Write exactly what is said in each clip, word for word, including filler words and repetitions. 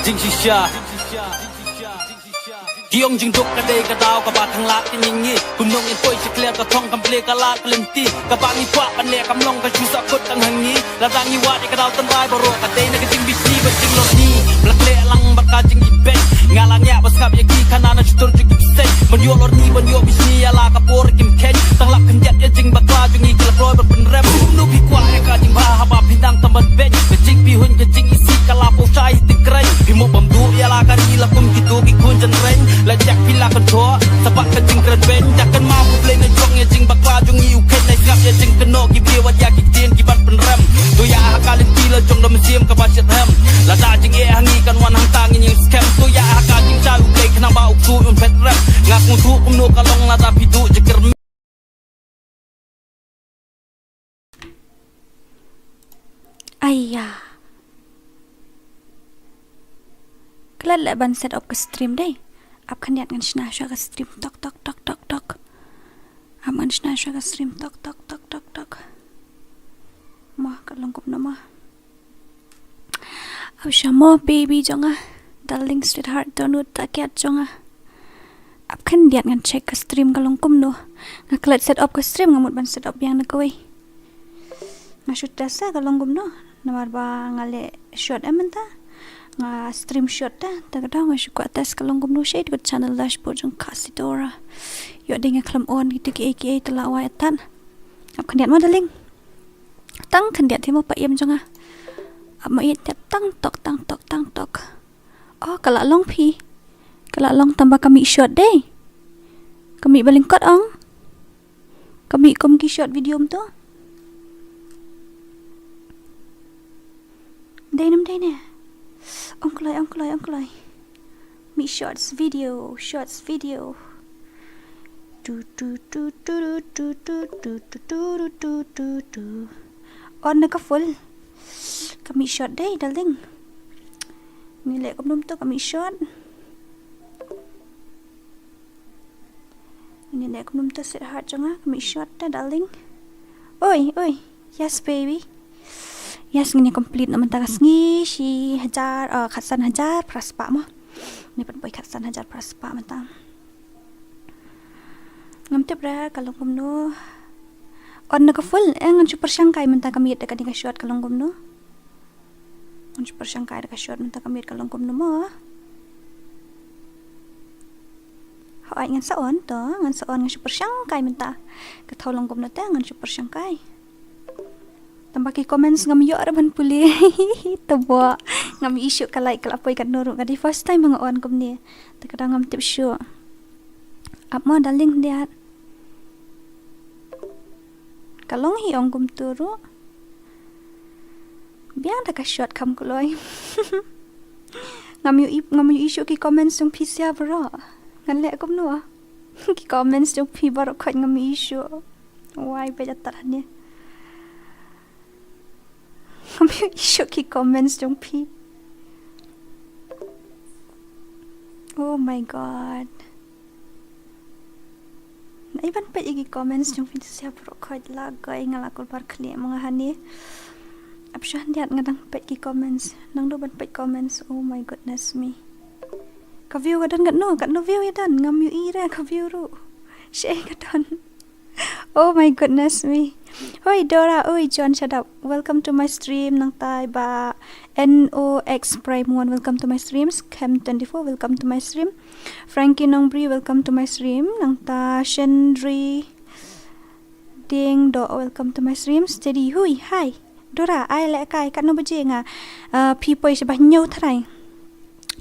Jingshisha. Ki ong jingduk ka dei ka daw kaba khang lad ka jingim. Kumno ngin poi sha khlieh ka thong kam plie ka lad ka lynti. Kaba ngi kwah ban leh kam long ka shu sahkut tang ha ngi. Lada ngi wad ïa ka daw tynrai baroh ka dei na ka jingbishni bad jinglorni. Ba la khleh lang bad ka jingibeiñ. Nga la ngiah ba sngap ïa ki khana na shutur jong ki bseiñ. Ban ïoh lorni ban ïoh bishni ïa la ka por kim kheiñ. Tang lap khyndiat ïa jingbakla jong ngi ki la kloi ban pynrem. Kumno phi kwah ïa ka jingbha haba phi nang tam ban beiñ. Ka jingpyrhuh ka jingisih ka la pynshai ha tyngkreiñ. Phi mo bam duh ïa la ka ri la kum kito ki khun jynreiñ. La jak phi la kyntoh sa bad ka jingkren beiñ. Jak kynmaw U Blei na jong ïa jingbakla jong ngi u kheiñ. Nai sngap ïa jingkynnoh ki briew wat ïa ki ktien ki ban pynrem. To ïa ha ka lynti la jong da mynsiem kaba shitrhem. Lada jingeh ha ngi kan wan hangta ngin ïeng skhem. To ïa ha ka jingshai U Blei khnang ba u ksuid un phet rem. Nga sngewthuh kumno ka long lada phi duh jingkyrmen. Aiya. Klet leh ban set up ka stream dei. Ap khyndiat ngan shna shuwa ka stream tok tok tok tok tok. Ap ngan shna shuwa ka stream tok tok tok tok tok. Mo ka long kumno mo. Ap sha mo baby jong nga. Darling sweetheart dohnud takiat jong nga. Ap khyndiat ngan check ka stream ka long kumno. Nga klet set up ka stream nga mut ban set up biang na kawei. Nga shu test ka long kumno. Namar ba nga leh short em mynta. Nga stream short te. Te ka daw nga shu kwah test ka long kumno shei ka channel dashboard jong ka Sidora. Ïoh dei nga khlem on kito kiei kiei te la wai atan. Ap khyndiat mo darling. Tang khyndiat hi mo pa im jong nga. Ap mo ïeit tep tang tok tang tok tang tok. Oh ka la long phi. Ka la long tang ba ka mih short dei. Ka mih ba lyngkot ong. Ka mih kum ki short video mo to. Dei nam dei ne. Ong kloi ong kloi ong kloi. Mih shorts video shorts video. Tu tu tu tu tu tu tu tu tu tu tu tu. On na ka full. Ka mih short dei darling. Ngi leh kumno mo to ka mih short. Ngi leh kumno mo to sweetheart jong nga ka mih short te darling. Oi oi. Yes baby. Yes ngin ïa complete noh mynta ka sngi shi hajar, oh, khatsan hajar phra spah mo. Ngi pat poi khatsan hajar phra spah mynta. Ngam tip re ka long kumno. On na ka full eh ngan shu pyrshang kai mynta ka miet da kane ka short ka long kumno. Ngan shu pyrshang kai da ka short mynta ka miet ka long kumno mo. Hooid ngan sa on to ngan sa on ngan shu pyrshang kai mynta. Ka thaw long kumno te ngan shu pyrshang kai. Tang ba ki comments ngam ïoh re ban pule. Tang ba ngam ïohi shuh ka light ka la poi katno ruh ka dei first time ba nga on kumne. Te ka dang ngam tip shuh. Ap mo darling diat. Ka long hi ong kumtu ruh. Biang da ka short kham kloi. Ngam ïohi ngam ïohi shuh ki comments jong phi sia baroh. Ngan leh kumno. Ki comments jong phi baroh khoit ngam ïohi shuh. Wai ba ja tat hane. Ngam ïohi shuh ki comments jong phi. Oh my god. Nai ban peit ïa ki comments jong phi sia baroh khoit la goi nga la kulmar khlieh ma nga hane. Ap shuwa diat nga dang peit ki comments. Nang du ban peit comments. Oh my goodness me. Ka view ka don katno katno view ïa don ngam ïohi re ka view ruh. Shei ka don. Oh my goodness me. Hoi Dora oi John shut up. Welcome to my stream nangta i ba N O X Prime One welcome to my stream. Scam twenty-four welcome to my stream. Frankie Nongbri welcome to my stream nangta Shendri Ding do welcome to my stream. Steady hui hi. Dora ai leh kai katno baje nga. Uh, phi poi sha ba hynñiew tharai.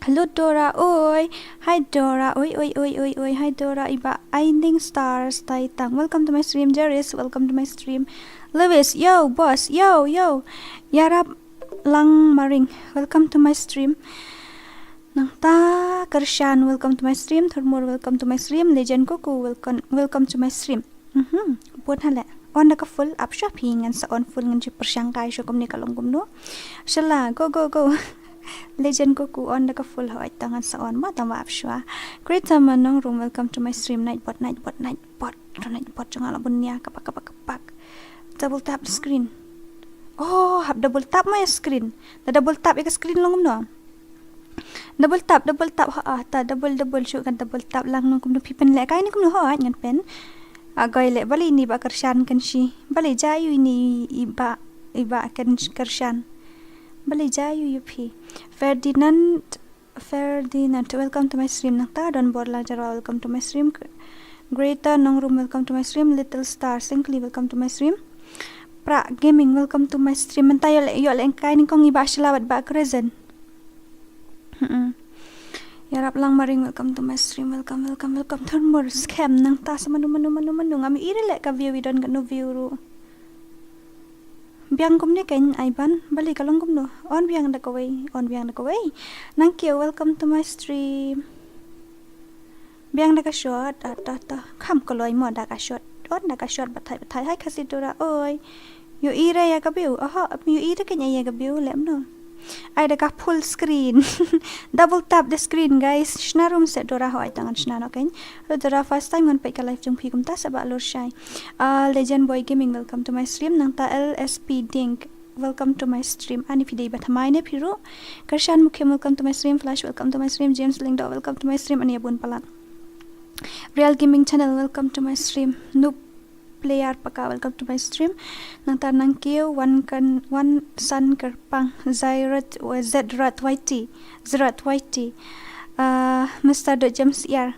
Hello Dora oi. Hi Dora oi oi oi oi oi. Hi Dora i ba Aining Stars tai tang. Welcome to my stream Jeris. Welcome to my stream Lewis. Yo boss yo yo. Yarap Lang Maring. Welcome to my stream. Nangta Kershan welcome to my stream. Thurmur welcome to my stream. Legend Kuku welcome welcome to my stream. Mhm. Bun hale. On da ka full ap shuwa phi ngan sa on full ngan shu pyrshang kai shuwa kumne ka long kumno. Shala go go go. Legend Kuku on da ka full hoi ta ngan sa on ma ta ma ap shuwa. Krita Manong Rung welcome to my stream night bot night bot night bot. Ro night bot jong nga la bun nia kapak kapak kapak. Double tap the screen. Oh hap double tap ma ïa screen. Da double tap ïa ka screen long kumno. Double tap, double tap, ha, ah, ta double, double, shu kan double tap lang nong kumno phi pynlehkai ni kumno, ha, ngan pyn. Ah, goi leh, balei ini ba kyrshan kan shi. Balei ja ïa u ini i ba, i ba kan kyrshan. Balei ja ïa u ïa phi. Ferdinand, Ferdinand, welcome to my stream. Nangta Don Borla Jarwa, welcome to my stream. Greta Nongrum, welcome to my stream. Little Star Singkli, welcome to my stream. Pra Gaming, welcome to my stream. Mynta ïoh leh, ïoh lehkai nyngkong i Bah Shala bad Bah Crescent. Hmm. Ïarap Lang Maring, welcome to my stream. Welcome, welcome, welcome. Thon Mor Scam, nangta sa mano, mano, mano, mano. Ngam ïohi re leh ka view, i don katno view ruh. Biang kumne kein ai ban, balei ka long kumno. On biang da kawei, on biang da kawei. Nangkiew, welcome to my stream. Biang da ka shot, ta, ta, ta. Kham kloi mo da ka shot. On da ka shot, batai, batai. Hai Khasi Tura, oi. Ïohi re ïa ka view. Oho, ïohi re kein ïa ka view, lem no. Ai da ka full screen. Double tap the screen, guys. Shna rum se Dora, ho ai tang ngan shna noh kein. Hello Dora, first time ngan peit ka live jong phi, kumta sa ba lur shai. Ah, Legend Boy Gaming, welcome to my stream. Nangta L S P Dink, welcome to my stream. Ani phi dei ba thymmai ne phi ruh. Karshan Mukhem, welcome to my stream. Flash, welcome to my stream. James Lyngdoh, welcome to my stream. Ani ïa bun palat. Real Gaming Channel, welcome to my stream. Noob Player Paka, welcome to my stream. Nangta Nangkiew, Wan Kan, Wan San Kyrpang, Zairat, Zedrat Y T, Zedrat Y T. Uh, Mister Dot James Yar.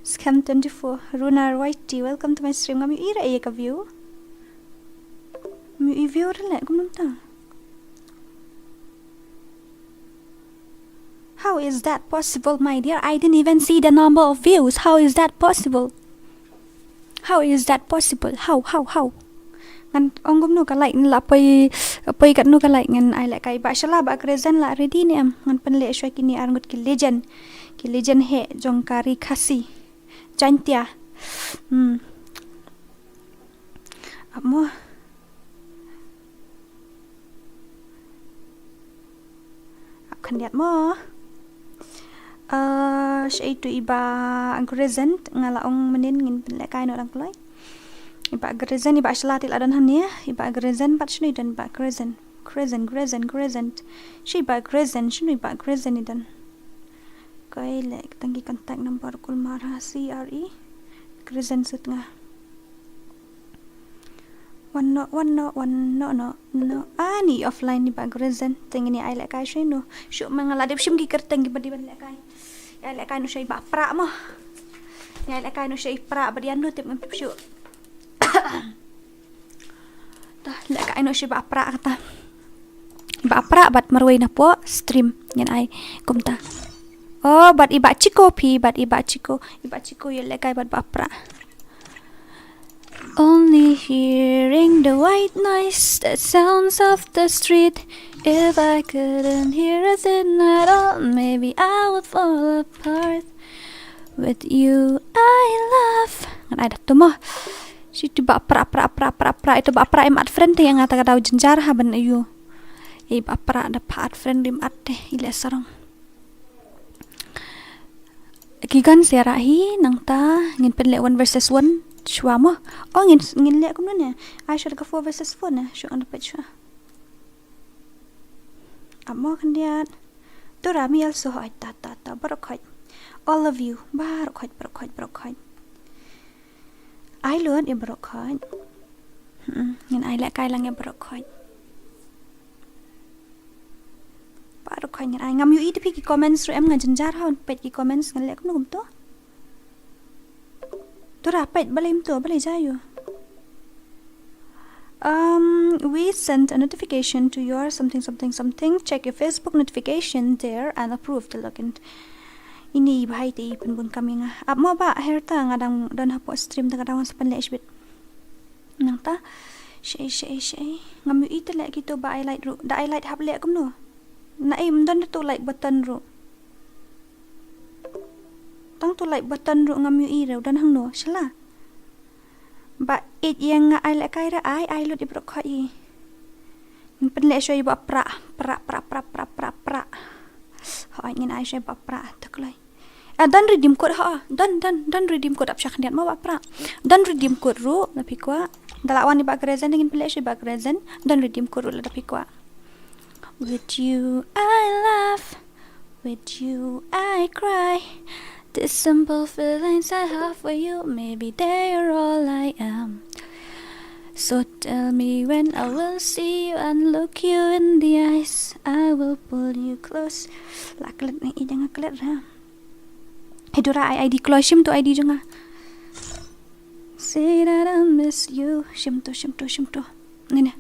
Scam twenty-four, Runar Y T, welcome to my stream. Ngam ïohi re ïa ka view. Ngam ïohi view re leh, kumno mynta. How is that possible, my dear? I didn't even see the number of views. How is that possible? How is that possible? How, how, how? Ngan ong kumno ka like, la poi, poi katno ka like, ngan ai lehkai. Bah Shala, Bah Crescent la ready ne em? Ngan pynleh shuwa kine ar ngut ki legend. Ki legend heh jong ka ri Khasi. Jaintia. Hmm. Ap mo. Ap khyndiat mo. Uh, shaei tu i Bah Crescent, nga la ong mynnin ngin pynlehkai noh dang kloi. I Bah Crescent, i Bah Shala te la don hangne, i Bah Crescent pat shano i don Bah Crescent. Crescent, Crescent, Crescent. Shaei Bah Crescent, shano i Bah Crescent i don. Koi leh tang ki contact number kulmar ha C R E. Crescent sut nga. Wan noh, wan noh, wan noh, noh, noh. Ani offline i Bah Crescent. Te ngin ïa ai lehkai shuwa noh. Shuh ma nga la dep shim ki kyrteng kiba dei ban lehkai. Ïa lehkai noh shuwa i Bah Pra mo. Ïa lehkai noh shuwa i Pra ba dei ïa noh tip ngam tip shuh. Ta lehkai noh shuwa i Bah Pra kata. Bah Pra bad marwei na poh stream ngin ai kumta. Oh, bad i Bah Chiko phi, bad i Bah Chiko. I Bah Chiko ïa lehkai bad Bah Pra. Only hearing the white noise that sounds off the street. If I couldn't hear a thing at all, maybe I would fall apart. With you, I love. Ngan ai da tu mo. Shi tu Bah Pra, Pra, Pra, Pra, Pra. Itu Bah Pra im add friend te ïa nga ta ka daw jynjar ha ban ayu. I Bah Pra da pha add friend im add te i leh sarong. Ki gun sera hi nangta ngin pynleh one versus one shuwa mo. Oh ngin, ngin leh kumno ne. Ai shuwa ka four versus four ne. Shuwa ngan peit shuwa. Ap mo khyndiat. Tura mi also, hoi ta ta ta, baroh khoit. All of you, baroh khoit, baroh khoit, baroh khoit. Ai lut ïa baroh khoit. Hmm, ngin ai lehkai lang ïa baroh khoit. Baroh khoit ngin ai, ngam ïohi te phi ki comments ruh em, nga jynjar ha ban peit ki comments, ngan leh kumno kumto. Tura peit balei kumto, balei ja ïoh. Um, we sent a notification to your something, something, something. Check your Facebook notification there and approve the login. Ini i bhai te i pynbun kam ïa nga. Ap mo Bah Herta, nga dang don hapoh stream te, nga dang wan sa pynleh shibit. Nangta. Shaei, shaei, shaei. Ngam ïohi te leh kito Bah Ailite ruh. Da Ailite hap leh kumno. Na em don tu like button ruh. Tang tu like button ruh ngam ïohi re, u don hangno, shala. Ba ïeit ïa nga ai lehkai re, ai, ai lut ïa baroh khoit hi. Ngin pynleh shuwa ïa Bah Pra, Pra, Pra. Hoi ngin ai shuwa ïa Bah Pra, ta kloi. Ah, don redeem code ha, don, don, don redeem code, ap sha khyndiat mo Bah Pra. Don redeem code ruh, lada phi kwah. Da la wan ïa Bah Crescent, ngin pynleh shuwa ïa Bah Crescent, don redeem code ruh lada phi kwah. With you I laugh, with you I cry. These simple feelings I have for you, maybe they are all I am. So tell me when I will see you and look you in the eyes. I will pull you close. La klet ni i dang klet ra. Hey Dora, ai ID kloi, shim to ID jong nga. Say that I miss you. Shim to, shim to, shim to. Ni ne.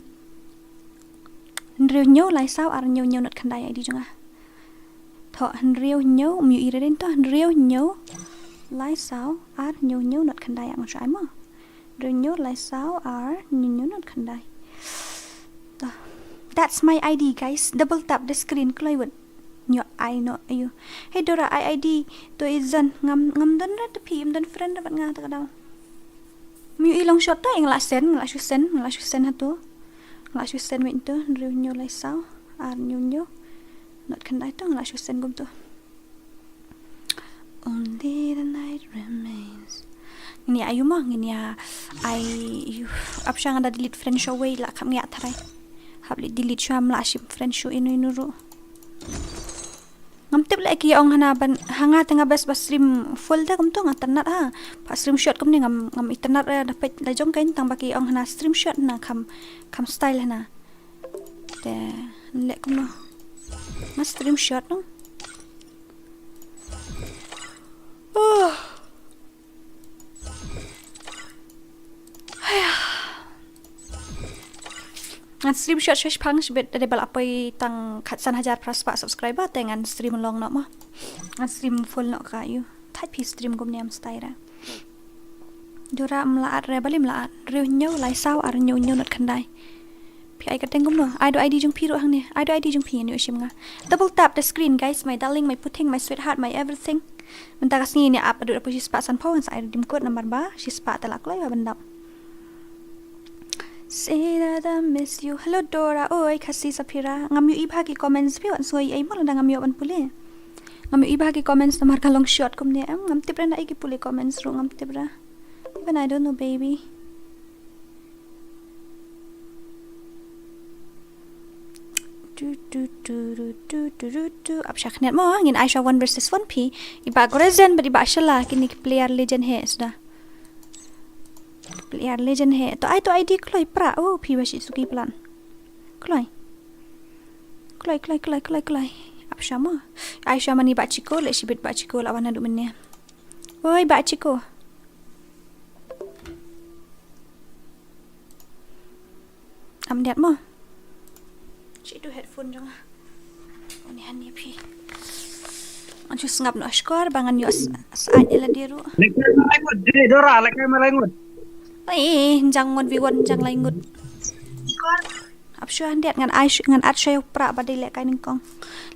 Hynriew hynñiew lai saw ar hynñiew hynñiew not khyndai ID jong nga. To hynriew hynñiew, ym ïohi re to, hynriew hynñiew lai saw ar hynñiew hynñiew not khyndai, ngan shu ai mo. Hynriew hynñiew lai saw ar hynñiew hynñiew not khyndai. To. That's my ID, guys. Double tap the screen, kloi wut. Nyo ai no ayu. Hey Dora, ai ID to i zan, ngam, ngam don re te phi, im don friend re bad nga te ka daw. Ym ïohi long shot to, nga la send, nga la shu send, nga la shu send hato. Nga la shu send wei to, hynriew hynñiew lai saw ar hynñiew hynñiew not khyndai to, nga la shu send kumto. Only the night remains. Ngin ïa ayu mo, ngin ïa ai yu. Ap sha nga da delete friend shuwa wei, la kham ngi ïa tharai. Hap leh delete shuwa, ym lah shim friend shuwa ino ino ruh. Ngam tip leh ki ong hana ban, ha nga te nga best ba stream full te kumto nga tynnat ha. Ba stream short kumne ngam, ngam i tynnat re da peit la jong kein, tang ba ki ong hana stream short na kham, kham style hana. Te leh kumno. Nga stream short no. Oh. Haya. Ngan stream short short pang shibit, da dei ba la poi tang khatsan hajar phra spah subscriber te ngan stream long noh mo. Ngan stream full noh ka yu. Thait phi stream kumne ym style re. Dora ym lah at re, balei ym lah at? Hynriew hynñiew lai saw ar hynñiew hynñiew not khyndai. Phi ai kyrteng kumno? Ai do ID jong phi ruh hangne. Ai do ID jong phi, ngan ïoh shim nga. Double tap the screen, guys. My darling, my puthing, my sweetheart, my everything. Mynta ka sngi ne ap haduh da poi shispah sanphew, ngan sa ai redeem code namar ba shispah te la kloi ba ban dap. Say that I miss you. Hello Dora. Oi Khasi Safira. Ngam ïohi bha ki comments phi, wat sngewsih ei mo lada ngam ïoh ban pule. Ngam ïohi bha ki comments namar ka long short kumne. Em, ngam tip re na ei ki pule comments ruh, ngam tip re. Even I don't know, baby. Tu, tu, tu, tu, tu, tu, tu, tu. Ap shakniat mo, ngin ai sha one versus one phi. I Bah Grazen bad i Bah Shala, kine ki player legend he suda. Player legend he. To ai to ID kloi pra. Oh, phi ba shi suki plan. Kloi. Kloi, kloi, kloi, kloi, kloi. Ap sha mo. Ai sha mani Bah Chiko, leh shibit Bah Chiko la wan haduh mynne. Oi, Bah Chiko. Am diat mo. Shi tu headphone jong nga. Ani hani phi. Ngan shu sngap noh shkor ba ngan ïoh s-, sait ïa lade ruh. Lehkai ma lai ngut, dei Dora, lehkai ma lai ngut. Oi, jang ngut wi wan jang lai ngut. Ap shuwa hyndiat ngan ai shu-, ngan at shuwa ïa u pra ba dei lehkai nyngkong.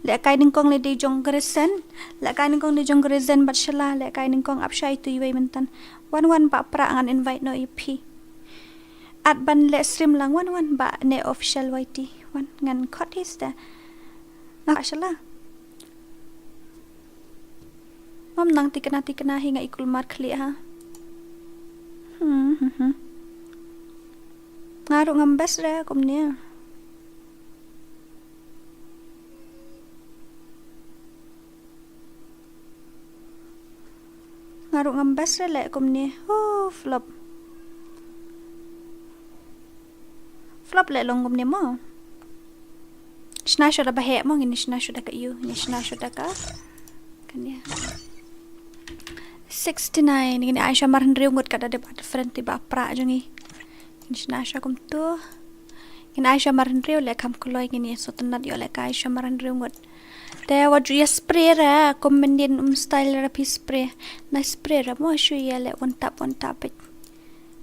Lehkai nyngkong lei dei jong Gresen. Lehkai nyngkong dei jong Gresen bad Shala, lehkai nyngkong ap shuwa ïa itu iwei myntan. Wan wan ba pra ngan invite noh ïa phi. At ban leh stream lang wan wan ba ne official Y T. Wan ngan khot hi sta. Nga Shala. Ngam nang tikna tikna hi nga i kulmar khlieh ha. Hmm, hmm, hmm. Nga ruh ngam best re kumne. Nga ruh ngam best re leh kumne. Hu, flop. Flop leh long kumne mo. Shna shuwa da ba heh mo, ngin shna shuwa da ka yu, ngin shna shuwa da ka. Kane. Sixty-nine, ngin ai shuwa mar hynriew ngut ka da dep at friend te ba pra jong ngi. Ngin shna shuwa kumtu. Ngin ai shuwa mar hynriew leh kham kloi, ngin ïa sngewtynnat ïoh lehkai shuwa mar hynriew ngut. Te wat ju ïa spray re, kum myndien um style re phi spray. Na spray re mo shu ïa leh one tap, one tap beit.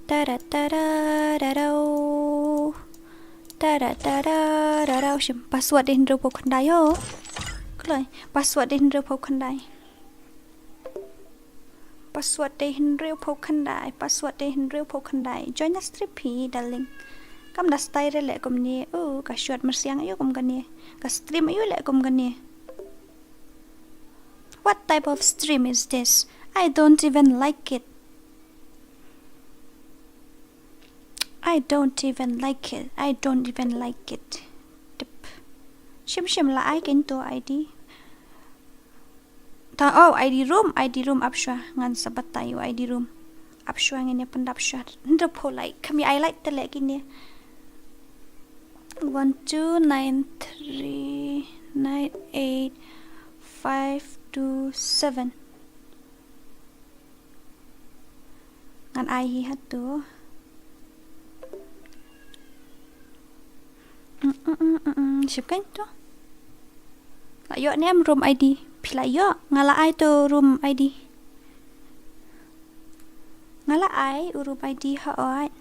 Tara tara rarau. Tara tara rarau. Shim password dei hynriew phew khyndai ho. Kloi. Password dei hynriew phew khyndai. Password dei hynriew phew khyndai. Password dei hynriew phew khyndai. Join na stream phi, darling. Kam da style re leh kumne. Oh, ka shot myrsiang aïu kum kane. Ka stream aïu leh kum kane. What type of stream is this? I don't even like it. I don't even like it. I don't even like it. Tip. Shim shim la ai kein to ID. Ta, oh, ID room, ID room ap shuwa, ngan sa batai u ID room. Ap shuwa ngin ïa pyndap shuwa. Hynriew phew like, kham ïa ai like te leh kine. One two nine three nine eight five two seven. Ngan ai hi hato. Mm, mm, mm, mm, mm. Shim kein to. La ïoh ne em room ID? Phi la ïoh, nga la ai to room ID. Nga la ai u room ID ha ot.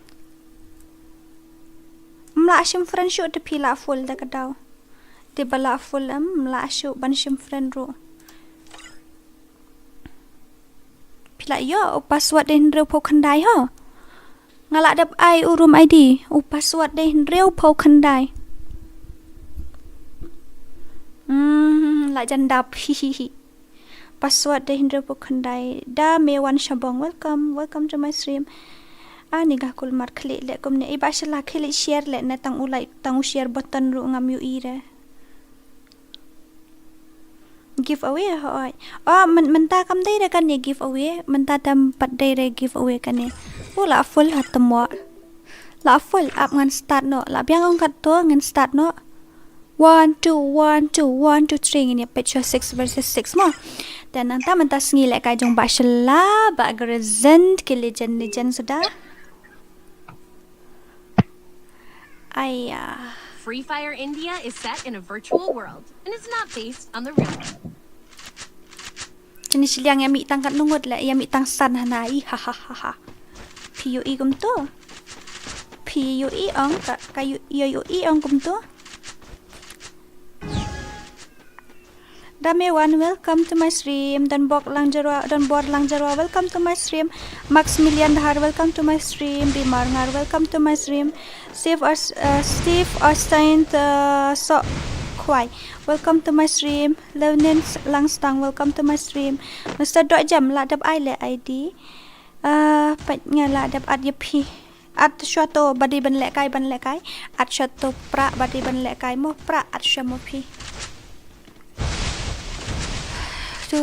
Ym lah shim friend shuh te phi la full da ka daw. Te ba la full em, ym lah shuh ban shim friend ruh. Phi la ïoh u password dei hynriew phew khyndai ho. Nga la dep ai u room ID, u password dei hynriew phew khyndai. Hmm, la jan dap, hihihi. Password dei hynriew phew khyndai. Da Mewan Shabong, welcome, welcome to my stream. Ani ga kulmar khlieh leh kumne. Iba shala khlieh share leh ne tang u like, tang u share button ruh ngam ïohi re. Giveaway hooid. Oh, myn-, mynta kam dei re kane giveaway. Mynta tam pat dei re giveaway kane. Oh, la full ha tymwa. La full, ap ngan start noh. La biang ong katto ngan start noh. One, two, one, two, one, two, three. Ngin ïa peit shuwa six versus six mo. Te nangta mynta sngi lehkai jong Bah Shala, Bah Gresent, ki legend, legend suda. Aiya. Free Fire India is set in a virtual world and it's not based on the real world. Kine shiliang ïa mih tang katno ngut leh, ïa mih tang san hana i, ha ha ha ha. Phi ïohi kumto. Phi ïohi ong ka, ka ïohi, ïohi ong kumto. Dame Wan, welcome to my stream. Donbok Langjarwa, Donbor Langjarwa, welcome to my stream. Maximilian Dhar, welcome to my stream. Bimar Ngar, welcome to my stream. Steve Aus-, uh, Steve Austin, uh, Sok Khwai, welcome to my stream. Leonin Langstang, welcome to my stream. Mister Dojam, la dep ai le ID. Uh, pat nga la dep at ïa phi. At shuwa to ba dei ban lehkai, ban lehkai. At shuwa to pra ba dei ban lehkai mo, pra at shuwa mo phi. F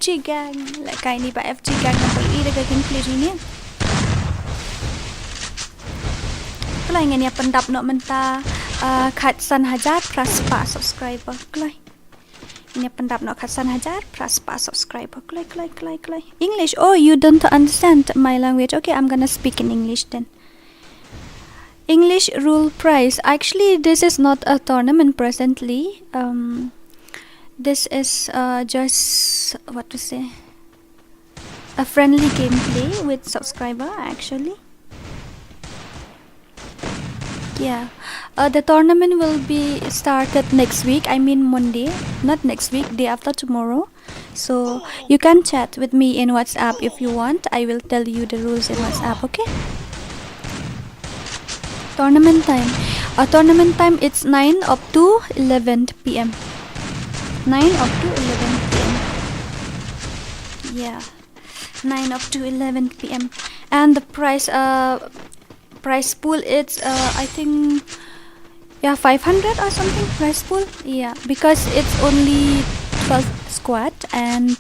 G Gang, lehkai ni ba F G Gang namar i da ka gameplay ni. Kloi ngin ïa pyndap noh mynta, ah, khatsan hajar phra spah subscriber. Kloi. Ngin ïa pyndap noh khatsan hajar phra spah subscriber. Kloi, kloi, kloi, kloi. English. Oh, you don't understand my language. Okay, I'm gonna speak in English then. English rule prize. Actually, this is not a tournament presently. Um, this is, uh, just, what to say, a friendly gameplay with subscriber, actually. Yeah. Uh, the tournament will be started next week. I mean Monday. Not next week, day after tomorrow. So you can chat with me in WhatsApp if you want. I will tell you the rules in WhatsApp, okay? Tournament time. Uh, tournament time, it's nine up to eleven P M. Nine up to eleven P M. Yeah. Nine up to eleven P M. And the prize, uh, prize pool, it's, uh, I think, yeah, five hundred or something, prize pool. Yeah, because it's only twelve squad and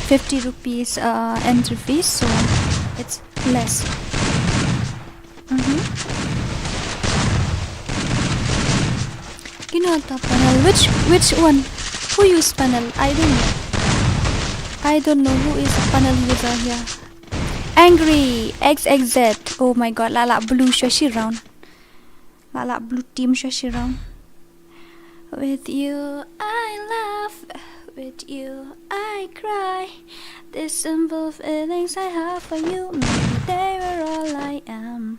fifty rupees, uh, entry fees, so it's less. Mm-hmm. Kino ata panel? Which, which one? Who use panel? I don't know. I don't know who is a panel user here. Angry X X Z. Oh my god, la lah blue shuwa shi round. La lah blue team shuwa shi round. With you I laugh, with you I cry. These simple feelings I have for you, maybe they were all I am.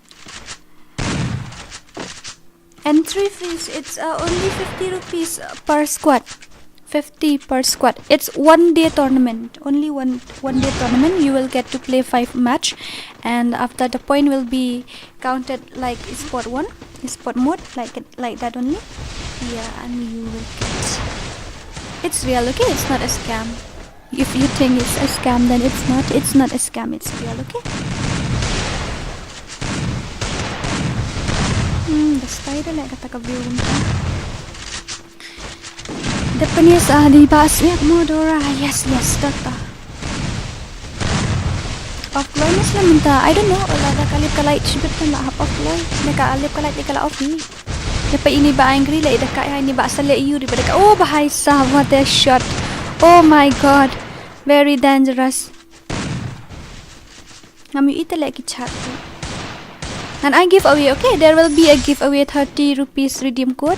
Entry fees, it's, uh, only fifty rupees per squad. Fifty per squad. It's one day tournament. Only one, one day tournament. You will get to play five match, and after the point will be counted like esport one, esport mode, like it, like that only. Yeah, and you will get. It's real, okay? It's not a scam. If you think it's a scam, then it's not. It's not a scam. It's real, okay? Kaei da leh kata ka view kumta. Dep kane sa dei ba swiak mo Dora. Yes, yes, data. Off kloi ne shlem mynta. I don't know. Lada ka lip ka light shibit kan la hap off kloi. Ne ka lip ka light ka la off hi. Ïa pa ini ba angry leh da ka ïa ini ba sa leh ïuri ba da ka. Oh, bahai sa, what a shot. Oh my God. Very dangerous. Ngam ïohi te leh ki chat. And I give away, okay, there will be a giveaway, thirty rupees redeem code.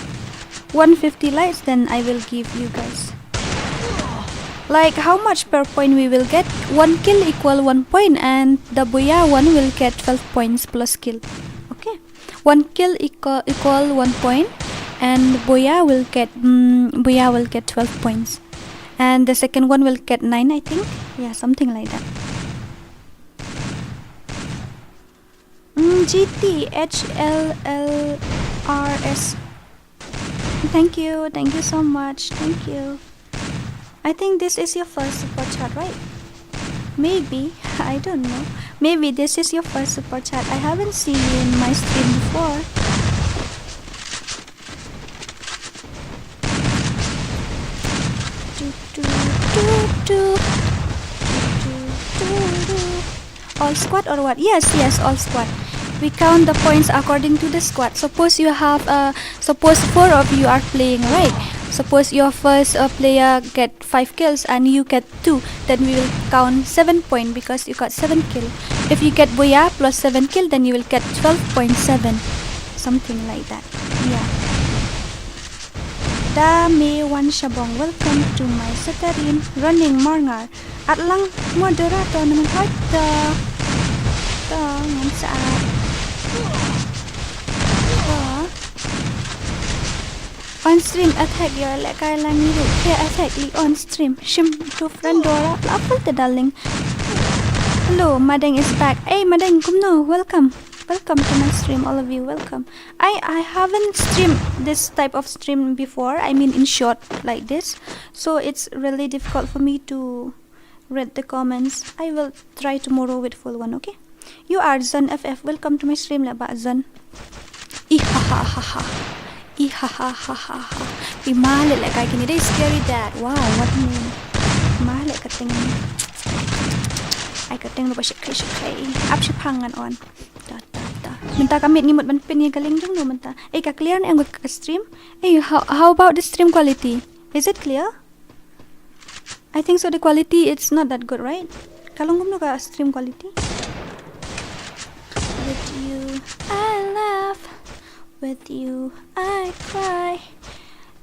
One fifty likes, then I will give you guys. Like, how much per point we will get? One kill equal one point, and the Boya one will get twelve points plus kill. Okay, one kill equal, equal one point, and Boya will get, mm, Boya will get twelve points, and the second one will get nine, I think. Yeah, something like that. Mm, G T H L L R S. Thank you, thank you so much, thank you. I think this is your first super chat, right? Maybe, I don't know. Maybe this is your first super chat. I haven't seen you in my stream before. Do, do, do, do. Do, do, do, do. All squad or what? Yes, yes, all squad. We count the points according to the squad. Suppose you have, uh, suppose four of you are playing, right? Suppose your first, uh, player get five kills and you get two, then we will count seven point because you got seven kill. If you get Boya plus seven kill, then you will get twelve point seven, something like that. Yeah. Da me wan shabong, welcome to my Satarin. Running Marngar. At lang moderator naman hot da. Da ngan sa at. Da. On stream attack yo le kai lang ni ru. Ke attack li on stream. Shim to friend Dora. La full te darling. Hello, Madeng is back. Hey Madeng, kumno? Welcome. Welcome to my stream, all of you. Welcome. I I haven't streamed this type of stream before. I mean, in short, like this. So it's really difficult for me to read the comments. I will try tomorrow with full one, okay? You are Zon F F. Welcome to my stream, le ba Zon. Ihahaha. Ihahaha. Imale le kai kini dei scary dad. Wow, what a name. Imale ka teng. Ai ka teng rupa shit kai shit kai. Ap shi phangan on. Ta ta ta. Mynta ka mit ngi mut ban pin ïa ka link jong no mynta. Eh, ka clear ne ngut ka stream? Eh, how, how about the stream quality? Is it clear? I think so the quality it's not that good, right? Ka long kumno ka stream quality? With you I laugh, with you I cry.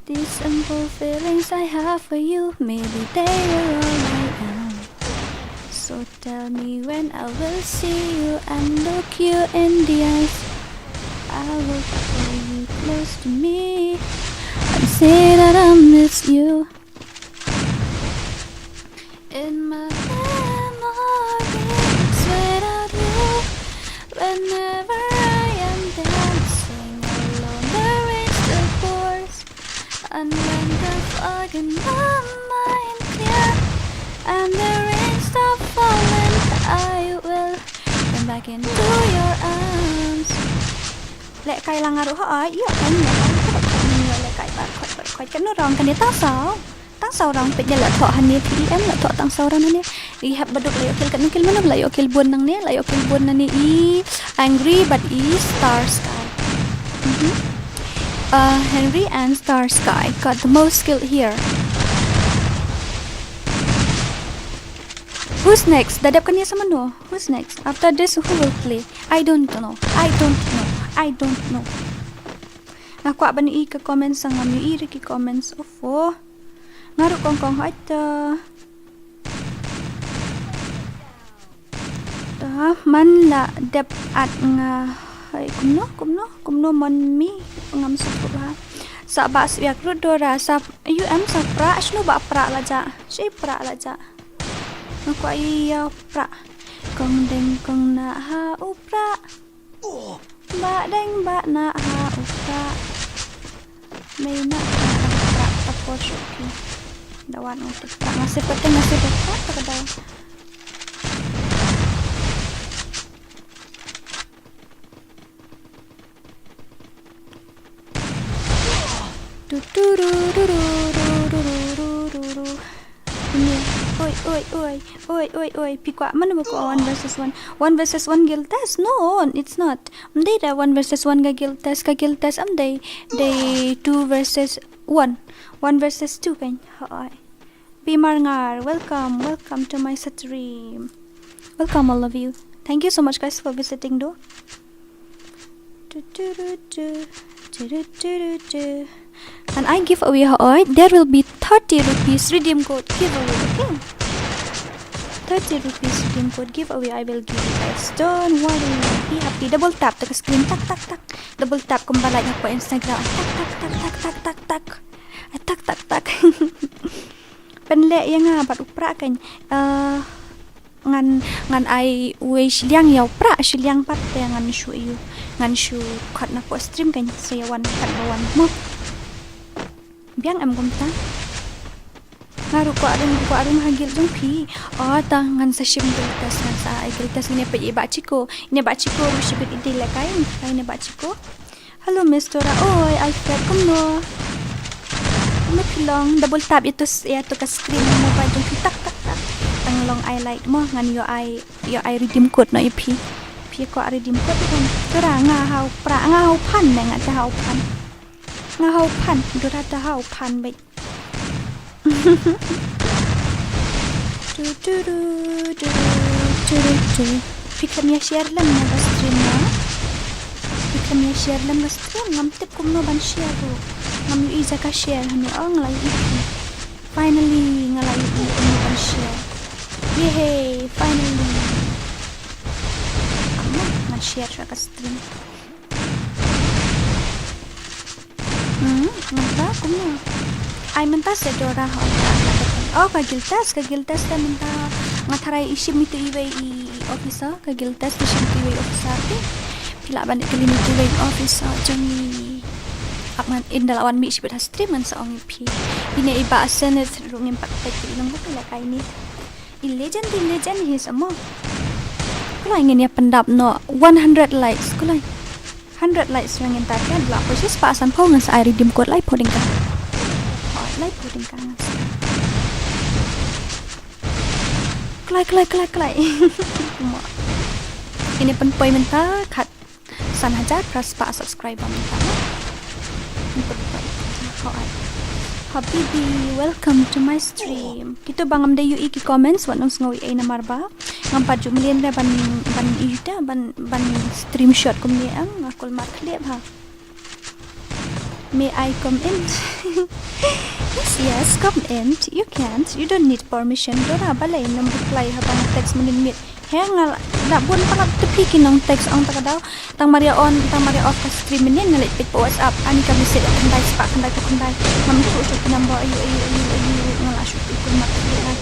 These simple feelings I have for you, maybe they are all I am. So tell me when I will see you and look you in the eyes. I will pull you close to me and say that I miss you. In my memories without you, whenever I am dancing alone, the rain still pours. And when the fog in my mind clear and the rain stop falling, I will run back into your arms. Leh kai lang aru ha ai, ïa kan ïa kan khot khot ni ïa leh kai ba khot khot khot kan rong kan ïa tang saw. Tang saw rong pet ïa leh thoh hani T E M leh thoh tang saw rong hani. I hap baduk leh ïoh kill kan kill mana leh ïoh kill bun nang ni, leh ïoh kill bun nang ni i Angry but i Star Sky. Mhm. Uh, Henry and Star Sky got the most kill here. Who's next? Da dep kan ïa sa mano? Who's next? After this, who will play? I don't know. I don't know. I don't know. Nga kwah ban ïohi ka comments, sa ngam ïohi ruh ki comments. Ofo. Nga ruh kong kong hoi ta. Ta man la dep at nga. Hai kumno, kumno, kumno mon mi ngam suk ha. Sa ba swiak ruh Dora sa U M sa pra, shnu ba pra la ja. Shi pra la ja. Nga kwah ïa pra. Kong deng kong na ha u pra. Ba deng ba na ha u pra. Mei na ha u pra ta por shuki. Da wan ngan tik pra. Nga sip ka teng, nga sip ka pra, ta ka daw. Turu, turu, turu, turu, turu. Ini. Oi, oi, oi. Oi, oi, oi. Phi kwah, mano ba kwah one versus one? One versus one guild test? No, it's not. Ym dei da one versus one ka guild test, ka guild test ym dei. Dei two versus one. One versus two kan. Hooid. Bimar Ngar, welcome, welcome to my stream. Welcome, all of you. Thank you so much, guys, for visiting, though. Tu, tu, tu, tu, tu, tu, tu, tu, tu. And I give away, hooid, there will be thirty rupees redeem code giveaway, okay? Thirty rupees redeem code giveaway I will give you guys. Don't worry. Be happy. Double tap to ka screen. Tak, tak, tak. Double tap kumba like hapoh Instagram. Tak, tak, tak, tak, tak, tak, tak. Tak, tak, tak. Pynleh ïa nga bad u Prah kan. Eh, ngan, ngan ai uwei shiliang ïa u Prah, shiliang pat te ngan shu ïa u. Ngan shu khot na post stream kan, sa ïa wan kat ba wan mo. Biang em kumta. Nga ruh kwah ring, kwah ring ha guild jong phi. Oh, ta ngan sa shim guild test, ngan sa ai guild test, ngin ïa peit ïa i Bah Chiko. Ine Bah Chiko ruh shibit i dei lehkai, ine Bah Chiko. Hello, Miss Dora. Oi, Alfred, kumno? Kumno phi long? Double tap ïa tu s-, ïa tu ka screen mobile jong phi, tak, tak, tak. Tang long ai like mo, ngan ïoh ai, ïoh ai redeem code noh ïa phi. Phi kwah redeem code kan? Dora, nga ha u Prah, nga ha u Phan ne, nga te ha u Phan. Nga ha u Phan, Dora te ha u Phan beit. Tu, tu, tu, tu, tu, tu, tu. Phi khlem ïa share lem na ka stream na. Phi khlem ïa share lem ka stream, ngam tip kumno ban share ruh. Ngam ïohi jaka share hano, oh, nga la ïohi. Finally, nga la ïohi kumno ban share. Yehey, finally. Ngan share shuwa ka stream. Hmm, mynta kumno? Ai mynta se Dora ha. Oh, ka guild test, ka guild test te mynta nga tharai i shim ïa tu iwei i, i officer, ka guild test i shim ïa tu iwei i officer te. Phi lah ban kylli ïa tu iwei i officer jong i. Ap ngan, ynda la wan mih shibit ha stream ngan sa ong ïa phi. Ine i Bah Senet ruh ngim pat peit ïa i nong ba phi lehkai ine. I legend, i legend hi sa mo. Kulai ngin ïa pyndap noh one hundred likes, kulai. Hundred likes ruh ngin target, la poi shispah sanphew ngan sa ai redeem code laiphew tyngka. Oh, laiphew tyngka ngan sa. Kulai, kulai, kulai, kulai. Mo. Ngin ïa pynpoi mynta khat san hajar phra spah subscriber mynta. Habibi, welcome to my stream. Kito ba ngam da ïohi ki comments, wat nang sngew ei namar ba ngam pat ju mlien re ban, ban ïohi te, ban, ban stream shot kumne, em, nga kulmar khlem ha. May I comment? Yes, yes, comment. You can. You don't need permission. Dora, balei ym reply haba nga text mynnin miet. He nga la, da bun palat te phi ki nong text ong ta ka daw. Tang mar ïa on, tang mar ïa off ka stream mynnin nga leit peit pa WhatsApp. Ani ka message khyndai spah khyndai phew khyndai. Ngam ithuh shuh ki number aïu, aïu, aïu, aïu, nga la shu ithuh kumno te phi ha.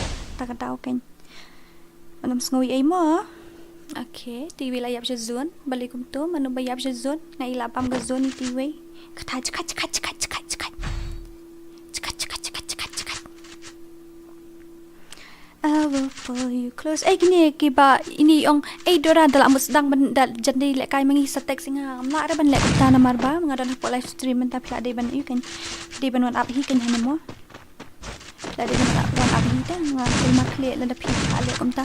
Ta ka daw kein. Ngam sngew ei mo. Okay, te iwei la ïap sha zone. Balei kumto, mano ba ïap sha zone. Nga i la bam ka zone ïa te iwei. Kata jkat, jkat, jkat, jkat, jkat. Jkat, jkat, jkat, jkat, jkat. I will pull you close. Eh, kine kiba, ini ong, eh, Dora, da la mut sdang ban, da jan dei lehkai ma ngi sa text nga. Ngam lah re ban leh kumta namar ba nga don hapoh live stream mynta, phi la dei ban ïoh kein. Dei ban wan ap hi kein hane mo. Phi la dei ban wan ap hi te, nga kulmar khlem lada phi la leh kumta.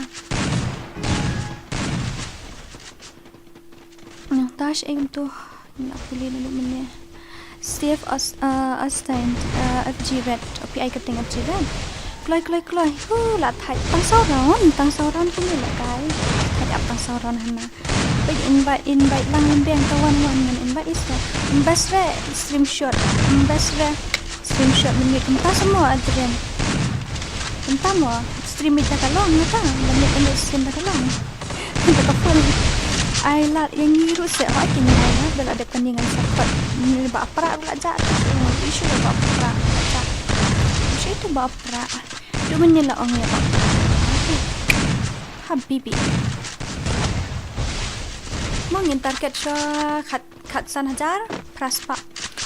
Nang tash ei kumto. Nga pule na lum ne. Steve Aus-, uh, Austin, uh, F G Red. O P I kyrteng F G Red. Kloi, kloi, kloi. Hu, la thait tang saw round, tang saw round kumne lehkai. Thait ap tang saw round hana. Peit invite, invite lang lem biang ta wan wan ngan invite ïa sa. Invest re stream shot. Invest re stream shot mynne kumta sa mo Adrian. Kumta mo stream ita ka long ngata. Mynne kumta stream ta ka long. Te ka phone. Ai lad ïa ngi ruh se hoi ki ngi ai lad ba la dep kane ngan sa khot. Ngi ba pra ruh la ja tu ngi issue ba pra la ja. Issue tu ba pra. Tu mynne la ong ïa ba pra. Habibi. Mo ngin target sha khat, khat san hajar phra spah.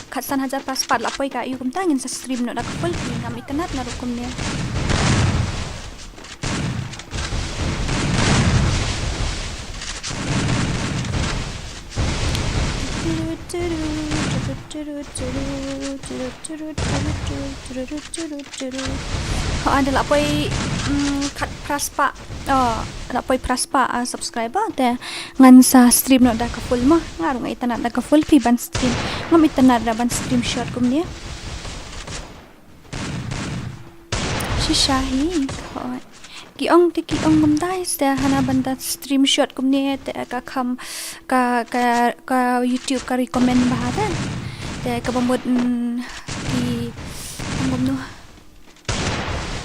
Khat san hajar phra spah la poi ka ïa kumta ngin sa stream noh da ka full ki ngam itynnad na ruh kumne. Ho, ynda la poi, mm, khat phra spah. Oh, la poi phra spah, ah, subscriber te ngan sa stream noh da ka full mo. Nga ruh nga itynnad da ka full phi ban stream. Ngam itynnad da ban stream short kumne. Shisha hi. Hooid. Ki ong te ki ong kumta hi, te hana ban da stream short kumne te ka kham ka, ka, ka YouTube ka recommend bha te. Te kaba mut, mm, ki ong kumno.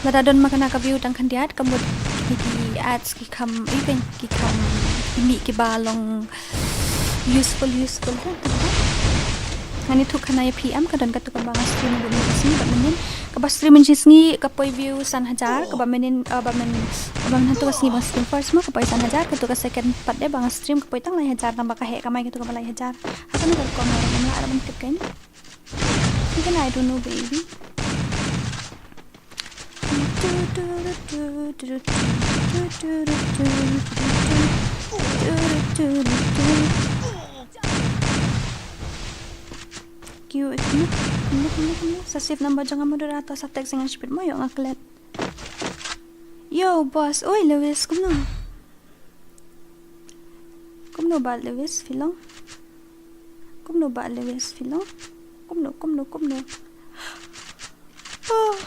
Lada don ma kane ka view tang khyndiat, ka mut ki, ki ads ki kham, i pyn, ki kham, i mih kiba long useful, useful te. Ngan ïathuh khana ïa phi em, ka don katu kaba nga stream bun shi sngi bad mynnin kaba stream bun shi sngi ka poi view san hajar, kaba mynnin, eh, ba myn, ba mynnin hatu ka sngi ba nga stream first mo ka poi san hajar, katu ka second pat de ba nga stream ka poi tang lai hajar, tang ba ka heh kamai katu kaba lai hajar. Haka na ka rukom nga rukom la ada ban tip kein. Even I don't know, baby. Kiu, kumno, kumno, kumno, kumno. Sa save number jong nga moderator, sa text ngan shipit mo, ïoh nga klet. Yo, boss, oi, Lewis, kumno? Kumno Bah Lewis phi long? Kumno Bah Lewis phi long? Kumno, kumno, kumno? Oh.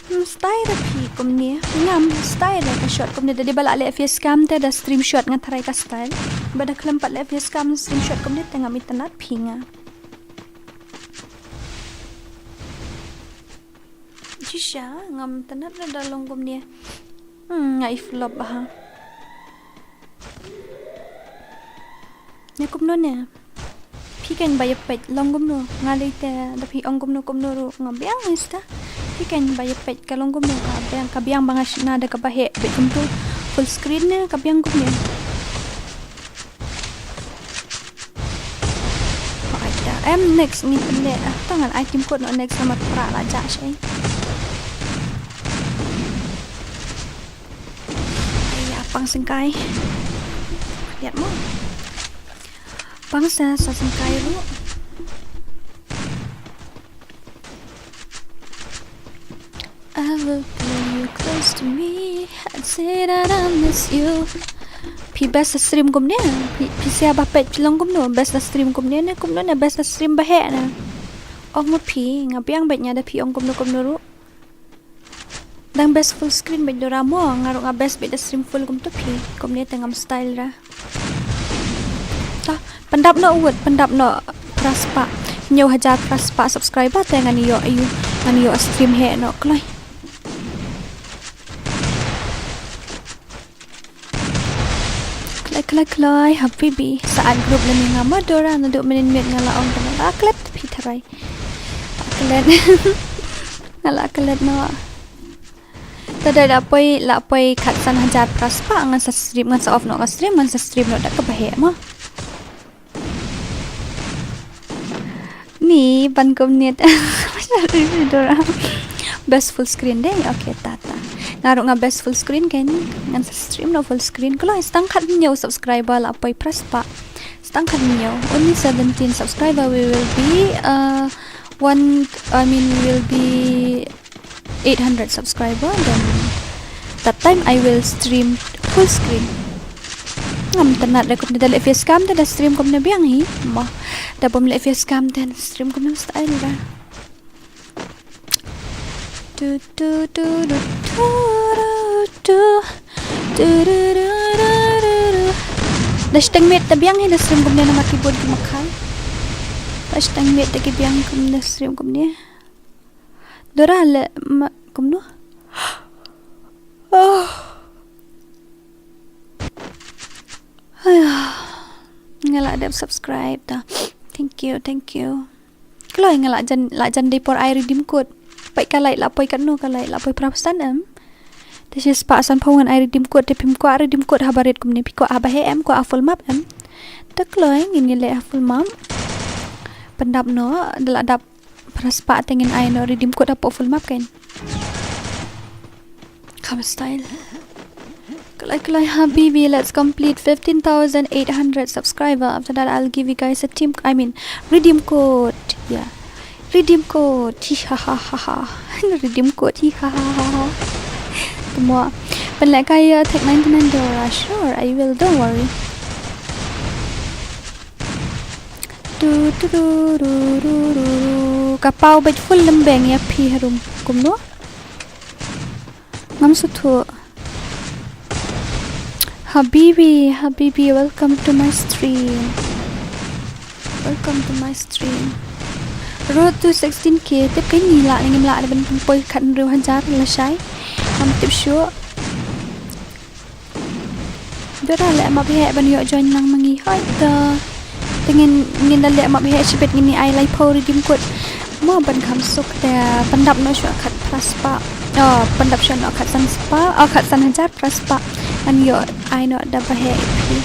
Hmm, style da phi kumne. Ngam style da ka short kumne, da dei ba la leh face cam te da stream short nga tharai ka style. Ba da khlem pat leh face cam stream short kumne te ngam itynnad phi nga. Shisha, ngam itynnad da long kumne. Hmm, nga i flop bha. Ïa kumno ne? Phi kein ba ïa peit long kumno? Nga lei te da phi ong kumno kumno ruh nga biang ista. Phi kein ba ïa peit ka long kumno ka biang, ka biang ba nga shna da kaba heh beit kumto. Full screen ne ka biang kumne. Em, next ngi pynleh, ah, to ngan ai team code noh next namar pra la jah shai. Ai ya, pang sengkai. Lihat mo. Pang sa, sa sengkai ruh. I will pull you close to me. I'd say that I miss you. Phi best stream kumne? Phi, phi sia ba peit phi long kumno? Best stream kumne ne kumno ne best stream ba heh ne? Ong ma phi, nga biang beit nga da phi ong kumno kumno ruh. Dang best full screen beit Dora mo, nga ruh nga best beit da stream full kumto phi. Kumne te ngam style ra. Ta, pyndap noh wut, pyndap noh phra spah. Hynñiew hajar phra spah subscriber te ngan ïoh, ïoh, ngan ïoh stream heh noh kloi. Kloi, kloi, kloi, habibi. Sa add group lane nga mo Dora, naduh mynnin miet nga la ong te nga la klet phi tharai. La klet. Nga la klet noh. Te da la poi, la poi khatsan hajar phra spah, ngan sa stream, ngan sa off noh ka stream, ngan sa stream noh da kaba heh mo. Ni ban kumne. Best full screen dei. Okay, ta ta. Nga ruh nga best full screen kein. Ngan sa stream noh full screen. Kloi, sa tang khathynñiew subscriber la poi phra spah. Sa tang khathynñiew. Only seventeen subscriber we will be, uh, one, I mean, we will be eight hundred subscriber, then that time I will stream full screen. Ngam itynnad da kumne, da leh face cam te da stream kumne biang hi. Mo, da bym leh face cam te stream kumne style da. Tu, tu, tu, tu, tu, tu, tu. Tu, tu, tu, tu, tu, tu. Da shiteng miet te biang hi da stream kumne namar ki bun ki makhai. Da shiteng miet te ki biang kumne stream kumne. Dora leh ma, kumno? Oh. Aiya. Nga la dep subscribe ta. Thank you, thank you. Kloi nga la jan, la jan dei por ai redeem code. Peit ka light la poi katno ka light la poi phra spah em. Te shi spah sanphew ngan ai redeem code, te phim kwah redeem code haba rit kumne, phi kwah haba heh em, kwah ha full map em. Te kloi ngin ïaleh ha full map. Pyndap noh, da la dap phra spah te ngin ai noh redeem code hapoh full map kein. Kham style. Kloi kloi habibi, let's complete fifteen thousand eight hundred subscriber. After that, I'll give you guys a team, I mean, redeem code. Yeah. Redeem code. Hi ha ha ha ha. Redeem code. Hi ha ha ha ha. Tamo. Pynlehkai ïa Tech ninety-nine Dora. Sure, I will. Don't worry. Tu tu tu tu tu tu. Ka paw bad full lembeng ïa phi harum. Kumno? Ngam sngewthuh. Habibi, habibi, welcome to my stream. Welcome to my stream. Road to sixteen K. Tip kein ngi lah ne ngim lah ban poi khathynriew hajar lashai. Ngam tip shuh. Dora leh map heh ban ïoh join lang ma ngi, hooid. Te ngin, ngin da leh map heh shibit, ngin ïa ai laiphew redeem code. Mo ban kham suk te pyndap noh shuwa khatphra spah. Oh, pyndap shuwa noh khatsan spah. Oh, khatsan hajar phra spah. Ngan ïoh ai noh da ba heh ïa phi.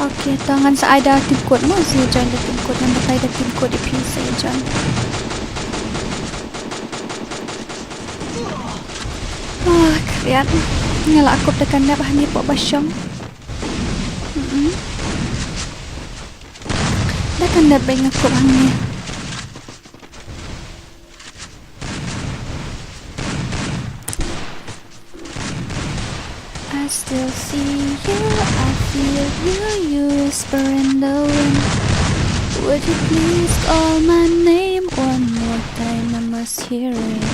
Okay, to ngan sa ai da team code mo, sa join da team code, ngan batai da team code ïa phi sa join. Ah, khriat. Nga la kup da ka nep hangne hapoh ba shong. Mm-mm. Da ka nep ba nga kup hangne. I still see you, I feel you, you whisper in the wind. Would you please call my name one more time? I must hear it.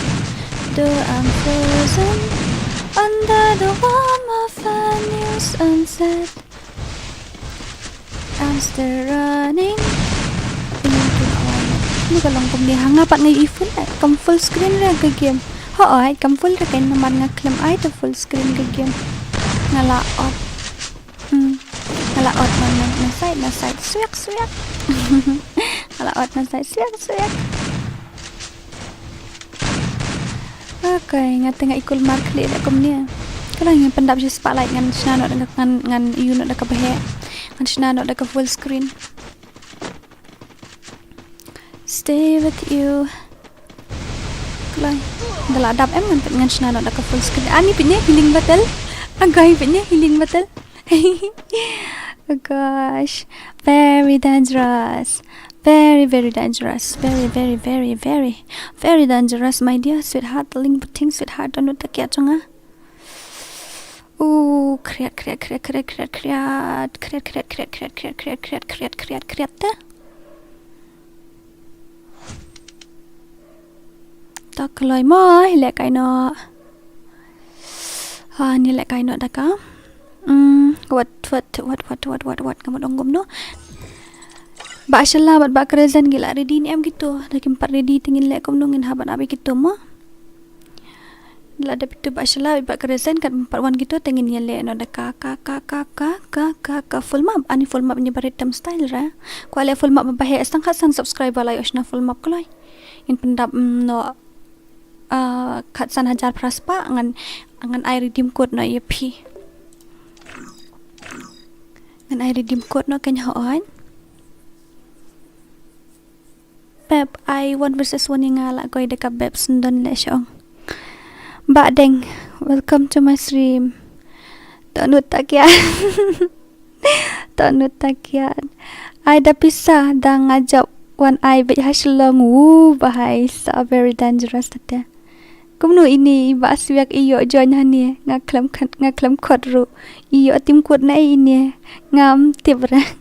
Though I'm frozen under the warmth of a new sunset, I'm still running. Ayun, tu ka awai. Ni ka long kumne, ha nga pat nga ïohi full, eh, kam full screen re ka game. Hooid, kam full re kein namar nga khlem ai ta full screen ka game. Nga la ot. Hmm. Nga la ot na, na, na side, na side. Swiak, swiak. Nga la ot na side. Swiak, swiak. Okay, nga te nga ikul mar khlieh da kumne. Ka la ngan pyndap shi spotlight ngan shna noh da ka, ngan, ngan ïoh noh da ka ba heh. Ngan shna noh da ka full screen. Stay with you. Kloi. Da la dap em ngan, ngan shna noh da ka full screen. Ani pynne healing battle. Agai pynne healing battle. Oh gosh. Very dangerous. Very, very dangerous. Very, very, very, very, very dangerous, my dear sweetheart, darling, puting sweetheart, don't know the kya chunga. Ooh, kriat, kriat, kriat, kriat, kriat, kriat, kriat, kriat, kriat, kriat, kriat, kriat, kriat, kriat, kriat, kriat, te. Ta kloi mo, hi leh kai noh. Ha, ni leh kai noh da ka. Hmm, wat, wat, wat, wat, wat, wat, wat, nga mut ong kumno. Bah Shala bad Bah Crescent ki la ready ne em kito? Da kim pat ready te ngin leh kumno, ngin hap ban ap ïa kito mo. La dep ito Bah Shala, Bah Crescent kat pat wan kito te ngin ïa leh noh da ka, ka, ka full map, ani full map ni ba rhythm style ra. Kwah leh full map ba heh, tang khatsan subscriber la ïoh shna full map kloi. Ngin pyndap, mm, noh, ah, khatsan hajar phra spah ngan, ngan ai redeem code noh ïa phi. Ngan ai redeem code noh kein hooid. Pep, ai one versus one ïa nga la koi da ka bep sendon leh shong. Bah Deng, welcome to my stream. Tonut takia. Tonut takia. Ai da pisa da nga jop wan ai bit ha Shillong. Wu, bahai sa very dangerous tata. Kumno ini i Bah Swiak i ïoh join hangne, nga khlem khat, nga khlem khot ruh. I ïoh team code na ini, ngam tip re.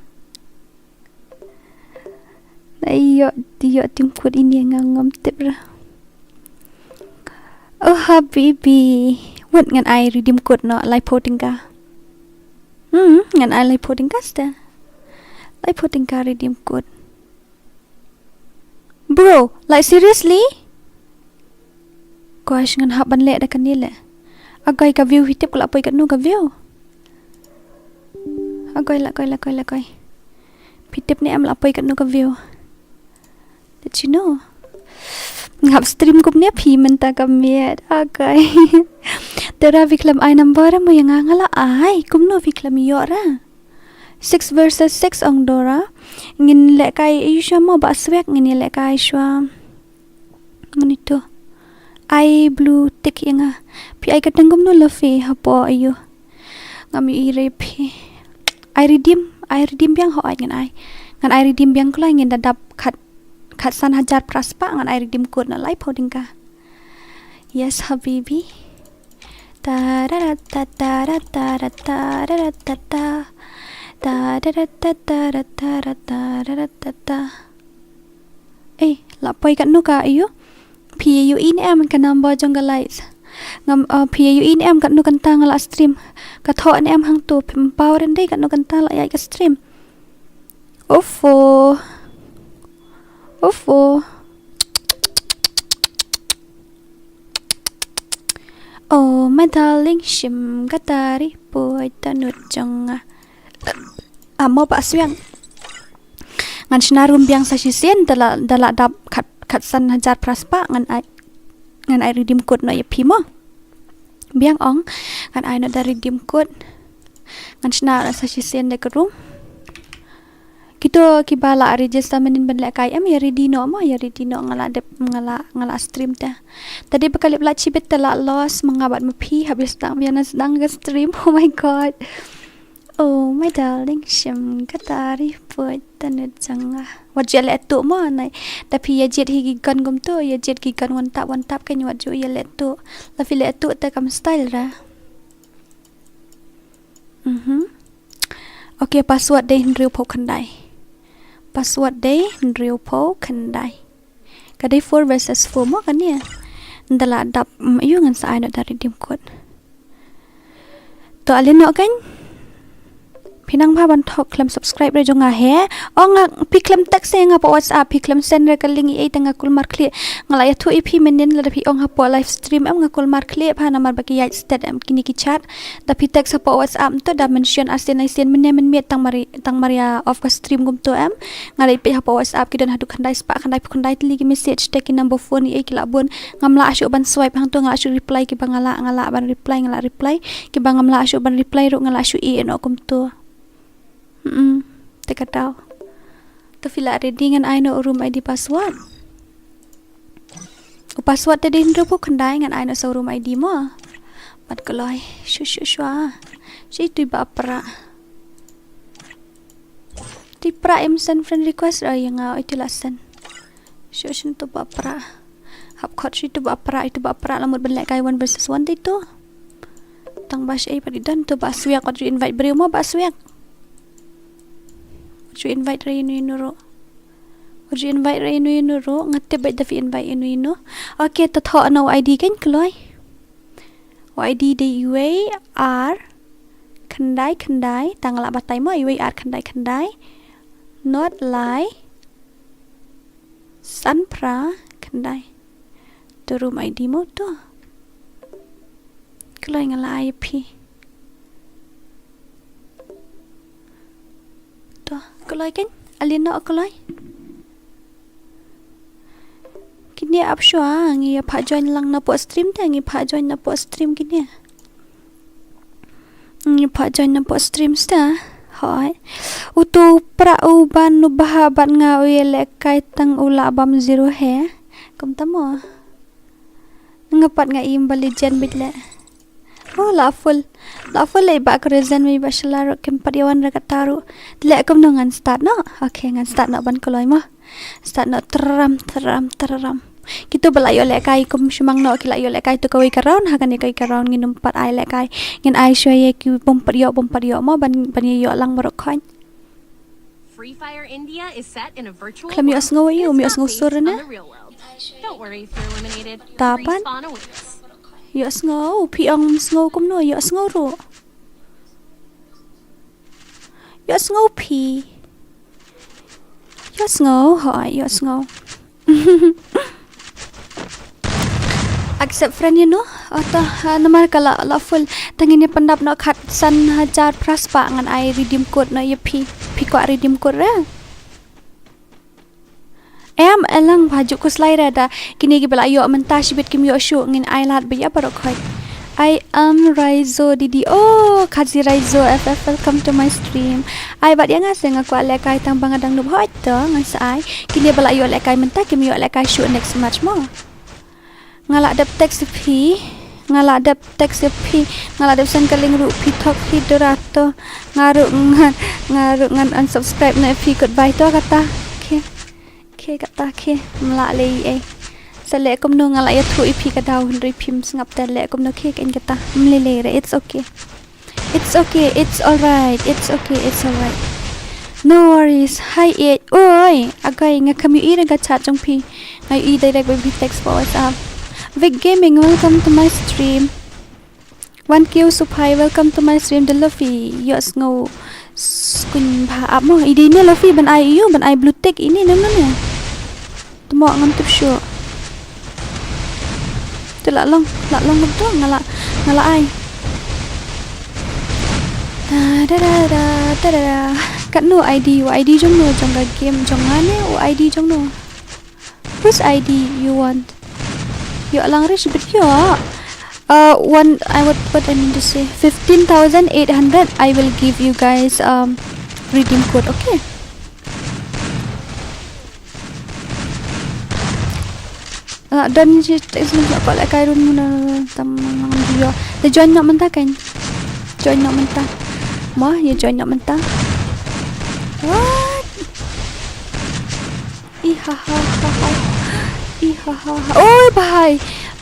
Na ïoh, ïoh team code ini nga ngam tip ra. Oh habibi. Wat ngan ai redeem code noh laiphew tyngka. Hmm, ngan ai laiphew tyngka ste. Laiphew tyngka redeem code. Bro, like seriously? Gosh, ngan hap ban leh da kane leh. Agai ka view, phi tip ka la poi katno ka view? Agai, la koi, la koi, la koi. Phi tip ne em la poi katno ka view? Did you know? Ngap stream kumne phi mynta ka miet. Agai. Te ra phi khlem ai number mo ïa nga, nga la ai. Kumno phi khlem ïoh ra? Six versus six ong Dora. Ngin lehkai ïa shuwa mo Bah Swiak, ngin ïa lehkai shuwa. Monitor. ai blue tick ïa nga. Phi ai ka teng kumno la phi hapoh aiu. Ngam ïohi re phi. Ai redeem, ai redeem biang hooid ngan ai. Ngan ai redeem biang kloi ngin da dap khat, khat san hajar phra spah ngan ai redeem code na laiphew tyngka. Yes habibi. Tararata, tarata, tararata. Tararata, tarata, tararata. Eh, la poi katno ka aiu? Phi ïohi ne em ka number jong ka likes? Ngam, uh, phi ïohi ne em katno kynta nga la stream? Ka thoh ne em hangto, phim paw ren dei katno kynta la ïaid ka stream. Uffo. Uffo. Oh my darling, shim ka tari puai ta nud jong nga. Amo ba swiang. Ngan shna room biang sa shisien da la, da la dap khat, khat san hajar phra spah ngan ai, ngan ai redeem code noh ïa phi mo. Biang ong, ngan ai noh da redeem code. Ngan shna sa shisien da ka room. Kito kiba la register mynnin ban lehkai em ïa ready noh mo, ïa ready noh nga la dep, nga la, nga la stream te. Tadi ba ka lip light shibit te la loss ma nga bad ma phi, haba sdang biang na sdang ka stream. Oh my god. Oh my darling, shim ka tari puai ta nud jong nga. Wat ju ïa leh tuh mo nai. Da phi ïa jied hi ki gun kumto, ïa jied ki gun one tap, one tap kan wat ju ïa leh tuh. La phi leh tuh te kam style ra. Mhm. Okay, password dei hynriewphew khyndai. Password dei hynriewphew khyndai. Ka dei four versus four mo kane. Nda la dap, mm, aiu ngan sa ai noh da redeem code. To ale noh kan. Phi nang bha ban thok khlem subscribe re jong nga he. Ong nga phi khlem text ïa nga hapoh WhatsApp, phi khlem send re ka link ei ei te nga kulmar khlieh. Nga la ïathuh ïa phi mynnin lada phi ong hapoh live stream em nga kulmar khlieh bha namar ba ki ïaid stet em kine ki chat. Da phi text hapoh WhatsApp em to da mynsiem arsien arsien mynne mynmiet tang mar, tang mar ïa off ka stream kumto em. Nga la peit hapoh WhatsApp ki don haduh khyndai spah khyndai phew khyndai tylli ki message te ki number phone ei ei ki la bun. Ngam lah shuh ban swipe hangto, nga lah shuh reply kiba nga lah, nga lah ban reply, nga lah reply. Kiba ngam lah shuh ban reply ruh nga lah shuh ïeh noh kumto. Hmm, te ka daw. To phi la ready ngan ai noh u room I D password. U password te dei hynriewphew khyndai ngan ai noh sa u room I D mo. Bad kloi, shu shu shu. Shi tu ba pra. Ti pra em send friend request, oh ïa nga, oh itu la send. Shu shu tu ba pra. Hap khot shi tu ba pra, itu ba pra la mut ban lehkai one versus one te tu. Tang ba shi pat i don tu ba swiak, wat ju invite briew mo ba swiak. Wat ju invite re ïano ïano ruh. Wat ju invite re ïano ïano ruh, nga tip bad da phi invite ïano ïano. Okay, to thoh na u I D kan kloi. U I D dei uwei ar khyndai khyndai, tang la batai mo, uwei ar khyndai khyndai. Not lai. San phra khyndai. To room I D mo to. Kloi nga la ai phi. To, kloi kan? Alin no kloi. Kine ap shwa ngi ïa pha join lang na po stream te ngi pha join na po stream kine. Ngi pha join na po stream sta. Hoi. Utu pra u ban u baha bat nga u ïa lehkai tang u la bam zero he. Kum tamo. Nga pat nga im ba legend bit le. Oh, la full. La full le ba kre zen mi ba shla ro kim pat ïa wan ra kata ro. Le kum no ngan start no. Okay, ngan start no ban kloi mo. Start no tram tram tram. Kitu ba la ïoh lehkai kum shimang no ki la ïoh lehkai tu kawei ka round ha kane kawei ka round ngin ym pat ai lehkai. Ngin ai shwa ïa ki bym pat ïoh bym pat ïoh mo ban ban ïoh lang baroh khoit. Free Fire India is set in a virtual Khlem ïoh world sngew that ïu, ym ïoh sngew sur ne? Don't worry if you're eliminated. Tapan? Respawn awaits. Ïoh sngew, phi ong sngew kumno, ïoh sngew ruh. Ïoh sngew phi. Ïoh sngew, hoi, ïoh sngew. Accept friend ïa no. Ata, ha, namar ka la, la full. Tang ngin ïa pyndap no khat san hajar phra spah ngan ai redeem code no ïa phi. Phi kwah redeem code re. Em, elang ba ju kuslai re da. Kine ki ba la ïoh mynta shibit kim ïoh shuh ngin ai lad ba ïa baroh khoit. I am Raizo Didi. Oh, Kazi Raizo F F, welcome to my stream. Ai bad ïa nga se nga kwah lehkai tang ba nga dang noob hoi to ngan sa ai. Kine ba la ïoh lehkai mynta kim ïoh lehkai shuh next match mo. Nga la dep text ïa phi. Nga la dep text ïa phi. Nga la dep send ka link ruh phi thok phi Dora to. Nga ruh ngan, nga ruh ngan unsubscribe na phi kot bai to kata. Okay. Okay, kata okay. Mla lei eh. Sa leh kumno nga la ïathuh ïa phi ka daw hynrei phim sngap te leh kumno okay kan kata. Mle lei re, it's okay. It's okay, it's alright, it's okay, it's alright. No worries. Hi, eh. Oi, agai, nga kam ïohi re ka chat jong phi. Nga ïohi direct ba phi text pa WhatsApp. Vic Gaming, welcome to my stream. Wan Kiew Suphai, welcome to my stream. The Luffy, yo sngo skun ba ap mo. Idi ne Luffy ban ai ïa u, ban ai blue tick ini ne ne. Tmo ngam tip shuh. Te la long, la long ngam tu nga la, nga la ai. Da da da da da da. Katno ID, u ID jong no jong ka game jong nga ne, u ID jong no. Which ID you want? Yo lang rich but yo. Uh, one, I would, what I mean to say, fifteen thousand eight hundred. I will give you guys um redeem code, okay? Ah, don shi text link ko lehkai run muna tam lang dio. Te join noh mynta kan. Join noh mynta. Mo, ïa join noh mynta. What? Ihahaha. Ihahaha. Oi bhai.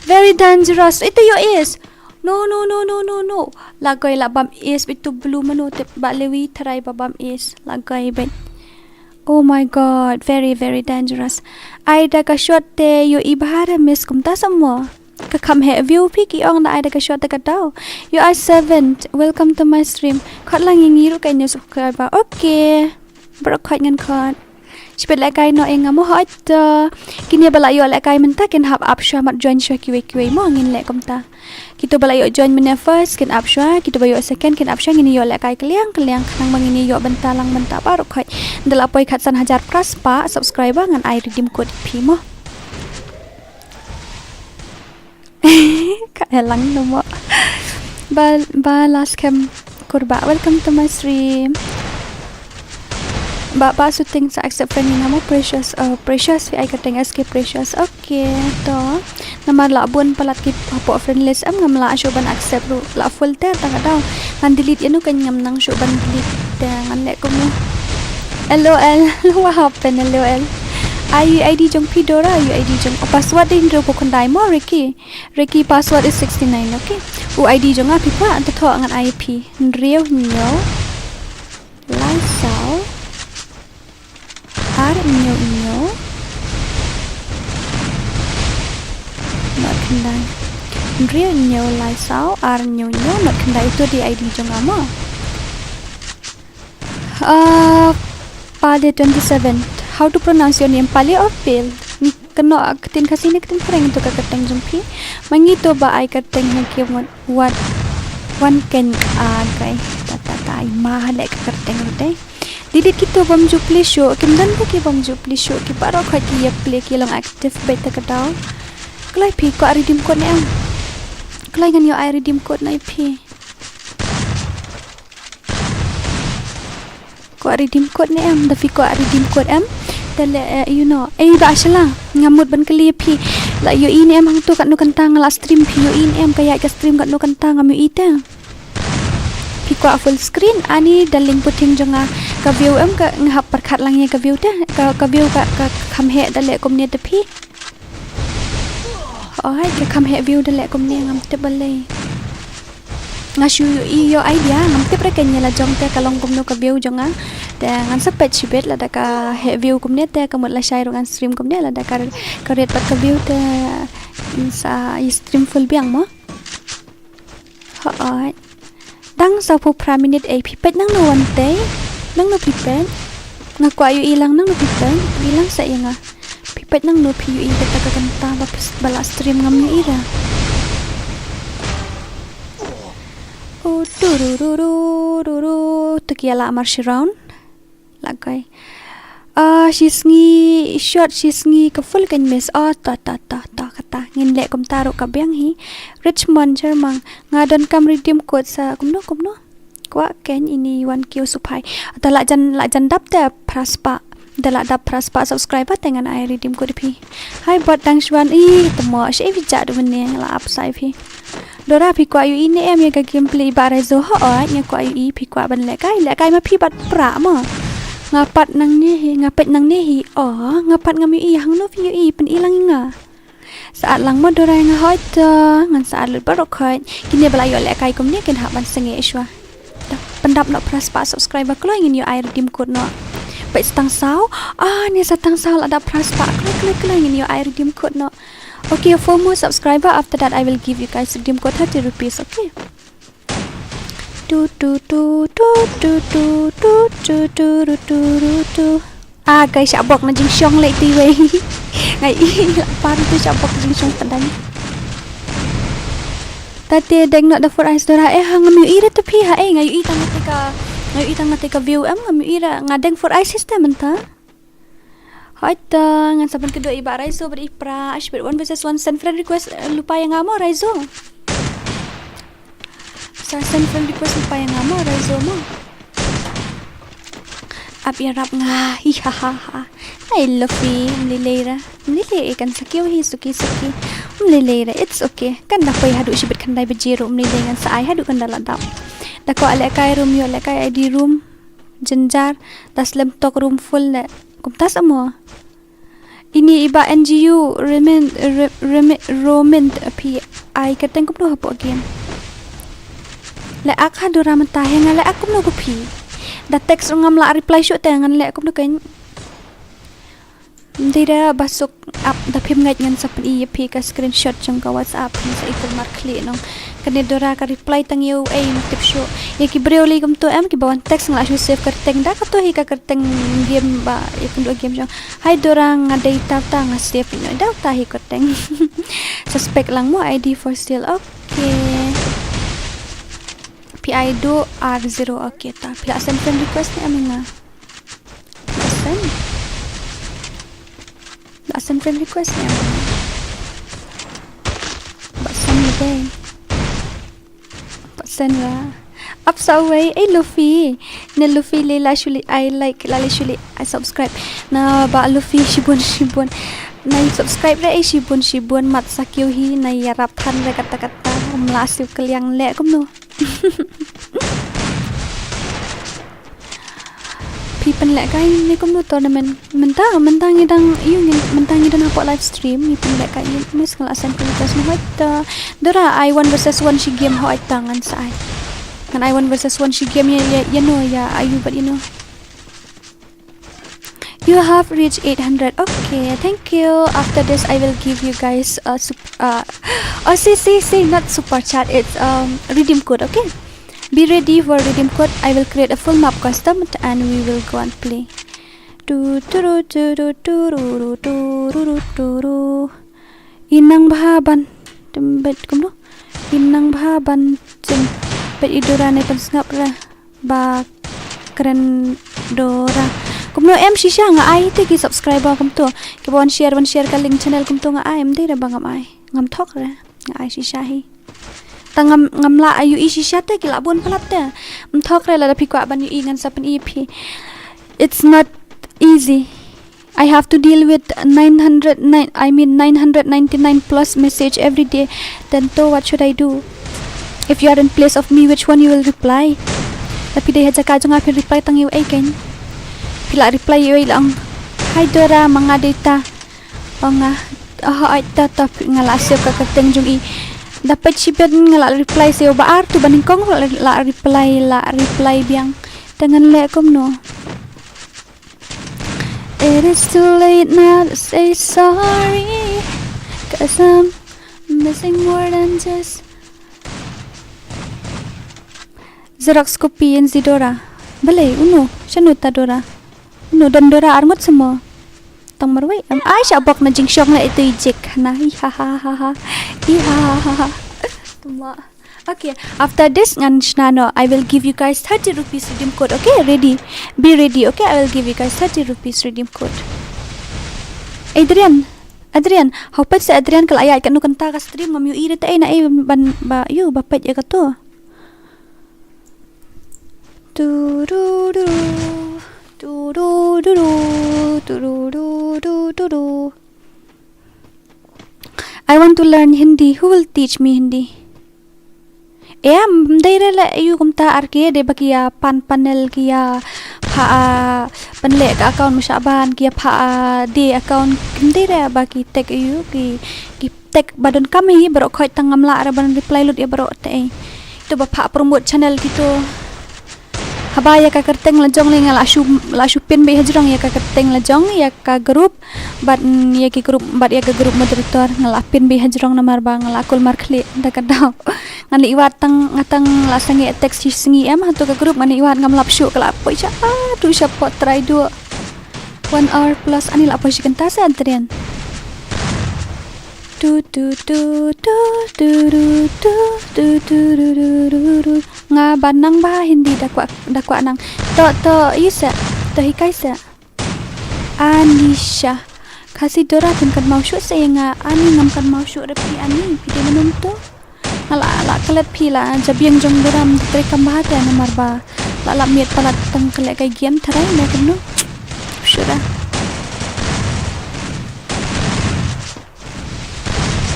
Very dangerous. Ito ïoh ace. No, no, no, no, no, no. Lagoi la bam ace bitu blue mano te ba lewi tharai ba bam ace. Lagoi bet. Oh my God, very, very dangerous. Ai da ka shot te ïohi bha re miss kumta sa mo. Ka kham heh view phi ki ong da ai da ka shot te ka daw. You are seven. Welcome to my stream. Khot lang ïa ngi ruh ka new subscriber. Okay. Baroh khot ngan khot. Shibit lehkai noh ïa nga mo hot to. Kine ba la ïoh lehkai mynta kin hap ap shuwa mat join shuwa kiwei kiwei mo ngin leh kumta. Kito ba la ïoh join mynne first kin ap shuwa, kito ba ïoh second kin ap shuwa, ngin ïoh lehkai kylliang kylliang khnang ba ngin ïoh bynta lang bynta baroh khoit. Nda la poi khatsan hajar phra spah subscriber ngan ai redeem code ïa phi mo. Ka elang no mo. Ba, ba last cam kurba. Welcome to my stream. Ba, ba shooting sa accept friend ïa nga mo Precious. Oh, Precious phi ai kyrteng S K Precious. Okay, to. Namar la bun palat ki hapoh friend list em ngam lah shuh ban accept ruh la full te ta ka daw. Ngan delete ïa no kan ngam nang shuh ban delete te ngan leh kumno. LOL, what happened LOL? Ai ID jong phi Dora, ai ID jong, oh, password dei hynriew phew khyndai mo Ricky. Ricky password is sixty nine, okay. U ID jong nga phi kwah, to thoh ngan ai phi. Hynriew hynñiew lai saw ar hynñiew hynñiew nod khyndai. Hynriew hynñiew lai saw ar hynñiew hynñiew nod khyndai, ito dei ID jong nga mo. Ah, Pale twenty seven. How to pronounce your name? Pale or Pale? Kynnoh ktien Khasi ne ktien Phareng to ka kyrteng jong phi. Ma ngi to ba ai kyrteng ha ki wat, wat, wan ken a kai. Ta ta ta ai ma ha leh ka kyrteng ruh dei. Delete kito bym ju play shuh, kim don ba ki bym ju play shuh, ki baroh khoit ki ïa play ki long active beit ta ka daw. Kloi phi kwah redeem code ne em? Kloi ngan ïoh ai redeem code na ïa phi. Kwah redeem code ne em? Da phi kwah redeem code em? Da leh, eh, you know. Eh, ba shala. Nga mut ban kylli phi. La ïohi ne em hangto katno kynta nga la stream phi ïohi ne em ka ïaid ka stream katno kynta ngam ïohi te. Phi kwah full screen ani da link puting jong nga ka view em ka nga hap pyrkhat lang ïa ka view te. Ka, ka view ka, ka kham heh da leh kumne te phi. Oi, ka kham heh view da leh kumne ngam tip balei. Nga shu ïohi ïoh idea, ngam tip re ka nyela jong te ka long kumno ka view jong nga. Te ngan sa peit shibit lada ka heh view kumne te ka mut lashai ruh ngan stream kumne lada ka, ka rit pat ka view te sa ïa stream full biang mo. Hooid. Dang sawphew phra minit ei phi peit nangno wan tei. Nangno phi peit. Nga kwah ïohi lang nangno phi peit. Phi lang sa ïa nga. Phi peit nangno phi ïohi kata ka kynta ba phi, ba la stream ngam ïohi ra. O tu ru ru ru ru ru. Tu ki ïa la mar shi round. Lagai. Ah, shi sngi shot, shi sngi ka full kan miss. Oh, ta, ta, ta, ta, kata. Ngin leh kumta ruh ka biang hi. Richmond, Chermang. Nga donkam redeem code sa kumno, kumno. Kwah ken ini wan kiew suphai. Ata la jan, la jan dap te phra spah. Da la dap phra spah subscriber te ngan ai redeem code phi. Hai bot dang shwan i temo sha i phi ja du mene la ap sai phi. Dora phi kwah ïohi ne em ïa ka gameplay ba Raizo ho oi nga kwah ïohi phi kwah ban lehkai lehkai ma phi bad pra mo. Nga pat nang ne hi nga pet nang ne hi o nga pat ngam ïohi hangno phi ïohi pyn i lang i nga. Sa at lang mo Dora nga hoi to ngan sa at lut baroh khoit kine ba la ïoh lehkai kumne kin hap ban sangeh shwa. Pyndap noh phra spah subscriber kloi ngin ïoh ai redeem code noh. Peit tang saw. Ah ne sa tang saw la dap phra spah kloi kloi kloi ngin ïoh ai redeem code noh. Okay, four more subscriber after that I will give you guys redeem code thirty rupees, okay? Tu tu tu tu tu tu tu tu tu tu tu tu. Ah guys, shabok na jingshong leh ti wei. Ngai i la pan tu shabok jingshong padan. Tate deng nok da four eyes Dora eh ha ngam ïohi ra tu phi ha eh ngai i tang te ka ngai i tang te ka view em ngam ïohi ra nga deng four eyes system enta. Hoi ta ngan saban kedo i ba Raizo bad i pra ashbit one versus one send friend request eh, lupa ïa nga mo Raizo. Sa send friend request lupa ïa nga mo Raizo mo. Ap ïarap nga hi ha ha ha. Ai Luffy mlilei ra. Mlilei kan sakiu hi suki suki. Mlilei ra it's okay. Kan da poi haduh shibit khandai baje ruh mlilei ngan sa ai haduh kan da la dap. Da ko ale kai room ïoh le kai I D room. Jenjar da slem tok room full le. Kumta sa mo. Ini iba N G U remen remen romen phi ai ka teng kumno hapoh game. Le ak ha Dora mynta he nga le ak kumno ku phi. Da text ngam la reply shuh te ngan le kumno kan. Ndira basuk ap da phim ngait ngan sa pyni ïa phi ka screenshot jong ka WhatsApp phi sa ikul mar khlieh nong. Kane Dora ka reply tang ïa u ei ma tip shuh. Ïa ki briew li kumto em ki ba wan text nga la shu save kyrteng da kato hi ka kyrteng game ba ïa kynduh game jong. Hai Dora nga dei ta ta nga save ïa da ta hi kyrteng. Suspect lang mo I D for sale. Okay. Phi ai do R zero okay ta. Phi la send friend request ne em nga. Ba send. Ba send friend request ne. Ba send ni dei. Ba send la. Ap sa wei eh Luffy. Ne Luffy le la shuli I like la le shuli I subscribe. Na ba Luffy shibun shibun. Na i subscribe re eh shibun shibun mat sa kiu hi na i yarap than re kata kata. Mla siu keliang le kumno. Phi pynlehkai ne kumno tournament mynta mynta ngi dang ïu ngi mynta ngi dang hapoh live stream ngi pynlehkai ngi miss nga la send pynlehkai snu hoi ta Dora ai one versus one shi game hoi ta ngan sa ai ngan ai one versus one shi game ïa ïa ïa no ïa ayu bad ïa no. You have reached eight hundred. Okay, thank you. After this, I will give you guys a sup- uh, oh, see, see, see, not super chat. It's um redeem code. Okay, be ready for redeem code. I will create a full map custom and we will go and play. Tu tu ru tu ru tu ru ru tu ru ru tu ru. Inang bha ban tembet kumno? Inang bha ban tembet i Dora ne pan sngap ra. Ba kren Dora. Kumno em shisha nga ai te ki subscriber kumto. Ki ban share ban share ka link channel kumto nga ai em dei re ba ngam ai. Ngam thok re. Nga ai shisha hi. Ta ngam ngam la ayu i shisha te ki la bun palat te. Ngam thok re la da phi kwah ban yu i ngan sa pyn i phi. It's not easy. I have to deal with nine hundred nine, I mean nine hundred ninety-nine plus message every day. Then to what should I do? If you are in place of me, which one you will reply? Tapi dei ha jaka jong nga phi reply tang ïa u ei kein. Phi la reply ïa u ei la ong. Hi Dora, ma nga dei ta. Ong nga. Oh, ai ta ta nga la save ka kyrteng jong i. Da peit shibit nga la reply sa ïa u ba ar tu ba nyngkong la reply la reply biang. Te ngan leh kumno. It is too late now to say sorry, 'cause I'm missing more than just Xerox copy in the Dora. Balei, uno, shano ta Dora? Uno, don Dora arngut semua. Tang marwei, am ai sha bok na jingshong la itu ijik. Na, hi ha ha ha ha. Hi ha ha ha ha. Tuma. Okay, after this ngan shna no, I will give you guys thirty rupees redeem code. Okay, ready? Be ready. Okay, I will give you guys thirty rupees redeem code. Adrian, Adrian, how pet se Adrian kala ya kan nu kan ta ka stream ngam yu ira ta ina e ban ba yu ba pet ya ka to. Tu ru ru tu ru ru ru. Tururu, tururu. I want to learn Hindi. Who will teach me Hindi? Em, ym dei re leh ïa u kumta ar ki, dei ba ki ïa pan panel, ki ïa pha, ah, pynleh ka account mashah ban, ki ïa pha, ah, die account, ym dei re ba ki tag ïa u, ki, ki tag ba donkam hi, baroh khoit tang ngam lah re ban reply lut ïa baroh te. Ito ba pha promote channel kito. Haba ïa ka kyrteng la jong lei nga la shu, la shu pin beit hajrong ïa ka kyrteng la jong ïa ka group, bad, mm, ïa ki group, bad ïa ka group moderator nga la pin beit hajrong namar ba nga la kul markhlieh da ka daw. Ngan leit wad tang, nga tang la sangeh text shi sngi em, hato ka group ngan leit wad ngam lap shuh, ka la poi sha, ah, tu sha pot trai duh. One hour plus, ani la poi shi kynta se Adrian. Tu, tu, tu, tu, tu, ru, tu, tu, tu, ru, ru, ru, ru. Nga ba nang ba Hindi da kwah, da kwah nang. To, to, ïa se, to hikai se. Anisha. Khasi Dora phin kynmaw shuh se ïa nga, ani ngam kynmaw shuh re phi ani, phi dei mynno to. Nga la, la klet phi la, jabieng jong Dora ym trei kam bha te namar ba la, la miet palat tang klet ka game tharai ne kumno. Shuh da.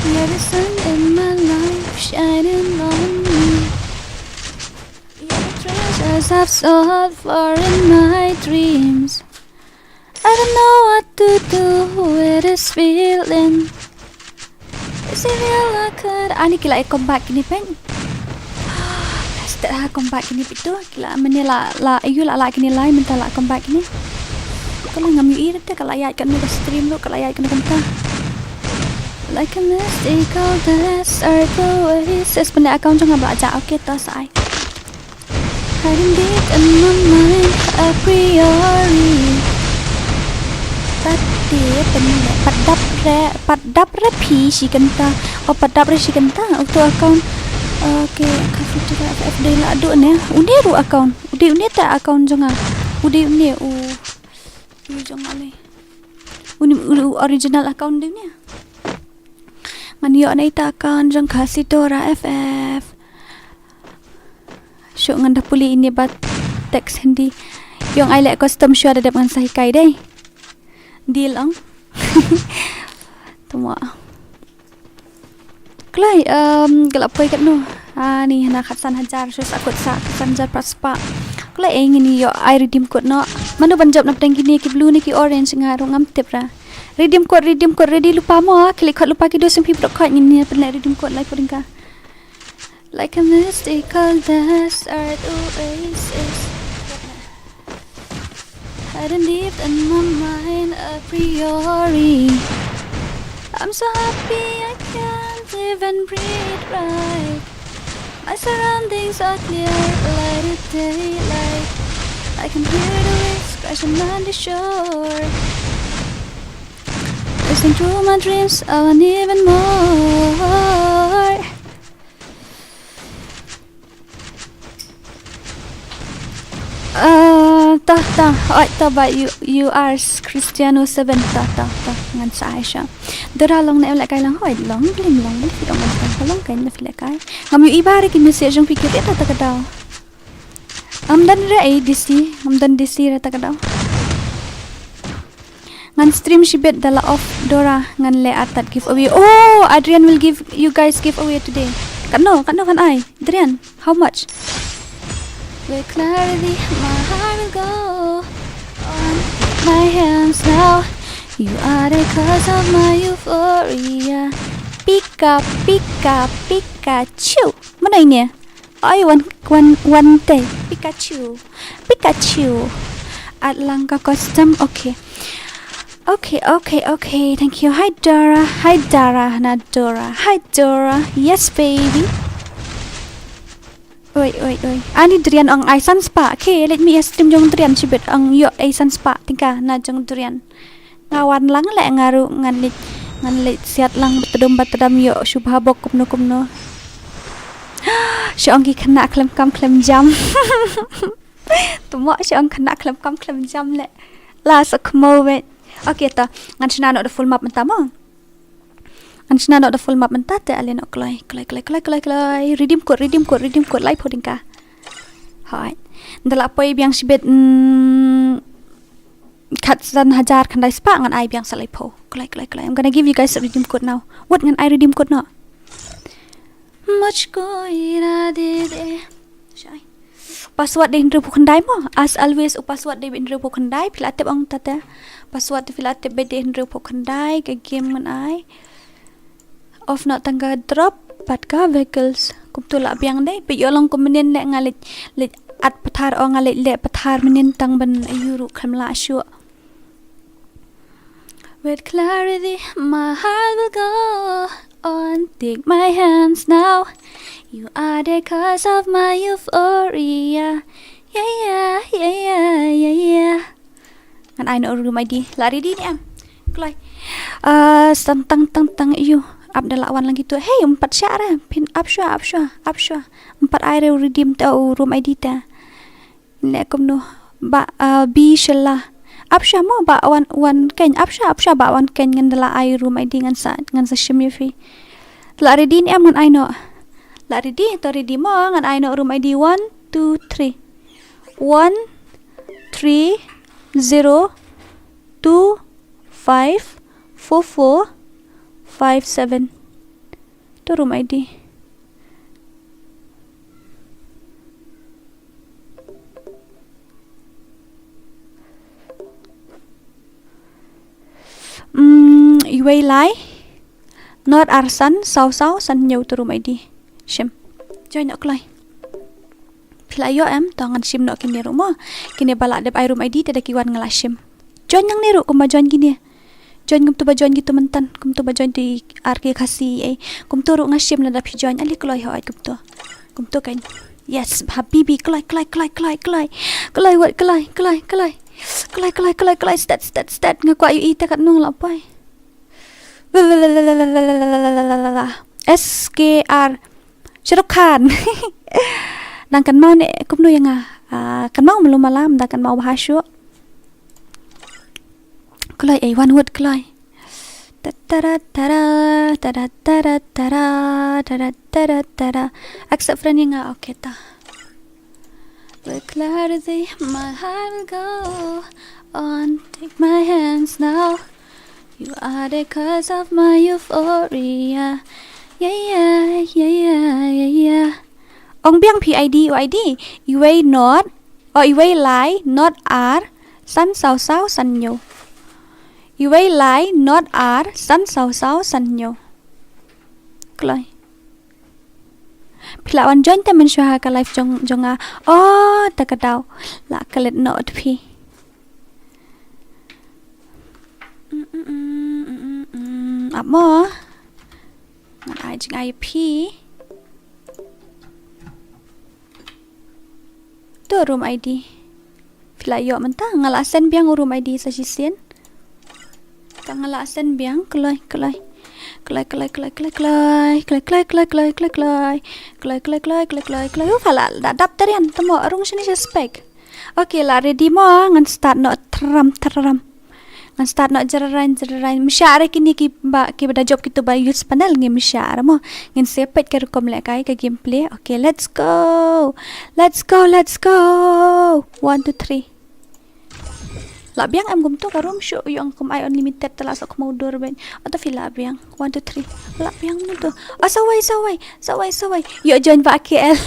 You're the sun in my life, shining on me. You're the treasures I've sought for in my dreams. I don't know what to do with this feeling. Is it real or could, ani ki la ïa combat kine pyn. Stet ha combat kine pito. Ki la mane la, la, ïa u la, la kine lai mynta la combat kine. Ka la ngam ïohi te ka la ïaid katno ka stream ruh, ka la ïaid katno kumta. Like a mystical desert oasis. Pynleh account jong nga ba la jah, okay to sa ai. Hiding deep in my mind a priori. Pat dei pynleh, pat dap re, pat dap re phi shi kynta. Oh, pat dap re shi kynta. Uto account. Okay, ka future F F dei la duh ne. Une ruh account. U dei une te account jong nga. U dei une u. U jong nga le. Une u original account dei une. Ngan ïoh na ita account jong Khasi Dora F F. Shuh ngan da pule ine ba text Hindi. Ïong ai leh custom shuwa da dep ngan sa hikai dei. Deal ong. Tuma. Kloi, em, ka la poi katno? Ani hana khatsan hajar, shuh sa kut sa khatsan hajar pat spah. Kloi, eh, ngin ïoh ai redeem code noh. Mano ban jop na pdeng kine ki blue ne ki orange nga ruh ngam tip ra. Redeem code, redeem code, ready lypa mo, ah, klik khot lypa ki dos sngewbha phi brok khot ngin ïa pynleh redeem code lai pud ka. Like a mystical desert oasis. Hiding deep in my mind a priori. I'm so happy I can't even breathe right. My surroundings are clear, light of daylight. I can hear the waves crashing on the shore. Listen to my dreams, I want even more. Ah, ta, ta, oi, ta ba you, you are Cristiano seven, ta, ta, ta, ngan sa ai sha. Dora long ne em lehkai lang, hoi, long, blim long, blim phi long, long, long, long, kai na phi lehkai. Ngam ïohi ba re ki message jong phi ki rit ta ka daw. Ngam don re ai D C, ngam don D C re ta ka daw. Ngan stream shibit da la off Dora ngan leh artat giveaway. Oh, Adrian will give you guys giveaway today. Katno, katno kan ai? Adrian, how much? With clarity, my heart will go on my hands now. You are the cause of my euphoria. Pika, pika, Pikachu. Mana ini? Ai, wan, wan, wan te. Pikachu. Pikachu. Atlanga custom. Okay. Okay, okay, okay. Thank you. Hi, Dora. Hi, Dara. Na Dora. Hi, Dora. Yes, baby. Oi, oi, oi. Ani Drian ong ai san spah. Okay, let me stream jong Drian shibit ong ïoh ai san spah. Tingka na jong Drian. Nga wan lang leh nga ruh ngan leit, ngan leit siat lang ba tdum ba tdam ïoh shu bha bok kumno kumno. Shu ong ki khynnah khlem kam khlem jam. Tuma shu ong khynnah khlem kam khlem jam leh. La sa khmo wet. Okay ta ngan shna noh da full map mynta mo. Ngan shna noh da full map mynta te ale noh kloi kloi kloi kloi kloi kloi. Redeem code, redeem code, redeem code lai pho dingka. Hoi. Nda la poi biang shibit. Mm, khatsan hajar khyndai spah ngan ai biang sa laiphew. Kloi, kloi, kloi. I'm gonna give you guys a redeem code now. Wat ngan ai redeem code noh. Mujhko irade de. Shai. Password dei hynriewphew khyndai mo. As always, u password dei hynriewphew khyndai. Phi la tip ong tata. Password phi la tip dei hynriewphew khyndai ka game ngan ai. Off noh tang ka drop bad ka vehicles. Kumtu lah biang dei. Peit ïoh long kum mynnin leh nga leit, leit at pathar, o nga leit leh pathar mynnin tang ban ïoh ruh khlem lah shuh. With clarity, my heart will go on. Take my hands now. You are the cause of my euphoria. Yeah, yeah, yeah, yeah, yeah, yeah. Ngan ai noh u room I D. Lah ready ne em? Kloi. Ah, tang tang tang tang ïu. Ap da lah wan lang kitu. Hey, ym pat shah re. Phin ap shwa, ap shwa, ap shwa. Ym pat ai re u redeem te, u room I D te. Ne kumno. Bah, ah, B Shella. Ap shwa mo, Bah Wan, Wan Keiñ. Ap shwa, ap shwa, Bah Wan Keiñ, ngan da lah ai room I D ngan sa, ngan sa shim ïa phi. Lah ready ne em? Ngan ai noh. Lah ready, to ready mo, ngan ai noh room I D one two three. One three zero two five four four five seven. To room I D. Mm, iwei lai, nod ar san saw saw san hynñiew, to room I D. Shim. Join noh kloi. Phi la ïoh em? To ngan shim noh kine ruh mo. Kine ba la dep ai room I D te da ki wan nga la shim. Join nangne ruh kumba join kine. Join kumtu ba join kitu mynta, kumtu ba join tu i ar ki Khasi ei. Kumtu ruh nga shim lada phi join, ale kloi hooid kumtu. Kumtu kan. Yes, habibi, kloi, kloi, kloi, kloi, kloi. Kloi, wat, kloi, kloi, kloi. Kloi, kloi, kloi, kloi, stat, stat, stat. Nga kwah ïohi te katno nga la poi. S K R. Shah Rukh Khan. Dang kynmaw ne kumno ïa nga. Ah, kynmaw malu malam, dang kynmaw bha shuh. Kloi, eh, one word kloi. Ta ta ra ta ra, ta ra ta ra ta ra, ta ra ta ra ta ra. Accept friend ïa nga, okay ta. With clarity, my heart will go on. Take my hands now. You are the cause of my euphoria. Yeah, yeah, yeah, yeah, yeah, yeah. Ong biang phi I D, u I D. Iwei nod, o iwei lai, nod ar, san saw saw san hynñiew. Iwei lai, nod ar, san saw saw san hynñiew. Kloi. Phi lah wan join te mynshuwa ha ka live jong, jong nga. Oh, ta ka daw. Lah klet noh phi. Mm, mm, mm, mm, mm, mm. Ap mo. Ngan ai jingai phi. To room I D. Phi la ïoh mynta, nga la send biang u room I D sa shisien. Te nga la send biang, kloi, kloi. Kloi, kloi, kloi, kloi, kloi. Kloi, kloi, kloi, kloi, kloi, kloi. Kloi, kloi, kloi, kloi, kloi, kloi. Uf, hala, da dap tarian, te mo, rung shini suspect. Okay, la ready mo, ngan start noh tram, tram. Ngan start noh jrrain, jrrain. Mynshiar kine ki ba, ki ba da jop kito ba use panel ngi mynshiar mo. Ngin sa peit ka rukom lehkai ka gameplay. Okay, let's go. Let's go, let's go. One, two, three. Lah biang em kumto ka room shuh, ïoh kum ai unlimited te lah sa khmau dur ben. Ato phi lah biang. One, two, three. Lah biang kumto. Oh, sawai, sawai. Sawai, sawai. Ïoh join ba K L.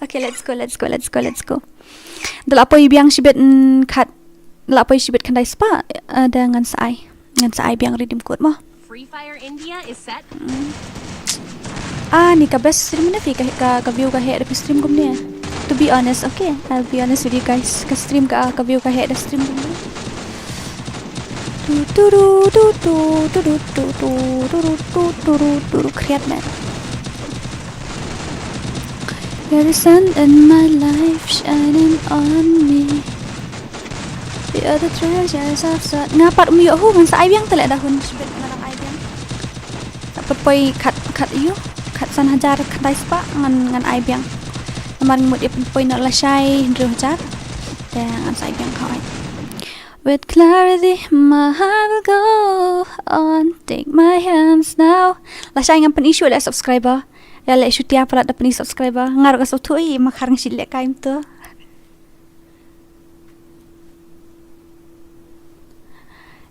Okay, let's go, let's go, let's go, let's go. Da lah poi biang shibit, mm, khat. Da lah poi shibit khyndai spah, eh, da ngan sa ai. Ngan sa ai biang redeem code mo. Free Fire India is set. Mm. Ah, ni ka best stream ne phi ka, ka, ka view ka heh da phi stream kumne. To be honest, okay? I'll be honest with you guys. Ka stream ka, ka view ka heh da stream kumne. Tu tu ru tu tu tu ru tu tu tu ru tu tu ru tu ru, khriat man. You're the sun in my life shining on me. You're the treasures of sun. Nga pat um ïoh hu, ngan sa ai biang te leh da hun. Shibit nga dang ai biang. Nga pat poi khat, khat ïu, khat san hajar khyndai spah ngan, ngan ai biang. Namar ngi mut ïa pynpoi noh lashai hynriew hajar. Te ngan sa ai biang kawei. With clarity, my heart will go on. Take my hands now. Lashai ngam pyn-i shuh leh subscriber. Ïa leh shutia palat da pyn-i subscriber. Nga ruh nga sngewthuh i, ma khar nga shu lehkai kumto.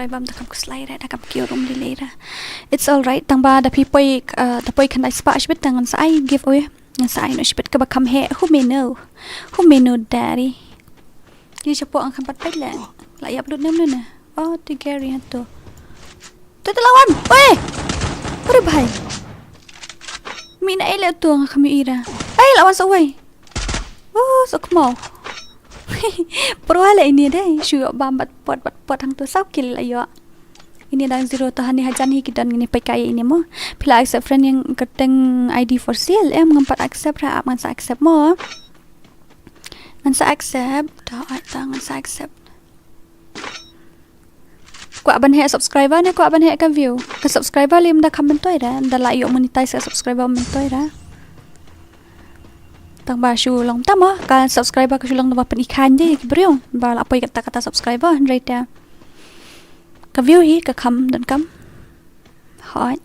Ai bam da kam khuslai re, da kam kiew rum lei lei re. It's all right, tang ba da phi poi, uh, da poi khyndai spah shibit tang ngan sa ai giveaway. Ngan sa ai noh shibit kaba kham heh, who may know. Who may know, daddy. Ki chapoh ngan kham pat peit leh. La ïap lut ne mne ne. Oh, tu Gary hato. Tu tu lawan. Oi. Ore bhai. Mina ele tu nga kham ira. Ai lawan sa wai. Oh, sok mau. Perwale ini deh. Shu bam bat pot bat pot hangtu saw kill la ïoh. Ini dang zero to hani hajan hi ki don ngini peit ka ini mo. Phi la accept friend ïa kyrteng I D for sale em, ngam pat accept ra, ap ngan sa accept mo. Ngan sa accept. To ai ta ngan sa accept. Kwah ban heh subscriber ne kwah ban heh ka view? Ka subscriber lei ym da kham myntoi re, ym da lah ïoh monetize ka subscriber myntoi re. Tang ba shu long tama ka subscriber ka shu long tama pyn-i khan de ki briew ba la poi kata kata subscriber hynrei te ka view hi ka kham don kam. Hoi.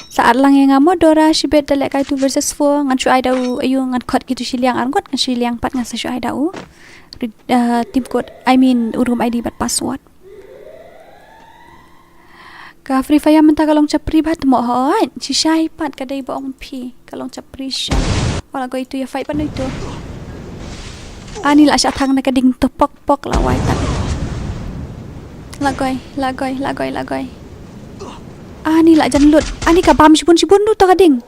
Sa at lang ïa nga mo Dora shibit da lehkai two versus four, ngan shu ai da u ayu, ngan khot kitu shiliang arngut, ngan shiliang pat ngan sa shu ai da u. Ri-, uh, team code, I mean u room I D bad password. Ka Free Fire mynta ka long chapri bha tmo hoi. Shisha hi pat ka dei ba ong phi ka long chapri sha. Wala ko itu ïa fight pat no itu. Ani la sha thang na ka ding to pok pok la wai tan. La goi, la goi, la goi, la goi. Ani la jan lut. Ani ka bam shibun shibun tu to ka ding.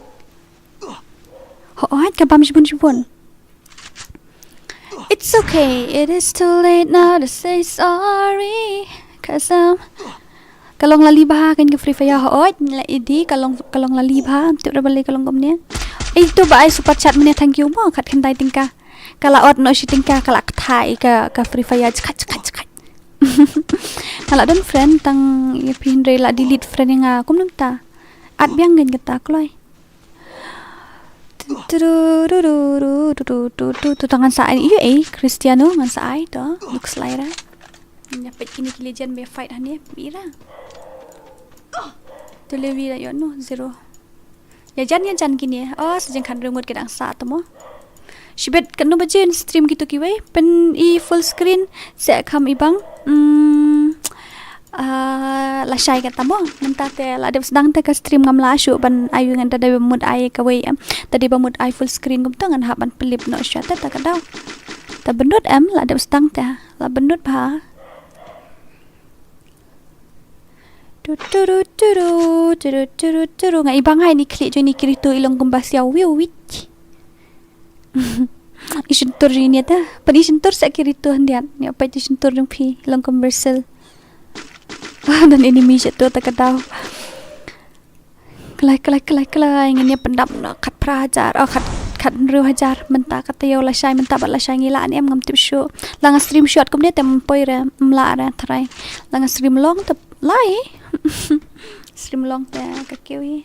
Hoi ka bam shibun shibun. It's okay, it is too late now to say sorry. Cause I'm ka long lali bha kan ka Free Fire hoi la idi ka long ka long lali bha tip ra bale ka long gomne. Itu ba ai super chat mne thank you mo khat khyndai tyngka. Ka la ot no shi tyngka ka la kthai ka ka Free Fire chkhat chkhat chkhat. Nga la don friend tang ïa phi hynrei la delete friend ïa nga kumno mynta. At biang ngan kata kloi. Tu tu ngan sa ai ïa eh Cristiano ngan sa ai to. Looks like ra. Nya pet kini ki legend be fight hane mira. Tu lewi la ïoh no zero. Ïa jan ïa jan kine. Oh sa jingkhan ringut ki dang sa tamo. Shibit katno baje stream kitu kiwei pyn-i full screen se kham ibang. Hmm. Ah, lashai kata mo mynta te la dep sdang te ka stream ngam lah shuh ban ai ngan da dei ba mut ai kawei em da dei ba mut ai full screen kumta ngan hap ban pynlip noh shuh te ta ka daw. Ta bynrut em la dep sdang te la bynrut bha. Tu tu ru tu ru tu ru tu ru tu ru nga ibang hai ni khlieh jong ni kiritu i long kumba siaw wiu wich. I shyntur jong ni ta pan i shyntur sa kiritu hyndiat ni apa i shyntur jong phi i long kumba sel. Wah dan enemy sha tu ta ka daw. Klai klai klai klai ngin ïa pyndap na khat phra hajar oh khat khat hynriew hajar mynta kata ïa u lashai mynta bad lashai ngi lah ne em ngam tip shuh. La nga stream short kumne te ym poi re ym lah re tharai. La nga stream long te lai. Stream long te ka kiew hi.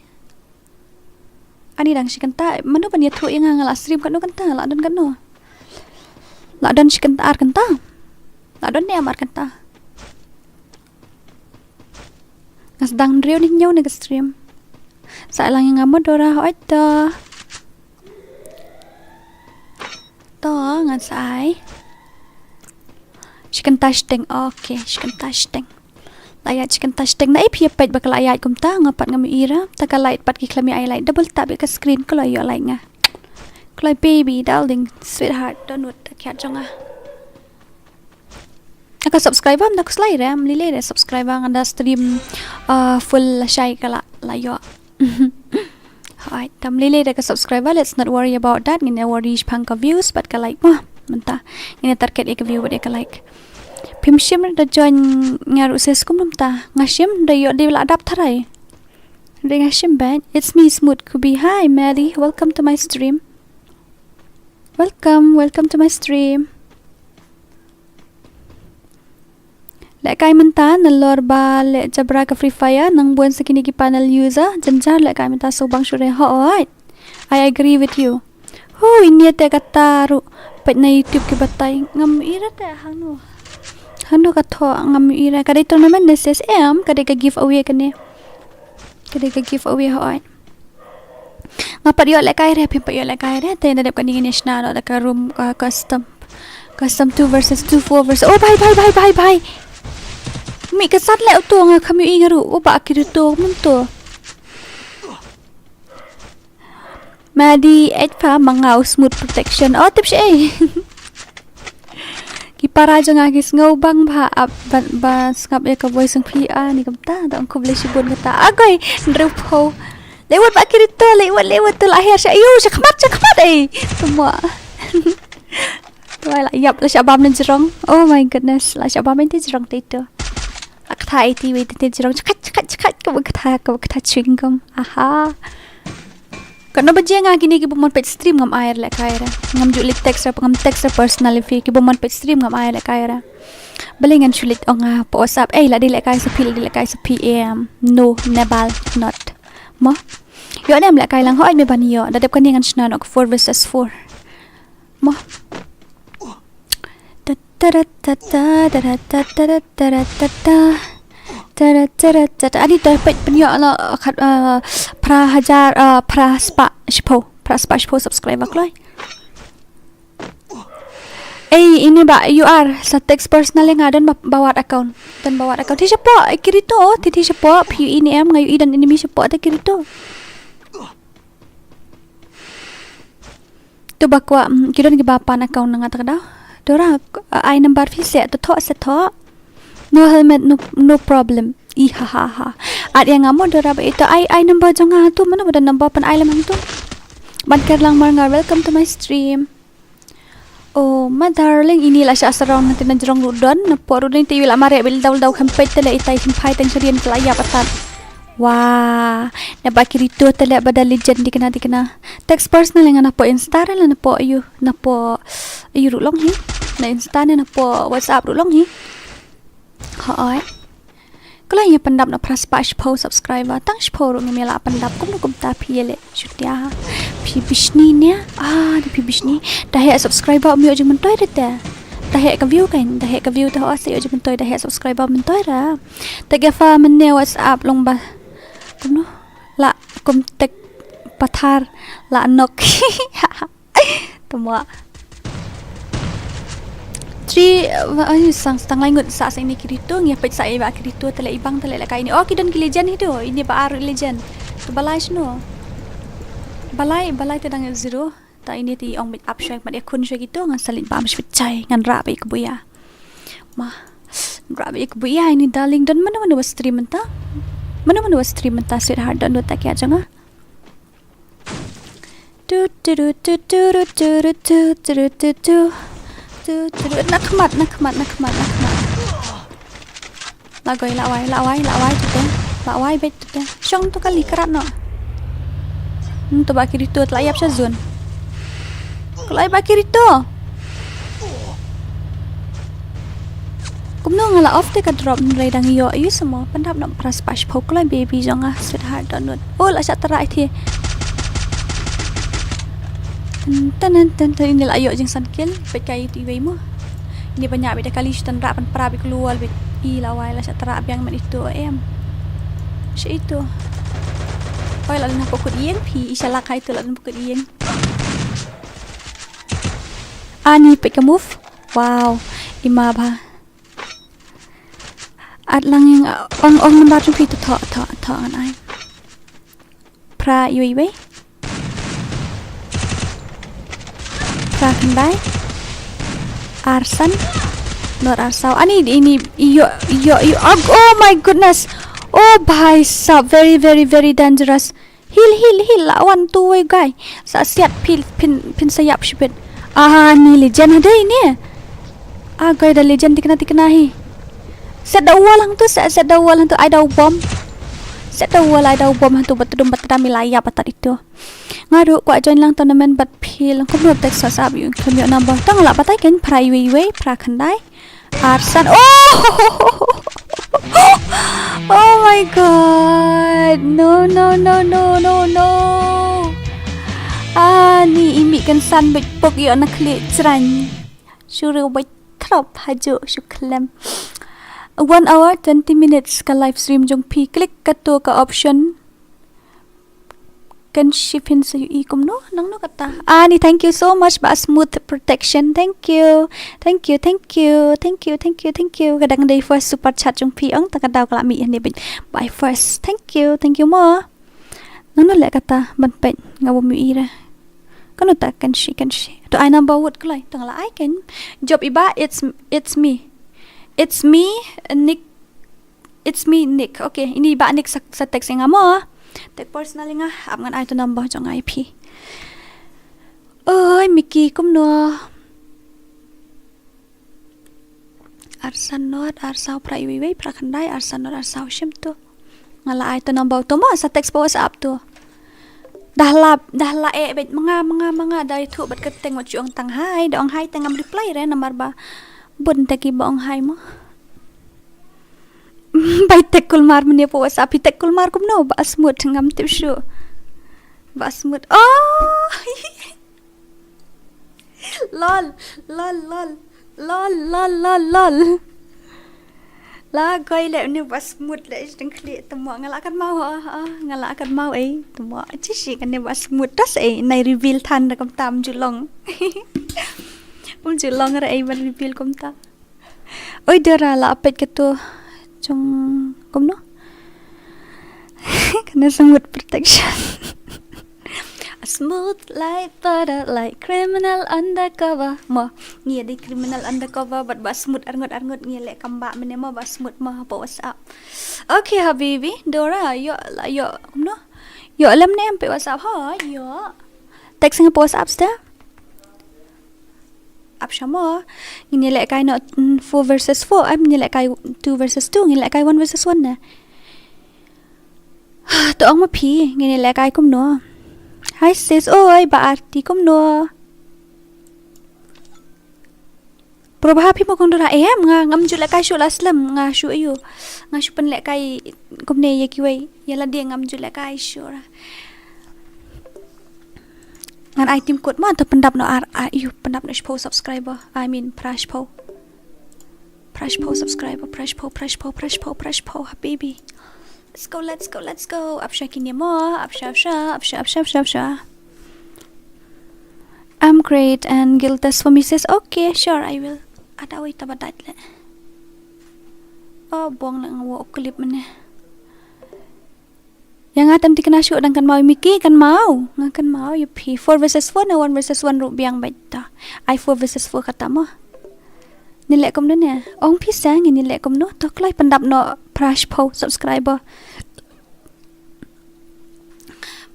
Ani dang shi kynta mano ban ïathuh ïa nga nga la stream katno kynta la don katno. La don shi kynta ar kynta. La don ne em ar kynta. Nga sdang hynriew ne hynñiew ne ka stream. Sa lang ïa nga mo Dora hooid to. To ngan sa ai. Shi kynta shiteng. Okay, shi kynta shiteng. La ïaid shi kynta shiteng. Na i phi ïa peit ba ka la ïaid kumta nga pat ngam ïohi ra. Ta ka light pat ki khlem ïa ai light. Double tap ïa ka screen ka la ïoh light nga. Kloi baby, darling, sweetheart, donut, ta kiat jong nga. Ka subscriber ym da khuslai re, ym lei lei re subscriber nga da stream uh, full lashai ka la la ïoh. Hooid, tam lei lei re ka subscriber, let's not worry about that. Ngin ïa worry shaphang ka views bad ka like mo. Mynta ngin ïa target ïa ka view bad ïa ka like. Phim shim re da join nga ruh sis kumno mynta. Nga shim da ïoh dei la dap tharai. Dei nga shim bad. It's me Smooth Kubi. Hi Mary, welcome to my stream. Welcome, welcome to my stream. Lehkai mynta nalor ba leh jabra ka Free Fire nang bun sa kine ki panel user jynjar lehkai mynta sngewbang shuh re hooid. I agree with you. Hu ini te kata ruh peit na YouTube ki batai ngam ira te hangno. Hangno ka thoh ngam ira ka dei tournament ne S S M ka dei ka giveaway kane. Ka dei ka giveaway hooid. Nga pat ïoh lehkai re, phim pat ïoh lehkai re, te na dep kane ngin ïa shna noh da ka room ka custom. Custom two versus two, four versus. Oh bhai bhai bhai bhai bhai. Mi ka sat le uto nga kham ïohi nga ruh. U ba Kirito mynto. Madi et pha ma nga u smooth protection. Oh, tip shi ei. Ki para jong nga ki sngew bang bha ap ba, ba sngap ïa ka voice jong phi a ni kumta da ong khublei shibun kata. Agoi, hynriew phew. Lewat ba Kirito, lewat, lewat tu la her sha. Ayo, sha khmat, sha khmat ei. Semua. Wai la ïap la shah bam na jrong. Oh my goodness, la shah bam ïa jrong te tu. La kata ïa te wei te jrong chkat chkat chkat ka ba kata ka ba kata chewing gum. Aha. Kano ba jia nga kine ki ba mon peit stream ngam ai re lehkai re. Ngam ju leit text re ngam text re personally phi ki ba mon peit stream ngam ai re lehkai re. Balei ngan shu leit ong nga pa WhatsApp. Eh la dei lehkai sa phi la dei lehkai sa phi em. No, nebal not. Mo. Ïoh ne em lehkai lang hooid me ban ïoh. Da dep kane ngan shna noh ka four versus four. Mo. Ta ta ra ta ta ta ra ta ta ra ta ra ta ta. Ta ra ta ra ta ta. Ani ta peit pynïoh la khat, eh, phra hajar, eh, phra spah shiphew. Phra spah shiphew subscriber kloi. Ei, ini ba U R sa text personal nga don ba, ba wad account. Don ba wad account. Te shapoh, eh, Kirito, te te shapoh, phi ini em nga ïohi don enemy shapoh te Kirito. Tu ba kwah, mm, ki don ki ba pan account na nga ta ka daw. Dora, ai number phi se, to thoh se thoh. No helmet, no, no problem. I ha ha ha. At ïa nga mo Dora ba ito ai, ai number jong nga tu, mano ba don number pan ai lem hangtu. Ban ker lang mar nga, welcome to my stream. Oh, my darling, ini la sha surround na te na jrong ruh don, na pok ruh don te ïa la mareh bil daw daw kham peit te le itai kham phai teng sha rian te la ïap atat. Wah, na ba Kirito te le ba da legend dikna dikna. Text personal nga na pok Insta re la na pok ïa u, na pok ïa u ruh long hi. Na Insta ne na pok WhatsApp ruh long hi. Hooid. Kloi ïa pyndap na phra spah shiphew subscriber. Tang shiphew ruh ngim ïa la pyndap kumno kumta phi ïa leh. Shutia. Phi bishni ne? Ah, da phi bishni. Da heh subscriber um ïoh jingmyntoi re te. Da heh ka view kan, da heh ka view te hooid sa ïoh jingmyntoi, da heh subscriber myntoi re. Te ka fa mynne WhatsApp long ba. Kumno? La kum tek pathar la nok. Tuma. Tri, uh, ai, sang stang lai ngut sa sa ini Kirito, ngi peit sa i ba Kirito, te le i bang, te le la kai ini. Oh, ki don ki legend hi tu, ini ba ar legend. Tu balai shno. Balai, balai te dang zero. Ta ini ti ong mit up shwek mat ya khun shwek itu, ngan salit ba am shwek chai, ngan ra ba ik buya. Ma, ra ba ik buya ini darling, don mano mano stream ta. Mano mano stream ta sweetheart, don do ta kya janga. Tu, tu, tu, tu. Na khmat, na khmat, na khmat, na khmat. La goi, la wai, la wai, la wai tu te. La wai bet tu te. Shong tu kali krat no. Hmm, tu ba Kirito, la ïap sha zone. Kloi ba Kirito. Kumno nga la off te ka drop nrei dang ïoh ïa u sa mo pyndap na pras pash pho kloi baby jong nga sweetheart donut. Oh la sha tara ïa te. Tan tan tan tan ini la ïoh jingsan kill peit ka ïa te iwei mo. Ini ba ñiah beit da kali shu tan rah pan pra beit kloi beit i la wai la sha tara biang man ito em. Sha ito. Oi la lynha pokut ïeng phi i sha la kai to la lynha pokut ïeng. Ani peit ka move. Wow. Ima ba. At lang ïing ong ong nambar jong phi to tho tho tho ngan ai. Phra iwei iwei. Phra khyndai. Arsan. Nor arsaw. Ani ini ïoh ïoh ïoh. Oh my goodness. Oh bhai sab, very very very dangerous. Heal, heal, heal, la wan tu wei guy. Sa siat pil phin phin sa ïap shibit. Ah, ni legend ha dei ni. Ah, guy da legend tikna tikna hi. Set da wall hang tu, set, set da wall hang tu, ai da bomb. Set da wall, ai da bomb hang tu, bat dum bat dam ila ïap atat itu. Nga ruh kwah join lang tournament bat pil. Kum ruh text WhatsApp ïa u, kum ïa u number. Tang la batai kan phra iwei iwei, phra khyndai. Arsan. Oh! Oh my god. No, no, no, no, no, no. Ah, ni imi kan san bit pok ïoh na khlieh chrain. Shu riewbeit throp haju shu khlem. One hour, twenty minutes ka live stream jong phi. Click kato ka option. Kan shipin sa yu i kumno, nangno kata. Ani, thank you so much, ba smooth protection. Thank you. Thank you, thank you, thank you, thank you, thank you. Kadang dei first super chat jong phi ong, ta ka daw ka la mih hynne bit. By first. Thank you, thank you mo. Nangno leh kata, ban peit, nga bym yu i re. Kano ta kan shi, kan shi. To ai number wut kloi, tang la ai kan. Jop i ba, it's, it's me. It's me, Nick. It's me, Nick. Okay, ini ba Nick sa, sa text ïa nga mo. Text personal ïa nga, ap ngan ai to number jong nga ïa phi. Oi, Mickey, kumno? Arsan not, arsaw phra iwei wei, phra khyndai, arsan not, arsaw shim to. Nga la ai to number to mo, sa text pa WhatsApp to. Dah la, dah la eh, bet manga, manga, manga, dai thu, bet keteng, wat ju ong tang hai, da ong hai, tang ngam reply re, namar ba. Bun te ki ba ong hai mo. Bai tek kulmar mene pa WhatsApp, i tek kulmar kumno, ba smooth ngam tip shu. Ba smooth. Oh! Lol, lol, lol. Lol, lol, lol, lol. La koi le ne ba smooth le jeng khli temo nga la kat mau ha, ha, nga la kat mau ei temo. Chi shi kan ne ba smooth tas ei nai reveal than da kam tam ju long. Um ju long re ei ban reveal kum ta. Oi, Dora la peit ka tu. Jong kumno? Kane sa mut protection. Smooth like butter, like criminal undercover. Mo, ngi dei criminal undercover, but ba smooth arngut arngut ngi leh kamba mene mo ba smooth mo pa WhatsApp. Okay, habibi, Dora, yo, la, yo, kumno? Yo, lem ne em pe WhatsApp, ha, yo. Text nga pa WhatsApp sta. Ap sha mo. Ngin ïa leh kai no, mm, four versus four. Am ngin ïa leh kai two versus two. Ngin leh kai one versus one ne. To ong ma phi, ngin ïa leh kai kumno. Hi sis, oi, ba Arti kumno. Probha phi mo kong Dora, em, nga, ngam ju leh kai shu la slem, nga shu ayu. Nga shu pynleh kai kumne ïa kiwei, ïa lade ngam ju leh kai shu ra. Ngan ai tim kut ma, to pyndap no ar, ar, ïu, pyndap no shiphew subscriber. I mean, phra shiphew. Phra shiphew subscriber, phra shiphew, phra shiphew, phra shiphew, phra shiphew, habibi. Let's go, let's go, let's go. Ap sha kine mo, ap sha, ap sha, ap sha, ap sha, ap sha, ap sha. I'm great and guilt test for me sis. Okay, sure, I will. Ada wei taba dait le. Oh, bong le nga wo clip mene. Ïa nga tam ti kena shu dang kan mau Mickey kan mau. Nga kan mau ïa phi. Four versus four ne one versus one ruh biang bait ta. Ai four versus four kata mo. Ni leh kumno ne. Ong phi sa ngi ni leh kumno. To kloi pyndap no phra shiphew subscriber.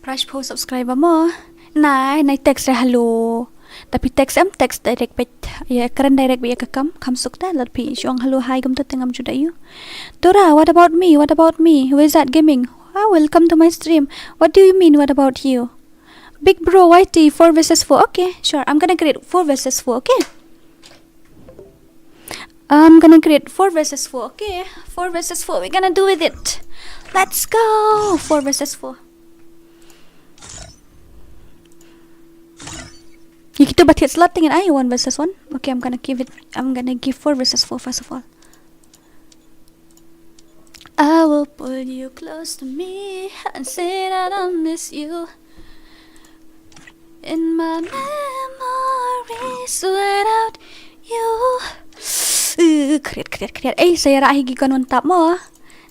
Phra shiphew subscriber mo. Nai, nai text re hello. Tapi text em text direct bait. Ïa kren direct bait ïa ka kam, kam suk ta, lada phi shu ong hello hi kumta te ngam ju da ïu. Dora, what about me? What about me? Wizard Gaming. Ah, welcome to my stream. What do you mean, what about you? Big Bro Y T, four versus four. Okay, sure. I'm gonna create four versus four, okay? I'm gonna create four versus four, okay? Four versus four, we're gonna do with it. Let's go! Four versus four. Ïa kito ba thied slot te ngin ai one versus one. Okay, I'm gonna give it, I'm gonna give four versus four first of all. I will pull you close to me and say that I miss you. In my memories without you. Uh, kriat, kriat, kriat. Eh, sa ïarah hi ki khon one tap mo.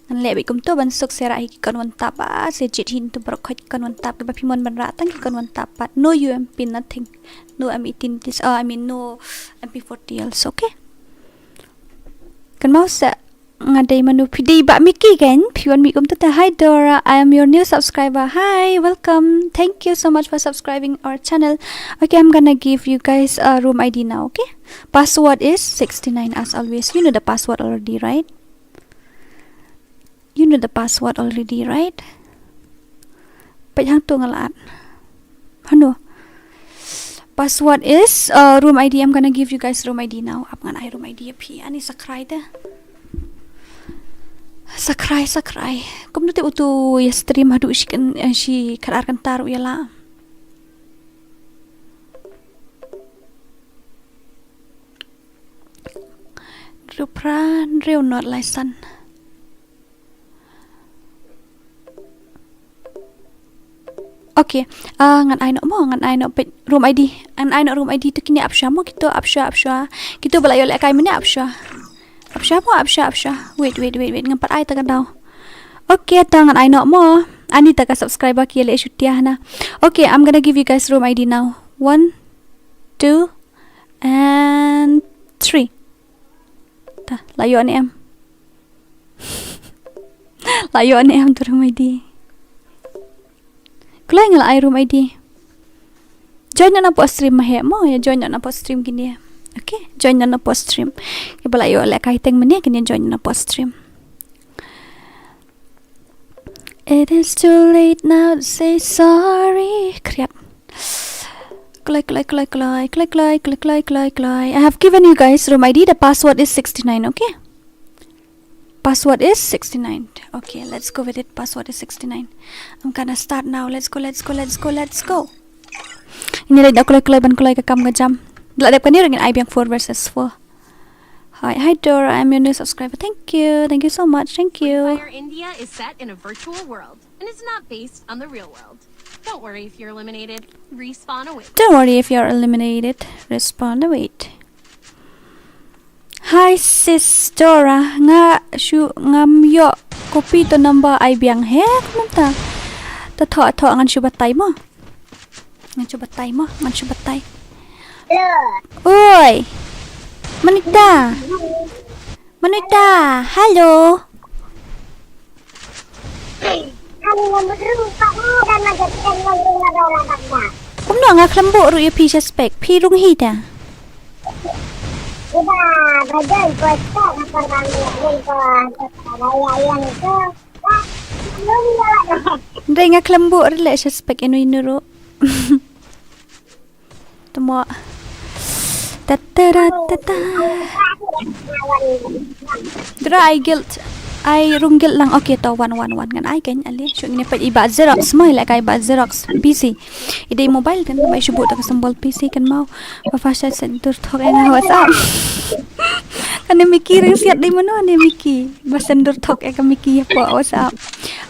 Ngan leh beit kumto ban suk sa ïarah hi ki khon one tap ba. Sa jied hi to baroh khoit ki khon one tap kiba phi mon ban rah tang ki khon one tap pat. No U M P nothing. No M eighteen this, uh, I mean no M P forty also, okay? Kan mau sa. Nga dei mano phi dei ba Mickey kan? Phi wan mih kumta te. Hi Dora, I am your new subscriber. Hi, welcome. Thank you so much for subscribing our channel. Okay, I'm gonna give you guys a room I D now, okay? Password is sixty-nine as always. You know the password already, right? You know the password already, right? Peit hangto nga la at. Hano. Password is, uh, room I D. I'm gonna give you guys room I D now. Ap ngan ai room I D ïa phi. Ani sa khrai te. Sa khrai, sa khrai. Kumno te uto ïa stream haduh shi kan, eh, shi khadar kynta ruh ïa la. Hynriew phra, hynriew not lai san. Ok, Okay. Ah, ngan ai noh mo, ngan ai noh peit room I D. Ngan ai noh room I D to kine ap sha mo, kito ap sha, ap sha. Kito ba la ïoh lehkai mynne ap sha. Ap sha mo, ap sha, ap sha. Wait, wait, wait, wait. Ngam pat ai ta ka daw. Okay, ta ngan ai noh mo. Ani ta ka subscriber ki leh shutia hana. Okay, I'm gonna give you guys room I D now. One, two, and three. Ta, la ïoh ne em. La ïoh ne em tu room I D. Kloi nga la ai room I D. Join na post stream ma he mo, ïa join na post stream kine. Okay, join na post stream. Kiba la ïoh lehkai teng mynne kine join na post stream. It is too late now to say sorry. Kriat. Kloi, kloi, kloi, kloi, kloi, kloi, kloi, kloi, kloi, kloi. I have given you guys room I D. The password is sixty-nine, okay? Password is sixty-nine. Okay, let's go with it. Password is sixty-nine. I'm gonna start now. Let's go, let's go, let's go, let's go. Ini leh da kloi kloi ban kloi ka kam ka jam. La dep kane ruh ngin ai biang four versus four. Hi, hi Dora, I'm your new subscriber. Thank you, thank you so much. Thank you. Fire India is set in a virtual world and is not based on the real world. Don't worry if you're eliminated. Respawn awaits. Don't worry if you're eliminated. Respawn await. Hi sis Dora, nga shu ngam ïoh copy to number ai biang he kumta. Ta thoh thoh ngan shu batai mo. Ngan shu batai mo, ngan shu batai. Oi. Manita. Manita, hello. Kumno nga khlem buh ruh ïa phi sha spek, phi rung hi ta. Dei nga khlem buh ruh leh sha spek inu inu ruh. Tamo. Ta ta ra ta ta. Dura ai guild. Ai rung guild lang. Okay to wan wan wan ngan ai kan ale. Shu ngin pat i ba Xerox mai leh kai ba Xerox P C. I dei mobile kan mai shu buh ta ka symbol P C kan mau. Ba fa sha sen dur thok eng ha WhatsApp. Kan ne Miki ring siat dei mano ne Miki. Ba sen dur thok eng ka Miki ya po WhatsApp.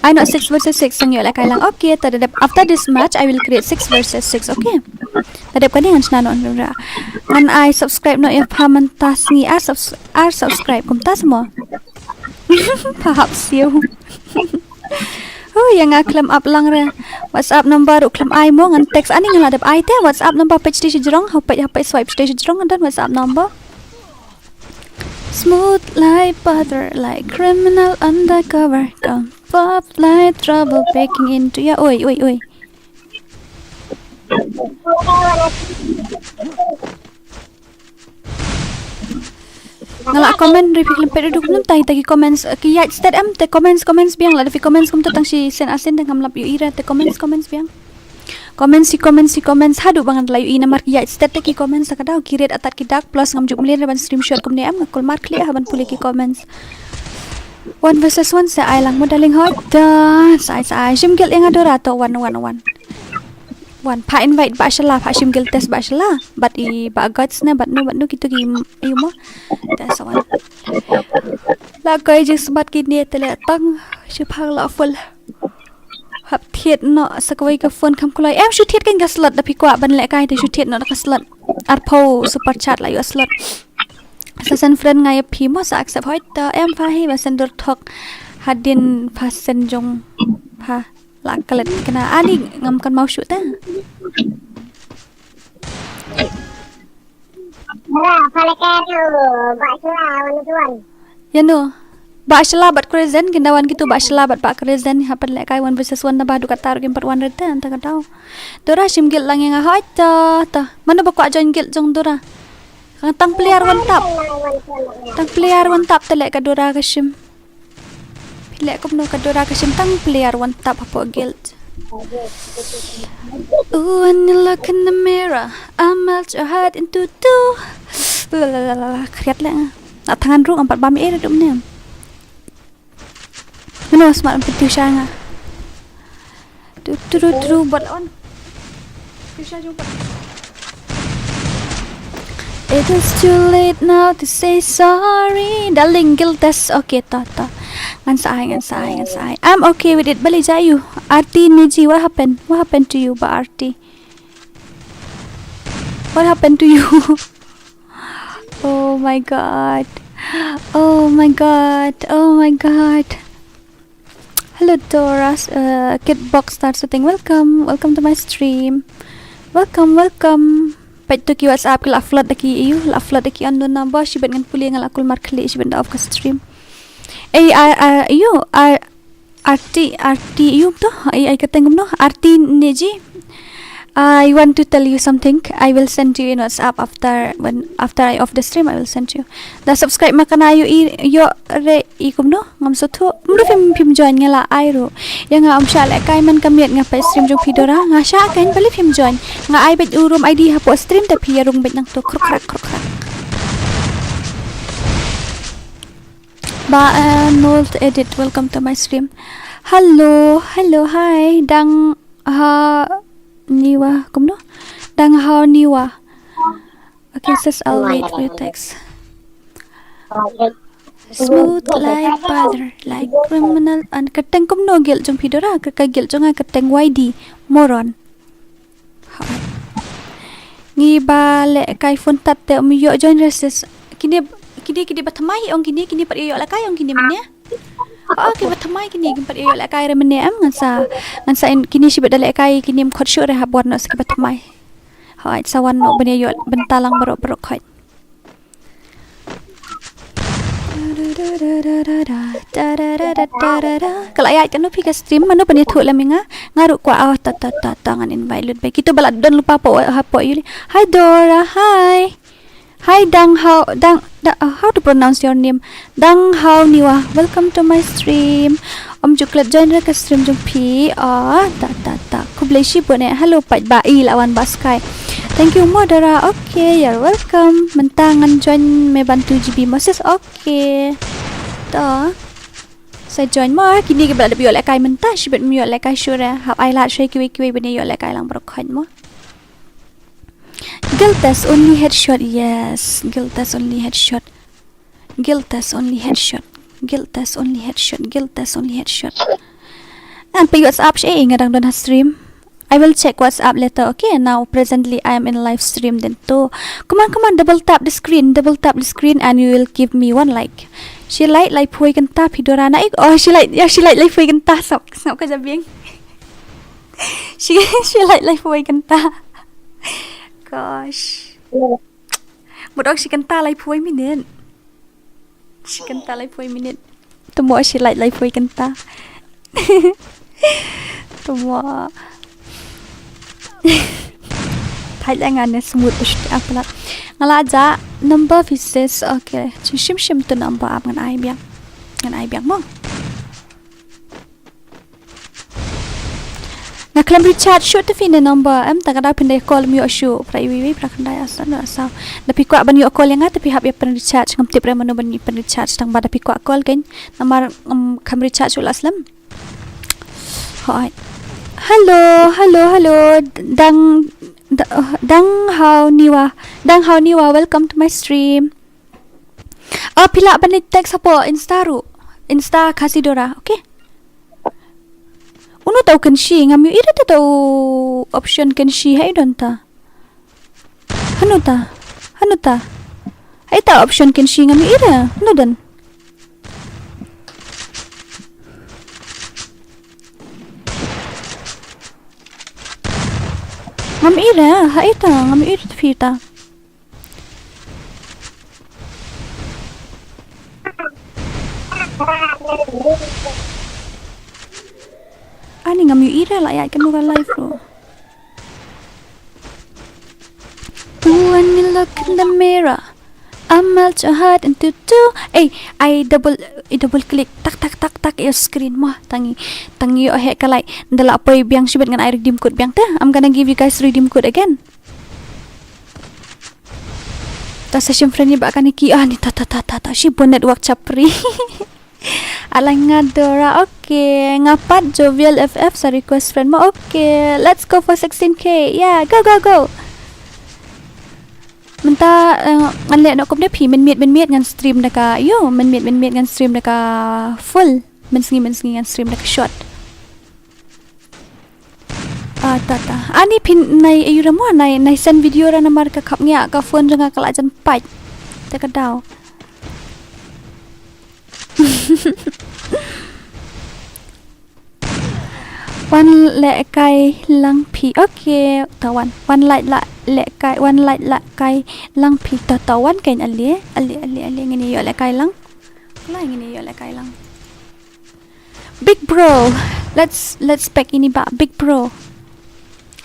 Ai no six versus six sang ïoh leh kai lang. Okay ta dep after this match I will create six versus six, okay? Ta dep kane ngan shna noh ngan ai subscribe noh ïa pha mynta sngi ar subs ar subscribe kumta samo. Pha hap siew. Hu ïa nga khlem ap lang re. WhatsApp number ruh khlem ai mo ngan text ani ngan la dep ai te WhatsApp number page stage jrong ha page ha page swipe stage jrong ngan don WhatsApp number. Smooth like butter, like criminal undercover. Come pop like trouble breaking into your oi oi oi. Nga la comment ri phi khlem pet duk nun tai ta ki comments ki ïaid stet em te comments comments biang la da phi comments kum ta tang shi sen asen da ngam lap ïohi ra te comments comments biang. Comments hi comments hi comments haduh ba ngan la ïohi namar ki ïaid stet te ki comments ka daw ki ret atat ki dak plus ngam juk mlien ra ban screenshot kumne em nga kulmar khlieh ha ban pule ki comments. One versus one sa ai lang mo darling hoi da sa ai sa ai shim guild ïa nga Dora to one one one. Wan pha invite ba shala pha shim guild test ba shala bat i ba gods ne bat nu bat nu kitu ki yu mo. Te sa wan la koi jis bat ki ne te le tang shi phang la full. Hap thied noh sa kawei ka phone kham kulai em shu thied kan ka slot da phi kwah ban leh kai te shu thied noh da ka slot. Arphew super chat la yu slot. Sa send friend nga ïa phi mo sa accept hoi ta em pha hi ba send dur thok hadien pha send jong pha. La klet kena ani ngam kan mau shu ta. Ra pale ka tu ba shala wan tuan. Ya no. Ba shala bat Crescent kinda wan kitu ba shala bat ba Crescent hapan le kai one versus one na ba du kata rukim pat one rete anta ka tau. Dora shim guild lang ïa nga hoi ta ta. Mano ba kwah join guild jong Dora. Kang tang player one tap. Tang player one tap te le ka Dora ka shim. Phi leh kumno ka Dora ka shim tang player one tap hapoh guild. Ooh, when you look in the mirror, I melt your heart into two. La la la la la, kriat leh nga. Nak tangan ruh empat bam eh dum nem. Mano smat empat tu sha nga. Tu tu tu tu bot on. Tu sha jumpa. It is too late now to say sorry. Darling, guild test. Okay, ta ta. Ngan sa ai, ngan sa ai, ngan sa ai. I'm okay with it. Balei jia ïa u? Arti Niji, what happened? What happened to you, Bah Arti? What happened to you? Oh my god. Oh my god. Oh my god. Hello, Doras. Uh, Kitbox Star Setting. Welcome. Welcome to my stream. Welcome, welcome. Peit to ki WhatsApp ki la flood da ki ïa u, la flood da ki unknown number, shibit ngan pule nga la kulmar khlieh shibit da off ka stream. Ei, ar, ar, ïa u, ar, Arti, Arti, ïa u to, ei, ei, kyrteng kumno, Arti Neji. I want to tell you something. I will send you in WhatsApp after, when, after I off the stream, I will send you. Da subscribe ma kane ïa u, i, ïoh re i kumno, ngam sngewthuh. Kumno phim, phim join, nga la ai ruh. Ïa nga ym shah lehkai man ka miet, nga peit stream jong phi Dora. Nga shah kein, balei phim join? Nga ai beit u room I D hapoh stream, te phi ïa rung beit nangto, kruk krak, kruk krak. Bah, uh, Noel Edit, welcome to my stream. Hello, hello, hi. Dang ha Niwa, kumno? Dang ha Niwa. Okay, sis, I'll wait for your text. Smooth like butter, like criminal, and kyrteng kumno guild jong phi Dora, ka, ka guild jong nga kyrteng Y D, moron. Hooid. Ngi ba lehkai phone tad te ym ïoh join re sis. Kine, kine, kine ba thymmai ong kine, kine pat ïoh lehkai ong kine mynne. Oh, ki ba thymmai kine, ki pat ïoh lehkai re mynne em, ngan sa, ngan sa in kine shibit da lehkai, kine ym khot shuh re hap wan noh sa ki ba thymmai. Hooid, sa wan noh ban ïoh bynta lang baroh baroh khoit. Ka la ïaid katno phi ka stream, mano ban ïathuh lem ïa nga, nga ruh kwah, oh, ta, ta, ta, ta, ngan invite lut beit. Kito ba la don lypa hapoh, hapoh ïuli. Hi Dora, hi. Hi Dang Hao, Dang, Da-, uh, how to pronounce your name? Dang Hao Niwa, welcome to my stream. Ym ju klet join re ka stream jong phi. Ah, ta, ta, ta. Khublei shibun eh. Hello, paidbah. I la wan Bah Sky. Thank you, Modera. Okay, you're welcome. Mynta ngan join me ban two G B mo sis. Okay. To. Sa join mo, kine ki ba la dep ïoh lehkai mynta, shibit ym ïoh lehkai shuh re. Hap ai lad shuwa kiwei kiwei ban ïoh lehkai lang baroh khoit mo. Guild test only headshot, yes. Guild test only headshot. Guild test only headshot. Guild test only headshot. Guild test only headshot. Ngan peit WhatsApp sha, eh, nga dang don ha stream. I will check WhatsApp later, okay? Now, presently, I am in live stream then too. Come on, come on, double tap the screen, double tap the screen, and you will give me one like. Shi light laiphew kynta phi Dora na ik. Oh, shi light, ïa shi light laiphew kynta, sngap, sngap ka jabieng. Shi, shi light laiphew kynta. Gosh. Mut ong shi kynta laiphew minit. Shi kynta laiphew minit. Te mo shi light laiphew kynta. Te mo. Thait la nga ne smooth ush te aplat. Nga la jah number phi sis. Okay. Shim shim tu number ap ngan ai biang. Ngan ai biang mo. Nga khlem recharge shuh te phi ne number em, ta ka daw phin da call ym ïoh shuh, phra iwei iwei phra khyndai ar san ar saw. Da phi kwah ban ïoh call ïa nga te phi hap ïa pyn recharge, ngam tip re mano ban ïa pyn recharge tang ba da phi kwah call kein. Namar, um, khlem recharge shuh la slem. Hooid. Hello, hello, hello. Dang, da-, uh, Dang Hao Niwa. Dang Hao Niwa, welcome to my stream. Ah, phi lah ban text hapoh Insta ruh. Insta Khasi Dora, okay? Uno tau kynshi, ngam ïohi re te tau option kynshi, ha i don ta. Hano ta? Hano ta? Ha i ta option kynshi, ngam ïohi re. Hano don? Ngam ïohi re, ha i ta, ngam ïohi re te phi ta. Ani ngam ïohi re la ïa kano ka live ruh. When you look in the mirror, I melt your heart into two. Ei, I double, I double click. Tak, tak, tak, tak, your screen mo. Tang i, tang i, oh, he, ka light. Nda la poi biang shibit ngan ai redeem code biang te. I'm gonna give you guys redeem code again. Ta sa shim friend ïa ba kane ki, ah, ni ta, ta, ta, ta, ta, shibun network chapri. Ala nga Dora, okay. Nga pat Jovial F F sa request friend mo, okay. Let's go for sixteen K. Yeah, go, go, go. Mynta, eh, ngan leh noh kumne phi, mynmiet mynmiet ngan stream da ka, ïoh, mynmiet mynmiet ngan stream da ka full, mynsngi mynsngi ngan stream da ka short. Ah, ta ta. Ani phin nai ayu ra mo, nai, nai send video ra namar ka khap ngiah ka phone jong nga ka la jan pait. Te ka daw. Wan lehkai lang phi. Okay, ta wan. Wan lait la lehkai, wan lait la kai lang phi. Ta ta wan kein ale, ale, ale, ale ngin ïoh lehkai lang. Lai ngin ïoh lehkai lang. Big Bro. Let's, let's pack ini ba Big Bro.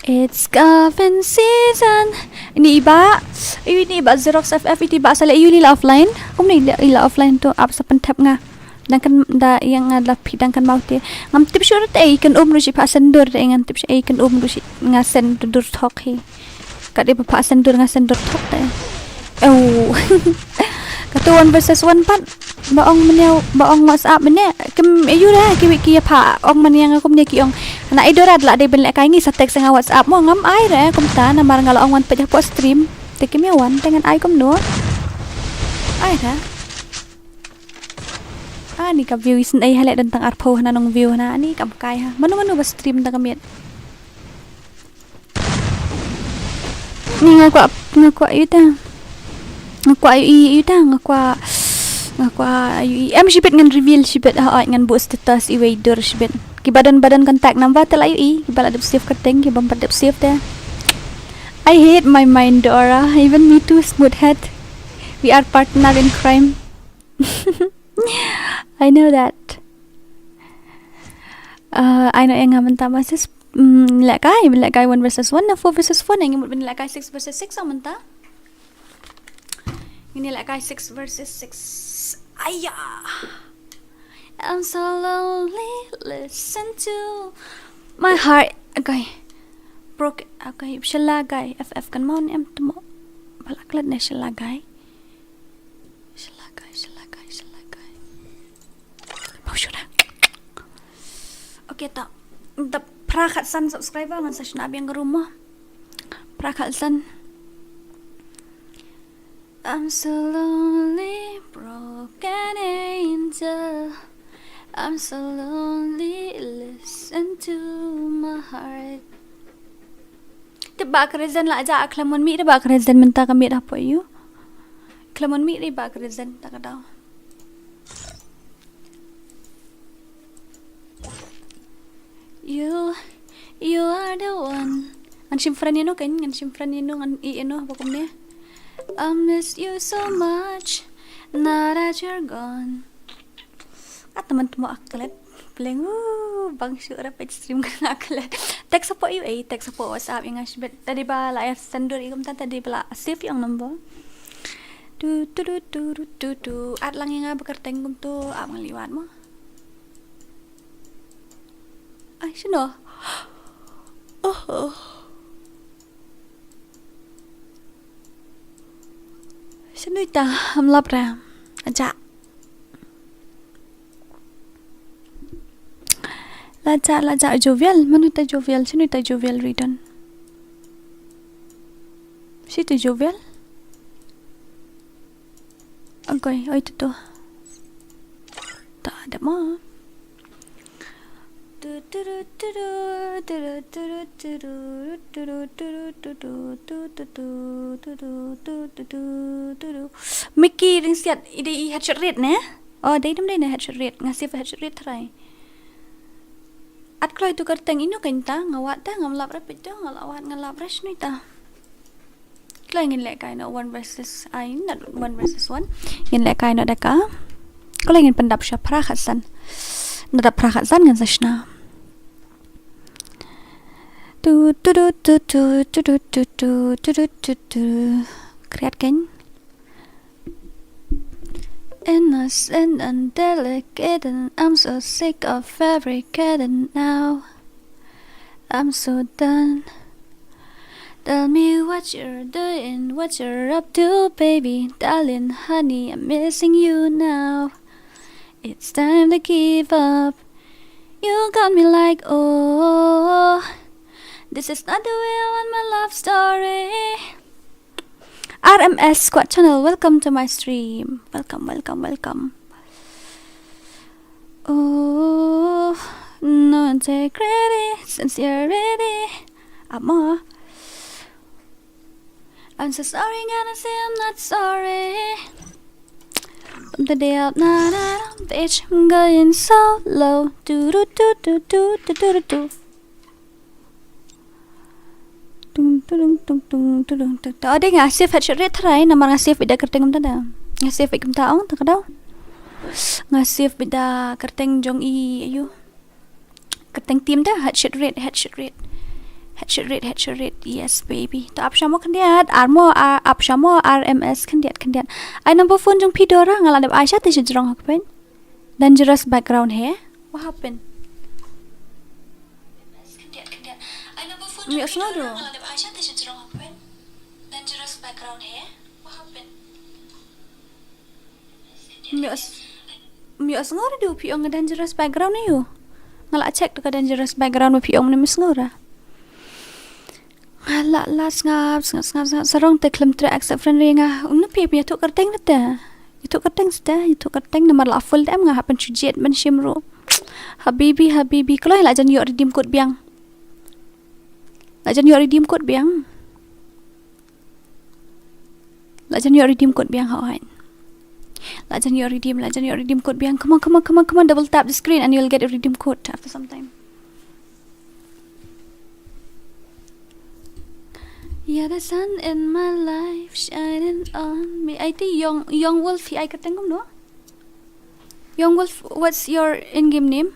It's coffin season. Ini iba. Ayu ini iba Xerox F F iti ba sa leh ayu lila offline. Kumne lila offline tu ap sa pynthep nga. Dang kan da ïa nga da phi dang kan mau te. Ngam tip shuh te ai kan um ruh shi pha sendur te ngam tip shuh ai kan um ruh shi nga sendur thok hi. Ka dei ba pha sendur nga sendur thok te. Oh. Katu one versus one pat. Ba ong mane, ba ong WhatsApp mane. Kim ayu ra ki wiki ya pha ong mane nga kumne ki ong. Na idorat la dei ben lehkai ngi sa text nga WhatsApp mo ngam ai ra kumta namar nga la ong wan peit hapoh stream. Te kim ya wan te ngan ai kumno. Ai ra. Ani ka view isn't ai hale don tang arphew hana nong view hana ani kam kai ha. Manu manu ba stream ta ka miet. Ni nga kwah, nga kwah ïa uta. Nga kwah ïa uta, nga kwah, nga kwah ïa em shibit ngan reveal shibit ha ngan buh status iwei dur shibit. Ki ba don ba don contact number te la ïa ki ba la dep save ka teng ki bam ba dep save te. I hate my mind Dora, even me too smooth head. We are partner in crime. I know that. Uh, I know ïa nga mynta ba sis. Mm, lehkai, lehkai one versus one na four versus four na ngi mut lehkai six versus six ang mynta. Ngin lehkai six versus six. Aya. I'm so lonely, listen to my heart. Okay. Broke. Okay, shala gai. F F kan maun em temo. Balak lat ne shala gai. Shala gai, shala gai, shala gai. Mau shuna. Okay, ta. Da phra khat san subscriber ngan sa shna biang ka room mo. Phra khat san. I'm so lonely, broken angel. I'm so lonely, listen to my heart. Te ba ka reason la ja khlem wan mih, te ba ka reason mynta ka miet hapoh ïa u. Khlem wan mih, te ba ka reason ta ka daw. You, you are the one. Ngan shim friend ïa no kan, ngan shim friend ïa no, ngan i ïa no ba kumne. I miss you so much, now that you're gone. At teman temo aklet. Pleng, uh, bang shu ra page stream kan aklet. Text hapoh U A, text hapoh WhatsApp ïa nga shibit. Tadi ba la ïa sendur ïa kumta tadi ba la save ïa u number. Tu, tu, tu. At lang ïa nga ba kyrteng kumtu, ap ngan liwat mo. Ai, shano? Oh, oh. Shano ita, am lap ra. Aja. La ja, la ja, Jovial. Mano ta Jovial? Shano ta Jovial Ridon? Shi ta Jovial? Agoi, oi tu tu. Ta da ma. Mickey Ringsiat, i dei i headshot rit ne? Oh, dei dum dei ne headshot rit. Nga save headshot rit try. At kloi tu kyrteng ino kynta, nga wad ta, ngam lap ra pito, nga la wad, nga lap ra shnuita. Kloi ngin lehkai no one versus, ai, not one versus one. Ngin lehkai no daka. Kloi ngin pyndap sha phra khatsan. Nadap phra khatsan ngan sa shna. Tu, tu, tu. Kriat kan. Innocent and delicate, and I'm so sick of fabricating now. I'm so done. Tell me what you're doing, what you're up to, baby. Darling, honey, I'm missing you now. It's time to give up. You got me like, oh, this is not the way I want my love story. R M S Squad Channel, welcome to my stream. Welcome, welcome, welcome. Oh, no, take ready, since you're ready. Amo. I'm so sorry, gonna say I'm not sorry. Pump the day up, na na na, bitch, I'm going solo. Do do do do do do do do do. Tung tung tung tung tung tung tung. Oh, dei nga save headshot rate tharai namar nga save beit da kyrteng kumta da. Nga save beit kumta ong ta ka dau. Nga save beit da kyrteng jong i ayu. Kyrteng team da headshot rate, headshot rate. Headshot rate, headshot rate. Yes, baby. To ap shamo khyndiat, armo a- ap shamo R M S khyndiat khyndiat. Ai number phone jong phi Dora nga la dep ai sha te shi jrong hak pen. Dangerous background he. What happened? Mi os ngadu. Mi os mi os ngadu phi ong dangerous background ayu. Nga la check ka dangerous background phi ong ne mis ngora. Nga la la sngap sngap sngap sngap sarong te khlem treh accept friend re nga. Ung na phi phi ïathuh kyrteng te. Ïathuh kyrteng ste, ïathuh kyrteng namar la full em nga hap ban shu jied ban shim ruh. Habibi, habibi, kloi la jan ïoh redeem code biang. La jan ïoh redeem code biang. La jan ïoh redeem code biang, hooid. La jan ïoh redeem, la jan ïoh redeem code biang. Come on, come on, come on, come on. Double tap the screen and you'll get a redeem code after some time. You're the sun in my life, shining on me. Ai te Young, Young Wolf hi ai kyrteng kumno? Young Wolf, what's your in-game name?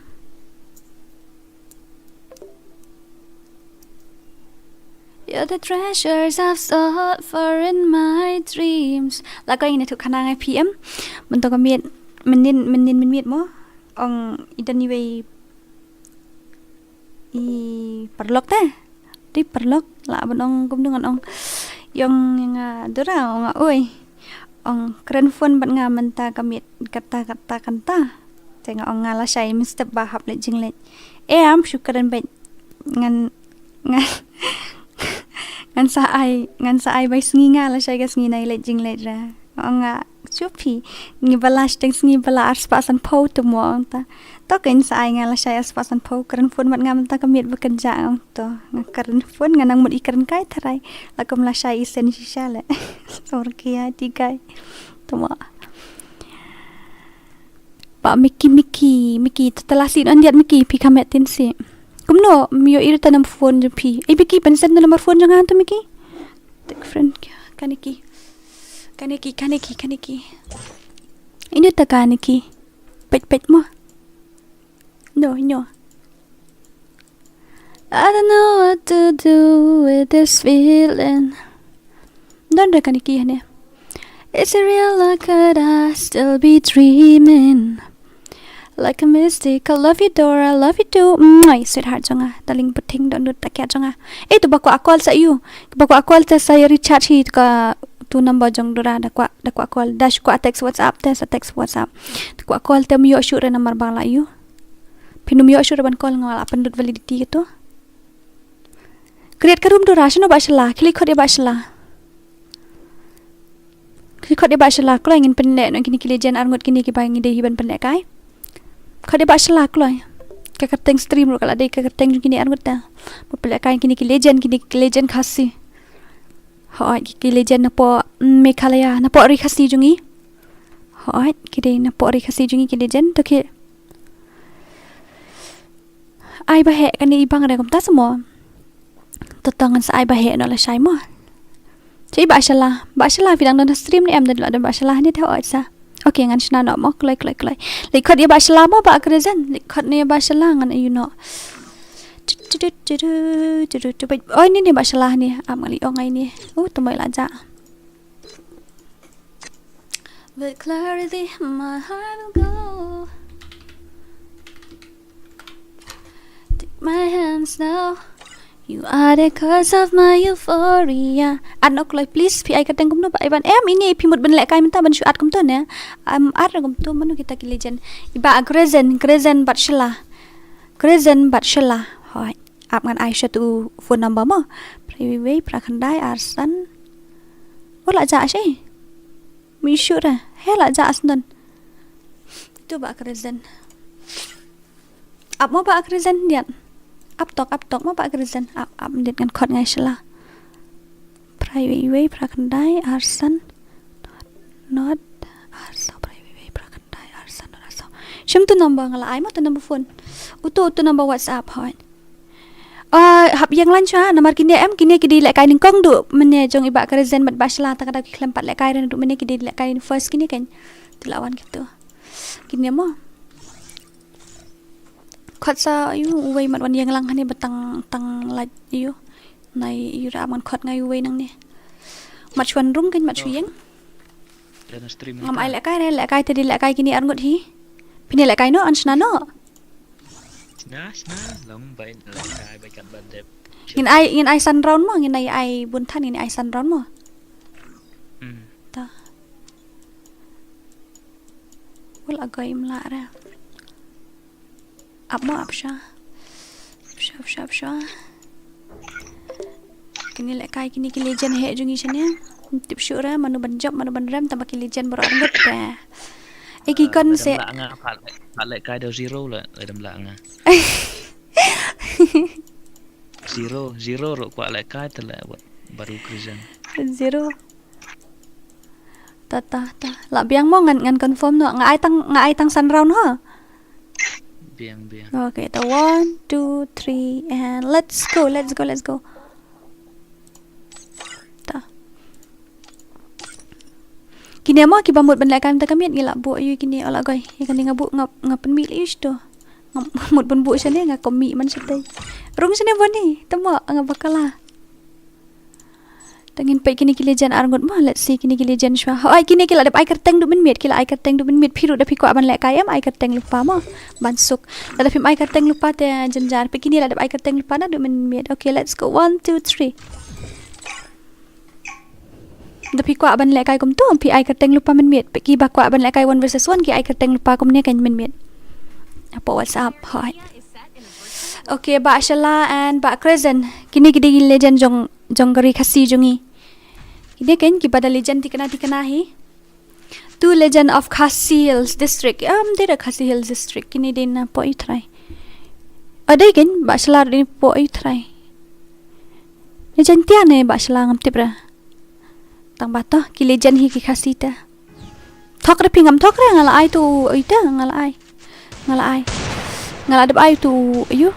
You're the treasures I've sought for in my dreams. La ko ine tu khana ngai P M. Mynta ka miet, mynnin, mynnin mynmiet mo. Ong i don iwei i paralok te. Te paralok la ban ong kumno ngan ong. Ïong nga Dora ong nga oi. Ong kren phone bad nga mynta ka miet kata kata kata. Te nga ong nga lashai mynstep ba hap leit jingleit. Em shu kren bad ngan ngan ngan sa ai ngan sa ai bai sngi nga lashai ka sngi nai leit jingleit ra. Nga ong nga shu phi ngi ba la shteng sngi ba la arspah sanphew te mo ong ta. To kein sa ai nga lashai arspah sanphew kren phone bad nga mynta ka miet ba kynjah ong to. Nga kren phone nga nang mut i kren kai tharai. La kum lashai i sen shisha le. Sor kia ti kai. To mo. Ba Miki Miki Miki ta la si non diat Miki phi khamet tin si. Kumno mio iri ta number phone jong phi. Ai Miki ban send number phone jong nga to Miki. Take friend kya kaniki. Kaniki kaniki kaniki. Ini ta kaniki. Pet pet mo. No no. I don't know what to do with this feeling. Don da kaniki hane. Is it real or could I still be dreaming? Like a mystic, I love you Dora, I love you too. Mwah, sweetheart jong nga, darling puting don dut takia jong nga. Eh tu ba kwah call sa ïu. Ba kwah call te sa ïa recharge hi tu ka tu number jong Dora da kwah da kwah call dash kwah text WhatsApp te sa text WhatsApp. Tu kwah call te mio shu re number ba la ïu. Phin ym ïoh shuh ban call nga la pyndut validity kito. Create ka room Dora shano ba shala, khie khot ïa ba shala. Khie khot ïa ba shala, kloi ngin pynleh noh kine ki legend arngut kine kiba ngi dei hi ban pynleh kai. Khot ïa ba shala kloi. Ka kyrteng stream ruh ka la dei ka kyrteng jong kine arngut ta. Ba pynleh kai kine ki legend, kine ki legend Khasi. Hooid ki legend napoh Meghalaya, napoh ri Khasi jong ngi. Hooid ki dei napoh ri Khasi jong ngi ki legend to ki. Ai ba heh kane i bang re kumta sa mo. To to ngan sa ai ba heh noh lashai mo. Te i ba shala, ba shala phi dang don ha stream ne em, da la don ba shala ne te hooid sa. Okay ngan shna noh mo, kloi kloi kloi. Leit khot ïa ba shala mo ba Crescent, leit khot ne ba shala ngan ïu noh. Oi ne ne ba shala ne, am ngan leit ong ai ne. Uh, to moi la ja. With clarity, my heart will go. Take my hands now. You are the cause of my euphoria. Add noh kloi please, phi ai kyrteng kumno ba ai ban em ini phi mut ban leh kai mynta ban shu add kumto ne. Am add kumto mano kita ki legend. I ba Crescent, Crescent bad shala. Crescent bad shala. Hooid. Ap ngan ai sha tu phone number mo. Phra wei wei, phra khyndai, ar san. U la jah shi. Mi shu re. He la jah asnon. Tu ba kyrzen. Ap mo ba kyrzen diat. Ap tok, ap tok mo ba kyrzen. Ap, ap diat ngan khot ngai shala. Phra wei wei, phra khyndai, arsan. Not, arsan, phra wei wei, phra khyndai, arsan, arsan. Shim tu number nga la ai mo tu number phone. Utu, utu number WhatsApp hoi. Ah, hap ïeng lan sha, namar kine em, kine ki dei lehkai nyngkong duh mynne jong i Bah Kyrzen bad Bah Shla, ta ka dei ki khlem pat lehkai re duh mynne, ki dei lehkai first kine kan. Te la wan kito. Kine mo. Khot sa ïu uwei mat wan ïeng lang hangne ba tang, tang lait ïu. Nai ïu ra man khot ngai uwei nangne. Mat shu wan rung kan mat shu ïeng. Ngam ai lehkai re, lehkai te dei lehkai kine arngut hi. Phin ïa lehkai noh, yn shna noh. Shna, shna, long bai lehkai, bai kat ban dep. Ngin ai, ngin ai san round mo, ngin ai, ai bun than, ngin ai san round mo. Hmm. Ta. Ul agoi mla ra. Ap mo, ap sha. Ap sha, ap sha, ap sha. Kine lehkai, kine ki legend heh jong ngi shane. Tip shuh re mano ban jop, mano ban rem, tang ba ki legend baroh arngut te. E ki kon se. Lehkai da zero la, lehkai da zero. Zero, zero ruh kwah lehkai te la baru Kyrzen. Zero. Ta, ta, ta. La biang mo ngan, ngan confirm noh. Nga ai tang, nga ai tang san round ha. Biang, biang. Okay, ta one, two, three, and let's go, let's go, let's go. Ta. Kine mo kiba mut ban lehkai mynta ka miet ngi la buh ïu kine, ula goi. Ïa kane nga buh nga, nga pynmih ïu shito. Nga mut ban buh shane nga kynmih man shatei. Rung shane bani, te mo nga bakala. Te ngin peit kine ki legend arngut mo, let's see kine ki legend shwa. Hooid kine ki la dep ai kyrteng duh mynmiet, ki la ai kyrteng duh mynmiet, phi ruh da phi kwah ban lehkai em ai kyrteng lypa mo. Ban suk. Lada phim ai kyrteng lypa te jynjar, peit kine la dep ai kyrteng lypa na duh mynmiet. Okay, let's go. One, two, three. Da phi kwah ban lehkai kumto, phi ai kyrteng lypa mynmiet. Peit kiba kwah ban lehkai one versus one, ki ai kyrteng lypa kumne kan mynmiet. Hapoh WhatsApp, hooid. Okay, Bah Shala and Bah Kyrzen. Kine ki dei ki legend jong, jong ka ri Khasi jong ngi. Kine kan kiba da legend tikna tikna hi. Two legend of Khasi Hills District. Um, dei da Khasi Hills District. Kine dei na poh Ïu Thrai. O dei kan Bah Shala dei poh Ïu Thrai. Legend tia ne Bah Shala ngam tip ra. Tang ba to ki legend hi ki Khasi te. Thok re phi ngam thok re, nga la ai tu ïu te, nga la ai. Nga la ai. Nga la dep ai tu ïu.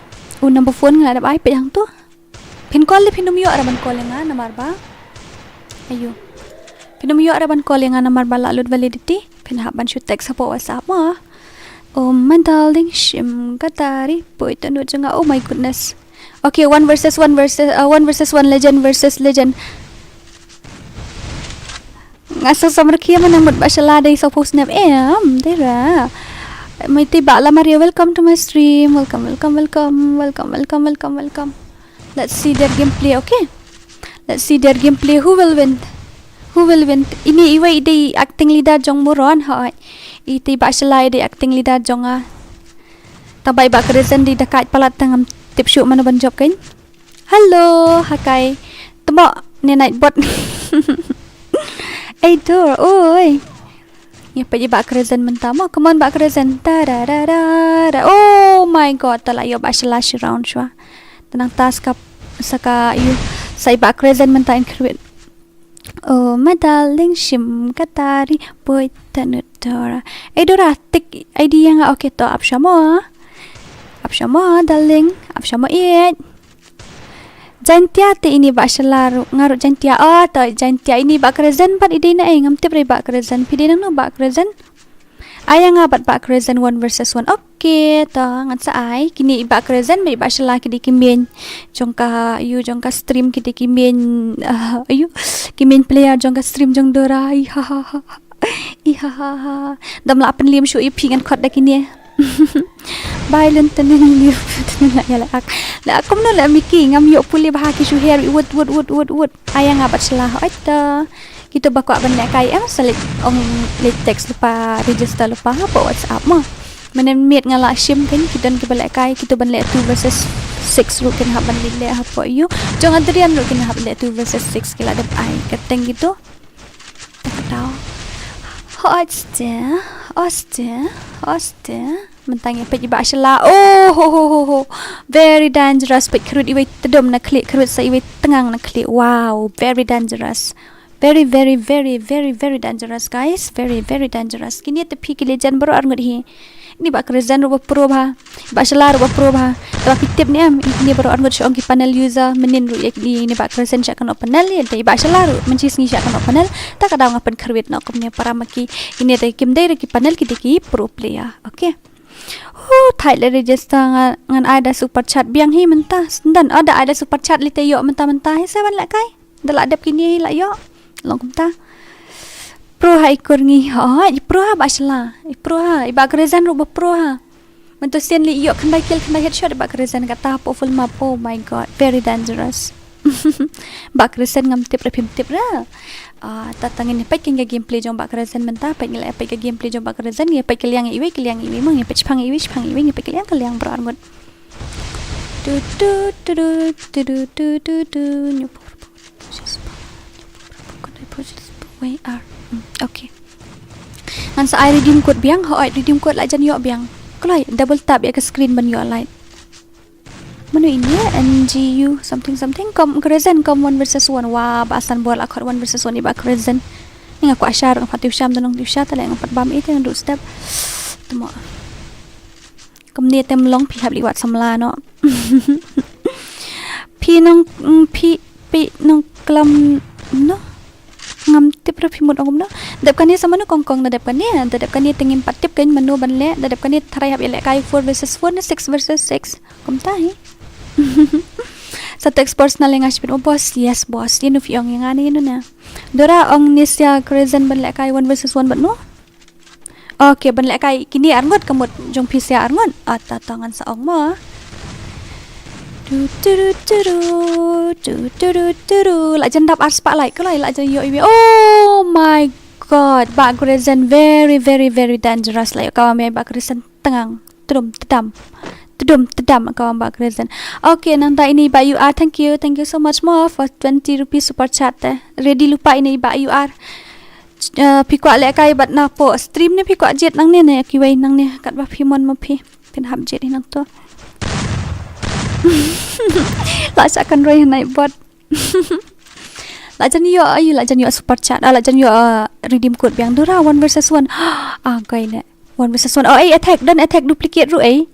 U number phone nga la dep ai peit hangto. Phin call le phin ym ïoh re ban call ïa nga namar ba. Ïu. Phin ym ïoh re ban call ïa nga namar ba la lut validity. Phin hap ban shu text hapoh WhatsApp mo. Oh my darling, shim ka tari, poi tanu jong nga. Oh my goodness. Okay, one versus one versus, uh, one versus one, legend versus legend. Nga sa samar kia mana mut Bah Shala dei sa post name em, dei ra. Maiti Bah Lamaria, welcome to my stream. Welcome, welcome, welcome, welcome, welcome, welcome, welcome. Let's see their gameplay, okay? Let's see their gameplay. Who will win? Who will win? Ini iwei dei acting leader jong Muron, hoi. Iti Bah Shala dei acting leader jong nga. Tang ba i Bah Kyrzen dei da kait palat, tang ngam tip shuh mano ban jop kan. Hello, hakai. Temo ne night bot. Ei dur, oi. Ïa peit i Bah Kyrzen mynta mo. Come on Bah Kyrzen. Ta ra ra ra ra. Oh my god, ta la ïoh Bah Shala shi round shwa. Te nangta sa ka, sa ka ïu, sa i Bah Kyrzen mynta in create. Oh my darling, shim ka tari, poi tanu Dora. Ei Dora, tik idea nga, okay to ap sha mo. Ap sha mo darling, ap sha mo ïeit. Jaintia te ini Bah Shala ruh, nga ruh Jaintia. Oh, to Jaintia, ini Bah Kyrzen pat i dei na ei, ngam tip re Bah Kyrzen. Phi dei nangno Bah Kyrzen? Ai ïa nga bad Bah Kyrzen one versus one. Okay, to ngan sa ai. Kine i Bah Kyrzen bad i Bah Shala ki dei ki main jong ka, ïu, jong ka stream, ki dei ki main, uh, ïu, ki main player jong ka stream jong Dora. Ih ha ha ha. Ih ha ha ha. Dam lah pynlim shuh ïa phi ngan khot da kine. Bai lun tenen liu tenen la ïa la ak. La ak kumno la Miki ngam ïoh pule bha ki shu her wut wut wut wut wut. Ai ïa nga bad Shala hoi to. Kito ba kwah ban lehkai em sa leit ong leit text lypa, register lypa hapoh WhatsApp mo. Mynne miet nga la shim kan ki don kiba lehkai, kito ban leh two versus six ruh kin hap ban leh hapoh ïu. Jong Adrian ruh kin hap leh two versus six, ki la dep ai kyrteng kito. Oste, oste, oste. Mynta ngi peit i Bah Shala. Oh, ho, ho, ho, ho. Very dangerous. Peit khrut iwei tdom na khlieh, khrut sa iwei tngang na khlieh. Wow, very dangerous. Very, very, very, very, very dangerous, guys. Very, very dangerous. Kine te phi ki legend baroh arngut hi. Ini Bah Crescent ruh ba pro bha. Bah Shala ruh ba pro bha. Te ba phi tip ne em, ini baroh arngut shu ong ki panel user, mynnin ruh ïa ini, ini Bah Crescent shah kano panel, ïa te Bah Shala ruh mynshi sngi shah kano panel. Ta ka daw nga pynkhrwit noh kumne para ma ki, ini te kim dei ruh ki panel, ki dei ki pro player. Okay. Hu, thait le register nga, ngan ai da super chat biang hi mynta. Snden, oh, da ai da super chat lei te ïoh mynta mynta hi, sa ban lehkai. Da la dep kine hi la ïoh. Long kumta. Pro ha i kur ngi. Oh, i pro ha Bah Shala. I pro ha. I Bah Crescent ruh ba pro ha. Mynta sien lei ïoh khyndai kill khyndai headshot i Bah Crescent kata hapoh full map. Oh my god, very dangerous. Bah Crescent ngam tip re, phim tip re. Ah, ta ta ngin peit kein ka gameplay jong Bah Crescent mynta, peit ngi la peit ka gameplay jong Bah Crescent, ngi peit ka liang iwei, ka liang iwei mo, ngi peit shipang iwei, shipang iwei, ngi peit ka liang, ka liang baroh arngut. Tu tu tu tu tu tu tu tu tu. Where are? Hmm, okay. Ngan sa ai redeem code biang, hooid redeem code la jan ïoh biang. Kloi, double tap ïa ka screen ban ïoh light. Mano ini, N G U something something, kom Crescent, kom one versus one. Wah, ba san bor la khot one versus one i Bah Crescent. Ni nga kwah share, nga pat tiw sham, da nong tiw share, ta le nga pat bam i te ngan duh step. Temo. Kumne tem long phi hap leit wad samla noh. Phi nong, mm, phi, phi nong klam noh. Ngam tip re phi mut ong kumno. Dep kane sa mano kong kong, da dep kane, da dep kane te ngim pat tip kein mano ban leh, da dep kane tharai hap ïa lehkai four versus four ne six versus six. Kumta hi. Sa text personal ïa nga shipin, oh boss, yes boss. Ïa no phi ong ïa nga ne ïa no na. Dora ong Nisia Crescent ban lehkai one versus one bad no. Okay, ban lehkai kine arngut ka mut jong phi sia arngut. Ah, ta ta ngan sa ong mo. Tu tu tu tu tu, tu tu tu tu tu. La jan dap ar spah lai, kloi la jan ïoh iwei. Oh my god, Bah Crescent very, very, very dangerous la ïoh kawei Bah Crescent tngang. Tdum tdam. Tdum tdam kawei Bah Crescent. Okay, nangta ini Bah U R, thank you. Thank you so much mo for twenty rupees super chat te. Ready lypa ini Bah U R. Eh, phi kwah lehkai bad na poh stream ne phi kwah jied nangne ne kiwei nangne katba phi mon mo phi. Phin hap jied hi nangto. La shah kynroi ha Nightbot. La jan ïoh, ayu la jan ïoh super chat. Ah, la jan ïoh, ah, redeem code biang. Dora one versus one. Ah, kai ne. One versus one. Oh, ei, attack, don attack duplicate ruh ei.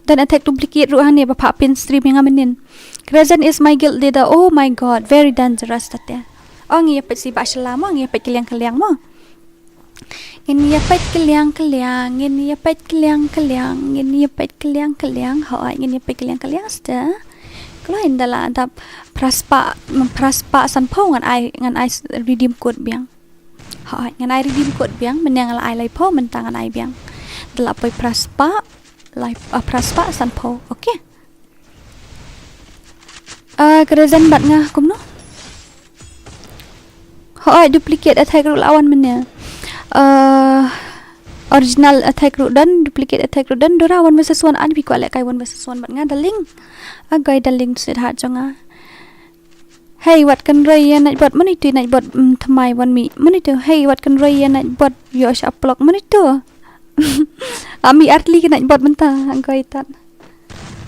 Don attack duplicate ruh hangne ba phah pin stream ïa nga mynnin. Crescent is my guild leader. Oh my god, very dangerous tate. Oh, ngi ïa peit sha i Bah Shala mo, ngi ïa peit ka liang ka liang mo. Ngin ïa peit ka liang ka liang, ngin ïa peit ka liang ka liang, ngin ïa peit ka liang ka liang. Hooid, ngin ïa peit ka liang ka liang sha te. Kloi, ynda la dap phra spah, phra spah sanphew ngan ai, ngan ai redeem code biang. Hooid, ngan ai redeem code biang, mynne nga la ai laiphew, mynta ngan ai biang. Da la poi phra spah, lai, ah, phra spah sanphew. Okay. Ah, Crescent bad nga kumno? Hooid, duplicate attack ruh la wan mynne. Ah, original attack ruh don, duplicate attack ruh don. Dora one versus one, ani phi kwah lehkai one versus one bad nga, darling. Agai darling sweetheart jong nga. Hei, wat kynroi ïa Nightbot, mano ito i Nightbot, mm, thymmai wan mih. Mano ito, hei, wat kynroi ïa Nightbot, ïoh sha plok, mano ito. Ami artli ki Nightbot mynta, angkoi tat.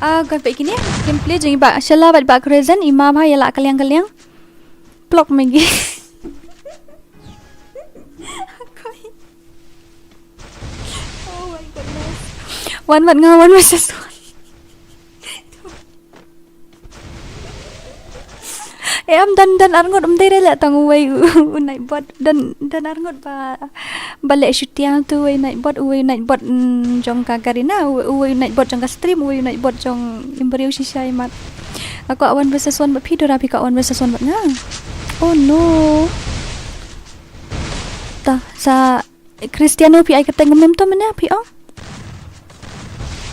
Ah, koi peit kine, gameplay jong i Bah Shala bad Bah Crescent, i ma bha ïa la ka liang ka liang. Plok megi. Angkoi. Oh my goodness. One bad nga, one versus one. Eh, em don, don arngut, em dei re leh tang uwei u, u Nightbot, don, don arngut ba, ba leh shooting tu uwei Nightbot, uwei Nightbot, mm, jong ka Garena, uwei, uwei Nightbot jong ka stream, uwei Nightbot jong i briew shisha i mat. Nga kwah one versus one bad phi, Dora phi kwah one versus one bad nga. Oh no. Ta, sa Cristiano phi ai kyrteng kumno to mynne phi ong?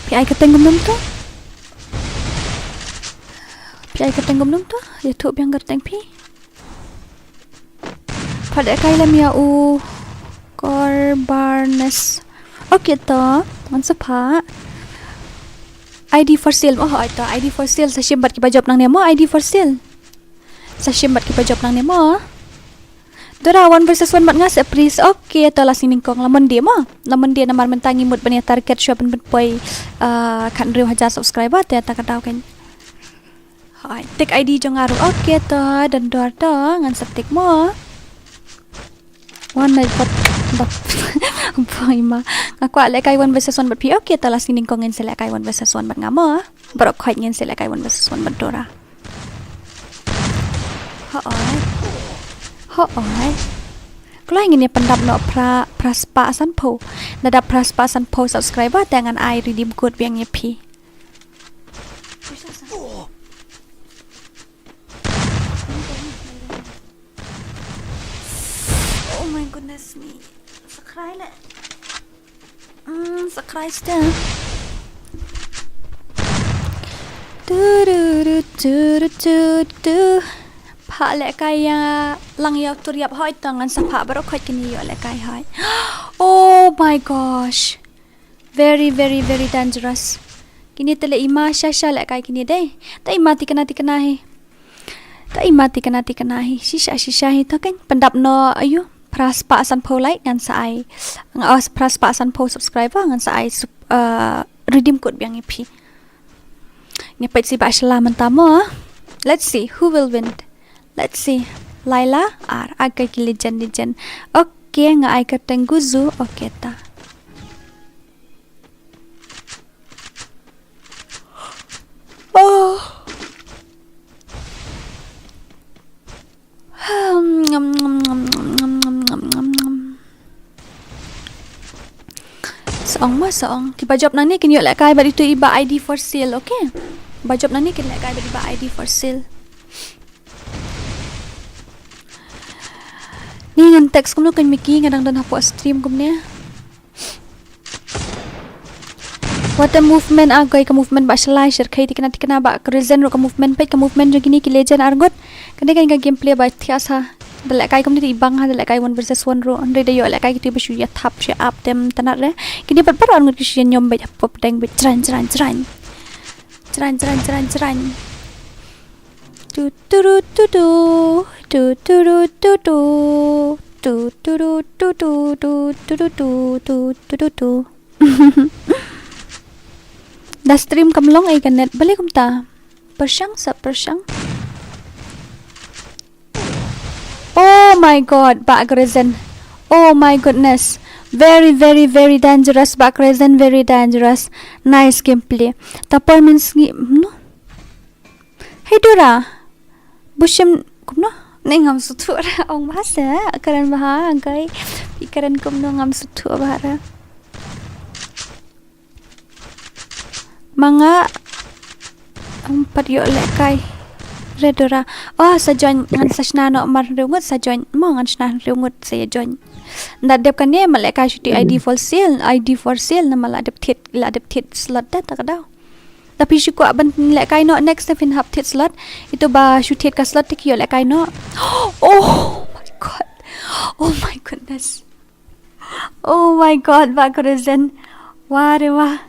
Phi ai kyrteng kumno to? Phi ai kyrteng kumno to? Ïathuh biang kyrteng phi. Pha lehkai lem ïa u Corbarnes. Okay to, ngan sa phah. I D for sale mo, hooid to, I D for sale, sa shim bad kiba jop nangne mo, I D for sale. Sa shim bad kiba jop nangne mo. Tura one versus one bad nga sa priest. Okay, to la sngewnyngkong la Monday mo. La Monday namar mynta ngi mut ban ïa target shuwa ban poi, ah, khathynriew hajar subscriber te ta ka daw kan. Hai, tik I D jong nga ruh. Okay, to don dor to ngan sa tik mo. One night pot dap. Boy ma. Nga kwah lehkai one versus one bad phi. Okay, to la sngewnyngkong ngin sa lehkai one versus one bad nga mo. Baroh khoit ngin sa lehkai one versus one bad Dora. Hooid. Hooid. Kloi ngin ïa pyndap noh phra, phra spah sanphew. Lada phra spah sanphew subscriber te ngan ai redeem code biang ïa phi. Oh my goodness me. Sa khrai leh. Mm, sa khrai still. Tu, tu, tu, tu, tu, tu, tu. Phah lehkai ïa lang ïa u tur ïap hoi to ngan sa phah baroh khoit kine ïoh lehkai hoi. Oh my gosh. Very, very, very dangerous. Kine te leh i ma sha sha lehkai kine dei. Ta i ma tikna tikna hi. Ta i ma tikna tikna hi. Shisha shisha hi to kan. Pyndap noh ayu. Phra spah sanphew like ngan sa ai. Nga os phra spah sanphew subscriber ngan sa ai sup-, uh, redeem code biang ïa phi. Ngi peit si ba shala mynta mo. Let's see who will win. Let's see. Laila ar aka ki legend legend. Okay, nga ai ka teng guzu. Okay ta. Oh. Hmm, ngam, ngam, ngam. Sa ong ma sa ong. Kiba jop nangne kin ïoh lehkai bad itu i ba I D for sale, okay? Ba jop nangne kin lehkai bad i ba I D for sale. Ni ngan text kumno kan Miki nga dang don hapoh stream kumne. What a movement, a goi ka movement ba shalai shyrkhei tikna tikna ba Crescent ruh ka movement peit ka movement jong kine ki legend arngut. Kane kan ka gameplay ba thiah sa. Da lehkai kumne te i bang ha da lehkai one versus one ruh. Hynrei da ïoh lehkai kito ba shu ïa thap shu ap tem tanat re. Kine pat pat arngut ki shu ïa ñiom beit hap pop deng beit jrain jrain jrain. Jrain jrain jrain jrain. Tu tu ru tu tu. Tu tu ru tu tu. Tu tu ru tu tu. Tu tu ru tu tu. Tu tu ru tu. Da stream kam long ei ka net. Balei kumta? Pyrshang sa pyrshang. Oh my god, Bah Crescent. Oh my goodness. Very, very, very dangerous, Bah Crescent, very dangerous. Nice gameplay. Tapor min sngi, no? Hey Dora. Bushim, kumno? Ne ngam suthu ra ong bahasa. Karen baha, angkai. Karen kumno ngam suthu bahara. Ma nga, um, pat ïoh lehkai. Re Dora. Oh, sa join ngan sa shna noh mar hynriew ngut sa join. Mo ngan shna hynriew ngut sa ïa join. Nda dep kane ma lehkai shuti I D for sale, I D for sale na ma la dep thied, la dep thied slot da ta ka daw. Tapi shu kwah ban lehkai noh next te phin hap thied slot. Itu ba shu thied ka slot te ki ïoh lehkai noh. Oh my god. Oh my goodness. Oh my god, Bah Crescent. Wah re wah.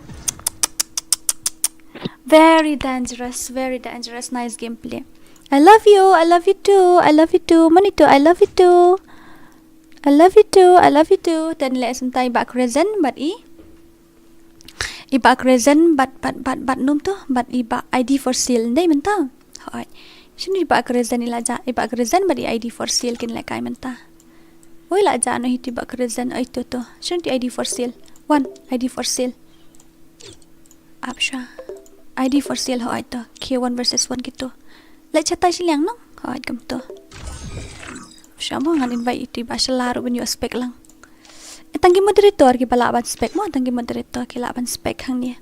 Very dangerous, very dangerous. Nice gameplay. I love you, I love you too, I love you too. Mani too, I love you too. I love you too, I love you too. Ten leh sumtai Bah Crescent, bad i. I Bah Crescent, bad, bad, bad, bad num tu, bad i Bah I D for sale, ndai mynta. Hoi. Shini i Bah Crescent i la ja, i Bah Crescent bad i I D for sale kin lehkai mynta. Oi la ja no hiti Bah Crescent, oi tu tu. Shini I D for sale. One, I D for sale. Ap sha. I D for sale hoi tu. K one versus one gitu. Leh chata shi liang nong. Hoi kam tu. Ap sha mo ngan invite itu i Bah Shala ruh ban ïoh spek lang. Eh, tang ki moderator ki ba lah ban spek mo, tang ki moderator ki lah ban spek hangne.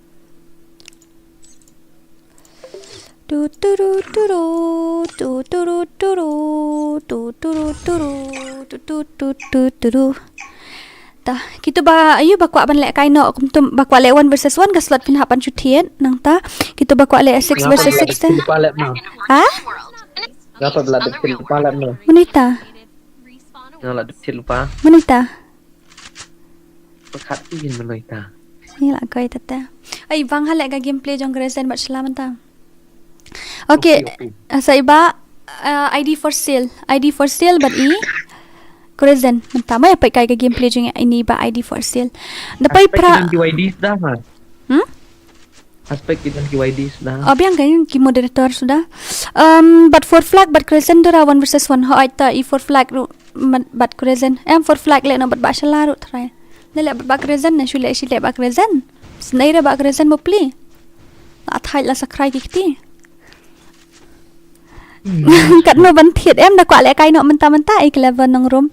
Tu tu ru tu ru, tu tu ru tu ru, tu tu ru tu ru, tu tu tu tu tu ru. Ta, kito ba, ayu ba kwah ban lehkai noh, kumto ba kwah leh one versus one ka slot phin hap ban shu thied, nangta, kito ba kwah leh six versus six te. Ha? Ngapa ba la dep thied lypa leh ma? Mano ita? Nga la dep thied lypa. Mano ita? Pakhat ïa nga mano ita. Ni la koi tata. Ai bang haleh ka gameplay jong Crescent bad Shala mynta. Okay, okay, okay. Sa i Bah, uh, I D for sale. I D for sale bad i. Crescent, mynta ma ïa peit kai ka gameplay jong ïa ini ba I D for sale. Da pei Aspek pra. Ki don ki Y D suda ha. Hmm? Aspek ki don ki Y D suda. Oh, biang kan ki moderator suda. Um, bad Four Flag bad Crescent dura one versus one. Hooid ta i Four Flag ruh bad Crescent. Em Four Flag leh no bad ba shala ruh trai. Ne leh bad ba Crescent ne shu leh shi leh ba Crescent. Snei re ba Crescent mo pli. La thait la sakrai ki kti. Katno ban thied em da kwah leh kai noh mynta mynta, eh, clever nongrum.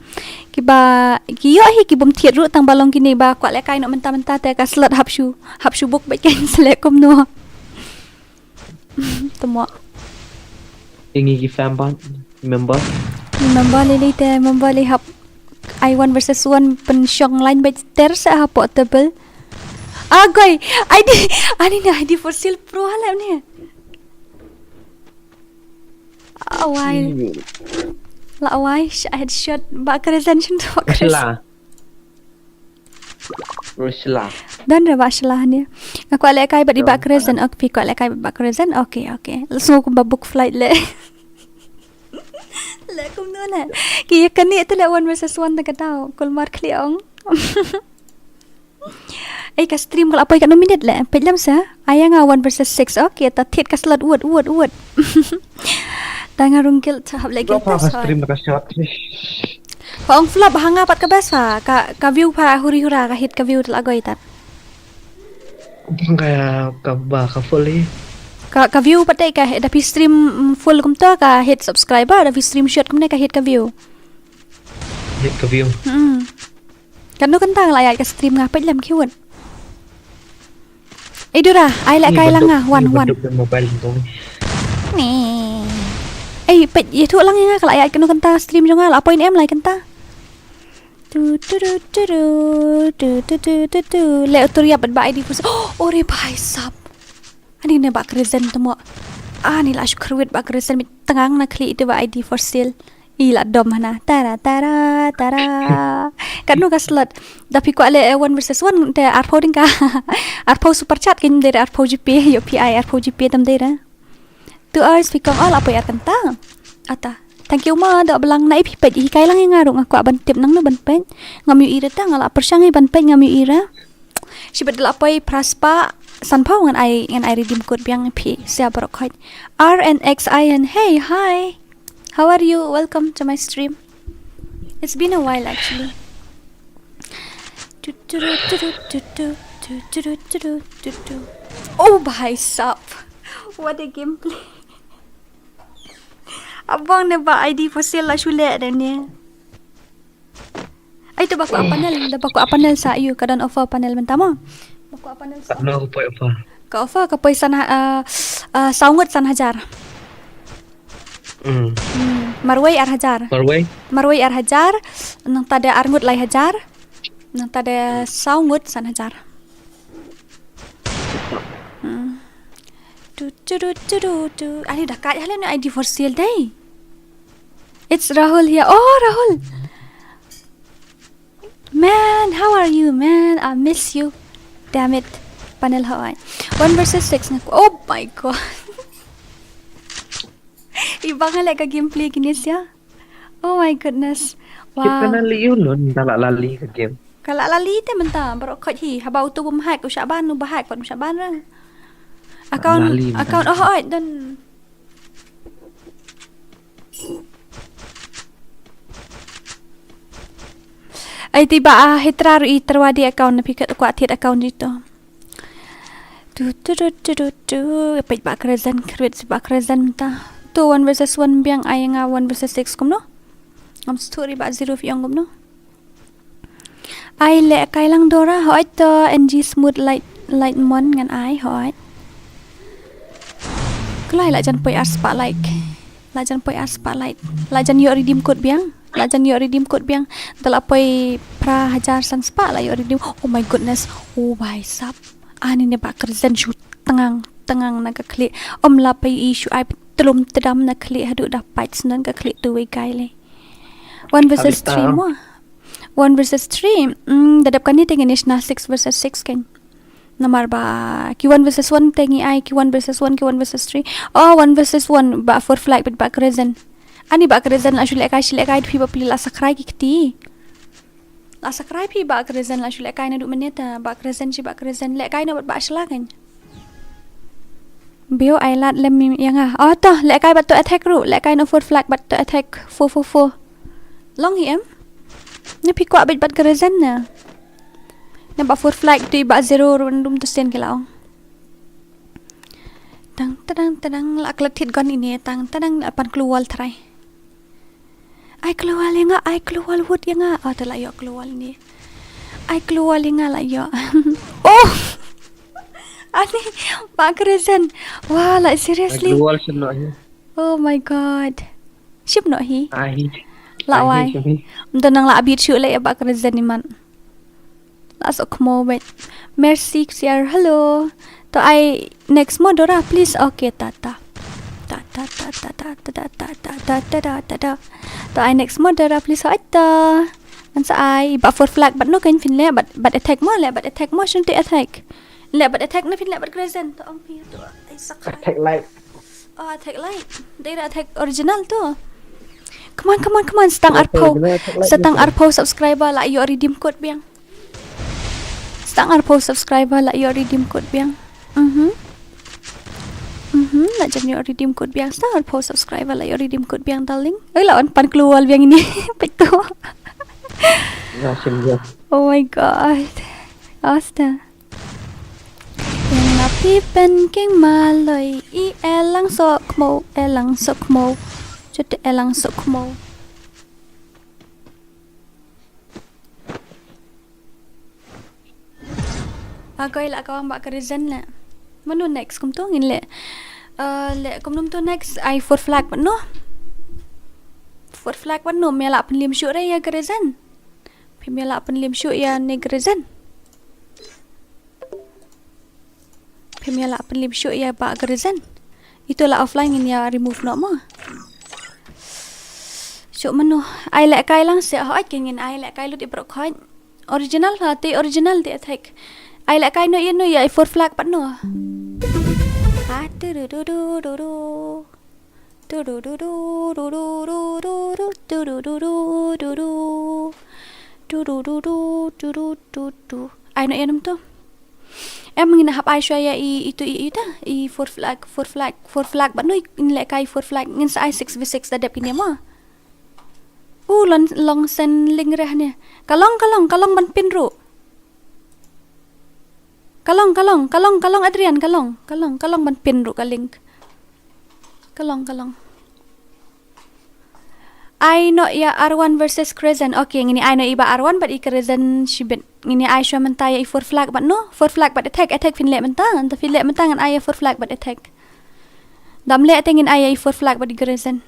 Kiba ki ïoh hi ki bym thied ruh tang ba long kine ba kwah leh kai noh mynta mynta te ka slot hap shu, hap shu book bad kein sleh kumno. Tamo. Ingi ki fan bad member. Member lili te member li hap ai one versus one pynshong line bad ter sa ha portable. Agoi, I D, ani na I D for sale pro halem ni. Awai. La awai, sh- headshot ba Crescent shin tu ba Crescent. Rusla. Rusla. Dan re ba shla ni. Nga kwah leh kai bad i ba Crescent, ok phi kwah leh kai bad ba Crescent, ok ok. Langsung kumba book flight leh. Leh kumno leh. Ki ïa kane te leh one versus one te ka daw. Kulmar khlieh ong. Ei ka stream ka la poi katno minit leh. Peit lem sa. Ai nga one versus six. Ok, ta thied ka slot wut wut wut. Da nga rung guild hap leh guild test. Stream ka shot. Pha ong flop ha nga pat ka best pha. Ka, ka view pha huri hura ka hit ka view te la goi tat. Ka, ka ba ka full hi. Ka, ka view pat te ka hit da phi stream, mm, full kumta ka hit subscriber, da phi stream short kumne ka hit ka view. Hit ka view. Hmm. Katno kynta la ïaid ka stream nga peit lem ki wut. Ei dura, ai leh kai lang nga wan wan. Ni. Ei peit ïathuh lang ïa nga ka la ïaid katno kynta stream jong nga la poi ne em lai kynta. Tu tu tu tu tu tu tu tu tu tu. Leh utur ïap bad ba I D pus. Oh, ore bhai sab. Ani ne ba Crescent tamo. Ani la shu khrwit ba Crescent mit tngang na khlieh ite ba I D for sale. I la dom hana. Tara tara tara. Katno ka slot. Da phi kwah leh, eh, one versus one te arphew ding ka. Arphew super chat kin dei arphew G P. Ïoh phi ai arphew G P tam dei. Two hours phi kong ol apoi ar kynta. Ata. Thank you ma da blang na i phi peit hi kai lang ïa nga ruh nga kwah ban tip nangno ban peit. Ngam ïohi re ta nga la pyrshang hi ban peit ngam ïohi re. Shibit la poi phra spah sanphew ngan ai, ngan ai redeem code biang phi sia baroh khoit. R N X I N, hey, hi. How are you? Welcome to my stream. It's been a while actually. Tu, tu, tu, tu, tu, tu, tu, tu, tu, tu, tu, tu. Oh, bhai sab. What a gameplay. Abang ne ba I D for sale la shu leh de ne. Ai tu ba kwah panel, da ba kwah panel sa ïu ka don offer panel mynta mo. Ba kwah panel sa. Katno ka poi offer? Ka offer ka poi san ha-, ah, ah, saw ngut san hajar. Hmm. Hmm, marwei ar hajar. Marwei? Marwei ar hajar, nangta de ar ngut lai hajar, nangta de saw ngut san hajar. Hmm. Tu, tu, tu, tu, tu, tu. Ani da kaj halen I D for sale dei. It's Rahul here. Oh, Rahul. Man, how are you, man? I miss you. Damn it. Panel hoi. One versus six nga. Oh my god. Ibang ale ka gameplay kini sia. Oh my goodness. Wow. Kita na liu nun, da la lali ka game. Ka la lali te mynta, baroh khoit hi. Haba utu bum hack, u Shaban, u ba hack, pat u Shaban rang. Account, lali mynta. Account, oh, oh, dan. Ai ti ba, ah, hitra ru i terwadi account na piket kwah thied account jito. Tu, tu, tu, tu, tu, tu. Peit ba Crescent, create si ba Crescent mynta. Tu one versus one biang ai nga one versus six kumno. Ngam sthuri ba zero fi ong kumno. Ai leh kai lang Dora, hooid to N G smooth light, light mon ngan ai, hooid. Klai la jan poi ar spah like. La jan poi ar spah like. La jan ïoh redeem code biang. La jan ïoh redeem code biang. Da la poi phra hajar san spah la ïoh redeem. Oh my goodness. Oh bhai sab. Ani ne ba Crescent shu tngang, tngang na ka khlieh. Om la poi i shu ai tlum tdam na khlieh haduh da pait snan ka khlieh tu wei kai le. One versus three mo. One versus three. Mm, da dep kane te ngin ïa shna six versus six kan. Namar ba ki one versus one te ngi ai ki one versus one, ki one versus three. Oh, one versus one ba Four Flag bad ba Crescent. Ani Bah Kyrzen la shu lehkai, shi lehkai phi ba pli la sakrai ki kti. La sakrai phi Bah Kyrzen la shu lehkai naduh mynne ta, Bah Kyrzen shi Bah Kyrzen lehkai na bad Bah Shla kan. Bio ai lad lem ïa nga. Oh to, lehkai bad to attack ruh, lehkai na four flag bad to attack four four four. Long hi em? Ne phi kwah bad Bah Kyrzen ne. Ne Bah four flag tu Bah zero ruh dum tu sen ki la ong. Tang tadang tadang la klet hit gon ine tang tadang la pan klur wall trai. Ai klur wall ïa nga, ai klur wall wood ïa nga. Oh, ta la ïoh klur wall ni. Ai klur wall ïa nga la ïoh. Oh! Ani Bah Kyrzen. Wah, like seriously. Global shim noh hi. Oh my god. Shim noh hi. Ai. La ai, wai. Shim hi. Mdo nang la bit shu le Bah Kyrzen ni man. La sok mo wait. Mercy share. Hello. To ai next mo Dora please. Okay, tata. Tata tata tata tata tata tata tata. To ai next mo Dora please. Ata. Ngan sa ai ba four flag bad no kan phin le bad bad attack mo le bad attack mo shun te attack. Le bad attack na phin le bad Kyrzen to ong phi to ai sak. Attack light. Oh, attack light. Dei ra attack original tu. Come on, come on, come on. Setang arphew. Setang arphew subscriber la ïoh redeem code biang. Setang arphew subscriber la ïoh redeem code biang. Mhm. Mhm, la jan ïoh redeem code biang. Setang arphew subscriber la ïoh redeem code biang, darling. Oi, la wan pan klur wall biang ini. Pek tu. Oh my god. Asta. Ïa nga phi pynking maloi i elang sok mo, elang sok mo. Chut elang sok mo. Agoi la ka wan Bah Kyrzen le. Mano next kumto ngin le. Eh, le kumno to next ai four flag bad no. Four flag bad no me la pynlim shuh re ïa Kyrzen. Phim ïa la pynlim shuh ïa ne Kyrzen. Phim ïa la pynlim shuh ïa Bah Kyrzen. Ito la offline ngin ïa remove noh mo. Shuh mano. Ai lehkai lang se hoi ke ngin ai lehkai lut i brok hoi. Original ha te original te attack. Ai lehkai no ïa no ïa i four flag pat no. Ha tu du du du du du. Tu du du du du du du du du. Tu du du du du du. Tu du du du du du du du. Ai no ïa num tu. Em ngin hap ai shuwa ïa i itu i ita i four flag four flag four flag bad no i lehkai four flag ngin sa ai six v six da dep kine mo. U lon long sen ling reh ne. Ka long ka long ka long ban pin ruh. Ka long ka long ka long ka long Adrian ka long ka long ka long ban pin ruh ka link. Ka long ka long. Ai no ïa R one versus Kyrzen. Okay, ngini ai no i ba R one bad i Kyrzen shibit. Ngini ai shuwa mynta ïa i four flag bad no. Four flag bad attack, attack phin leh mynta. Anta phin leh mynta ngan ai ïa four flag bad attack. Dam leh te ngin ai ïa i four flag bad i Kyrzen.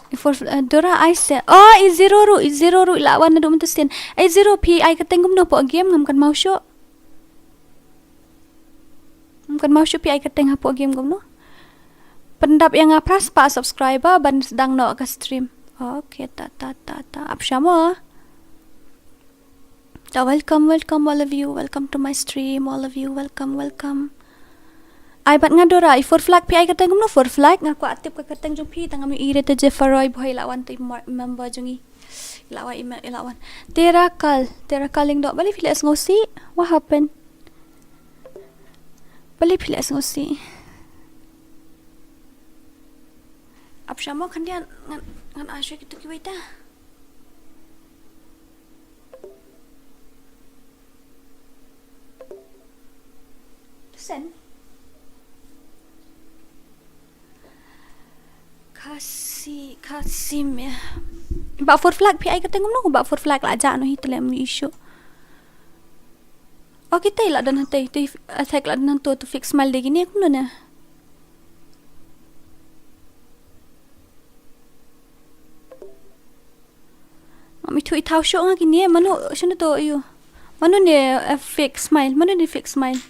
I four fl-, eh, Dora ai se. Oh, i zero ruh, i zero ruh la wan na dum tu sin. Ai zero phi ai ka teng kumno po game ngam kan mau shuh. Ngam kan mau shuh phi ai ka teng hapo game kumno. Pyndap ïa nga phra spah subscriber ban sdang noh ka stream. Okay, ta ta ta ta. Ap shamo. Ta welcome, welcome all of you. Welcome to my stream, all of you. Welcome, welcome. Ai bad nga Dora, i four flag phi ai ka teng kumno four flag nga kwah tip ka ka teng jong phi tang ngam i re te Jefferoy boy la wan te mar-, member jong i. La wan i me-, la wan. Tera kal, tera kal ling dok bali phi le sngosi. What happened? Bali phi le sngosi. Ap shamo khandian ngan, ngan ashu kitu ki waita. Sen. Kasi, kasi me. Ba four flag phi ai ka teng kumno ba four flag la ja no hi tele mi issue. Okay, te la dan te, te attack la dan to, to fix mal de gini kumno ne. Ngam ithuh i thaw shuh nga kine, mano, shano to yu. Mano ne, eh, fake smile, mano ne fake smile.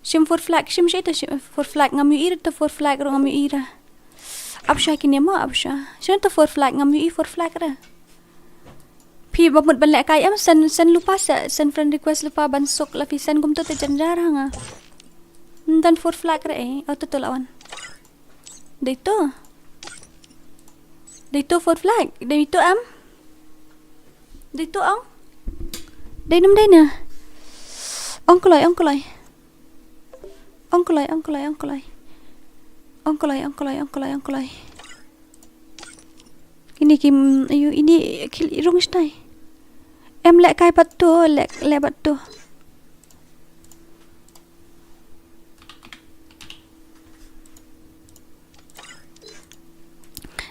Shim four flag, shim shi to shim four flag, ngam yu ir to four flag, ro ngam yu ir. Ap sha kine mo, ap sha. Shano to four flag, ngam yu ir four flag ra. P Phi ba mut ban lehkai em, send, send lypa sa, send friend request lypa ban suk la phi send kumto te jynjar ha nga. Ym don four flag re eh, auto to la wan. Dei to. Dei to four flag, dei to em. Dei to ong. Dei num dei na. Ong kloi, ong kloi. Ong kloi, ong kloi, ong kloi. Ong kloi, ong kloi, ong kloi, ong kloi. Ini kim, ayu, ini kil rung stai. Em lehkai pat to, leh, leh pat to.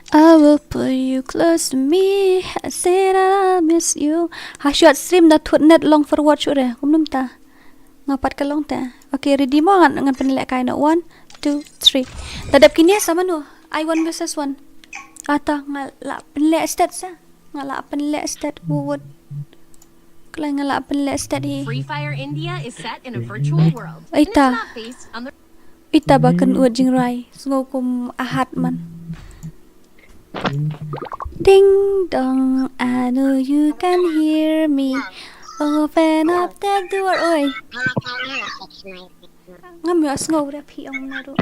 I will pull you close to me. I say that I miss you. Ha shuat stream da thut net long forward shuh re. Kumnum ta. Nga pat ka long te. Okay, ready mo ngan, ngan pynlehkai noh. One, two, three. Da dep kine sa mano. Ai one versus one. Ata nga la pynleh stat sa. Nga la pynleh stat wut. Klai nga la pynleh stat hi. Free Fire India is set in a virtual world. Ai ta. And it's not based on the Ita ba kan ut jingrai. Sngew kum ahat man. Ding dong, I know you can hear me. Open up the door, oi. Ngam ïoh sngew re phi ong na ruh.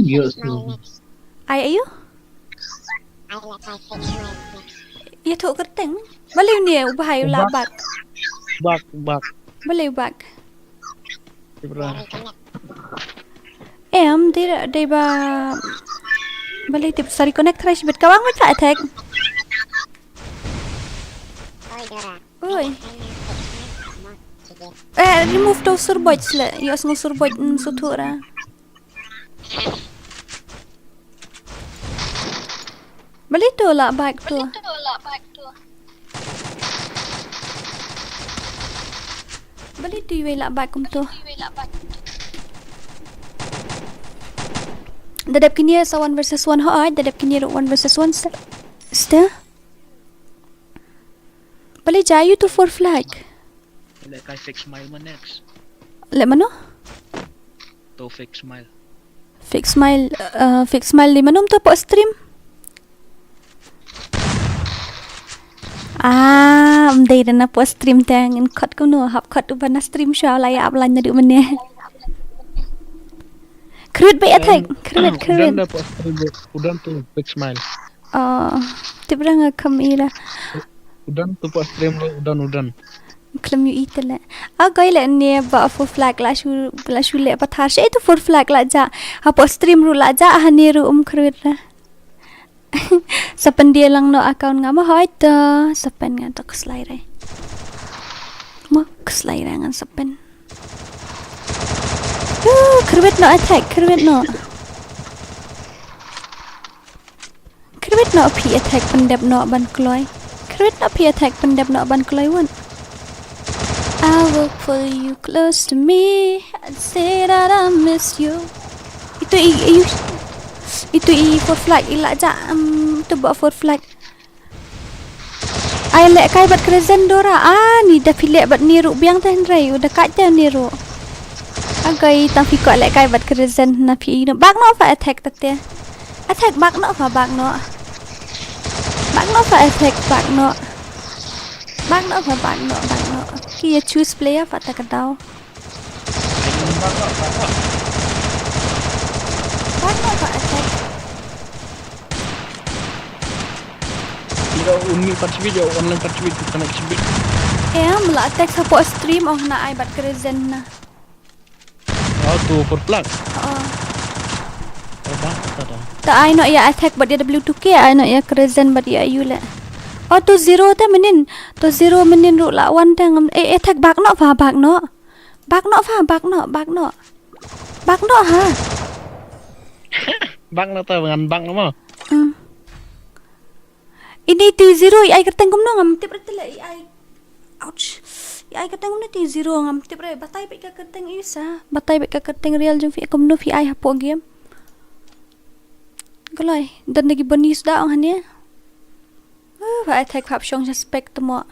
Ïoh sngew. Ai ayu? Ïathuh kyrteng. Balei une u bhai u lah bak. Bak, bak. Balei u bak. Tipra. Em, dei, dei ba. Balei tip sa reconnect try shibit ka bang ma cha attack. Oi. Eh, remove to surboit sle. Ïoh sngew surboit, mm, suthu ra. Balei to lah bak to. Balei to iwei lah bak kumto. Da dep kine sa one versus one hooid, da dep kine ruh one versus one ste. Ste. Balei jia ïa u to four flag. Lehkai fake smile ma next. Leh mano? To fake smile. Fake smile, uh, fake smile dei mano um to hapoh stream. Ah, um dei da na hapoh stream te ngin khot kumno, hap khot uba na stream shuwa la ïa upline naduh mynne. Kyrwit ba attack, kyrwit, kyrwit. U don to fake smile. Oh, tip ra nga kham ira. U don to hapoh stream ruh, u don, u don. Khlem ïohi te leh. A goi leh ne ba four flag la shu, la shu leh pathar. Sha ito four flag la jah. Hapoh stream ruh la jah, hane ruh um kyrwit ra. Sa pyndie lang noh account nga mo hoi to. Sa pyn nga to khuslai re. Mo khuslai re ngan sa pyn. Uh, kyrwit noh attack, kyrwit noh. Kyrwit noh phi attack pyndep noh ban kloi. Kyrwit noh phi attack pyndep noh ban kloi won. I will pull you close to me and say that I miss you. Ito i, i, ito i four flag i la jah, um, to ba four flag. Ai lehkai bad Crescent Dora. Ah, ni da phi leh bad ni ruh biang te hynrei u da kat te ni ruh. Agai tang phi kwah lehkai bad Crescent na phi no. Bak noh pha attack ta te. Attack bak noh pha bak noh. Bak noh pha attack bak noh. Bak noh pha bak noh bak noh. Ki ïa choose player pha ta ka daw. Bak noh pha attack. Ïa un mi participate, ïa online participate, connect shibit. Em, la attack hapoh stream ong na ai bad Crescent na. Oh, to four flag. Oh. Oh, bak ta da. Ta ai noh ïa attack bad ïa W two K, ai noh ïa Crescent bad ïa ayu leh. Oh, to zero te mynnin. To zero mynnin ruh la wan te ngam. Eh, attack bak noh pha bak noh. Bak noh pha, bak noh, bak noh. Bak noh ha. Bak noh ta ngan bak noh mo. Hmm. Ini ti zero i ai kyrteng kumno ngam tip re te leh i ai. Ouch. I ai kyrteng kumno ti zero ngam tip re. Batai bad ka kyrteng i sa. Batai bad ka kyrteng real jong phi kumno phi ai hapoh game. Kaloi, don da ki boni suda ong hane. Uh, pha attack pha shong sha spek tmo.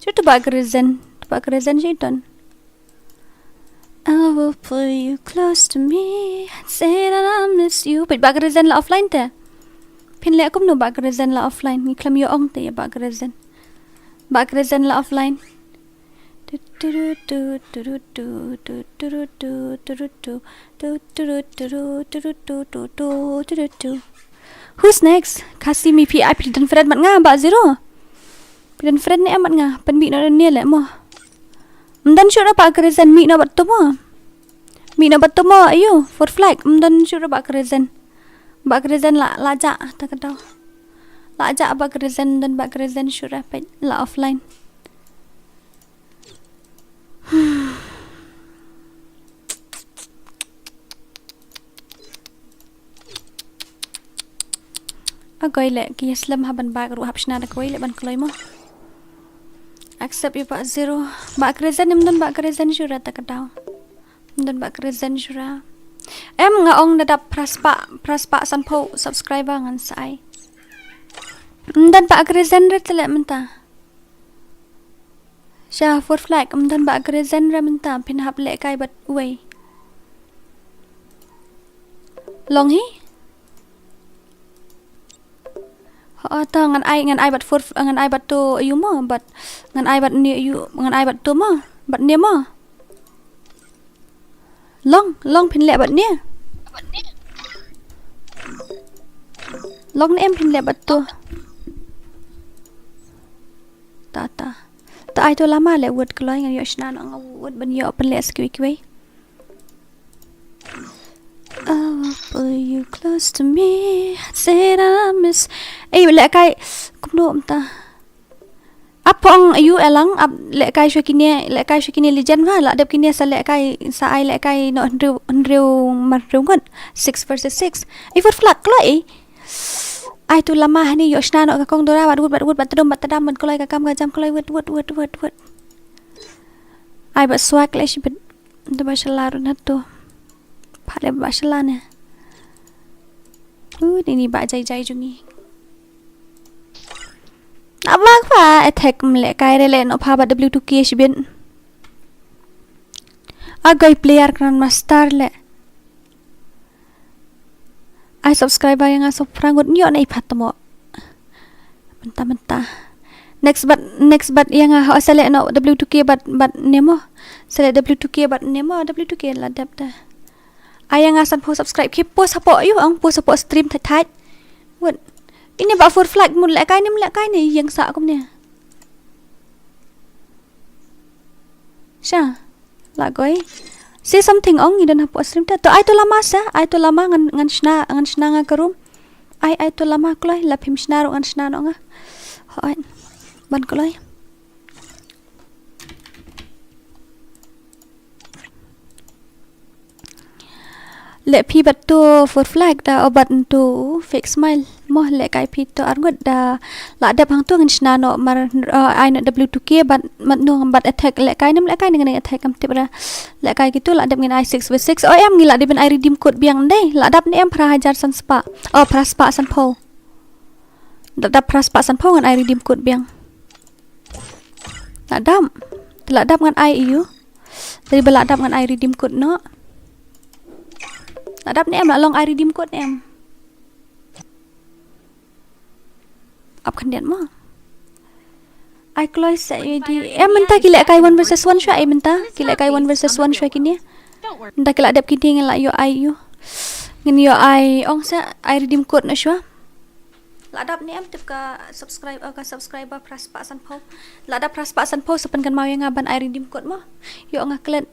Shu to ba Crescent, to ba Crescent shi don. I will pull you close to me and say that I miss you. Peit ba Crescent la offline te. Phin leh kumno Bah Crescent la offline? Ngi khlem ïoh ong te ïa Bah Crescent. Bah Crescent la offline. Who's next? Khasi mi phi ai phi don friend mat nga Bah Zero. Phi don friend ne em mat nga? Pynmih noh ne leh mo. Ym don shuh ruh Bah Crescent, mih noh bad to mo. Mih noh bad to mo, ayu, four flag, ym don shuh ruh Bah Crescent. Bah Crescent la, la jah, ta ka daw. La jah Bah Crescent, ym don Bah Crescent shuh ruh peit, la offline. A koi leh ki ïa slem ha ban bak ruh hap shna da koi leh ban kloi mo. Accept ïa Bah Zero. Bah Crescent ym don Bah Crescent shuh ruh ta ka daw. Ym don Bah Crescent shuh ruh. Em nga ong da dap phra spah, phra spah sanphew subscriber ngan sa ai. Ym don Bah Crescent ruh te leh mynta. Sha four flag, ym don Bah Crescent ruh mynta, phin hap lehkai bad uwei. Long hi? Ho, to ngan ai, ngan ai bad four, ngan ai bad to ayu mo, bad ngan ai bad ne ayu, ngan ai bad to mo, bad ne mo. Long, long phin leh bad ne. Long ne em phin leh bad to. Ta, ta. Ta ai to lama leh wut kloi ngan ïoh shna noh nga wut ban ïoh pynleh sa kiwei kiwei. Oh, pull you close to me. Say that I miss. Ei, lehkai. Kumno mynta. Ap phong ayu elang, ap lehkai shuwa kine, lehkai shuwa kine legend ma, la dep kine sa lehkai, sa ai lehkai noh hynriew, hynriew mar hynriew ngut. Six versus six. Ei, four flag kloi ei. Ai to lama hani ïoh shna noh ka kong Dora bad wut bad wut bad tdum bad tdam bad kloi ka kam ka jam kloi wut wut wut wut wut. Ai bad swag leh shibit. Dei ba shala ruh na to. Pha leh ba shala ne. Uh, ni ni ba jai jai jong ngi. Na ba pha attack ym lehkai re leh noh pha ba W two K shibit. A koi player Grandmaster leh. Ai subscriber ïa nga sa phra ngut ñiuh na i phat mo. Mynta mynta. Next bad, next bad ïa nga ha sa leh noh W two K bad, bad ne mo. Sa leh W two K bad ne mo, W two K la dep da. Ai ïa nga sanphew subscribe ki post hapoh ïa ong post hapoh stream thait thait. Wut. Ini ba four flag mut lehkai ne ym lehkai ne ïeng sa kumne. Sha. La koi. Say something ong i don hapoh stream te. To ai to lama sa, ai to lama ngan, ngan shna, ngan shna nga ka room. Ai, ai to lama kloi, la phim shna ruh ngan shna noh nga. Hooid. Ban kloi. Leh phi bad to four flag da o bad to fake smile. Mo lehkai phi to ar ngut da la dep hangto ngan shna noh mar, uh, ai noh W two K bad mat noh bad attack lehkai ne ym lehkai ne ngan attack kam tip ra. Lehkai kito la dep ngin ai six v six. O em ngi la dep ban ai redeem code biang dei. La dap ne em phra hajar san spah. Oh, phra spah sanphew. La dap phra spah sanphew ngan ai redeem code biang. La dap. La dap ngan ai ïa u. Tadi ba la dap ngan ai redeem code noh. La dap ne em la long ai redeem code ne em. Ap khyndiat mo. Ai kloi sa ïa di. Em mynta ki lehkai one versus one shuwa ai mynta. Ki lehkai one versus one shuwa kine. Mynta ki la dep kine ngin la ïoh ai ïa u. Ngin ïoh ai ong sa ai redeem code noh shuwa. La dap ne em tip ka subscribe, eh, ka subscriber phra spah sanphew. La dap phra spah sanphew sa pynkynmaw ïa nga ban ai redeem code mo. Ïoh nga klet.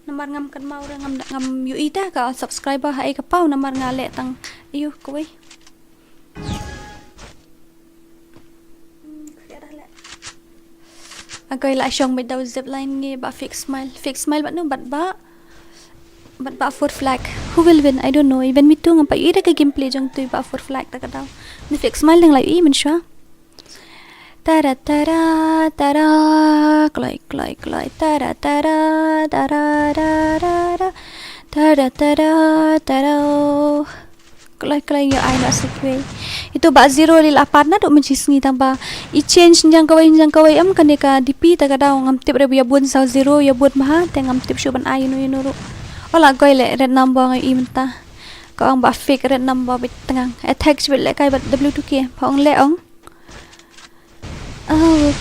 Namar ngam kynmaw re ngam, ngam ïohi te ka subscriber ha ei ka paw namar nga leh tang ïa u kawei. A koi la shong beit da u zipline ngi ba fake smile. Fake smile bad no bad ba, bad ba four flag. Who will win? I don't know. Even me too ngam pat ïohi da ka gameplay jong to ba four flag ta ka daw. Ni fake smile dang la ïohi mynshuwa. Tara tara tara. Kloi kloi kloi. Tara tara tara tara. Tara tara tara. Kloi kloi ïoh ai na sa kiwei. Ito ba zero li la pat naduh mynshi sngi tang ba i change jong kawei jong kawei em kane ka D P ta ka daw ngam tip re ïa bun sa zero ïa bun maha te ngam tip shuh ban ai ïa no ïa no ruh. Ola koi leh red number ngi i mynta. Ka ong ba fake red number bit tngang. Attack shibit lehkai bad W two K. Pha ong leh ong. Oh,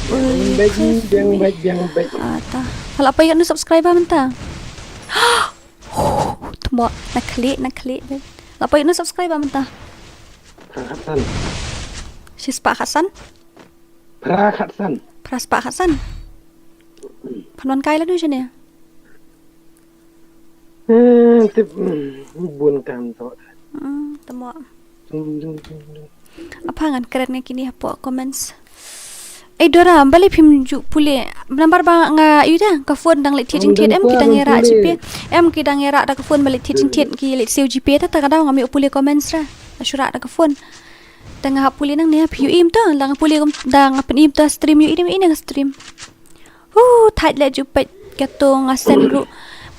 Biang bad, biang bad, biang bad. Ah, ta. Pha la poi ïa u subscriber mynta. Tmo, na khlieh, na khlieh. La poi ïa u subscriber mynta. Phra khatsan. Shispah khatsan. Phra khatsan. Phra spah khatsan. Phan wan kai la du shane. Hmm, tip hmm, bun kam to. Hmm, tmo. Tung, tung, tung, tung. Apa ngan kren nga kini hapoh comments. Ei Dora, balei phim ju pule. Nambar ba nga ïu da ka phone dang leit thied jingthied em ki dang ïarah GP. Em ki dang ïarah da ka phone ba leit thied jingthied ki leit siew GP ta ta ka daw ngam ïoh pule comments ra. Nga shu rah da ka phone. Te nga hap pule nangne phi ïohi mynta, la nga pule kum da nga pyni mynta stream ïohi da ïohi ne ka stream. Hu, thait leh ju peit kato nga send ruh.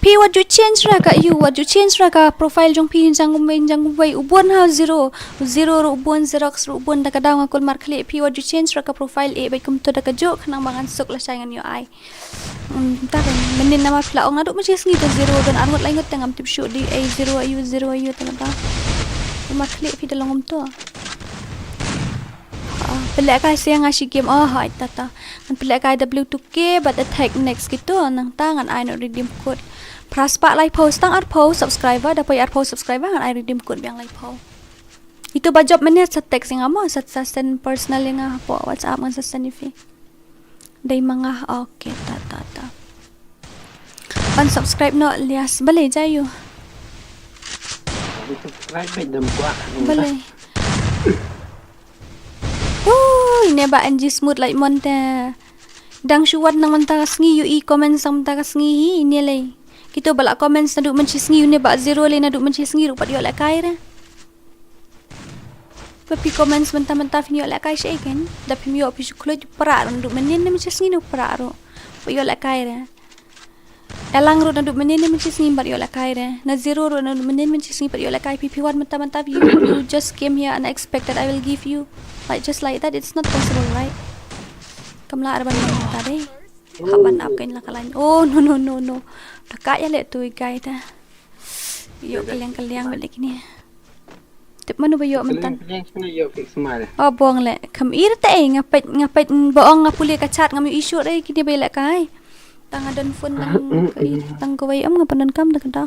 Phi wat ju change ra ka ïu, wat ju change ra ka profile jong phi jang kumwei jang kumwei u bun ha zero. Zero ruh u bun, Xerox ruh u bun da ka daw nga kulmar khlieh phi wat ju change ra ka profile eh beit kumto da kajuh khnang ba ngan suk lashai ngan ïoh ai. Mynta kan mynnin namar phi la ong naduh mynshi sngi te zero don arngut laingut te ngam tip shuh dei ei zero aïu zero aïu te naba. Kumar khlieh phi da long kumto. Ah, pynlehkai sha nga shi game. Oh, hooid, ta ta. Ngan pynlehkai W two K bad attack next kito nangta ngan ai noh redeem code. Phra spah laiphew, sa tang arphew subscriber, da poi arphew subscriber ngan ai redeem code biang laiphew. Ito ba job mynne sa text ïa nga mo, sa sa send personal ïa nga hapoh WhatsApp ngan sa send ïa phi. Dei ma nga, okay, ta ta ta. Unsubscribe noh Lias, balei jaiu. Subscribe bad dam kwah. Balei. Ui, ne ba N G Smooth lait mon te. Dang shu wan nang mynta ka sngi ïohi comments nang mynta ka sngi hi, ne lei. Kito ba la comments naduh mynshi sngi, ne ba zero lei naduh mynshi sngi ruh pat ïoh lehkai re. Ba phi comments mynta mynta phin ïoh lehkai shaei kein. Da phim ïoh phi shu khluit pra ruh naduh mynnin ne mynshi sngi ne pra ruh. Pat ïoh lehkai re. Elang ruh naduh mynnin ne mynshi sngi pat ïoh lehkai re. Na zero ruh naduh mynnin mynshi sngi pat ïoh lehkai phi phi wan mynta mynta phi you just came here unexpected I will give you. Like just like that it's not possible, right? Kam lah re ban mynta dei. Hap ban ap kein la ka lain. Oh no no no no. Da ka ïa leh tu i guy ta. Ïoh ka liang ka liang bad leh kine. Tip mano ba ïoh mynta. Kaliang kaliang shano ïoh fix ma de. Oh bong leh. Kham ir te ei nga peit nga peit ba ong nga pule ka chat ngam ïohi shuh re kine ba ïalehkai. Tang nga don phone tang ka ir tang kawei em nga pyndonkam da ka da.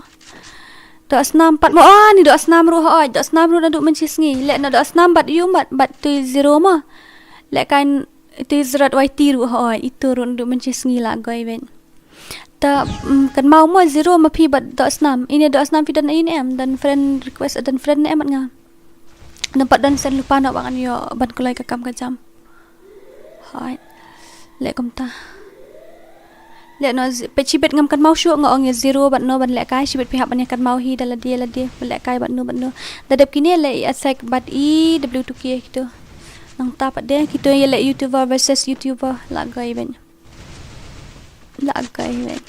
Doh snam pat mo oh ni doh snam ruh hooid doh snam ruh naduh mynshi sngi leh na doh snam bad ïu bad bad tu zero mo. Lehkai tu zero Y T ruh hooid itu ruh naduh mynshi sngi la goi bad. Ta mm, kan mau mo zero ma phi bad doh snam. Ine doh snam phi don ine em don friend request don friend ne em nga. Nampat don sen lupa no ba ngan ïoh ban kulai ka kam ka jam. Hooid. Leh kumta. Leh no zi- peit shibit ngam kan mau shuh nga ong ïa zero bad no ban lehkai shibit phi hap ban ïa kan mau hi da lade lade ban lehkai bad no bad no. Da dep kine leh i asek bad i W two K kito. Nangta pat de kito ïa leh YouTuber versus YouTuber la goi bad. La goi bad.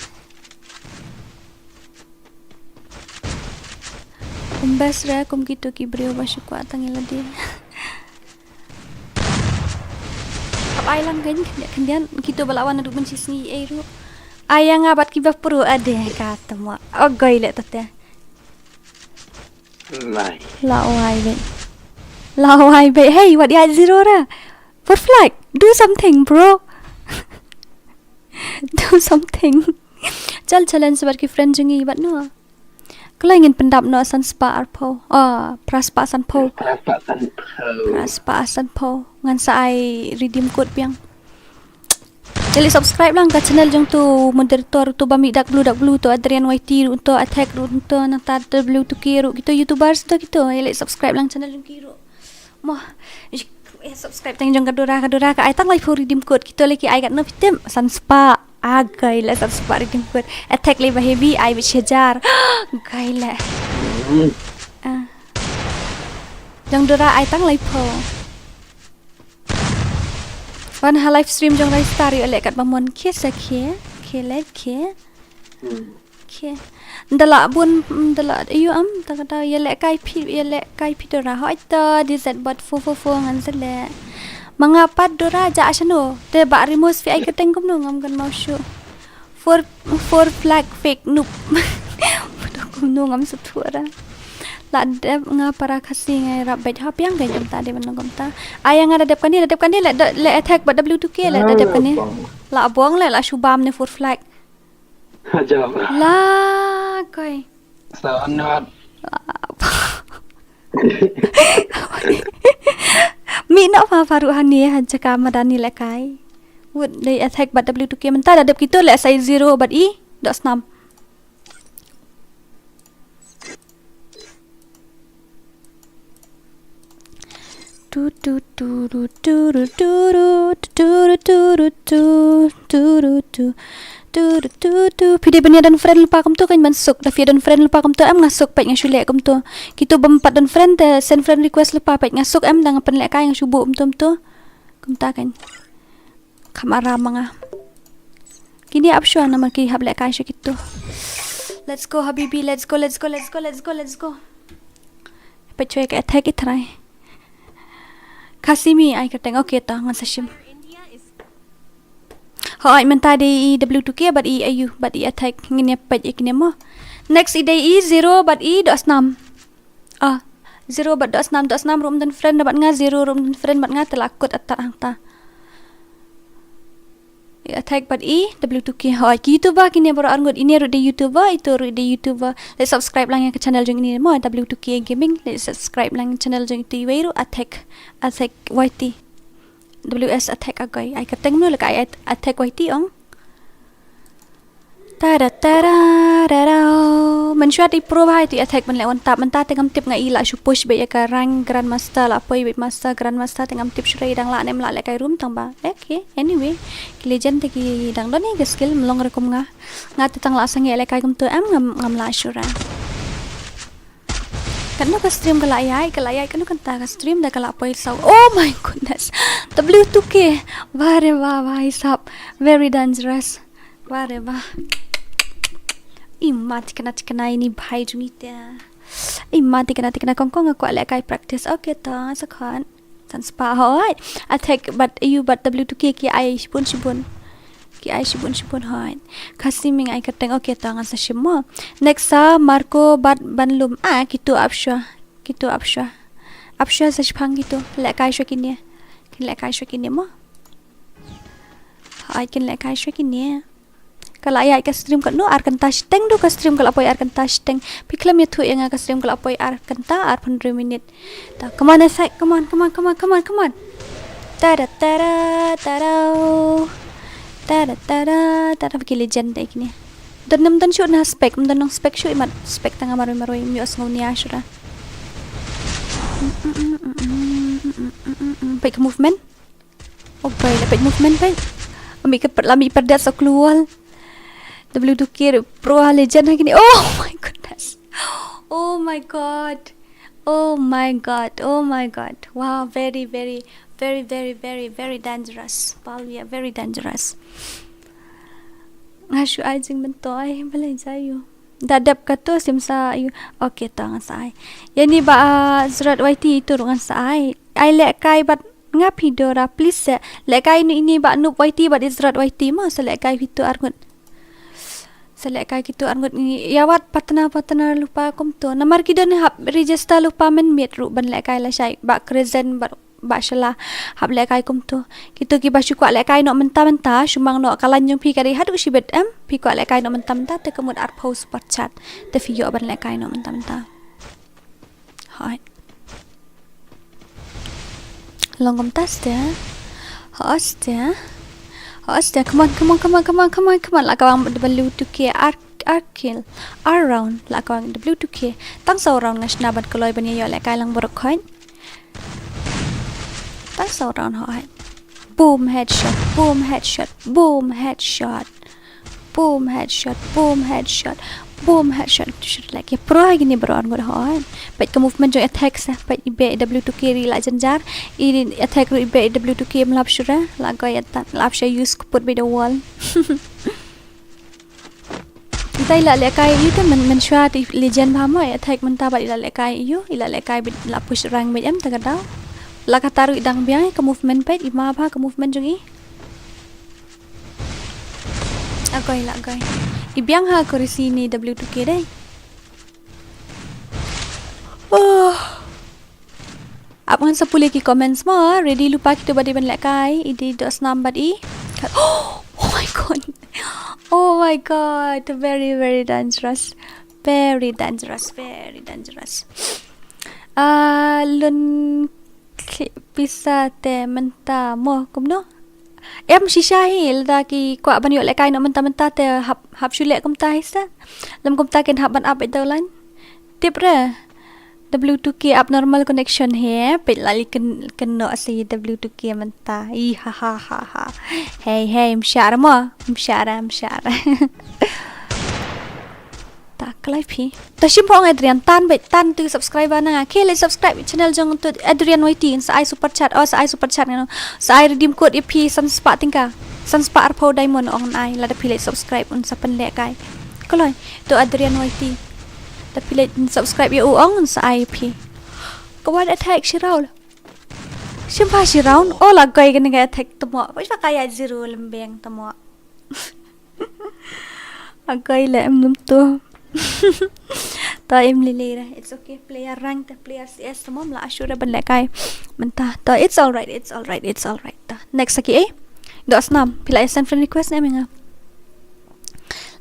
Ym best re kum kito ki briew ba shu kwah tang ïa lade. Hap ai lang kein khyndiat khyndiat kito ba la wan naduh mynshi sngi ei ruh. Ai ïa nga bad ki ba pro ade ka tamo. Oh goi leh tate. Lai. La wai bad. La wai bad. Hey, wat ïa zero ra. For flag, do something, bro. Do something. Chal challenge bad ki friend jong ngi bad no. Kloi ngin pyndap no san spah arphew. Ah, phra spah sanphew. Phra spah sanphew. Phra spah sanphew. Ngan sa ai redeem code biang. Jali subscribe lang ka channel jong tu moderator tu ba mi dak blue dak blue tu Adrian Y T ru tu attack ru tu nata tu blue tu ki ru kito YouTubers tu kito. Jali subscribe lang channel jong ki ru. Mo. Eh, subscribe tang jong ka Dora ka Dora ka ai tang laiphew redeem code kito leki ai kat no pitim san spah. Ah, gai la san spah redeem code. Attack le ba heavy ai bit shi hajar. Gai la. Ah. Jong Dora ai tang laiphew. Wan ha live stream jong Rai Star ïoh leh kat ba mon khie sa khie. Khie leh khie. Khie. Nda la bun nda la ïoh am ta ka ta ïa leh kai phi ïa leh kai phi Dora hoi ta di zat bad four four four ngan zat leh. Ma nga pat Dora ja shano te ba rimos phi ai ka teng kumno ngam kan mau shu. Four four flag fake noob. Kumno ngam sa thuh ra. La dep nga para Khasi nga rap beit ha piang ka jam ta de ban long kumta. Ai nga da dep kane, da dep kane le, da, le attack bad W two K le, da dep kane. La bong le, la shu bam ne four flag. Ajab. La koi. Sawan wat. Mi no fa faru hani ha jaka madani le kai. Wut dei attack bad W two K mynta da dep kito le sai zero bad i dok snam. Tu tu tu tu tu tu tu tu tu tu tu tu tu tu tu tu tu tu. Phi dei ban ïa don friend lypa kumto kan ban suk. Da phi don friend lypa kumto em nga suk peit nga shu leh kumto. Kito bym pat don friend te send friend request lypa peit nga suk em da nga pynlehkai nga shu buh kumto kumto. Kumta kan. Kham aram ma nga. Kine ap shuwa namar ki hap lehkai shuwa kito. Let's go habibi, let's go, let's go, let's go, let's go, let's go. Peit shuwa ka attack i trai. Khasi mi ai kyrteng, okay ta ngan sa shim. Hooid mynta dei i W two K bad i ayu bad i attack ngin ïa peit i kine mo. Next i dei i zero bad i dok snam. Ah, zero bad dok snam, dok snam ruh ym don friend bad nga, zero ruh ym don friend bad nga, te la kut attack hangta. Attack bad i W two K. Hooid ki YouTuber kine baroh arngut, ine ruh dei YouTuber, ito ruh dei YouTuber. Le subscribe lang ïa ka channel jong ine mo, W two K Gaming. Le subscribe lang channel jong ito iwei ruh, attack, attack Y T. W S attack agoi. Ai kyrteng mano le ka ai attack Y T ong. Tada tada tada. Mynshuwa i pro bha ito i attack ban leh one tap mynta te ngam tip nga i la shu push beit ïa ka rank grandmaster la poi beit master grandmaster te ngam tip shuwa i dang lah ne em lah lehkai ruh tang ba. Okay, anyway. Ki legend te ki dang don ïa ka skill mlong re kum nga. Nga te tang la sangeh lehkai kumto em ngam ngam lah shuwa. Katno ka stream ka la ïaid, ka la ïaid katno kynta ka stream da ka la poi saw. Oh my goodness. W two K. Wah re wah, wah hisap. Very dangerous. Wah re wah. Ima tikna tikna ini bhai jong ite. Ima tikna tikna kong kong nga kwah lehkai practice. Okay to, sa khon. San spah hooid. Attack bad ayu bad W two K ki ai shibun shibun. Ki ai shibun shibun hooid. Khasi mi nga ai kyrteng okay to ngan sa shim mo. Next sa Marco bad Banlum. Ah, kito ap shuwa. Kito ap shuwa. Ap shuwa sa shipang kito. Lehkai shuwa kine. Kin lehkai shuwa kine mo. Hooid kin lehkai shuwa kine. Ka la ïaid ka stream katno ar kynta shiteng du ka stream ka la poi ar kynta shiteng. Phi khlem ïathuh ïa nga ka stream ka la poi ar kynta arphew hynriew minit. Ta, come on, Isaac, come on, come on, come on, come on, come on. Tada tada tada. Tada tada tada. Ki legend dei kine. Don ym don shuh na spec, ym don nong spec shuh imat spec tang marwei marwei ym ïoh sngew nia shuh da. Peit ka movement. Oh boy, la peit movement peit. Ami ka per, la mi perdat sa kluwal. W two K pro legend ha kine. Oh my goodness. Oh my god. Oh my god. Oh my god. Wow, very very very very very very dangerous. Paul, yeah, very dangerous. Nga shu ai jingmyntoi balei jai ïu. Da dep kato sim sa ïu. Okay to ngan sa ai. Ïa ini ba, ah, Zrat Y T ito ruh ngan sa ai. Ai lehkai bad nga phi Dora, please se. Lehkai ini, ini ba Noob Y T bad Zrat Y T mo, sa lehkai phi to arngut. Sa lehkai kito arngut ini. Ïa wat partner partner lypa kumto. Namar ki don hap register lypa mynmiet ruh ban lehkai lashai ba Crescent bad ba shala hap lehkai kumto. Kito kiba shu kwah lehkai noh mynta mynta, shu mang noh ka line jong phi ka dei haduh shibit em, phi kwah lehkai noh mynta mynta te ka mut arphew super chat. Te phi ïoh ban lehkai noh mynta mynta. Hooid. Long kumta ste. Hooid ste. Hooid ste. Come on, come on, come on, come on, come on, come on. La kawang W two K ar, ar kill. Ar round. La kawang W two K. Tang saw round nga shna ban kloi ban ïa ïoh lehkai lang baroh khoit. Tang saw round hooid. Boom headshot, boom headshot, boom headshot. Boom headshot, boom headshot, boom headshot. Shot like pro ha kine baroh arngut hooid. Peit ka movement jong attack sa, peit i beh W two K ri la jynjar. I attack ruh i beh W two K mlap shura. La goi atan, la ap sha use ka put beit da wall. Mynta i la lehkai ïu te myn, mynshuwa te legend bha mo, i attack mynta bad i la lehkai ïu, i la lehkai beit la push rank beit em ta ka daw. La kata ruh i dang biang ka movement peit, i ma bha ka movement jong i. Agoi la agoi. I biang ha ka risi ni W two K dei. Oh. Ap ngan sa pule ki comments mo, ready lypa kito ba dei ban lehkai, i dei Dohsnam bad i. Oh my god. Oh my god, very, very dangerous. Very dangerous, very dangerous. Ah, lun kli-, pisa te mynta mo kumno? Em shisha hi, lada ki kwah ban ïoh lehkai noh mynta mynta te hap, hap shu leh kumta hi sa. Lem kumta kin hap ban ap ïa u line. Tip re. W two K abnormal connection hi, peit la li kyn-, kynnoh sa W two K mynta. Ih, ha, ha, ha, ha. Hei, hei, mshah re mo. Mshah re, mshah re. Ta kloi phi. Ta shim phong Adrian, tan beit, tan tu subscriber na nga. Khie leit subscribe channel jong tu Adrian Y T, sa ai super chat, oh, sa ai super chat ngano. Sa ai redeem code ïa phi san spah tyngka. San spah arphew diamond ong ai, lada phi leit subscribe un sa pynlehkai. Kloi, tu Adrian Y T. Da phi leit subscribe ïa u ong sa ai phi. Ka wan attack shi round. Shim pha shi round. Oh la goi kane ka attack tamo. Poi pha ka ïa zero lembeng tamo. A goi le em lum tu. Ta em lele re. It's okay. Player rank te player C S tamo la ashu re ban lehkai. Mynta. Ta it's alright. It's alright. It's alright. Ta. Next lagi eh. Dohsnam. Phi la send friend request ne em nga.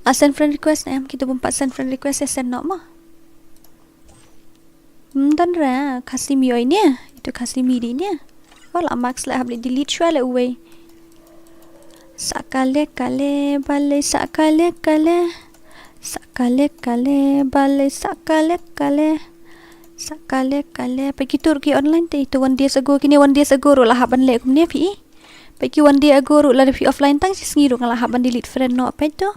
La send friend request ne em, kito bym pat send friend request ïa send noh ma. Hmm, don re, Khasi mi oi ne, ito Khasi mi dei ne. Wala Max la hap le delete shwa le uwei. Sa kale kale bale, sa kale kale. Sa kale kale bale, sa kale kale. Sa kale kale. Peit ki tur ki online te ito one days ago, kine one days ago ruh la hap ban leh kumne phi. Peit ki one day ago ruh lada phi offline tang shi sngi ruh nga la hap ban delete friend noh peit to.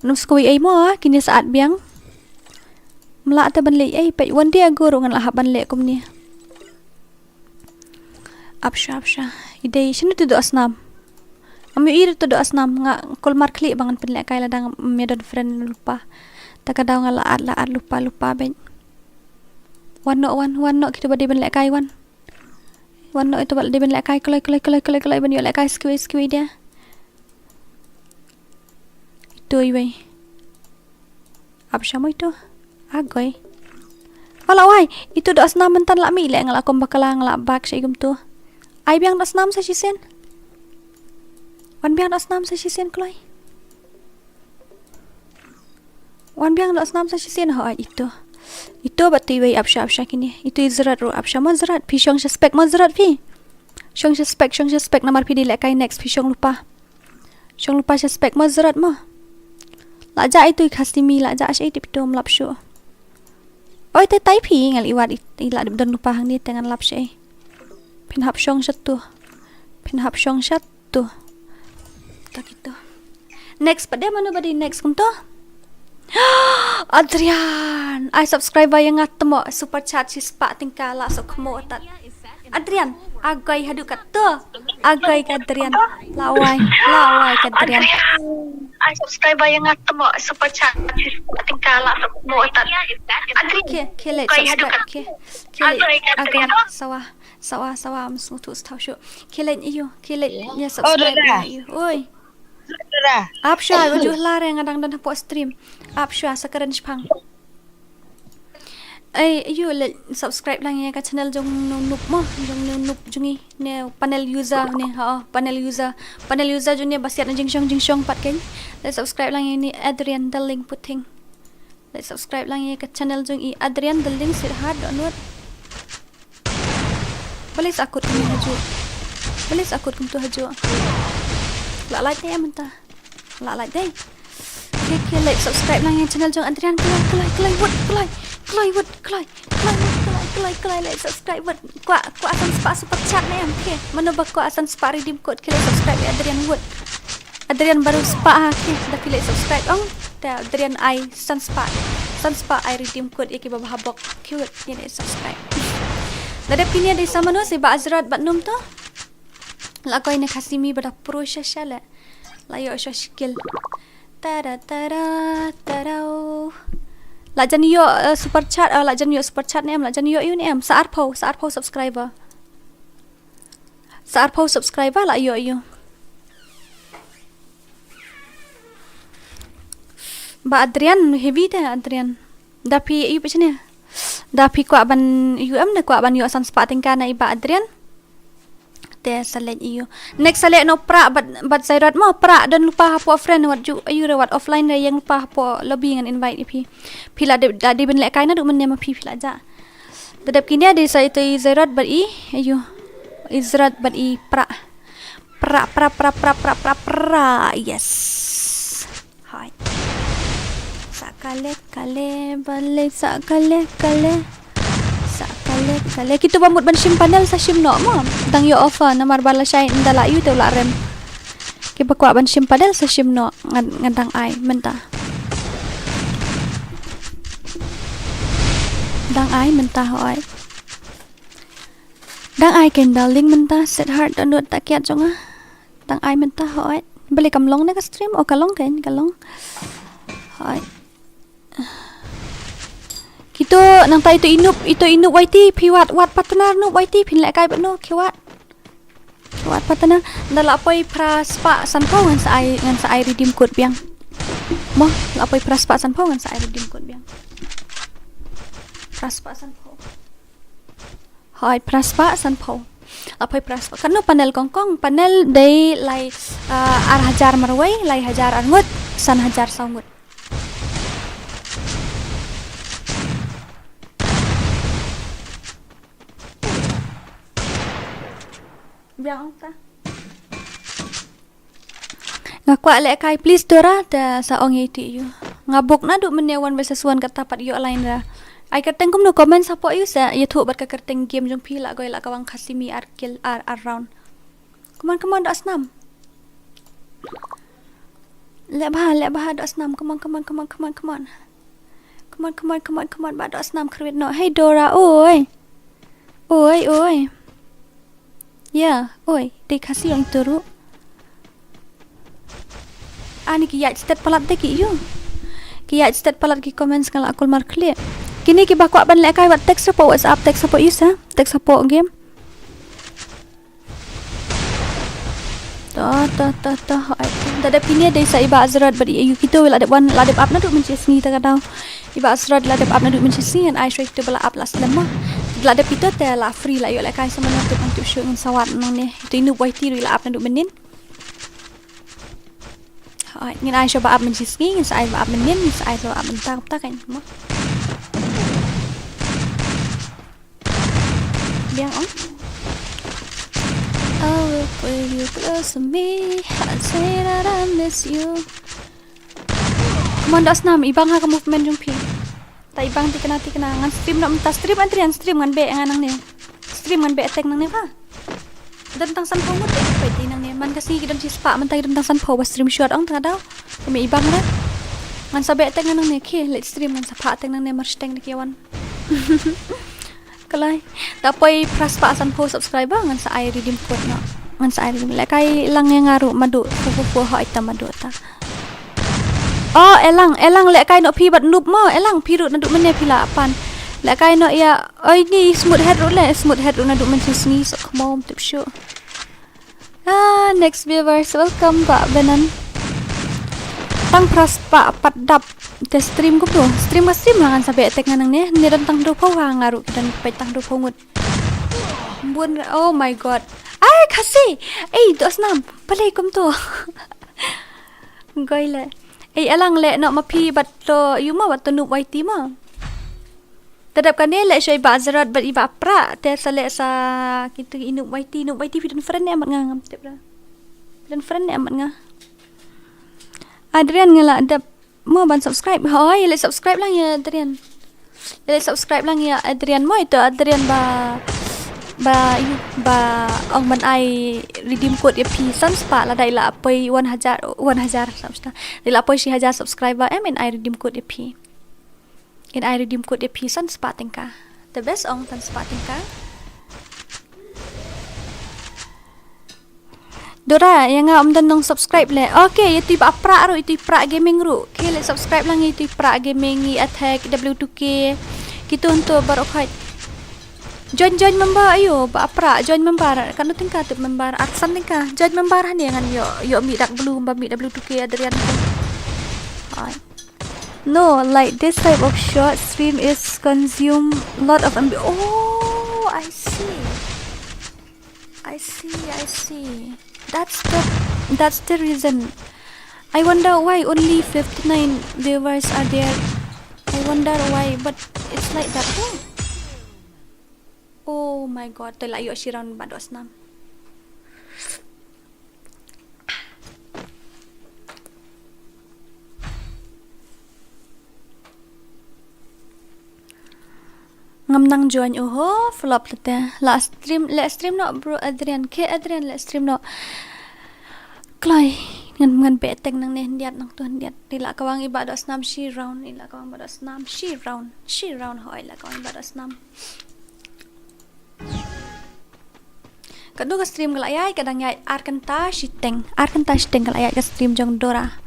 Nus kawei ei mo, kine sa at biang. Mla te ban leh ei, peit one day ago ruh ngan la hap ban leh kumne. Apsha, apsha. I dei shano tu Dohsnam. Am ïohi tu Dohsnam nga kulmar khlieh ba ngan pynlehkai lada ngam ïa don friend lypa. Ta ka daw nga la at, la at lypa, lypa beit. Wan noh, wan, wan noh kito ba dei ban lehkai wan. Wan noh ito ba dei ban lehkai, kloi, kloi, kloi, kloi, kloi, ban ïoh lehkai, skwi, skwi dia. Ito iwei. Ap sha mo ito. A goi. Wala wai, ito Dohsnam mynta la mih leh nga la kum bakla nga la bak sha i kumto. Ai biang Dohsnam sa shisien. Wan biang Dohsnam sa shisien kloi. Wan biang Dohsnam sa shisien, ho ai ito. Ito bad ito iwei ap sha, ap sha kine. Ito i Zerat ruh ap sha mo Zerat. Phi shong sha spek mo Zerat phi. Shong sha spek, shong sha spek namar phi dei lehkai next phi shong lypa. Shong lypa sha spek mo Zerat mo. La jah ito i Khasi mi, la jah sha i tip ito mlap shuh. Oi te tai phi ngal i wad i, i la dep don lypa hangne te ngan lap sha i. Phin hap shong sha tu. Phin hap shong sha tu. Ta kito. Next pat de mano ba dei next kumto? Adrian, ai subscriber ïa nga tmo super chat shi spah tyngka la sok khmo tat. Adrian, a goi haduh katto. A goi ka Adrian. La wai, la wai ka Adrian. Ai subscriber ïa nga tmo super chat shi spah tyngka la sok khmo tat. Adrian. Khie, khie leit subscribe khie. Khie leit. A goi sawa. Sawa, sawa, am sngewthuh sngewthuh shuh. Khie leit ïa u, khie leit ïa subscribe ïa u. Oi. Ap shuwa, u ju hla re nga dang don hapoh stream. Ap shuwa sa kren shipang. Ei, ïa u leit subscribe lang ïa ka channel jong u Noob mo, jong u Noob jong ngi ne panel user ne, ha, panel user. Panel user jong ngi ba siat na jingshong jingshong pat keiñ. Leit subscribe lang ïa ni Adrian Darling Puting. Leit subscribe lang ïa ka channel jong i Adrian Darling Sweetheart Donut. Balei sa kut kumtu hajuh? Balei sa kut kumtu hajuh? La like ne em mynta? La like dei. Khie, khie leit subscribe lang ïa channel jong Adrian. Kloi, kloi, kloi, wut, kloi. Kloi, wut, kloi. Kloi, wut, kloi, kloi, kloi, leit subscribe wut. Kwah, kwah san spah super chat ne em? Khie. Mano ba kwah san spah redeem code khie leit subscribe ïa Adrian wut. Adrian baru spah ha khie. Da phi leit subscribe ong. Te Adrian ai san spah. San spah ai redeem code ïa ki ba bha bok. Khie wut ïa leit subscribe. Da dep kine dei sa mano sa i Bah Azrat bad Noob to. La koi ne Khasi mi ba da pro sha sha le. La ïoh sha skill. Tada tada tada. La jan ïoh, eh, super chat, eh, la jan ïoh super chat ne em, la jan ïoh ïa u ne em. Sa arphew, sa arphew subscriber. Sa arphew subscriber la ïoh ïa u. Bah Adrian, heavy te Adrian. Da phi ïoh phi shane. Da phi kwah ban ïoh em ne kwah ban ïoh san spah tyngka na i Bah Adrian. Te sa leit ïoh. Next sa leit noh Prah bad, bad Zairot mo, Prah don lypa hapoh friend wat ju ïoh re wat offline re ïeng lypa hapoh lobby ngan invite ïa phi. Phi la dep, la dep ban lehkai naduh mynne ma phi phi la jah. Te dep kine dei sa ito i Zairot bad i, ïoh. I Zairot bad i Prah. Prah, Prah, Prah. Yes. Hai. Sa kale, kale, balei sa kale, kale. Sa kale, kale. Kito ba mut ban shim panel sa shim noh mo. Dang ïoh offer namar ba lashai ynda la ïoh te u la rem. Kiba kwah ban shim panel sa shim noh, ngan, ngan dang ai mynta. Dang ai mynta hoi. Dang ai kein darling mynta, set heart download ta kiat jong nga. Dang ai mynta hoi. Balei kam long ne ka stream? Oh, ka long kein, ka long. Hoi. Kito nangta ito i Noob, ito i Noob Y T, phi wad, wad partner Noob Y T, phin lehkai bad no, ki wad. Ki wad partner, ynda la poi phra spah sanphew ngan sa ai, ngan sa ai redeem code biang. Mo, la poi phra spah sanphew ngan sa ai redeem code biang. Phra spah sanphew. Hoi, phra spah sanphew. La poi phra spah. Katno panel kong kong? Panel dei lai, ah, ar hajar marwei, lai hajar arngut, san hajar sawngut. Biang ong ta. Nga kwah lehkai please Dora, te sa ong ïa iti ïoh. Nga book naduh mynne one versus one kata pat ïoh line ra. Ai kyrteng kumno comment hapoh ïoh sa ïathuh bad ka kyrteng game jong phi la goi la kawang Khasi mi ar kill ar, ar round. Come on, come on, doh snam. Leh bha, leh bha, doh snam. Come on, come on, come on, come on, come on. Come on, come on, come on, come on, ba doh snam khruit noh. Hey Dora, oi. Oi, oi. Ya, oi, dei Khasi ong ito ruh. Ani ki ïaid stet palat de ki ïoh. Ki ïaid stet palat ki comments nga la kulmar khlieh. Kine kiba kwah ban lehkai wat text hapoh WhatsApp, text hapoh ïoh sa, text hapoh game. To, to, to, to, hoi. Da dep kine dei sa i Bah Azrod bad i Ayu kito la dep wan, la dep ap naduh mynshisngi ta ka daw. I Bah Azrod la dep ap naduh mynshisngi, ngan ai shuwa ito ba la ap la slem mo. La dep ito te la free la ïoh lehkai sa mano te ban tip shuh ngan sa wad nangne. Ito i Noob Y T ruh i la ap naduh mynnin. Hoi, ngan ai shuwa ba ap mynshisngi, ngan sa ai ba ap mynnin, ngan sa ai shuwa ba ap mynta, mynta kan mo. Biang ong. I will pull you close to me. I say that I miss you. Come on, doh snam, i bang ha ka movement jong phi. Ta i bang tikna tikna, ngan stream noh mynta, stream Adrian, stream ngan beh nga nangne. Stream ngan beh attack nangne pha. Don tang sanphew ngut eh, peit nangne. Man ka sngi ki don shispah, mynta ki don tang sanphew, ba stream short ong tang ka daw. Te me i bang re. Ngan sa beh attack nga nangne, khie leit stream ngan sa phah attack nangne, mar shteng da ki wan. Kalai. Da poi phra spah sanphew subscriber ngan sa ai redeem code noh. Ngan sa ai redeem. Lehkai lang ïa nga ruh Madu. Fu fu fu ha ita Madu ta. Oh, Elang, Elang lehkai noh phi bad Noob mo. Elang phi ruh naduh mynne phi la pan. Lehkai noh ïa. Oi ni Smooth Head ruh le. Smooth Head ruh naduh mynshisngi, so khmom tip shuh. Ah, next viewers, welcome Bah Benan. Tang phra spah pat dap te stream kumno. Stream ka stream ha, ngan sa beh attack nga nangne. Ne don tang hynriewphew ha, nga ruh ki don peit tang hynriewphew ngut. Bun, oh my god. Ai, Khasi. Ei, doh snam. Balei kumto. Goi le. Ei, Elang leh noh ma phi bad to ïoh mo, bad to Noob Y T mo. Te dep kane leh shuwa i Bah Azrod bad i Bah Prah, te sa leh sa kito i Noob Y T, Noob Y T phi don friend ne em bad nga, ngam tip re. Phi don friend ne em bad nga. Adrian nga la dep mo ban subscribe. Hoi, leh subscribe lang ïa Adrian. Leh subscribe lang ïa Adrian mo, ito Adrian ba, ba, ïa, ba ong ban ai redeem code ïa phi san spah lada i la poi wan hajar, wan hajar, sa mesta. I la poi shi hajar subscriber em, in ai redeem code ïa phi. In ai redeem code ïa phi san spah tyngka. The best ong san spah tyngka. Dora, ïa nga ym don nong subscribe le. Okay, ïa tu i Bah Prah ruh, ïa tu i Prah Gaming ruh. Okay, leh subscribe lang ïa tu i Prah Gaming, i Attack, W two K. Kito hynto baroh khoit. Join, join member, ayo, Bah Prah, join member. Katno tyngka tip member, arsan tyngka. Join member hangne ngan ïoh, ïoh mih Dark Blue, ba mih W two K Adrian. Hai. No, like this type of short stream is consume lot of M B. Oh, I see. I see, I see. That's the that's the reason. I wonder why only fifty-nine viewers are there. I wonder why, but it's like that too. Oh my god, te la ïoh shi round ba doh snam. Ngam nang join, oho, flop lete. La stream, la stream noh, bro Adrian. Ke Adrian, la stream noh. Kloi, ngan, ngan beh teng nangne, hyndiat nangtu hyndiat. I la kawang i ba doh snam shi round, i la kawang ba doh snam shi round, shi round hoi la kawang i ba doh snam. Katno ka stream ka la ïaid, ka dang ïaid ar kynta shiteng, ar kynta shiteng ka la ïaid ka stream jong Dora.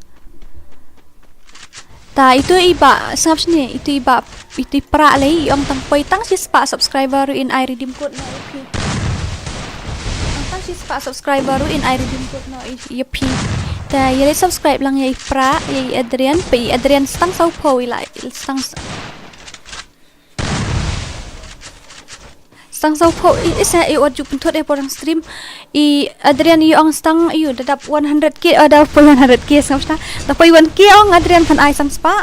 Ta itu i ba, sngap shane, itu i ba, itu i Pra lei, i ong tang poi tang shispah subscriber ruh in ai redeem code noh ïa phi. Tang shispah subscriber ruh in ai redeem code noh ïa phi. Ta ïa leit subscribe lang ïa i Pra, ïa i Adrian, pa i Adrian stang saw phew i la, stang s- Stang saw phew, i, i sa, i wat ju pynthut eh por dang stream. I Adrian i ong stang, i da dap one hundred K, oh, da poi one hundred K, sngap shata. Da poi one K ong Adrian phan ai san spah.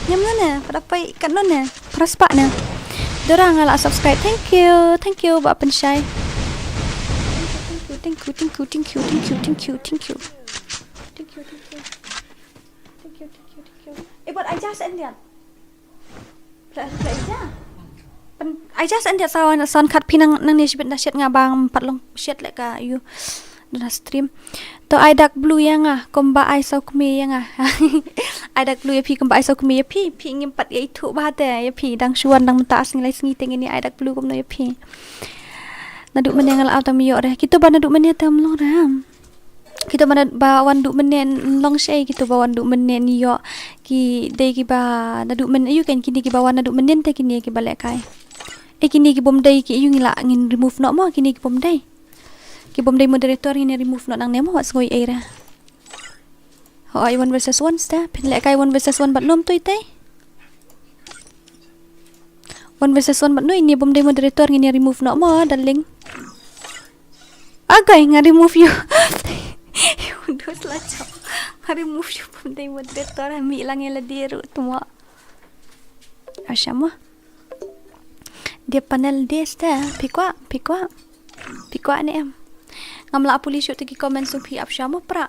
Ngam nane, pa da poi katno ne, phra spah ne. Dora nga la subscribe. Thank you, thank you, ba pynshai. Thank you, thank you, thank you, thank you, thank you, thank you. Thank you, thank you. Thank you, thank you, thank you. Eh, but I just ended. Pla-, pla-, ja. Pen-, I just ended sa wan, sa wan khat phi nang, nangne shibit da shet nga bang pat long shet leh ka ïu. Da stream. To ai dak blue ïa nga, kumba ai saw kmie ïa nga. Ai dak blue ïa phi, kumba ai saw kmie ïa phi, phi ngim pat ïa ithuh bha te, ïa phi dang shu wan dang mynta ar sngi lai sngi te ngin ïa ai dak blue kumno ïa phi. Naduh mynne nga la aw tang ym ïoh re. Kito ba naduh mynne te ym long re. Kito ba na, ba wan duh mynne long shei, kito ba wan duh mynne ïoh. Ki dei kiba naduh mynne, ïoh kan kine kiba wan naduh mynne te kine kiba lehkai. Eh, kine ki bym dei ki ïoh ngi la ngin remove noh mo, kine ki bym dei. Ki bym dei moderator ngin remove noh nangne mo, wat sngew ei re. Hooid, one versus one sta, phin lehkai one versus one bad nom tu itei. One versus one bad no, ine bym dei moderator ngin ïa remove noh mo, darling. Agai, nga remove ïa. Ïa, dos la chap. Nga remove ïa bym dei moderator, mih lang ïa lade ruh tu mo. Asha mo. Dia panel dia sta, phi kwah, phi kwah. Phi kwah ne em. Ngam lah pule shuh te ki comment song phi ap sha mo Pra.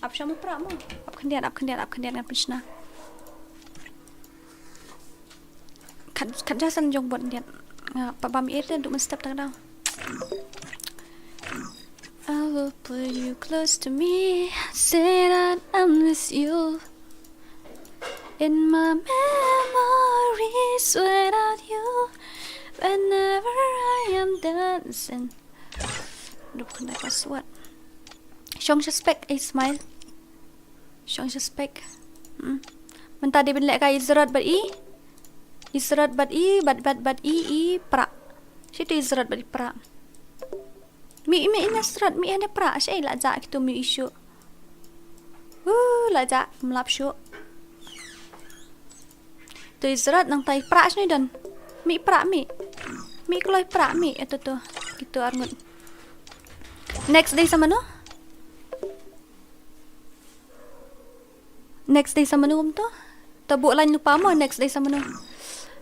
Ap sha mo Pra mo. Ap khyndiat, ap khyndiat, ap khyndiat ngan pynshna. Kat, kat ja san jong bot ndiat. Nga pat bam ïa te duh mynstep tang dang. I will pull you close to me. Say that I miss you. In my memories without you. Whenever I am dancing. Duh, kane password. Shong suspect, eh, smile. Shong suspect. Hmm. Mynta dei ban lehkai Izrot bad i. Izrot bad i, bad, bad, bad i, i, Pra. Shi tu Izrot bad i Pra. Mi, mi ina Izrot, mi ina Pra, shi la ja kitu mi issue. Uh, la ja, mlap shu. Tu Izrot nang tai Pra shini don. Mi Pra mi. Mi kloi Pra mi, itu tu. Kitu arngut. Next dei sa mano? Next dei sa mano kumto? Ta buh line lypa mo, next dei sa mano?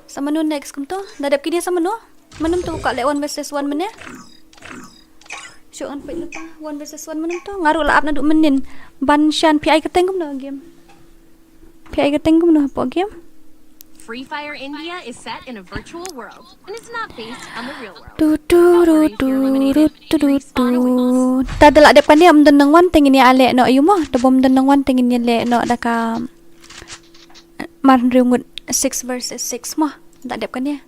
Sa mano next kumto? Da dep kine sa mano? Mano to ka leh one versus one mane? Shu ngan peit lypa, one versus one mano to? Nga ruh la ap naduh mynnin. Ban shan phi ai kyrteng kumno game? Phi ai kyrteng kumno hapoh game? Free Fire India is set in a virtual world. And it's not based on the real world. Tu, tu, ru, tu, ru, tu, ru, tu. Ta da la dep kane ym don nang wan te ngin ïa leh noh ïu mo. Da bym don nang wan te ngin ïa leh noh da ka mar hynriew ngut six versus six mo. Da dep kane.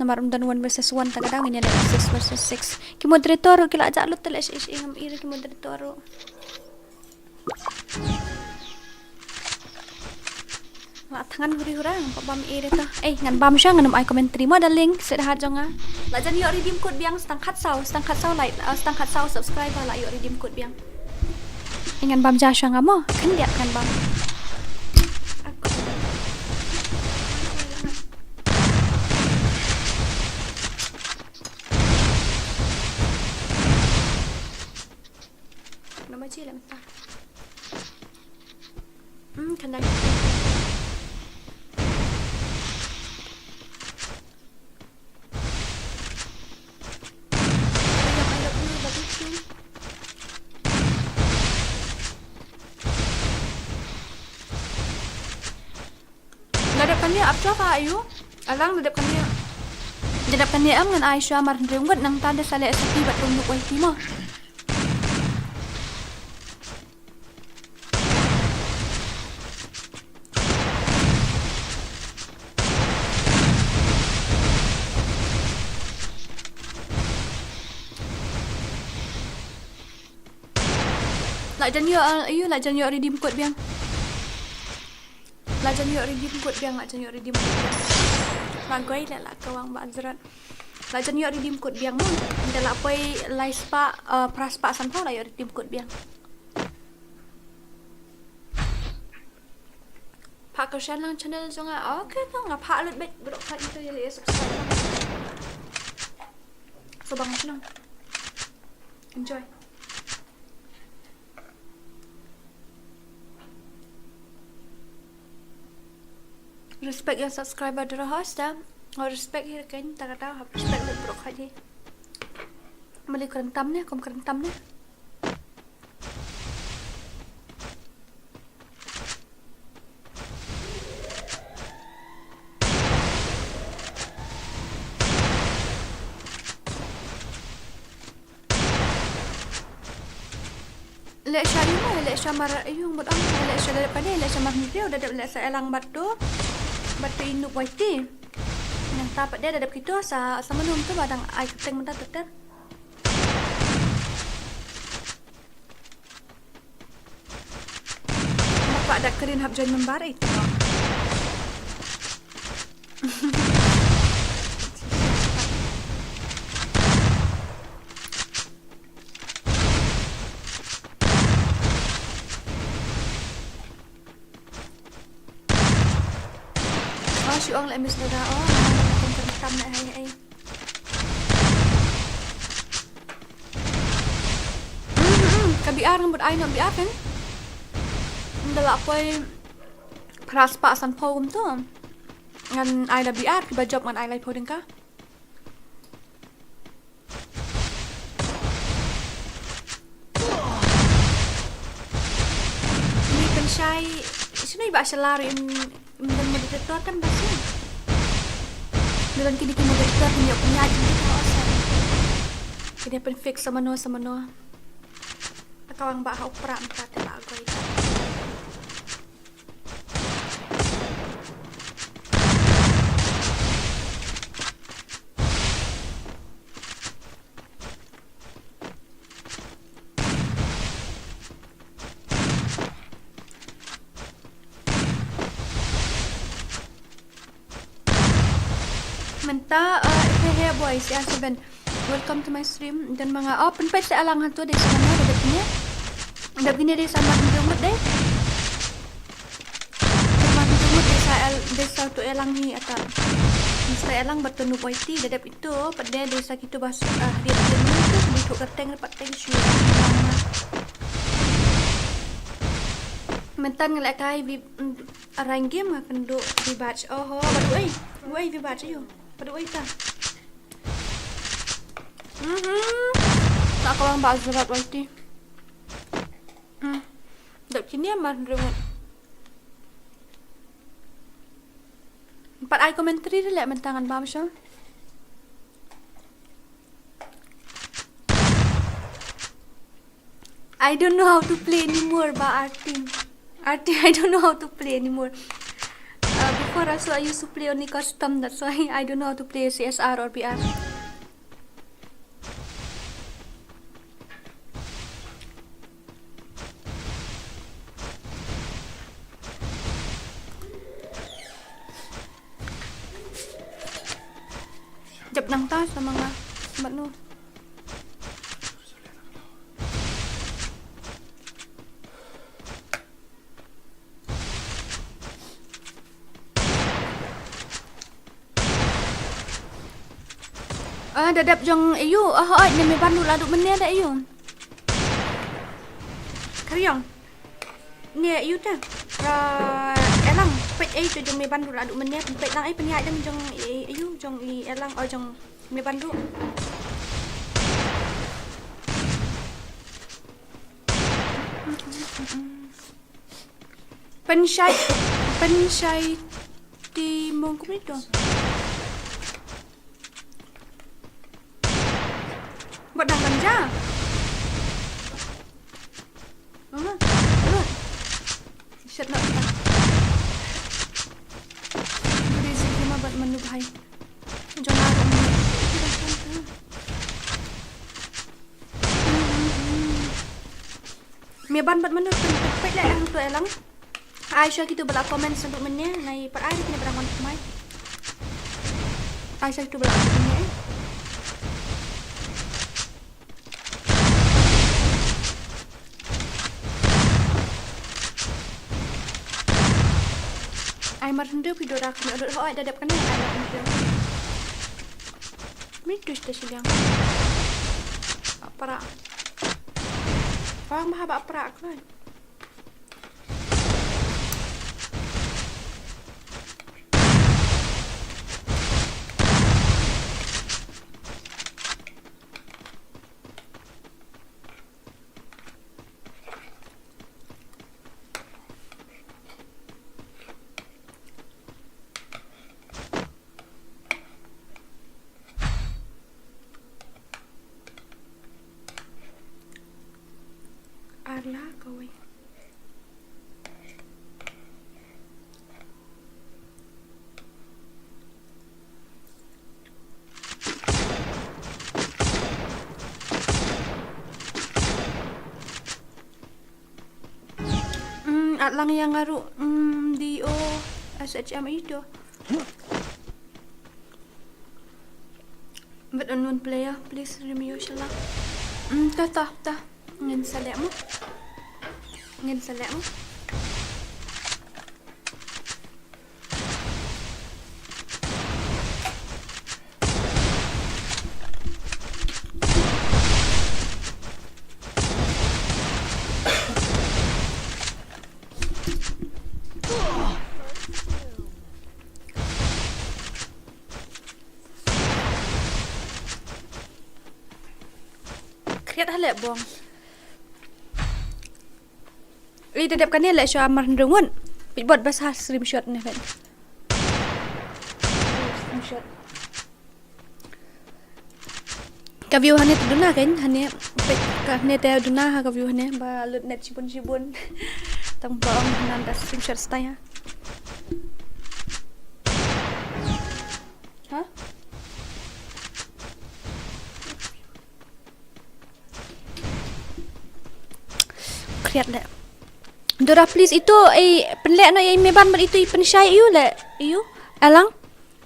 Namar ym don one versus one ta ka daw ngin ïa leh six versus six. Ki moderator ki la jah lut te leh shi shi ngam i re ki moderator. La thngan huri hura, ngam pat bam ei re to. Ei, ngan bam sha, ngan ym ai commentary mo, darling, sweet heart jong nga. La jan ïoh redeem code biang, stang khatsaw, stang khatsaw like, ah, stang khatsaw subscriber la ïoh redeem code biang. Ei, ngan bam ja sha nga mo, khyndiat ngan bam. Aku Ap to pha ayu. Alang da dep kane. Da dep kane em ngan ai shuwa mar hynriew ngut nangta da sa leh sa ki bad tong nuk wai ki mo. La jan ïoh, ah, ayu, la jan ïoh redeem code biang. La jan ïoh redeem code biang, la jan ïoh redeem code biang. La goi la, la kawang ba zrat. La jan ïoh redeem code biang mo. Nda la poi lai spah, ah, phra spah sanphew la ïoh redeem code biang. Pha ka shan lang channel jong nga. Okay, to nga pha lut bet bro ka ito ïa leh subscribe. So bang shnong. Enjoy. Respect ïa subscriber dara host da. Oh, respect hi kan ta kata hap respect lut bro ka ji. Mali kren tam ne, kum kren tam ne. Leh sha ïu mo, leh sha mar ïu mut am, leh sha da pade, leh sha mar hynriew, da dep leh sa elang bad tu, bad tu inu boiti. Nangta pade da dep kito sa, sa manu tu ba dang ai kyrteng mynta ter ter. Mapa da krin hap join member eh tu. Oh, shu ong leh miss Nora. Oh, nang nang kum kum tam leh hai hai. Hmm, hmm, hmm. Ka B R ngan mut ai noh B R kan. Nda la poi phra spah sanphew kumto. Ngan ai da B R kiba job ngan ai laiphew tyngka. Ni pynshai, shano ba shala ruh im, im don moderator kan ba shu. Don kine ki moderator ni pynïaid ni ka osan. Kine pynfix sa mano sa mano. Ka wang ba ha u pra mynta te la goi. Mynta, uh, hey, hey, boys, yeah, seven. Welcome to my stream. Don ma nga, oh, pynpeit sa lang hantu dei sa mano, da dep kine. Da dep kine dei sa mano, dei. Sa mano, dei sa el, dei sa tu elang ni ata. Sa elang bad tu nu boiti, da dep itu, pade dei sa kitu bas, uh, dia dia ni tu, ni tu kerteng dapat teng shu. Mynta nga leh kai bi, mm, Arrange ma kynduh di batch. Oho, ba duh ei. Wei di batch ayo. Ba duh ei ta. Mhm. Ta ka wang ba zrat wai ti. Hmm. Dap kini mar rung. Pat ai commentary de leh mynta ngan bam sha. I don't know how to play anymore, ba Artin. Artin, I don't know how to play anymore. Uh, before also, I used to play only custom, that's why I don't know how to play C S R or B R. Jap nangta sa ma nga. Mat no. Ah, da dap jong ayu, ah, oi, ne me ban du la du mynne da ayu. Kariong. Ne ayu ta. Ah, elang, peit ayu jong me ban du la du mynne, peit lang ai pynïaid dang jong ayu, jong i elang, oh, jong me ban du. Pynshai, pynshai. Ti mong kumne to. Ba dang kan ja. Mama, look. Shut up. Crazy, Rima bad Manu bhai. Jona. Me ban bad Manu pyn pyn pyn la ang to elang. Ai sha kitu ba la comment sha mynne, nai pat ai kine ba dang wan kumai. Ai sha kitu ba la comment mynne. Ai mar hynriew phi dura kane, dura, oh, ai da dep kane, ai mar hynriew. Mi tush ta shiliang. Apra. Wang maha ba apra kloi. Ar la kawei. Hmm, at lang ïa nga ruh, hmm, D O S H M ito. But unknown player, please remove shala. Hmm, ta, ta, ta. Ngin sa leh mo. Ngin sa leh mo. Kriat hale bong. Ih, da dep kane leh shuwa mar hynriew ngut. Peit bot ba sa screenshot ne peit. Screenshot. Ka view hane te duna kan, hane peit ka hane te duna ha ka view hane ba lut net shibun shibun. Tang ba ong hanan da screenshot style ha. Ha? Kriat leh. Dora, please, ito, eh, pynleh noh, eh, me ban bad ito, i pynshai ïa u leh, ïa u. Alang.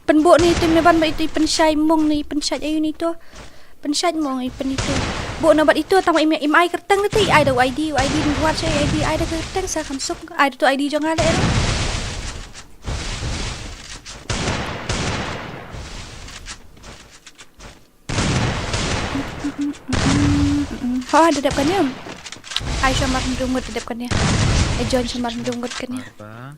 Pynbok noh ito, me ban bad ito, i pynshai mong noh, i pynshai ïa u noh ito. Pynshai mong, i pyn ito. Bok noh bad ito, tang ba im, im ai kyrteng noh ito, i ai da u I D, u I D noh wat sha i I D, ai da kyrteng sa kham suk, ai da tu I D jong nga leh. Ha, da dep kane. Ai sha mar hynriew ngut da dep kane. Ai join sha mar hynriew ngut kane. Ba.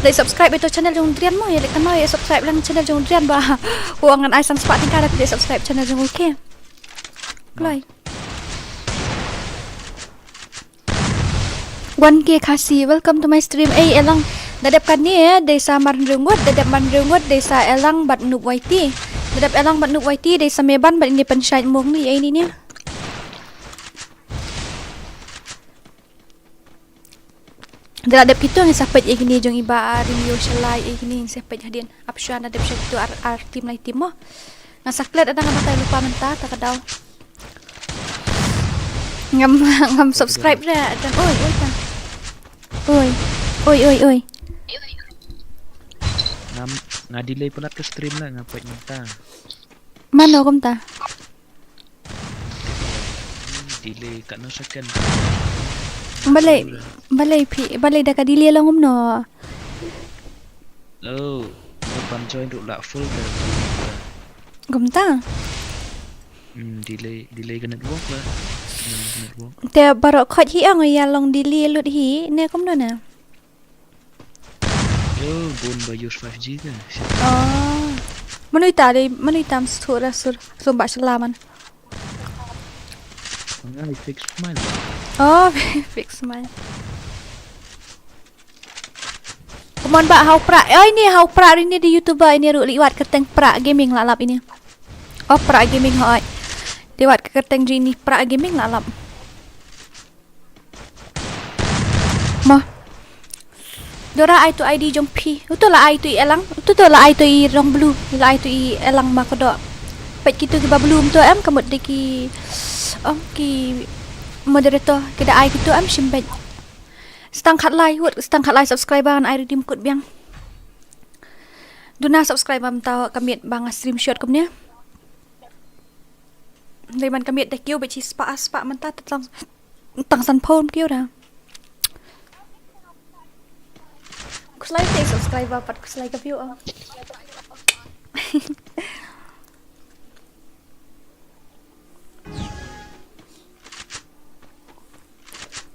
Dei subscribe ito channel jong Drian mo, ïa leh kane, ïa subscribe lang channel jong Drian ba. Wa ngan ai sang spah tyngka da dei subscribe channel jong u, okay. Kloi. One K Khasi, welcome to my stream. Ei, elang, da dep kane, dei sa mar hynriew ngut, da dep mar hynriew ngut, dei sa elang bad Noob Y T. Da dep elang bad Noob Y T, dei sa me ban bad ine pynshai mong ni, ei ni ni. Da la dep kito ngin sa peit ïa kine jong i Bah Rimio Shalai, ïa kine ngin sa peit hadien. Ap shuwa da dep sha kito ar, ar team lai team mo. Nga sa klet, ada nga batai lypa mynta, ta ka daw. Ngam, ngam subscribe re, adan. Oi, oi, ta. Oi. Oi, oi, oi. Ngam, nga delay palat ka stream la, nga peit mynta. Mano kumta? Delay katno second. Balei, balei phi, balei da ka delay long kumno? Lo, ban join ruh la full ka. Kumta? Hmm, delay, delay ka network la. Hmm, network. Te baroh khoit hi ong ïa long delay lut hi, ne kumno na? Yo, bun ba use five G ka. Oh. Mano ita dei, mano ita msthu ra sur, sum ba selaman. Nga i fix mine. Oh, fix mine. Mon ba hau pra. Oi ni hau pra ri ni di YouTuber ini ruh li wat kyrteng pra gaming la lap ini. Oh pra gaming hoi. Di wat kyrteng ji ni pra gaming la lap. Ma. Dora ai tu I D jong phi. Uto la ai tu i elang. Uto to la ai tu i rong blue. La ai tu i elang ma kodo. Pet kitu ki ba blue to em kamut de ki. Ong ki moderator ki da ai kitu em shim pet. Stang khat lai wut stang khat lai subscriber ngan ai redeem code biang. Duna subscriber mynta ka miet ba nga stream shot kumne. Dei man ka miet da kiew ba chi spah spah mynta tang tang san phone kiew da. Kuslai te subscriber pat kuslai ka view ah.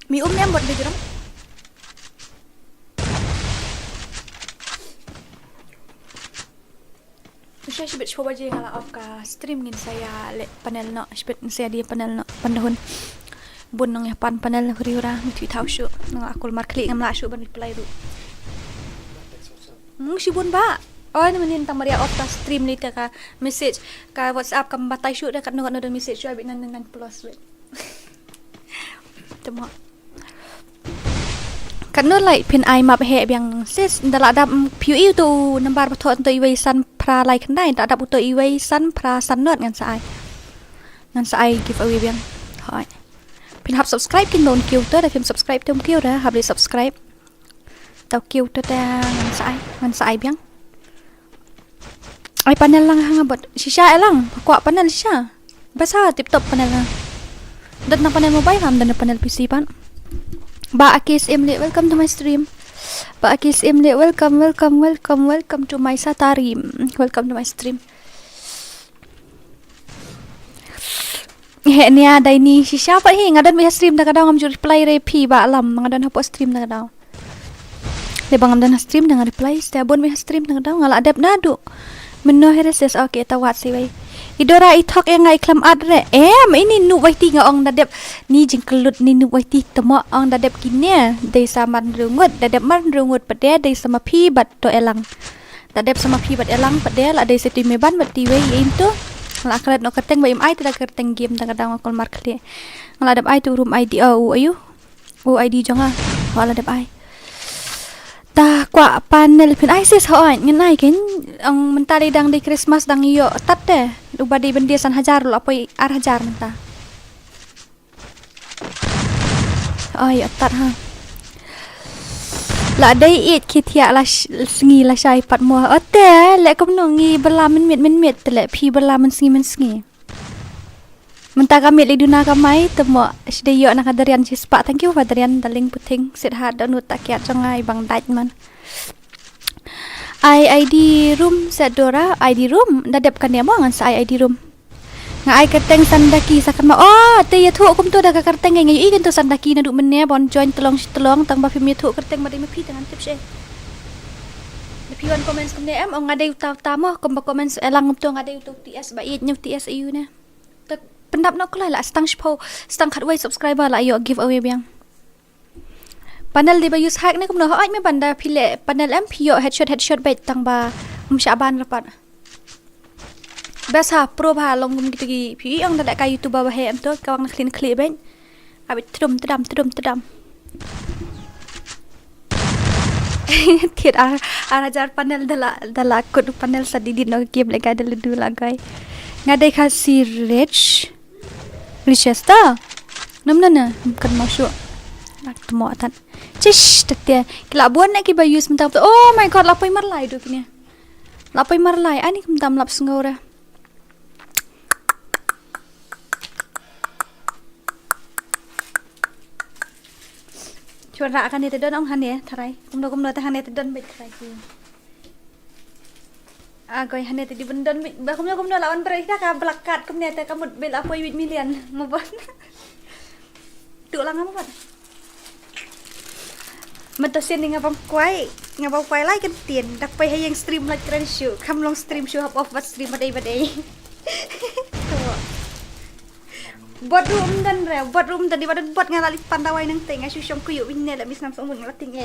Mi um niam bot bejrong. Usha shibit shwa baje nga la off ka stream ngin sa ïa leh panel noh shibit ngin sa ïa die panel noh pandahun. Bun nang ïa pan panel huri hura ngi thui thaw shu nang akul mar khlieh ngam lah shu ban reply ruh. Ngi shi bun ba. Oi ni manin tang maria off ka stream li te ka message ka WhatsApp ka batai shu da kat no kat no da message shu abi nan nan plus wet. Temo. Katno lai phin ai map he biang sis da la dap phi u to number ba thot to iwei san phra lai khyndai da dap u to iwei san phra san not ngan sa ai. Ngan sa ai giveaway biang. Hoi. Phin hap subscribe kin don kiew to da phim subscribe tum kiew da hap li subscribe. Tau kiew to da ngan sa ai ngan sa ai biang. Ai panel lang ha nga bot. Shisha elang. Kwah panel shisha. Basa tip top panel lang. Dat na panel mobile ham dan na panel P C pan. Ba Akis Emily, welcome to my stream. Ba Akis Emily, welcome, welcome, welcome, welcome to my Satarim. Welcome to my stream. He nia dai ni shisha pat hi nga don mi ha stream da ka daw ngam ju reply re phi ba alam nga don hapo stream da ka daw. Dei ba ngam don ha stream da nga reply stia bon mi ha stream da ka daw nga la dep na du. Menno here ses okay ta wat si wei. I Dora i thok ïa nga i khlem at re em ini nu wai ti nga ong da dep ni jingklut ni nu wai ti temo ong da dep kine dei sa man rungut da dep man rungut pade dei sa ma phi bat to elang. Da dep sa ma phi bat elang pat de la dei se tu me ban bat ti wei in tu. La kret no kerteng ba im ai tu da kerteng game da ka dang akol mar khle. Nga la dep ai tu room I D o u ayu. U I D jong nga. Wa la dep ai. Ta kwah panel phin ai sis ho ai ngen ai ken ang mentari dang di Christmas dang ïoh tat de. Uba di bendia san hajar la poi ar hajar menta. Ai atat ha. La dei it ki thiah la sngi la shai pat mo. Ote le kumno ngi bala men mit men mit te le phi bala men sngi men sngi. Menta ka mit li duna ka mai te mo sdei ïoh na ka darian chi spah thank you fa darian darling puting sit hat da nut ta kiat jong ai bang dait man. Ai I D room set Dora I D room da dep ka ne mo ngan sa ai I D room. Nga ai kerteng sandaki sa kan ma oh te ïathuh kumto da ka kerteng ngi ngi kan to sandaki na du mene bon join telong shi telong tang ba phim ïathuh kerteng ba dei ma phi tang an tip she. Da phi wan comments kumne em ong nga dei uta uta mo kumba comments elang kumto nga dei uta T S ba ïeit nyu T S ayu ne. Tak pendap nok kulai la stang shipho stang khatwei subscriber la ïoh giveaway biang. Panel dei ba use hack ne kumno hooid me ban da phi leh panel em phi ïoh headshot headshot beit tang ba um shah ban rapat. Best ha pro ba long kum kitu ki phi ong da leh ka YouTuber ba he em to ka wang na khli na khli beit. Abit trum tdam trum tdam. Thied ar ar hajar panel da la da la kut panel sa didit no game leh ka da la du la gai. Nga dei ka si rich. Richester. Nam na na kan mau shu. Ak tmo atan. Chish tatia. Ki la buan na ki ba use mynta. Oh my god la poi mar lai do kine. La poi mar lai ani kum tam lap sngew re. Chuan ra kan ne te don ong hane tharai. Kumno kumno te hane te don bit tharai ki. A goi hane te di bendon bit ba kumno kumno lawan bro ita ka black card kumne te ka mut bil apoi bit million mo bon. Tu lang mo bon. Mento sien ni nga bam kwai nga bam kwai lai kan tien dak pai hayeng stream lai kren shu kam long stream shu hap off bat stream badai badai. Bot room dan re bot room dan di badan bot nga lali pandawai nang te nga shu shong kuyu win ne la mis nam song nga la ting e.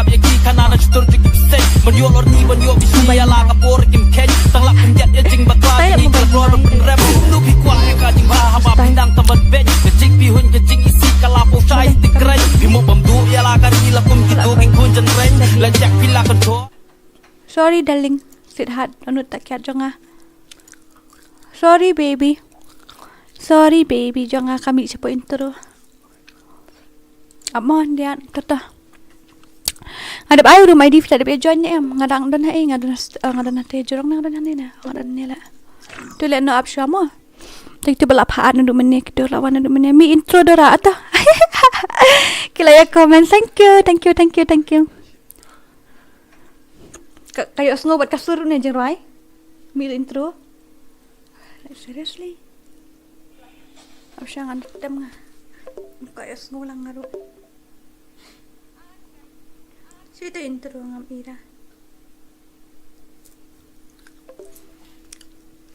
kap ïa ki khana na shutur jong ki bseiñ. Ban ïoh lor ni ban ïoh bisi ïa la ka por kim kheiñ. Tang lap khyndiat ïa jingbakla jong ngi ka la kloi ban pynrem. Kumno phi kwah ïa ka jingbha haba phi nang tam ban beiñ. Ka jingpyrhuh ka jingisih ka la pynshai ti kren. Phi mo bam duh ïa la ka ri la kum kito ki khun jynreng. La jak phi la kynthor. Sorry darling, sweetheart, anut ta kiat jong nga. Sorry baby. Sorry baby jong nga, ka mih shapoh intro. Amo diat kata. Nga dep ai u room I D, phi la dep ïa join ne em? Nga dang don ha ei, nga don ha st-, eh, nga don ha te jrong, nga don ha ne na, nga don ne la. Tu le no up shwa mo. Te kito ba la pha at naduh mynne, kito la wan naduh mynne. Mi intro Dora ata. Ki la ïa comment. Thank you, thank you, thank you, thank you. Ka, ka ïohsngew bad ka sur ne jingrwai. Mi intro. Like, seriously. Ap sha ngan tem nga. Ka ïohsngew lang nga ruh. Shu ïa intro ngam ira.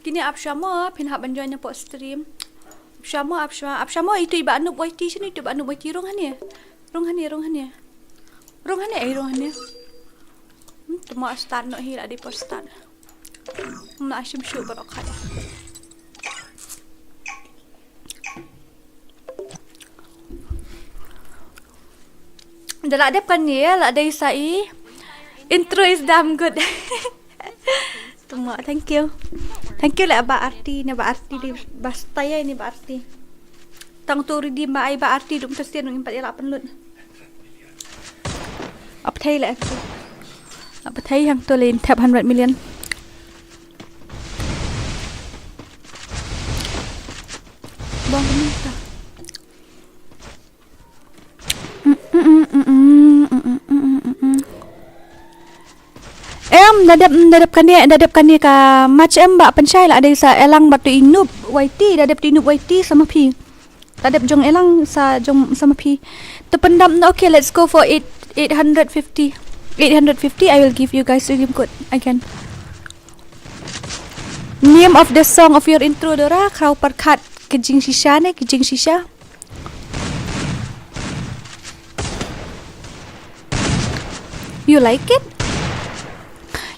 Kine ap sha mo, phin hap ban join hapoh stream. Ap sha mo, ap sha, ap sha mo, itu i Bah Noob Y T, shano itu i Bah Noob Y T, rung hangne. Rung hangne, rung hangne. Rung hangne, eh, rung hangne. Hmm, to mo start noh hi la dei por start. Ngam shim shuh baroh khat. Da la dep kane, la dei sa i. Intro is damn good. To mo, thank you. Thank you leh Bah Arti, ne Bah Arti dei ba style ne Bah Arti. Tang to redeem ba ai Bah Arti dum to sien ngim pat ïa la pynlut. Ap thei leh. Ap thei hangto leh in thep hundred million. Bong ni ta. Em, da dep, da dep kane, da dep kane ka match em Bah Pynshai, la dei sa Elang bad to i Noob Y T, da dep to i Noob Y T sa ma phi. Da dep jong Elang sa jong sa ma phi. To pyndap na, okay, let's go for eight, eight hundred fifty. Eight hundred fifty, I will give you guys a game code again. Name of the song of your intro, Dora, Khraw Pyrkhat, ka jingshisha ne, ka jingshisha. You like it?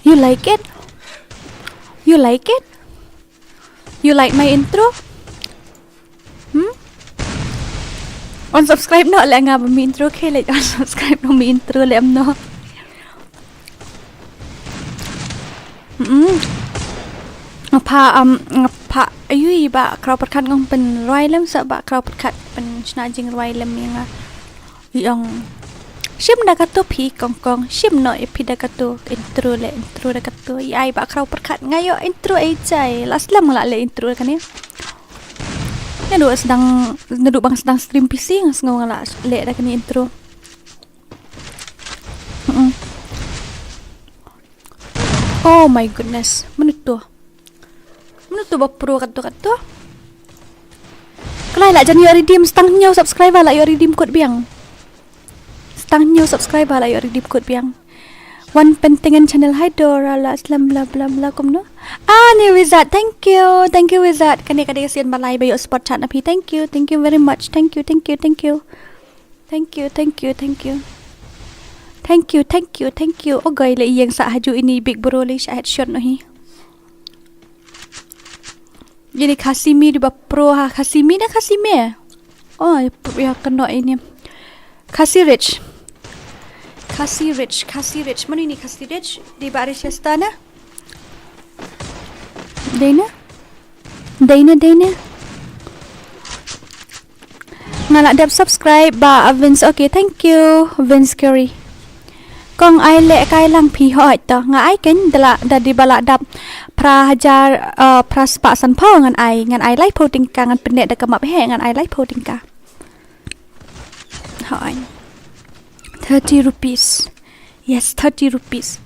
You like it? You like it? You like my intro? Hmm? Unsubscribe noh leh nga ba mi intro, okay, leh unsubscribe noh mi intro leh em noh. Mm. Nga pha, um, nga pha, ayu i Bah Khraw Pyrkhat ngong pynrwai lem sa Bah Khraw Pyrkhat pynshna jingrwai lem ïa nga. I ong. Shim da kato phi kong kong, shim noh ïa phi da kato intro leh intro da kato. I ai Bah Khraw Pyrkhat nga ïoh intro ei jai. La slem nga la leh intro da kane. Naduh sdang, naduh ba nga sdang stream P C nga sngew nga la leh da kane intro. Mm-mm. Oh my goodness. Mano to? Mano to ba pro kato kato? Kloi la jan ïoh redeem, stang hynñiew subscriber la ïoh redeem code biang. Stang hynñiew subscriber la ïoh redeem code biang. Wan Pentengan channel, hi Dora, la slem bla bla bla kumno. Ah, ni Wizard, thank you. Thank you Wizard. Kane ka dei ka sien ba lai ba ïoh support chat na phi. Thank you. Thank you very much. Thank you, thank you, thank you. Thank you, thank you, thank you. Thank you, thank you, thank you. Oh guy, la ïeng sa ha ju ini big bro lei sha headshot noh hi. Ini Khasi Mi di ba pro ha, Khasi Mi na Khasi Me. Oh, ya kano ini. Khasi Rich. Khasi Rich, Khasi Rich. Mano ini Khasi Rich? Di ba Rich Estana. Dei na? Dei na, dei na. Nga la dep subscribe ba Vince. Okay, thank you Vince Curry. Kong ai leh kai lang phi hoi to. Nga ai ken da la da di ba la dap phra hajar, eh, phra spah sanphew ngan ai, ngan ai laiphew tyngka ngan pynneh da ka map he ngan ai laiphew tyngka. Hoi. Thirty rupees. Yes, thirty rupees.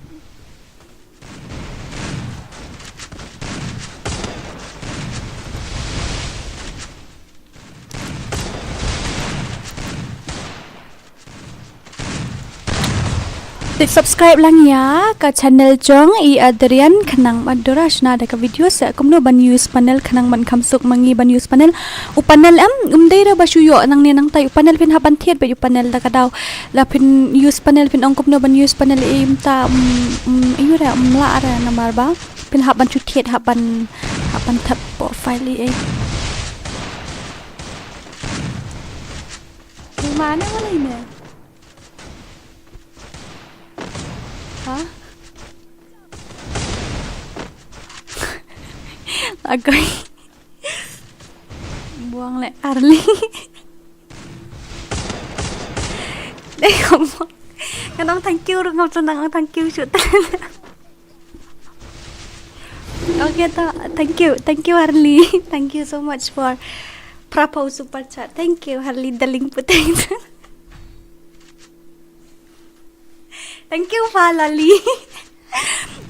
Te subscribe lang ïa ka channel jong i Adrian khnang ban dura shna da ka video sa kumno ban use panel khnang ban kham suk ma ngi ban use panel. U panel em, um dei da ba shu ïoh nangne nangtai, u panel phin hap ban thied bad u panel da ka daw. La phin use panel phin ong kumno ban use panel, em, ta, um, um, ïu re, um, la re namar ba phin hap ban shu thied, hap ban, hap ban thep po file ei ei. Mane wala ine? Ha? Agoi. Buang le Arli. Dei kamu. Ngan ong thank you ruh ngam sdang ong thank you shuh. Okay, to, thank you. Thank you, Harley. Thank you so much for Prapo super chat. Thank you, Harley, darling puteng. Thank you, Falali.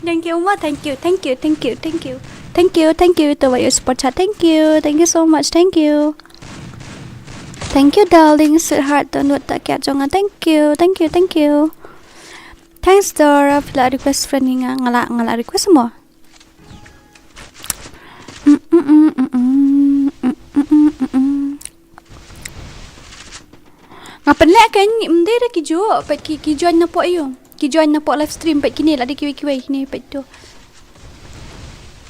Thank you, ma. Thank you, thank you, thank you, thank you. Thank you, thank you to your super chat. Thank you, thank you so much. Thank you. Thank you, darling, sweetheart, to nut ta kiat jong nga. Thank you, thank you, thank you. Thanks, Dora, phi la request friend ïa nga, nga la, nga la request mo. Mm, mm, mm, mm, mm. Nga pynleh kein, ym dei re ki juh, peit ki, ki join na pdeng ïa u. Ki join na pdeng live stream, peit kine, la dei kiwei kiwei kine, peit to.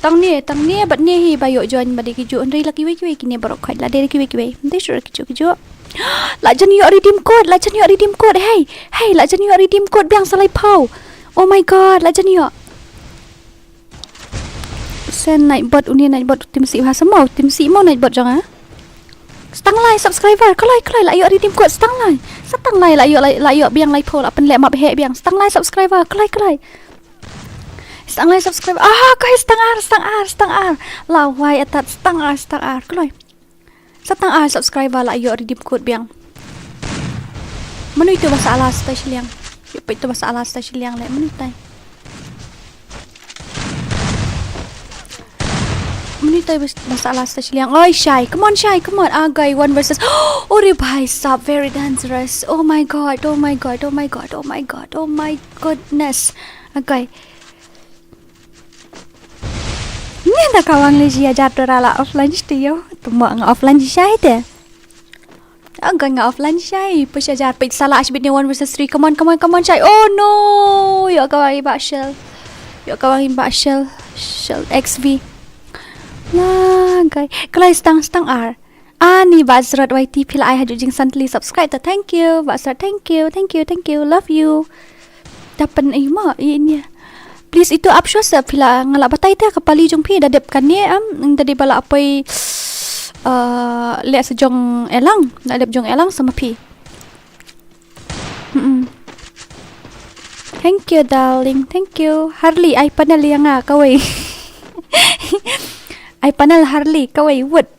Tang ne, tang ne, bad ne hi ba ïoh join ba dei ki juh, hynrei la kiwei kiwei kine baroh khoit, la dei re kiwei kiwei. Ym dei shuh re ki juh, ki juh. La jan ïoh redeem code, la jan ïoh redeem code, hey, hey, la jan ïoh redeem code biang sa laiphew. Oh my God, la jan ïoh. Send Nightbot, une Nightbot, tim sih ha sa mo, tim sih mo Nightbot jong nga. Stang lai subscriber, kloi, kloi, la ïoh redeem code, stang lai. Stang lai, la ïoh, la, la ïoh biang laiphew, la pynleh map heh biang. Stang lai subscriber, kloi, kloi. Stang lai subscriber. Ah, kloi, stang ar, stang ar, stang ar. La wai atat, stang ar, stang ar, kloi. Stang ar subscriber, la ïoh redeem code biang. Mano ito ba sa ala stai shiliang. Ïoh peit ito ba sa ala stai shiliang leh, mano ito. Mano ito ba sa ala stai shiliang. Oi, Shai. Come on, Shai. Come on. Ah, guy, one versus. Oh, re bhai sahab, very dangerous. Oh my God. Oh my God. Oh my God. Oh my God. Oh my goodness. Ah, guy. Ni da kawang le jia jat ra la offline sti yo. Tu mo nga offline ji Shai te. Ang nga offline Shai. Push ajar page salah ashbit ni one versus three. Come on, come on, come on, Shai. Oh no. Ïoh kawang i ba Shell. Ïoh kawang i ba Shell. Shell X V. La guy. Kloi stang stang ar. Ani ba Zrot Y T phi la ai ha ju jingsan tli subscribe ta. Thank you. Ba Zrot, thank you. Thank you. Thank you. Love you. Dapat ai ma ini. Please itu ap shuwa sa phi la nga la batai ta ka pali jong phi da dep kane am da dep ba la poi uh, leh sa jong Elang da dep jong Elang sa ma phi. Mm-mm. Thank you darling, thank you. Harley ai panel ïa nga kawei. Ai panel Harley kawei wut.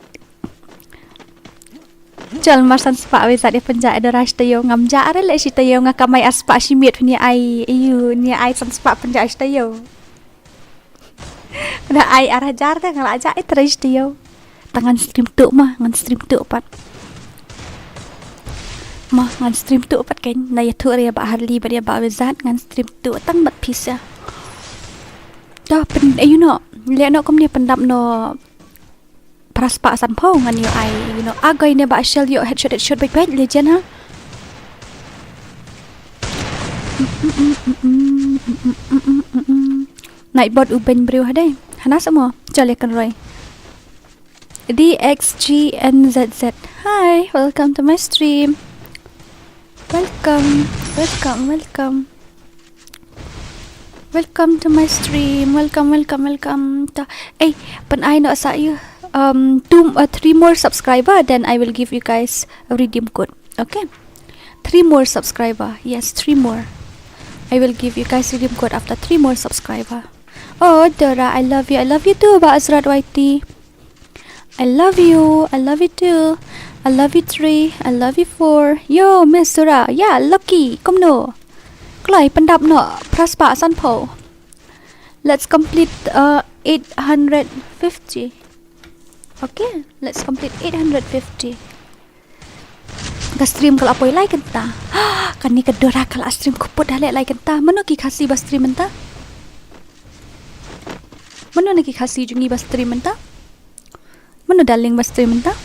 Jol mar san spah wei zat ïa pynjah ïa Dora shi taïew ngam jah re leh shi taïew nga kamai ar spah shi miet phin ïa ai ïa u ïa ai san spah pynjah shi taïew. Da ai ar hajar da nga la jah ïa tre shi taïew. Ta ngan stream tuh ma ngan stream tuh pat. Ma ngan stream tuh pat kein na ïathuh re ïa ba Harley bad ïa ba wei zat ngan stream tuh tang bad pisa. Da pyn eh, you know leh no kumne pyndap no. Phra spah sanphew ngan ïoh ai, you know, a guy ne ba Shell ïoh headshot headshot beit beit legend ha. Nightbot u beiñ briew ha dei. Hana sa mo, jol ïa kan roi. D X G N Z Z. Hi, welcome to my stream. Welcome, welcome, welcome. Welcome to my stream. Welcome, welcome, welcome. Ta, eh, pynai noh sa ïa um two uh, three more subscriber, then I will give you guys a redeem code. Okay? Three more subscriber. Yes, three more. I will give you guys redeem code after three more subscriber. Oh, Dora, I love you. I love you too, ba Azrat Y T. I love you. I love you too. I love you three. I love you four. Yo, Miss Sura. Yeah, lucky. Kumno? Kloi pyndap noh phra spah sanphew. Let's complete uh, eight hundred fifty. Okay, let's complete eight hundred fifty. Ka stream ka la poi lai kynta. Kane ka Dora ka la stream khuppud ha leh lai kynta. Mano ki Khasi ba stream mynta? Mano na ki Khasi jong ngi ba stream mynta? Mano darling ba stream mynta?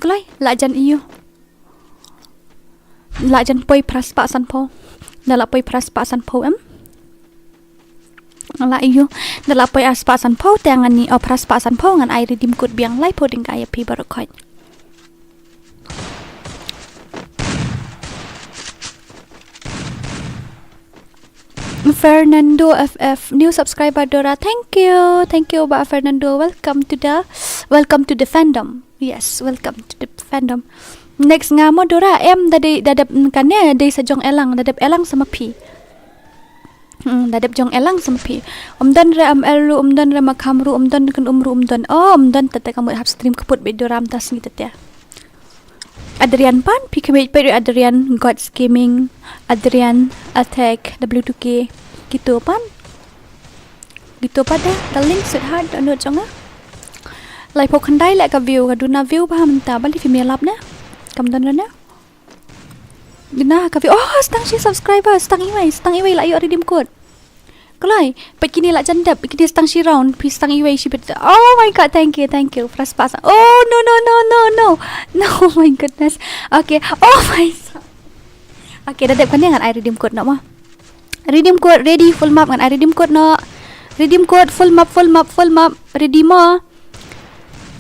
Kloi la jan ïa u. La jan poi phra spah sanphew. Da la poi phra spah sanphew em. La ïa u. Da la poi ar spah sanphew te ngan ni o phra spah sanphew ngan ai redeem code biang laiphew tyngka ïa phi baroh khoit. Fernando F F, new subscriber Dora. Thank you. Thank you ba Fernando. Welcome to the welcome to the fandom. Yes, welcome to the fandom. Next nga mo Dora em da dei da dep kane dei sa jong Elang da dep Elang sa ma phi. Hmm, da dep jong elang sa ma phi. Um don re am el ru, um don re ma kham ru, um don kan um ru, um don. Oh, um don tata ka mut hap stream ka put be doram ta sngi tata. Adrian pan, phi khmih peit Adrian, God's Gaming, Adrian, Attack, W two K, kito pan. Kito pat da, darling, sweetheart, download jong nga. Laiphew khyndai leh ka view, ka duna view ba mynta, balei phim ïalap ne? Kam don re ne? Duna ka view, oh, stang shi subscriber, stang iwei, stang iwei la ïoh redeem code. Kloi, peit kine la jan dep, kine stang shi round, phi stang iwei shi bit. Oh my God, thank you, thank you. Fras pas. Oh, no, no, no, no, no. No, oh my goodness. Okay, oh my God. Okay, da dep kane ngan ai redeem code noh mo. Redeem code ready, full map, ngan ai redeem code noh. Redeem code, full map, full map, full map. Ready mo.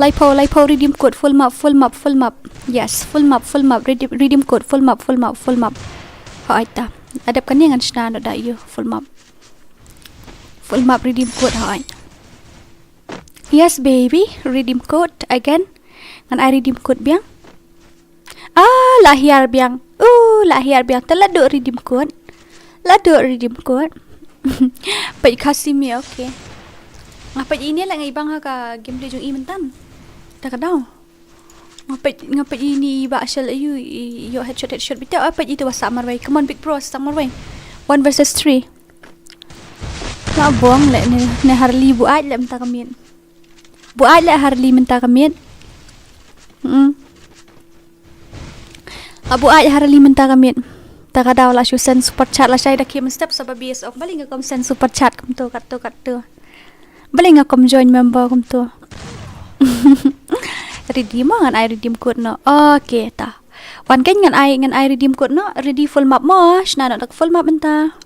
Laiphew, laiphew, redeem code, full map, full map, full map. Yes, full map, full map, redeem, redeem code, full map, full map, full map. Hooid ta. Da dep kane ngan shna noh da ïa u, full map. Full map redeem code, hooid. Yes, baby, redeem code again. Ngan ai redeem code biang. Ah, la hiar biang. Uh, la hiar biang. Te la duh redeem code. La duh redeem code. Peit Khasi mi, okay. Nga peit ine la ngai bang ha ka game de jong i mynta. Ta ka daw. Nga peit, nga peit ine i ba shall ayu, i ïoh headshot, headshot. Bita, ah, peit ito ba sa marwei. Come on, big bro, sa marwei. One versus three. La bong leh ne, ne Harley buaid leh mynta ka miet. Buaid leh Harley mynta ka miet. Hmm. La buaid Harley mynta ka miet. Ta ka daw la shu send super chat la shai da khie mynstep sa ba bias ok. Balei nga kum send super chat kumto katto katto. Balei nga kum join member kumto. Ready mo, ngan ai redeem code noh. Okay ta. Wan kan ngan ai, ngan ai redeem code noh. Ready, full map mo. Shna noh da ka full map mynta.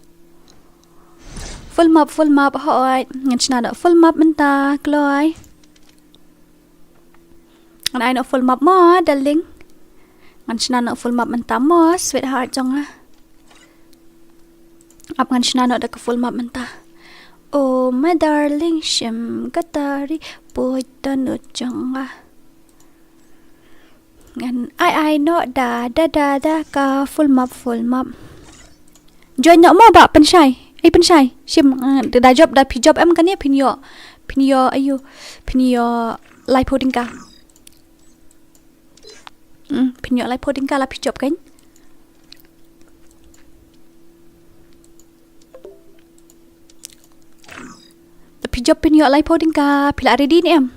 Full map, full map, hooid. Ngan shna noh full map mynta, kloi. Ngan ai noh full map mo, darling. Ngan shna noh full map mynta mo, sweetheart jong nga. Ap ngan shna noh da ka full map mynta. Oh, my darling, shim ka tari, poi ta nut jong nga. Ngan ai ai noh da, da, da, da, ka full map, full map. Join noh mo ba pynshai. Ai pynshai. Shim, eh, da, da jop, da phi jop em kane phin ïoh. Phin ïoh, ayu. Phin ïoh laiphew tyngka. Hmm, phin ïoh laiphew tyngka la phi jop kan. Phi jop phin ïoh laiphew tyngka, phi la ready ne em?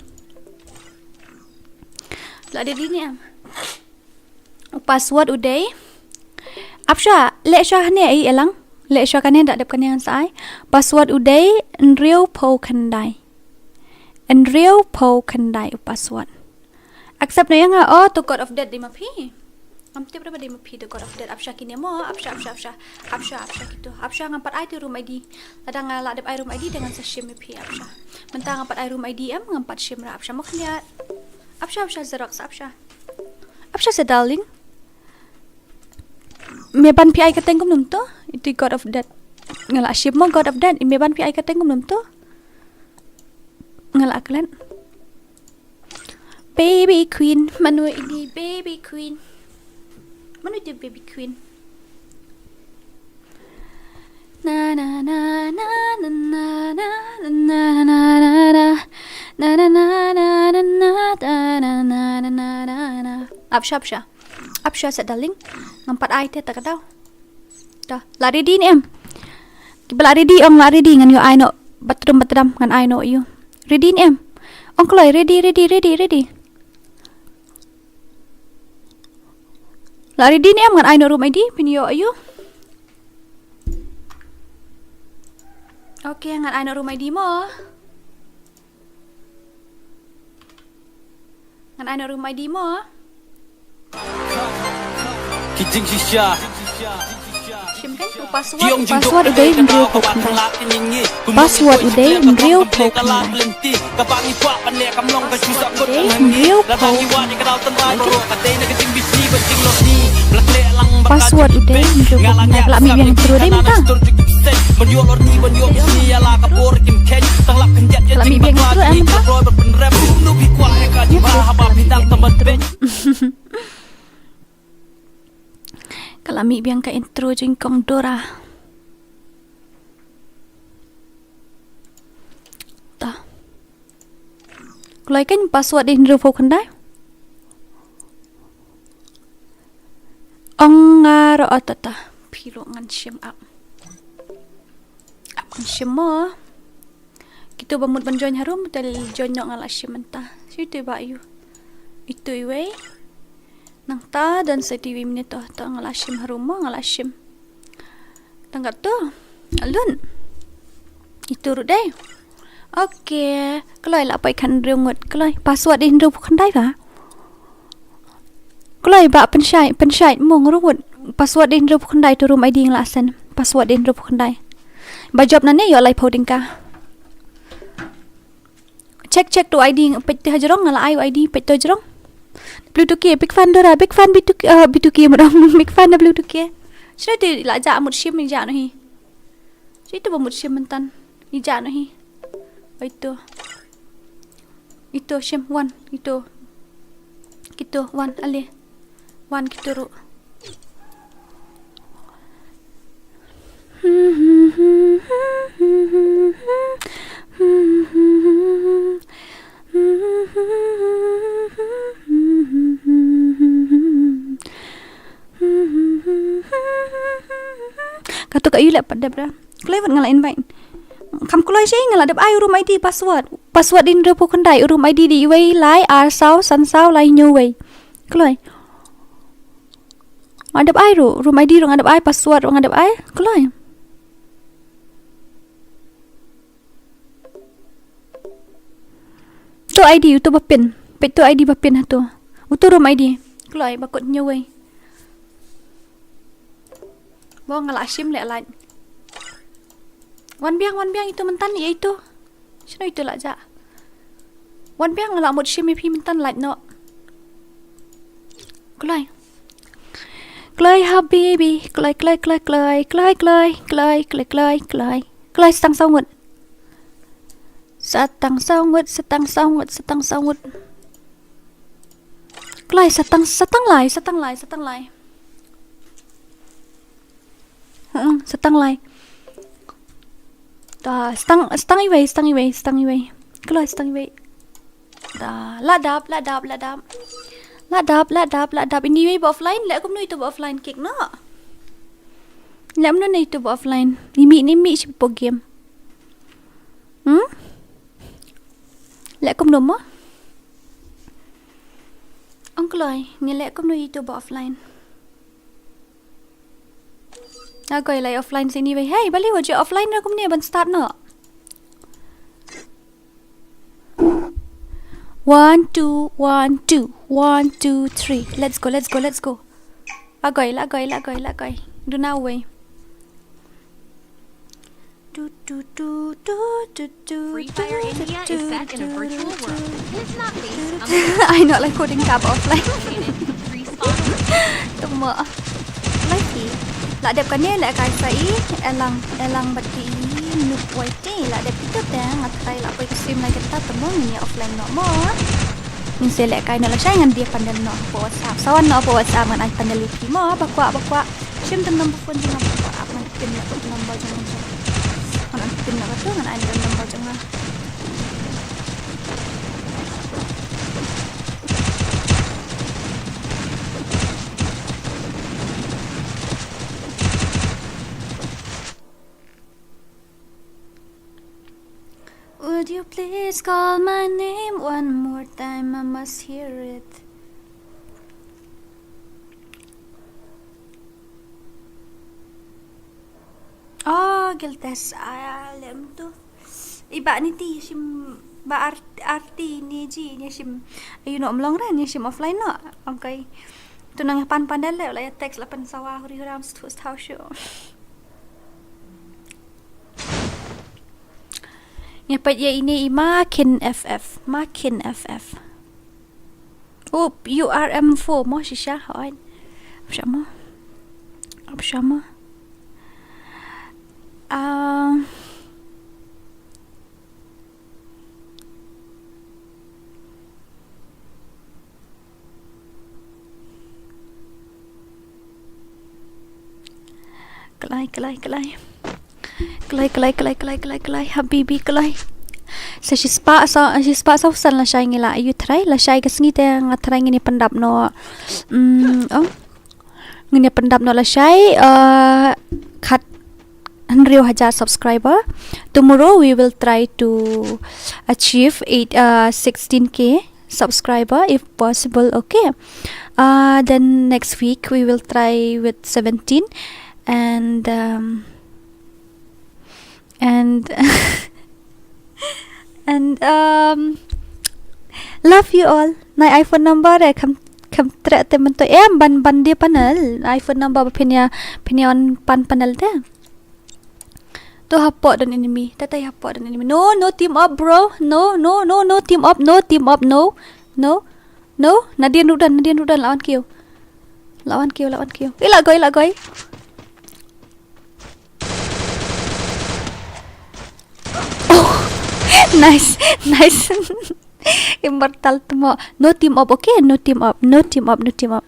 Phi la ready ne em? U password u dei. Ap shuwa, leh shuwa hangne ai elang. Leh shuwa kane da dep kane ngan sa ai. Password u dei, hynriewphew khyndai. Hynriewphew khyndai u password. Accept noh ïa nga, oh, to God of Death dei ma phi. Ngam tip re ba dei ma phi to God of Death. Ap shuwa kine mo, ap shuwa, ap shuwa, ap shuwa. Ap shuwa, ap shuwa kito. Ap shuwa ngam pat ai te room I D. Lada nga la dep ai room I D te ngan sa shim ïa phi, ap shuwa. Mynta ngam pat ai room I D em, ngam pat shim re, ap shuwa mo khyndiat. Ap shuwa, ap shuwa Xerox, ap shuwa. Ap shuwa sa darling. Me ban phi ai kyrteng kumno to? Iti God of Death. Nga la shim mo God of Death. Me ban phi ai kyrteng kumno to? Nga la klet. Baby Queen, mano ini Baby Queen? Mano ini Baby Queen? Na, na, na, na. Ap shuwa, ap shuwa. Ap shuwa sa darling. Ngam pat ai te ta ka daw. Ta, la ready ne em? Ba la ready, ong la ready, ngan ïoh ai noh. Bathroom, bathroom, ngan ai noh ïa u. Ready ne em? Ong kloi, ready, ready, ready, ready. La ready ne em, ngan ai noh room I D, phin ïoh ïa u. Okay, ngan ai noh room I D mo. Ngan ai noh room I D mo. Ki jingshisha. Shim kan, u password, u password u dei hynriewphew khyndai. Password u dei hynriewphew khyndai. Password u dei hynriewphew khyndai. Password u dei hynriewphew khyndai. Ka la mih biang intro dei mynta. Ka la mih biang intro em mynta. Ka la mih biang ka intro jong i kong Dora. Kloi kein password dei hynriewphew khyndai. Ong nga ruh, oh, ta ta. Phi ruh ngan shim ap. Ap ngan shim mo. Kito ba mut ban join harum, te join noh, nga la shim mynta. Shi tu ba yu. Itu iwei. Nangta don sa tu iwei minit to, to nga la shim harum mo, nga la shim. Tang katto. Alun. Itu ruh dei. Okay. Kloi la poi khathynriew ngut. Kloi. Password dei hynriewphew khyndai ba. Kloi ba pynshai, pynshai mo, hynriew ngut. Password dei hynriewphew khyndai, to room I D nga la send. Password dei hynriewphew khyndai. Ba jop nangne ïoh laiphew tyngka. Check, check to I D, peit te hajrong, nga la ai u I D, peit to hajrong. Blue two K, big fan Dora, big fan B two K, uh, B two K mo dong, big fan da Blue two K. Shino te la jah mut shim, ïa jah noh hi. Shino te ba mut shim myntan. Ïa jah noh hi. Oi to. Ito shim, wan, ito. Kito, wan, ale. Wan kito ruh. Kato ka yu leh pat dep ra. Kloi wat nga la invite. Kham kloi shi nga la dep ai u room I D password. Password dei hynriewphew khyndai, u room I D dei iwei lai ar saw san saw lai hynñiew wei. Kloi. Nga dep ai ruh, room I D ruh nga dep ai, password ruh nga dep ai. Kloi. To I D, uto ba pin. Peit to I D ba pin hato. Uto room I D. Kloi, ba kut hynñiew wei. Bo nga la shim leh lait. Wan biang, wan biang, ito myntan, ïa ito. Shino ito la jah. Wan biang, nga la mut shim ïa phi myntan, lait noh. Kloi. Kloi habibi, kloi, kloi, kloi. Kloi, sa tang saw ngut. Sa tang saw ngut, sa tang saw ngut, sa tang saw ngut. Kloi, sa tang, sa tang lai, sa tang lai, sa tang lai. Hmm, sa tang lai. Ta, sa tang, sa tang iwei, sa tang iwei, sa tang iwei. Kloi, sa tang iwei. Ta, la dap, la dap, la dap. La dap, la dap, la dap. Ini iwei ba offline, leh kumno ito ba offline, kik noh. Leh kumno ito ba offline. Imi, imi shi po game. Hmm? Leh kumno mo? Ong kloi, ngi leh kumno ito ba offline. Agoi lai offline sini wei. Hey, balei wa ju offline ra kumne ban start noh. One, two, one, two, one, two, three. Let's go, let's go, let's go. Agoi, la agoi, la agoi, la agoi. Duna wei. Free Fire India is set in a virtual world. It's not based on I know, like, coding tab offline. Free spawn. Tama. Lagi. La dep kane la kai sa i, elang, elang bati i, nuk wai ti, la dep itu te, ngat kai la poi sim lagi ta tama ngin offline no mo. Ngin se la kai no la shai ngan dia pandal no po WhatsApp. Sawan no po WhatsApp ngan ai pandal i mo, ba kwah, ba kwah. Shim te number phone jong nga, ba kwah ap ngan pin la number jong nga. Ngan pin la ka tu ngan ai number jong nga. Would you please call my name one more time? I must hear it. Oh, guiltes. Ah, lem tu. Iba ni ti shim ba ar-, arti ni ji ni shim. Ayu no mlong ra ni shim offline no. Okay. Tu nang pan pandal le la text la pan sawa huri huram stu stau shu. Ngi peit ïa ini i Makin F F, Makin F F. Up, U R M four mo shisha, hoi. Apa sama? Apa sama? Ah. Kloi, kloi, kloi. Kloi, kloi, kloi, kloi, kloi, kloi. Habibi, kloi. Sa shispah sa, shispah sa u san lashai ngi la ïa u try, lashai ka sngi te nga try ngin ïa pyndap noh. Mm, oh. Ngin ïa pyndap noh lashai, uh, khat hynriew hajar subscriber. Tomorrow we will try to achieve eight, uh, sixteen K subscriber if possible, okay? Uh, then next week we will try with seventeen and, um, and, and, um, love you all. Nai iPhone number eh, kham, kham treh te mynta. Em, ban, ban die panel. iPhone number ba phin ïa, phin ïa on pan panel te. To hapoh don enemy. Tatai hapoh don enemy. No, no team up, bro. No, no, no, no team up. No team up. No. No. No. Nadien rudan, nadien rudan lawan kiew. Lawan kiew, lawan kiew. Ila goi, ila goi. Oh. Nice, nice. Immortal tmo. No team up, okay? No team up. No team up, no team up.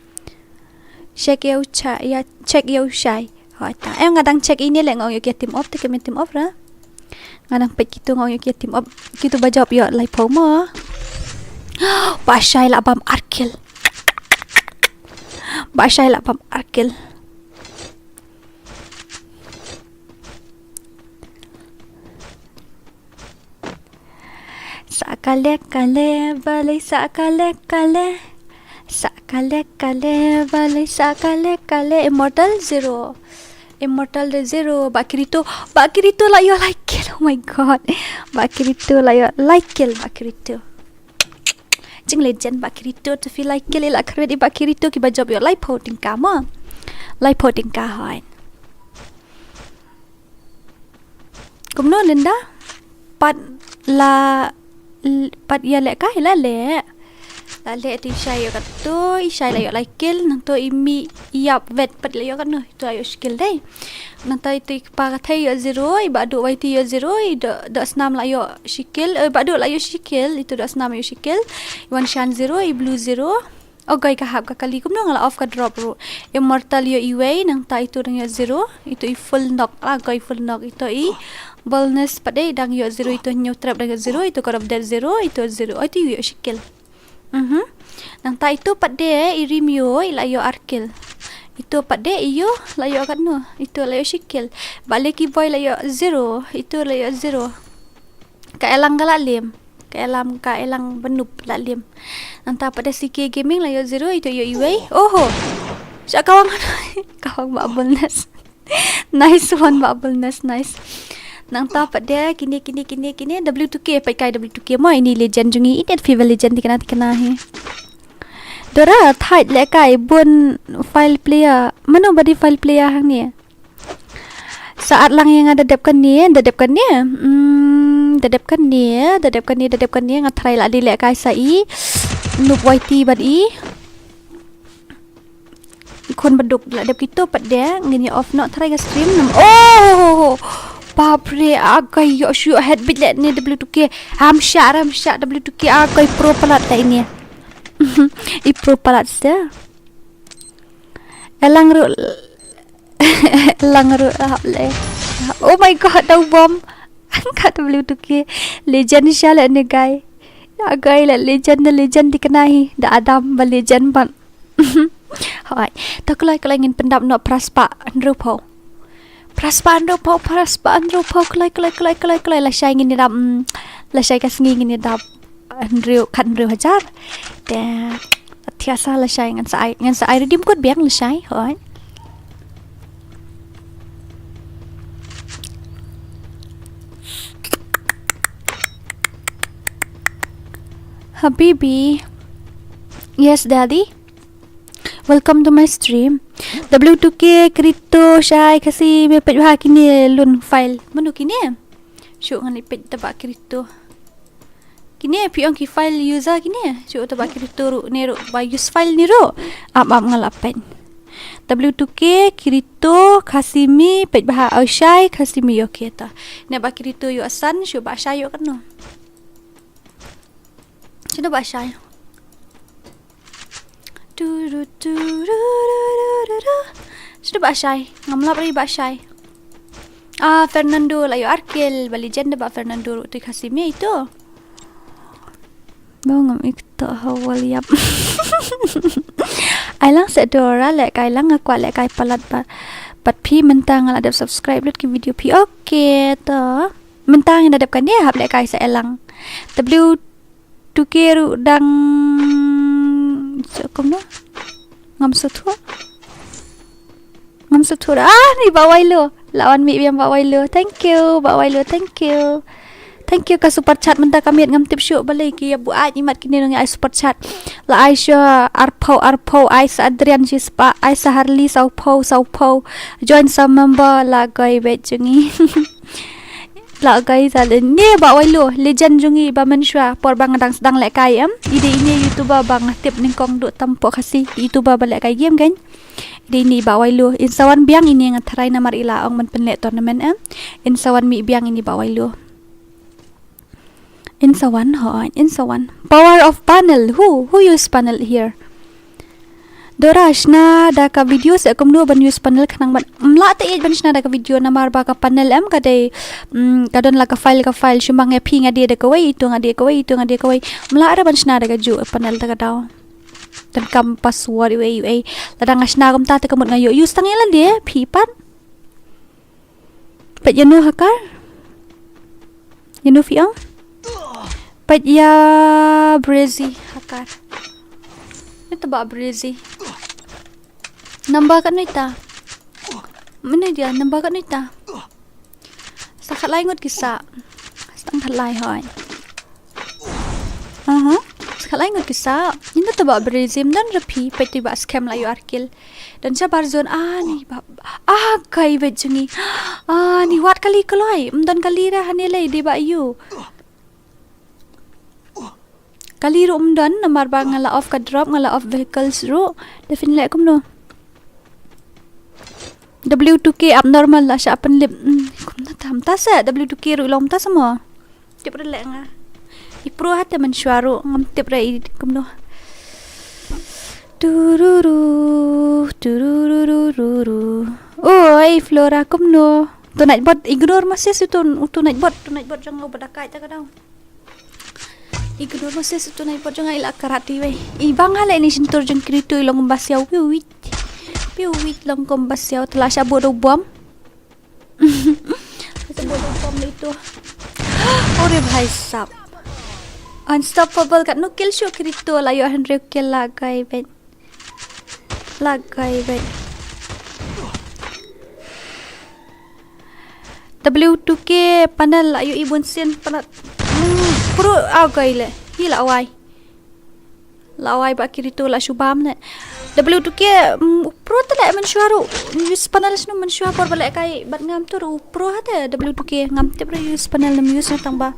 Check ïa u cha, ïa check ïa u shai. Hoi ta. Eh, nga dang check ine leh, nga ong ïoh ki team up te, ki team up ra. Nga dang peit kitu, nga ong ïoh ki team up. Kitu ba jop ïoh lai pau mo. Ba shai la bam ar kill. Ba shai la bam ar kill. Sa kale kale balei sa kale kale. Sa kale kale balei sa kale kale. Immortal zero. Immortal de zero. Ba Kirito. Ba Kirito la ïoh lai kill. Oh my god. Ba Kirito la ïoh lai kill. Ba Kirito. Jing legend Ba Kirito to feel like kill ila kyrwit i Ba Kirito ki ba jop ïoh lai pau tyngka mo. Lai pau tyngka hoi. Kumno Linda? Pat la l-, pat ïa leh kai la leh. La leh te i shai ïoh katto, i shai la ïoh lai kill, nangto i mih ïap vet pat la ïoh katno, ito la ïoh shi kill dei. Nangta ito i kpa ka thei ïoh zero, i Bah Duh Waiti ïoh zero, i Doh, Doh Snam la ïoh shi kill, eh, Bah Duh la ïoh shi kill, ito Doh Snam ïoh shi kill, i Wan Shan zero, i Blue zero. Oh goi ka hap ka kali kumno nga la off ka drop ruh. Immortal ïoh iwei, nangta ito dang ïoh zero, ito i full knock, la goi full knock, ito i Boldness pat dei dang ïoh zero, ito Hynñiew Trap dang ïoh zero, ito God of Death zero, ito zero, oh ito ïoh shi kill. Mhm. Nangta ito pat dei i Rim ïoh, i la ïoh ar kill. Ito pat dei i ïoh, la ïoh katno, ito la ïoh shi kill. Ba Lucky Boy la ïoh zero, ito la ïoh zero. Ka Elang ka la lem. Ka Elang, ka Elang Banup la lem. Nangta pat dei C K Gaming la ïoh zero, ito ïoh iwei. Oho. Sha kawang. Kawang Bah Boldness. Nice one, Bah Boldness, nice. Nangta pat dei kine, kine, kine, kine, W two K, peit kai W two K mo, ini legend jong ngi, ini fever legend tikna, tikna hi. Dora, thait leh kai, bun file player. Mano ba dei file player hangne? Sa at lang ïa nga da dep kane, da dep kane. Hmm, da dep kane, da dep kane, da dep kane, nga try la dei leh kai sa i. Noob Y T bad i. Khun baduk la dep kito pat de, ngin ïa off noh try ka stream nam. Oh! Bapre, agai ïoh shu ïoh head bit leh ne W two K. Ham shah, ham shah W two K, agai pro palat leh ne. I pro palat sa. Elang ruh, elang ruh hap leh. Oh my god, da u bom. Ka W two K. Legend sha leh ne guy. Agai leh legend, ne legend dikna hi. Da Adam ba legend ban. Hoi. Ta kloi kloi ngin pyndap noh phra spah hynriewphew. Phra spah hynriewphew, phra spah hynriewphew, kloi kloi kloi kloi kloi, lashai ngin ïa dap, mm, lashai ka sngi ngin ïa dap hynriew, khat hynriew hajar. Te thiah sa lashai ngan sa ai, ngan sa ai redeem code biang lashai, hoi. Habibi. Yes, daddy. Welcome to my stream. W two K, Krito, Shai, Khasi, me peit bha kine lun file. Mano kine? Shu ngan ïa peit taba Krito. Kine phi ong ki file user kine. Shu taba Krito ruh ne ruh ba use file ne ruh. Ap ap nga la peit. W two K, Krito, Khasimi, peit bha, oh, Shai, Khasimi, okay ta. Ne ba Krito ïoh san, shu ba Shai ïoh kano. Shu ba Shai. Tu, ru, tu, ru, ru. Shu ba Shai. Ngam lap ri ba Shai. Ah, Fernando la ïoh ar kill, ba legend ba Fernando ruh tu Khasimi itu. Ba ngam ikto ha wal yap. Ai lang se Dora lehkai lang nga kwah lehkai palat ba. Bad phi mynta nga la dep subscribe lut ki video phi. Okay to. Mynta ngin da dep kane hap lehkai sa elang. W two K ruh dang. Sa kumno? Ngam suthuh. Ngam suthuh. Ah, ni Bah Wailo. La wan mih biang Bah Wailo. Thank you, Bah Wailo. Thank you. Thank you ka super chat mynta ka miet ngam tip shuh balei ki ïa buaid imat kine nong ai super chat. La ai sha arphew arphew, ai sa Adrian shispah, ai sa Harley sawphew sawphew. Join sa member la goi beit jong ngi. La goi sa le ne Bah Wailo, legend jong ngi ba mynshuwa por ba nga dang sdang lehkai em. I dei ine YouTuber ba nga tip nyngkong duh tam poh Khasi YouTuber ba lehkai game kan. I dei ine Bah Wailo. In sa wan biang ine nga tharai namar i la ong ban pynleh tournament em. In sa wan mih biang ine Bah Wailo. In sa wan, hooid, in sa wan. Power of panel. Who? Who use panel here? Dora, shna da ka video se kumno ban use panel khnang ban. Mlah te ïeit ban shna da ka video namar ba ka panel em ka dei, mm, ka don la ka file ka file, shu mang ïa phi nga die da kawei, itu nga die kawei, itu nga die kawei. Mlah re ban shna da ka ju panel da ka daw. Donkam password iwei iwei. Lada nga shna kumta te ka mut nga ïoh use tang ïa lade, phi pat. Peit ïa no hakar? Ïa no phi ong? Peit ïa Brezi hakar. Ito ba Brezi. Number katno ita? Mynno dia number katno ita? Sa khatlai ngut ki sa. Sa tang khatlai hoi. Aha. Sa khatlai ngut ki sa. Ynda to ba Brezi ym don re phi, peit to ba scam la ïoh ar kill. Don shabar zone ani ba. Ah, kai beit jong ngi. Ah, ni wat kali kloi. Ym don kali re hane lei dei ba ïu. Kali ruh ym don namar ba nga la off ka drop, nga la off vehicles ruh. Definitely kumno. W two K abnormal la shah pynlip. Hmm, kumno tam ta se W two K ruh long ta se mo. Tip re leh nga. I pro hate mynshuwa ruh ngam tip re i kumno. Tururu, turururururu. Oi, Flora kumno. To Nightbot ignore ma sis uto, uto Nightbot, to Nightbot jong nga ba da kai ta ka daw. Ignore ma sis uto Nightbot jong nga i la karate wei. I bang ha le ni shintur jong Kirito i long ba siaw piu wit. Piu wit long kom ba siaw tla sha bo do bom. Ito bo do bom ito. Ore bhai sab. Unstoppable katno kill shu Kirito la ïoh hundred kill la kai beit. La kai beit. W two K panel la ïoh i bun sien panel. Hmm, pro a kai le. Hi la wai. La wai ba Kirito la shu bam ne. W two K, mm, pro te le mynshuwa ruh. Use panel shnu mynshuwa por ba le kai bat ngam tu ruh pro hate W two K ngam tip re use panel nem use ne tang ba.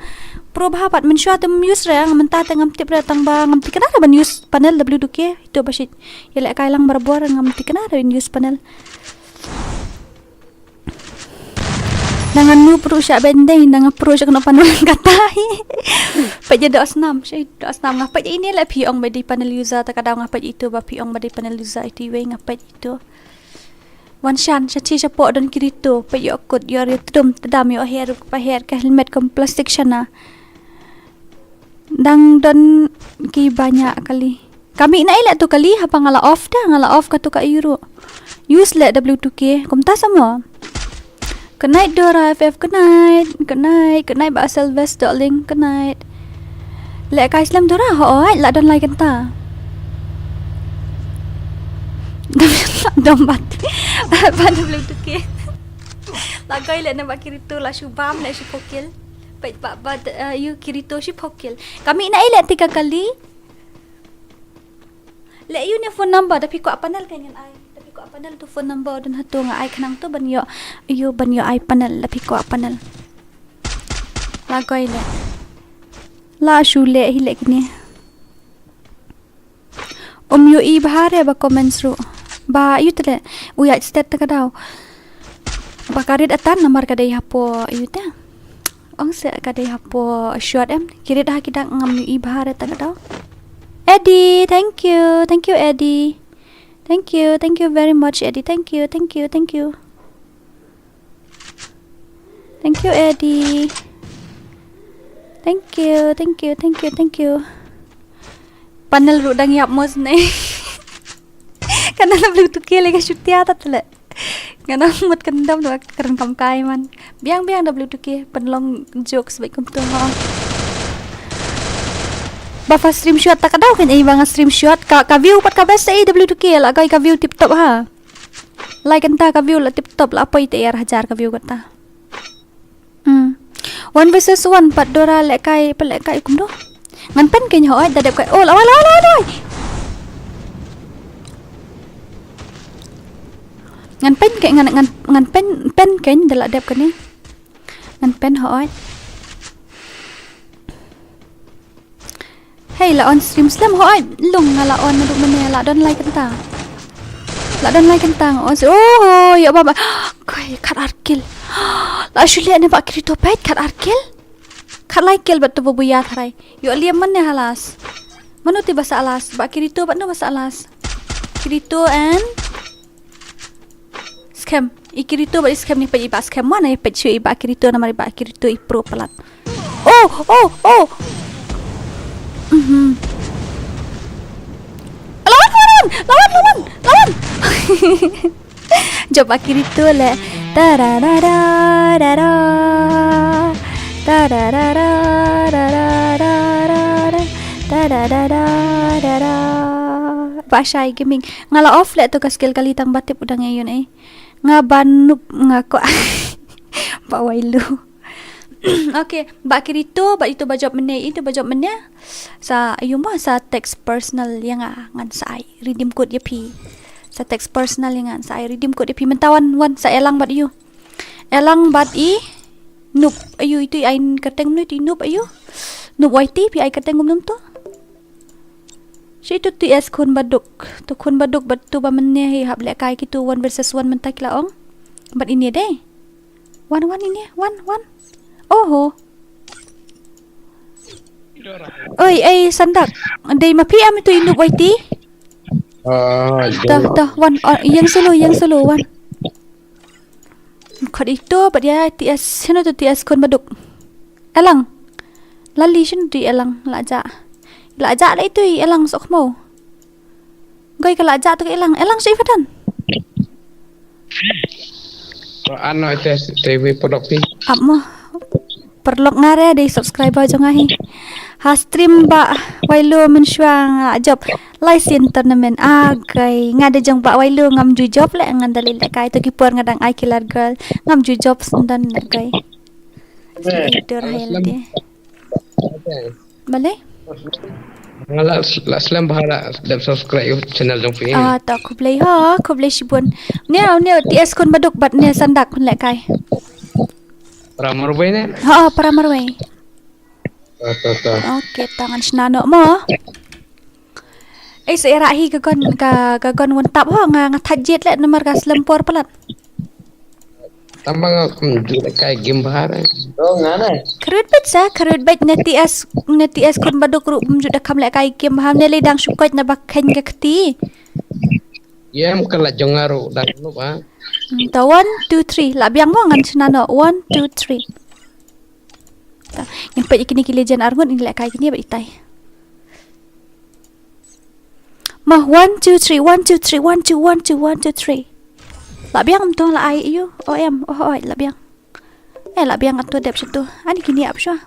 Pro ba bat mynshuwa te use re ngam mynta te ngam tip re tang ba ngam tikna re ban use panel W two K. Ito ba shit. Ïa le kai lang barabor ngam tikna re ban use panel. Nang anu pro sha bendei nang pro sha kena panel kata. Peit ïa doh snam, sha doh snam nga peit ïa ini le phi ong ba dei panel user ta ka daw nga peit ito ba phi ong ba dei panel user ito iwei nga peit ito. Wan shan sha chi sha poh don Kirito peit ïoh kut ïoh ri tudum tdam ïoh her pa her ka helmet kom plastik shana. Dang don ki banya kali. Kami na ile tu kali haba nga la off da nga la off ka tu ka iru. Use le W two K kumta samo. Good night Dora F F, good night. Good night, good night ba Sylvester darling, good night. Le kai slem Dora ho oi la don lai kanta. Dom bat. Ba W two K. La kai le na ba Kirito la shubam le shi pokil. Peit ba ba yu Kirito shi pokil. Kami na ile tika kali. Le ïu ne phone number da phi kwah panel ka ngan ai. Da phi kwah panel tu phone number dun hatu nga ai khnang tu ban ïoh. Ïu ban ïoh ai panel da phi kwah panel. La goi le. La shu le hi le kine. Um ïu i bha re ba comments ru. Ba ïu te le. U ïa stet ta ka daw. Ba ka rit atan namar ka dei hapoh ïu te. Ong se ka dei hapoh short em. Ki rit ha ki dak ngam ïu i bha re ta ka daw. Eddie, thank you. Thank you, Eddie. Thank you. Thank you very much, Eddie. Thank you. Thank you. Thank you. Thank you, Eddie. Thank you. Thank you. Thank you. Thank you. Panel ruh dang ïap mos ne. Ka na W two K lei ka shutia ta tle. Nga na mut kan dam dua kren kam kai man. Biang biang W two K pynlong jokes bad kumtu ha. Ba fa stream shot ta ka daw kan ei ba nga stream shot ka ka view pat ka best ei W two K la kai ka view tip top ha. Lai kanta ka view la tip top la poi te ar hajar ka view kanta. Hmm. One versus one pat Dora lehkai pat lehkai kumno. Ngan pen kein hooid da dep kai. Oh, lawai lawai lawai lawai. Ngan pen kein ngan ngan ngan pen pen kein da la dep kane. Ngan pen hooid. Hei la on stream slem hooid lung nga la on naduh mynne la don lai kynta. La don lai kynta nga on stream. Oh, ïoh ba ba. Koi khat ar kill. La shu leh ne ba Kirito peit khat ar kill. Khat lai kill bad tu ba buya tharai. Ïoh liam mynne halas. Mano te ba sa alas ba Kirito bad no ba sa alas. Kirito and Scam. I Kirito bad i Scam ni peit i ba Scam mana i peit shu i ba Kirito namar i ba Kirito i pro palat. Oh, oh, oh. Mhm. Lawan, lawan, lawan, lawan, lawan. Jop ba Kirito le. Tararara, tarara. Tararara, tarara, tarara. Tararara, tarara. Ba shai gaming. Nga la off le tu ka skill kali tang ba tip u dang ïa ïun eh. Nga ba noob nga ko. Ba Wailu. Okay, ba Kirito, ba itu ba jop mynne, itu ba jop mynne. Sa ayu mo sa text personal ïa nga ngan sa ai redeem code ïa phi. Sa text personal ïa nga ngan sa ai redeem code ïa phi mynta wan wan sa Elang bad ayu. Elang bad i noob ayu itu i ai kyrteng mynno itu i noob ayu. Noob Y T phi ai kyrteng kumno to. Shi tu T S khun baduk. Tu khun baduk bad tu ba mynne hi hap lehkai kitu one versus one mynta ki la ong. Bad ine dei. One one ine, one one. Oho. Oi, ei Sandak. Dei ma phi am itu i noob Y T. Ah, Toh, toh, one. Oh, ïeng solo, ïeng solo, one. Khot ito bad ïa T S, sino tu T S khun baduk. Elang. Lali sino tu Elang la ja. La ja la itu i Elang sok mo. Goi ka la ja tu ka Elang. Elang sui fadan. Ano ite te wi podok ti. Ap mo. Paralok nga re dei subscriber jong nga hi. Ha stream ba Wailu mynshwa nga jop. Lai sien tournament. Agai nga dei jong ba Wailu ngam ju jop le ngan da lei lehkai to ki por nga dang ai killer girl. Ngam ju jop sendon lehkai. Sendon hai lehkai. Balei? Nga la la slem bha la dep subscribe channel jong phi. Ah, to khublei ho, khublei shibun. Ne ne T S khun baduk bad ne Sandak khun lehkai. Para Marwei ne? Ha, para Marwei. To to to. Okay, to ngan shna noh mo. Ei sa ira hi ka gon ka ka gon wan tap ho nga nga thait jied le namar ka slem por palat. Tang ba nga kum ju lehkai game bha re. To nga ne. Kharud beit sa kharud beit ne T S ne T S khun baduk ruh kum ju da kham lehkai game bha ne le dang shu koit na ba khein ka kti. Ïa em ka la jong nga ruh dang noob ah. Hmm, to one two three la biang mo ngan shna noh one two three. Ta, ngin peit ïa kine ki legend arngut ngin lehkai kine bad itai. Ma one two three, one two three, one two, one two, one two, one two, three. La biang em to la ai ïa u. O em, o oi, la biang. Eh, la biang ato dep sha to. Ani kine ap shwa.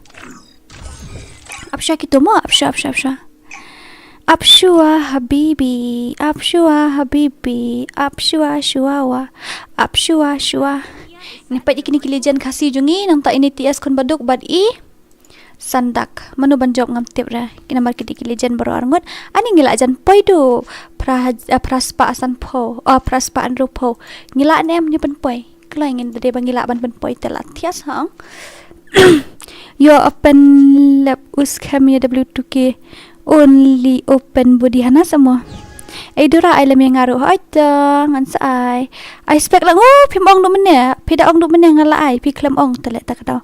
Ap shwa kito mo, ap shwa, ap shwa, ap shwa. Ap shwa habibi, ap shwa habibi, ap shwa shwa wa, ap shwa shwa. Ngin peit ïa kine ki legend Khasi jong ngi nangta ine T S khun baduk bad i Sandak. Mano ban jop ngam tip re. Ki namar ki dei ki legend baroh arngut. Ani ngi la jan poi du. Phra haj- ah, phra spah sanphew. Ah, phra spah hynriewphew. Ngi la ne em ngi pynpoi. Kloi ngin da dei ba ngi la ban pynpoi te la thias hang. Yo open lap us kham ya W two K. Only open body hana samo. Ei Dora ai lem ya nga ruh hoi ta ngan sa ai. Ai spek lang oh phim ong du mynne. Phi da ong du mynne nga la ai phi khlem ong te le ta ka daw.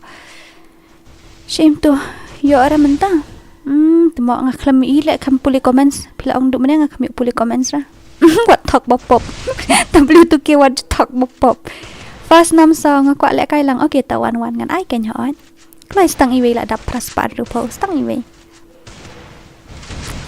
Shame to. Yo ara mynta. Hmm, te mo nga khlem i le kham pule comments. Phi la ong du mynne nga kham i pule comments ra. Wat thok ba pop. W two K wat thok ba pop. First nam sa nga kwah lehkai lang. Okay, ta wan wan ngan ai kein hoi. Kloi stang iwei la dap phra spah hynriewphew stang iwei.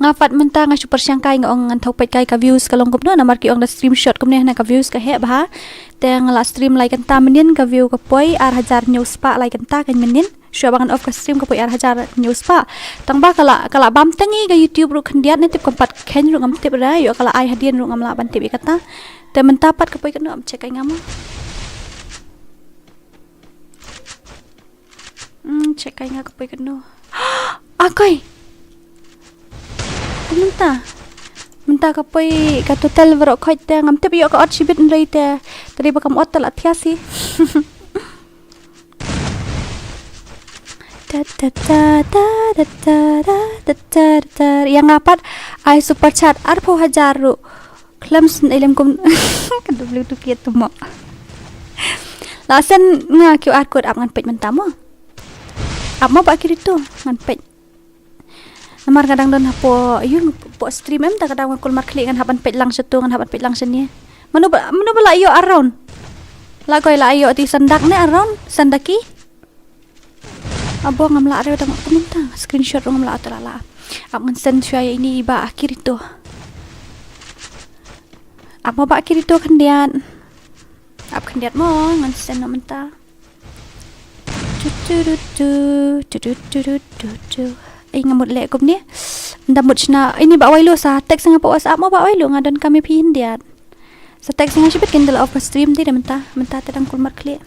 Nga pat mynta nga shu pyrshang kai, nga ong ngan thaw peit kai ka views ka long kumno, namar ki ong da stream short kumne na ka views ka heh bha. Te nga la stream lai kynta mynnin ka view ka poi ar hajar hynñiew spah lai kynta kan mynnin. Shuwa ba ngan off ka stream ka poi ar hajar hynñiew spah. Tang ba ka la, ka la bam tang i ka YouTube ruh khyndiat ne tip kam pat kheiñ ruh ngam tip re, ïoh ka la ai hadien ruh ngam lah ban tip ïa kata. Te mynta pat ka poi kano, am check kai nga mo. Hmm, check kai nga ka poi kano. Akoi. Mynta. Mynta ka poi ka total baroh khoit te ngam tip, ïoh ka ot shibit hynrei te. Te dei ba kam ot te la thiah shi. Ta ta ta ta ta ta ta ta ta ta. Ïa nga pat ai super chat arphew hajar ruh. Khlem sngewsih lem kum ka W two K tu mo. La send nga Q R code, ap ngan peit mynta mo. Ap mo Bah Kirito, ngan peit. Namar nga dang don hapoh, ïa, hapoh stream em, ta ka dang nga kulmar khlieh, ngan hap ban peit lang shatu, ngan hap ban peit lang shane. Mano ba, mano ba la ïoh around. La koi la ïoh ti sandak ne around, sandaki. Abo ngam lah re, tang kumta screenshot ruh ngam lah, te la lah. Ap ngan send shuwa ïa ine i Bah Kirito. Ap mo Bah Kirito khyndiat. Ap khyndiat mo, ngan send noh mynta. Tu tu tu tu tu tu tu tu tu tu. Ai nga mut leh kumne. Nda mut shna. Ine Bah Wailu, sa text nga hapoh WhatsApp mo Bah Wailu, nga donkam ïa phi khyndiat. Sa text nga shibit, kin da la off ka stream te da mynta, mynta te dang kulmar khlieh.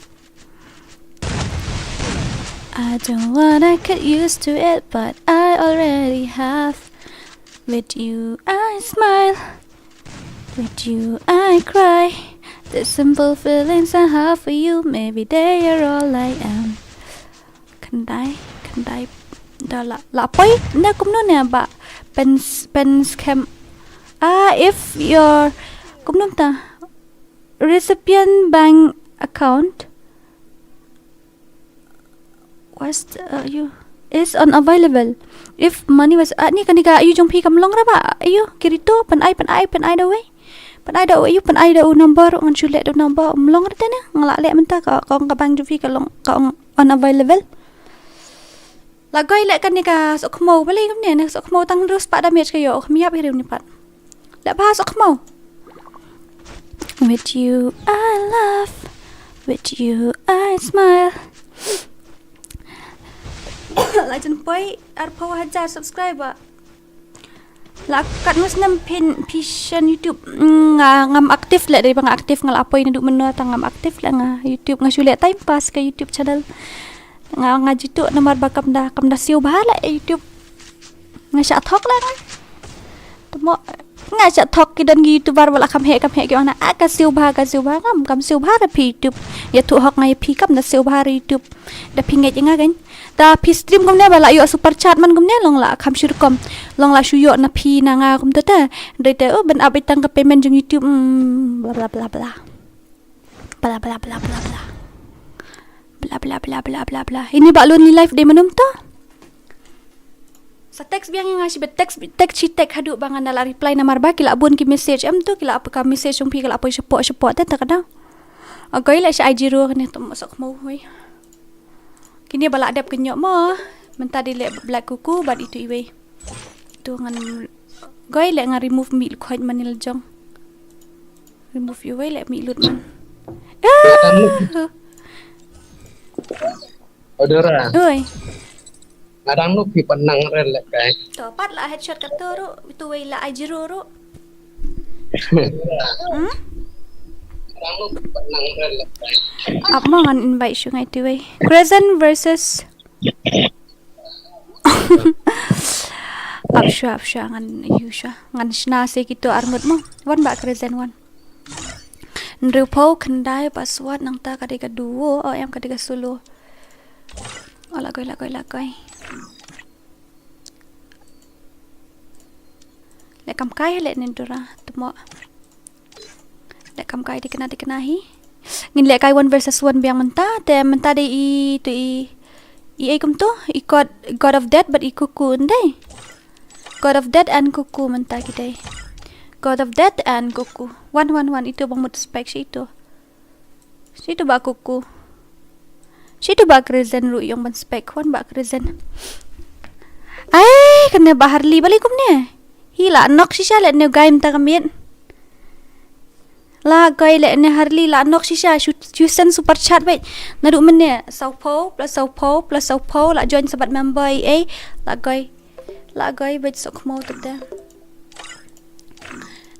I don't wanna get used to it, but I already have. With you, I smile. With you, I cry. The simple feelings I have for you, maybe they are all I am. Khyndai, khyndai. Da la, la poi, na kumno ne Bah Pens, Pens Camp. Ah, if your, kumno ta? Recipient bank account was, uh, you, is unavailable. If money was, ah, ni kane ka ïa u jong phi kam long re Bah, ïa u Kirito, pyn-ai, pyn-ai, pyn-ai da u wei. Pyn-ai da u, ïa u, pyn-ai da u number, ngan shu leh da u number, um long re te ne, nga la leh mynta ka, ka ong ka bank jong phi ka long, ka ong unavailable. La koi leh kane ka sohkhmaw, balei kumne, ne sohkhmaw tang hynriew spah damage ka ïoh, kham ïap hi riew ni pat. Leh bha sohkhmaw. With you I laugh, with you I smile. La jan poi arphew hajar subscriber. La katno snem phin, phi shen YouTube? Mm, nga, ngam active leh, dei ba nga active nga la poi naduh mynno, tang ngam active leh nga YouTube, nga shu leh time pass ka YouTube channel. Nga, nga jitu namar ba kam da, kam da siew bha leh YouTube. Nga shah thok leh nga. Te mo, nga shah thok, ki don ki YouTuber ba la kham heh, kham heh ki ong na, ah, ka siew bha, ka siew bha, ngam, kam siew bha re phi YouTube. Ïathuh hok nga ïa phi, kam da siew bha re YouTube. Da phi ngeit ïa nga kan. Da phi stream kumne ba la ïoh super chat man kumne, long la kham shu rukom. Long la shu ïoh na phi na nga kumta te. Dei te, oh, ban ap ïa tang ka payment jong YouTube. Mm, bla bla bla bla. Bla bla bla bla bla. Bla bla bla bla bla bla. Ini ba lonely life dei mynno to. Sa text biang ïa nga shibit, text, text shi text haduh ba ngan da la reply namar ba ki la bun ki message em to, ki la ap ka message jong phi ki la poi shapoh shapoh te ta ka dang. Akoi leh sha ai zero kane to, sohkhmaw hoi. Kine ba la dep kynjoh mo. Mynta dei leh Black Cuckoo bad itu iwei. Itu ngan koi leh nga remove mih lukhoit mane la jong. Remove iwei leh mih lut man. Ah! Odora. Oi. Ngarang nuk ki penang rel leh kai. To pat la headshot ka to ru, itu wei la ai zero ru. Hmm? Ngarang nuk ki penang rel leh kai. Ap mo ngan invite shu ngai tu wei. Crescent versus. Ap shu, ap shu ngan yu shu. Ngan shna se kito arngut mo. Wan Bah Crescent wan. Hynriewphew khyndai password nangta ka dei ka duo, oh em ka dei ka solo. Oh, la koi, la koi, la koi. Leh kam kai leh ne Dora, te mo. Leh kam kai dei kane, dei kane hi. Ngin leh kai one versus one biang mynta, te mynta dei i, tu i, i ei kumtu, i God, God of Death bad i Cuckoo ndei. God of Death and Cuckoo mynta ki dei. God of Death and Cuckoo. One, one, one, itu bang mut spike shi itu. Shi itu Bah Cuckoo. Shi itu Bah Crescent ruh ïong ban spike wan Bah Crescent. Ai, kane Bah Harley, balei kumne? Hi la nok shisha le ne gai mynta ka miet. La gai le ne Harley la nok shisha shu, shu send super chat beit. Naduh mynne saw phew plus saw phew plus saw phew la join sa bad member ei ei. La gai. La gai beit sok mo tu te.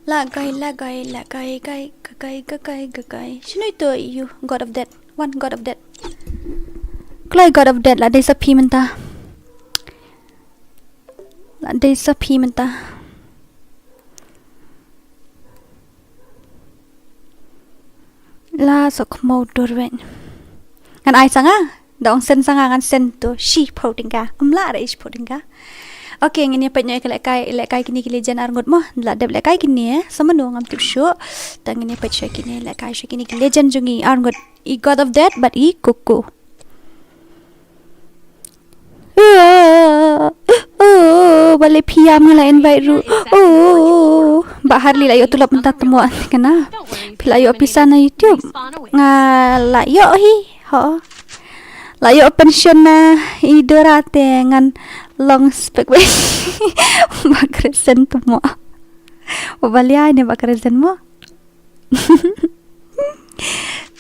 La gai, la gai, la gai, gai, ga gai, ga gai, ga gai. Shinu ito ïu God of Death. One God of Death. Kloi God of Death la dei sa phi mynta. La dei sa phi mynta. La sok mo dur wen. Ngan ai sa nga. Da ong send sa nga ngan send tu shi phew tyngka. Em lah re shi phew tyngka. Okay, ngin ïa peit noh ïa ka lehkai, lehkai kine ki legend arngut mo. La dep lehkai kine, sa mano ngam tip shuh. Ta ngin ïa peit shuh kine, lehkai shuh kine ki legend jong ngi arngut. I God of Death bad i Kuku. Oh, oh, bale phi ïam nga la invite ruh. Oh, ba Harley la ïoh tulop mynta te mo kane. Phi la ïoh pisa na YouTube. Nga la ïoh hi. Ho. La ïoh pension na i Dora te ngan long spek be. Ba Kristen te mo. Ba Balia ne ba Kristen mo.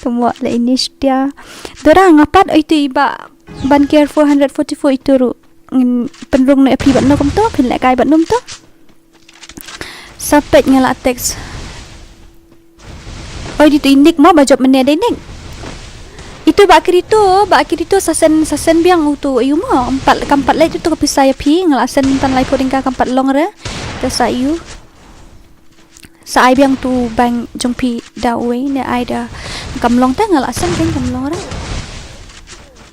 Te mo la ini stia. Dora nga pat oi tu i ba ban care four hundred forty-four itu ruh. Ngin pynrung ne phi bad no kumto, phin lehkai bad no kumto. Sa peit nga la text. Oi, di tu i Nick mo ba jop mynne dei Nick. Itu ba Kirito, ba Kirito sa send, sa send biang utu ïu mo. Empat, kam pat leit utu ka pisa ïa phi, nga la send tan lai phew tyngka kam pat long re. Te sa ïu. Sa ai biang tu bank jong phi da uwei ne ai da kam long te nga la send biang kam long re.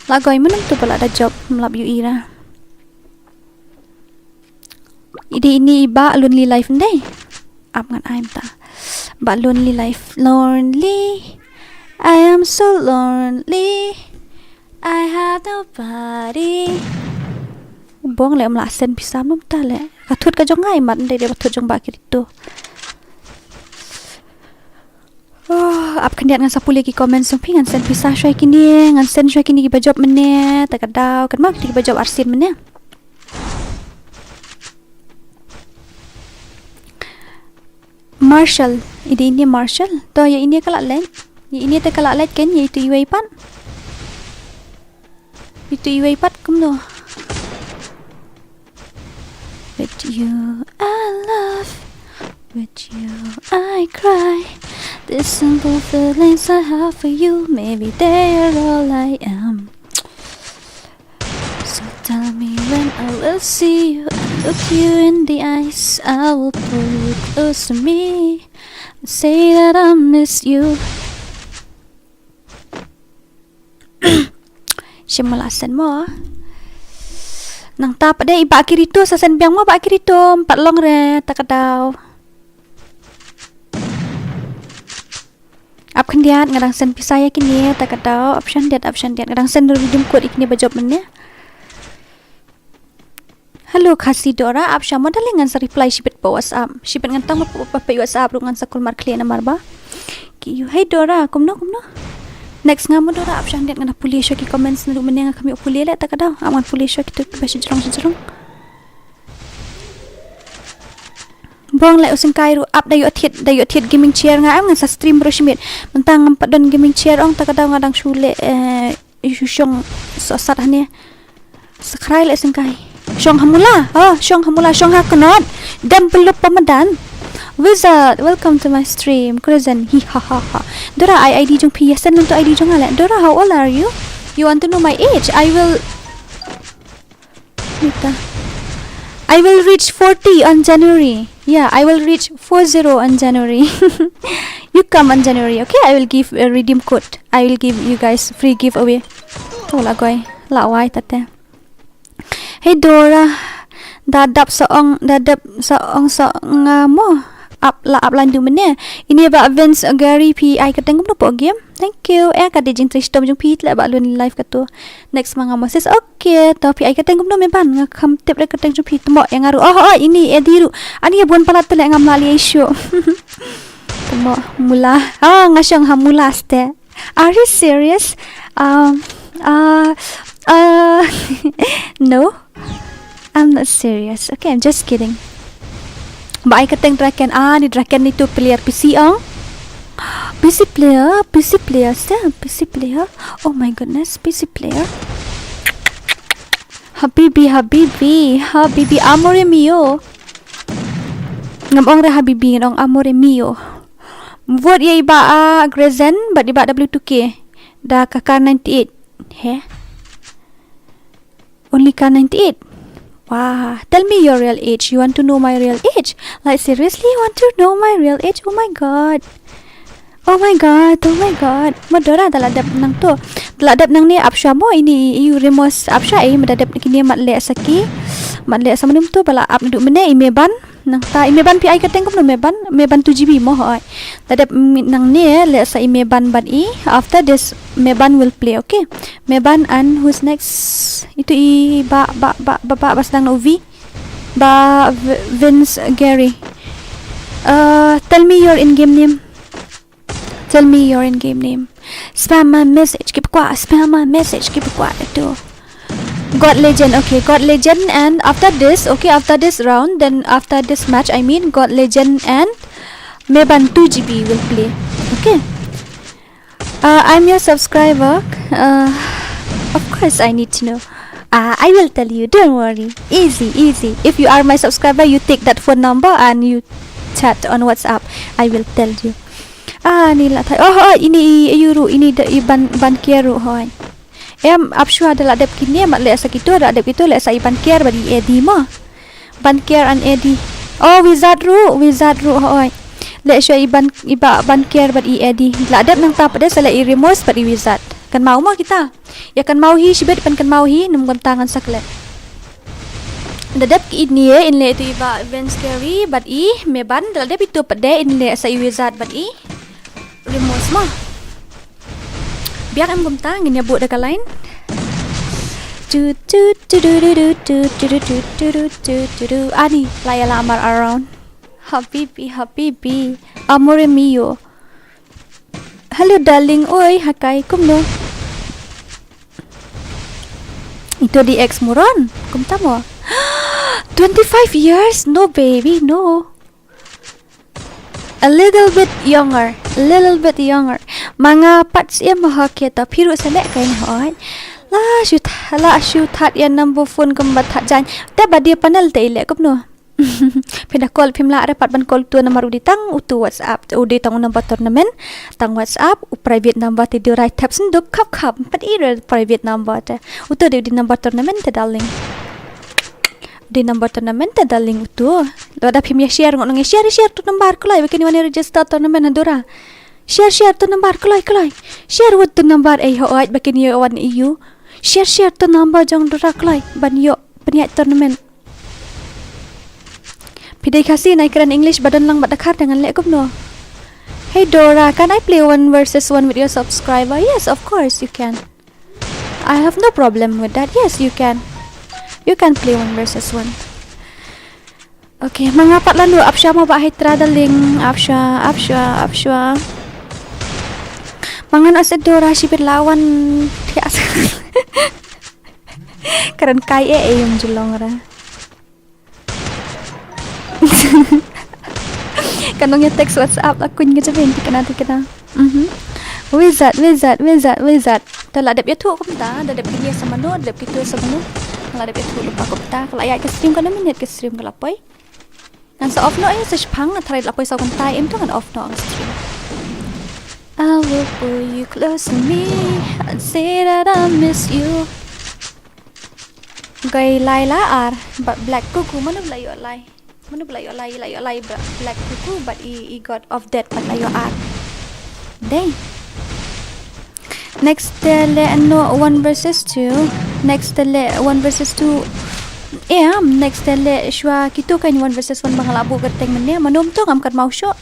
La goi mynno tu ba la da jop, ym lap ïu i ra. Ide ini i ba lonely life ndei. Ap ngan ai mynta. Ba lonely life, lonely. I am so lonely. I have nobody. Bong le ym lah send pisa mynta le. Ka thut ka jong nga i mat ndei de ba thut jong ba Kirito. Oh, ap khyndiat ngan sa pule ki comments jong phi, ngan send pisa shuwa kine, ngan send shuwa kine ki ba jop mynne, ta ka daw, kan ma kine ki ba jop arsien mynne. Marshall, ide ine Marshall. To ïa ine ka la leit. Ïa ine te ka la leit kan, ïa itu iwei pat. Itu iwei pat kumno. With you I love, with you I cry. These simple feelings I have for you, maybe they are all I am. So tell me when I will see you and look you in the eyes. I will pull you close to me and say that I miss you. Shim la send mo. Nangta pat de i ba Kirito sa send biang mo ba Kirito, ym pat long re, ta ka daw. Ap khyndiat nga dang send pisa ïa kine, ta ka daw, ap shyndiat, ap shyndiat, nga dang send redeem code ïa kine ba jop mynne. Hello Khasi Dora, ap shano mo darling, ngan sa reply shibit pa WhatsApp. Shibit ngan tang ba pa WhatsApp ruh ngan sa call markle namar ba. Ki ïu, hey Dora, kumno kumno. Next nga mo Dora, ap shyndiat ngan pule shuwa ki comments naduh mynne nga kham ïoh pule le, ta ka daw. Ap ngan pule shuwa kitu kiba shajrong shajrong. Bong le u Sengkai ruh ap da ïoh thied, da ïoh thied gaming chair nga em ngan sa stream ruh shimit. Mynta ngam pat don gaming chair ong ta ka daw nga dang shu leh, eh, shu shong sohsat hangne. Sa khrai le Sengkai. Shong ha mula. Oh, shong ha mula, shong ha kynnoh. Dem belup pa madan. Wizard, welcome to my stream. Crescent. Hi ha ha ha. Dora, ai ID jong phi, ïa send lang tu ID jong nga le. Dora, how old are you? You want to know my age? I will Nita. I will reach forty on January. Yeah, I will reach four zero on January. You come on January, okay? I will give a redeem code. I will give you guys free giveaway. Oh, la goi, la wai tate. Hey Dora, da dap sa ong, da dap sa ong sa nga mo. Ap la ap lan du mene. Ini ba Vince Gary phi ai ka teng kumno po game. Thank you. Eh, ka dei jingtrei shitom jong phi tle ba lun live katu. Next ma nga Moses. Okay, to phi ai ka teng kumno me ban nga kham tip re ka teng jong phi tmo ïa nga ruh. Oh, oh, ini Eddie ruh. Ani ïa bun palat tle ngam la lei shuh. Tmo mula. Ah, nga shong ha mula ste. Are you serious? Um, uh, uh, no. I'm not serious. Okay, I'm just kidding. Ba ai kyrteng Draken, ah, ni Draken ni tu player P C ong. P C player, P C player, sa, P C player. Oh my goodness, P C player. Habibi, habibi, habibi, amore mio. Ngam ong re habibi, ngam ong amore mio. Vote ïa i Bah, ah, Grazen, bad i Bah W two K. Da ka Kar ninety-eight. He? Only Kar ninety-eight. Wah, tell me your real age. You want to know my real age? Like, seriously, you want to know my real age? Oh my god. Oh my god, oh my god. Mo Dora, da la dep nangto. Da la dep nangne ap shuwa mo, ini i u Remos ap shuwa, eh, ma da dep kine mat leh sa ki. Mat leh sa mynno to, ba la ap naduh mynne i Meban. Nangta i Meban phi ai kyrteng kumno Meban? Meban two G B mo, hooid. Da dep nangne leh sa i Meban bad i. After this, Meban will play, okay? Meban and who's next? Itu i Bah, Bah, Bah, Bah, Bah, ba sdang na u V. Bah V-, Vince Gary. Uh, tell me your in-game name. Tell me your in-game name. Spam my message, keep quiet. Spam my message, keep quiet. Itu. God Legend, okay, God Legend, and after this, okay, after this round, then after this match, I mean, God Legend and Meban two G B will play. Okay. Uh, I'm your subscriber. Uh, of course, I need to know. Uh, I will tell you. Don't worry. Easy, easy. If you are my subscriber, you take that phone number and you chat on WhatsApp. I will tell you. Ah, ni la thai. Oh, oh, ini i, i ruh, ini da i ban, ban kiar ruh, hooid. Em, ap shuwa da la dep kine, mat leh sa kito, da la dep kito, leh sa i ban kiar, bad i Eddie mo. Ban kiar and Eddie. Oh, Wizard ruh, Wizard ruh, hooid. Leh shuwa i ban, i Bah ban kiar, bad i Eddie. Da la dep nangta pat de sa leh i Remos, bad i Wizard. Kynmaw mo kita. Ïa kynmaw hi, shibit pyn kynmaw hi, nym kumta ngan sa klet. Da dep ki ini, eh, in leh tu i Bah Vince Gary, bad i Meban, da la dep itu pat de, in leh sa i Wizard, bad i Remos mo. Biang em kumta, ngin ïa buh da ka line. Tu, tu, tu, du, du, du, tu, tu, du, tu, tu, du, tu, tu, du. Ani, la ïa lamar around. Habibi, habibi. Amore mio. Hello, darling. Oi, hakai, kumno? Ito di ex moron. Kumta mo. Twenty-five years? No, baby, no. A little bit younger, a little bit younger. Ma nga pat siem ma ha ke ta phi ruh sa leh kai na hoi. La shu tha-, la shu that ïa number phone kum ba that jan. Te ba dia panel te i leh kumno. Phi da call phim lah re pat ban call utu namar u dei tang utu WhatsApp, u dei tang u number tournament, tang WhatsApp, u private number te dei rai tap senduk khap khap. Pat i re private number te. Utu dei u dei number tournament te darling. Dei number tournament te darling utu. Lada phim ïa share ngon ngi share, share tu number kloi ba kin wan register tournament ha Dora. Share, share tu number kloi kloi. Share wut tu number ei hoi ba kin wan ïa u. Share, share tu number jong Dora kloi ban ïoh pynïaid tournament. Phi dei Khasi nai kren English ba don lang bad Dkhar te ngan leh kumno. Hey Dora, can I play one versus one with your subscriber? Yes, of course you can. I have no problem with that. Yes, you can. You can play one versus one. Okay, ma nga pat lano, ap shuwa ma ba hai tra darling, ap shuwa, ap shuwa, ap shuwa. Ma ngan as Dora shibit la wan thiah. Karen kai e e yung julong ra. Kan ong ïa text WhatsApp la kuñ ka jabin tikna tikna. Mhm. Wizard, wizard, wizard, wizard. Da la dep ïathuh kumta, da dep kine sa mano, da dep kito sa mano. La dep ïathuh lypa kumta, ka la ïaid ka stream ka na minit ka stream ka la poi. Ngan sa off noh ïa sa shipang, nga tharai la poi sa kumta, em to ngan off noh ka stream. I will pull you close to me and say that I miss you. Gai lai la ar, but Black Cuckoo, mano ba la ïoh lai? Mano ba la ïoh lai, la ïoh lai Bla-, Black Cuckoo, but i, i got off that, but la ïoh ar. Dei. Next te leh no one versus two. Next te leh one versus two. Em, next te leh shuwa kito kan one versus one ba nga la buh kyrteng mynne. Mano to ngam kat mau shuh.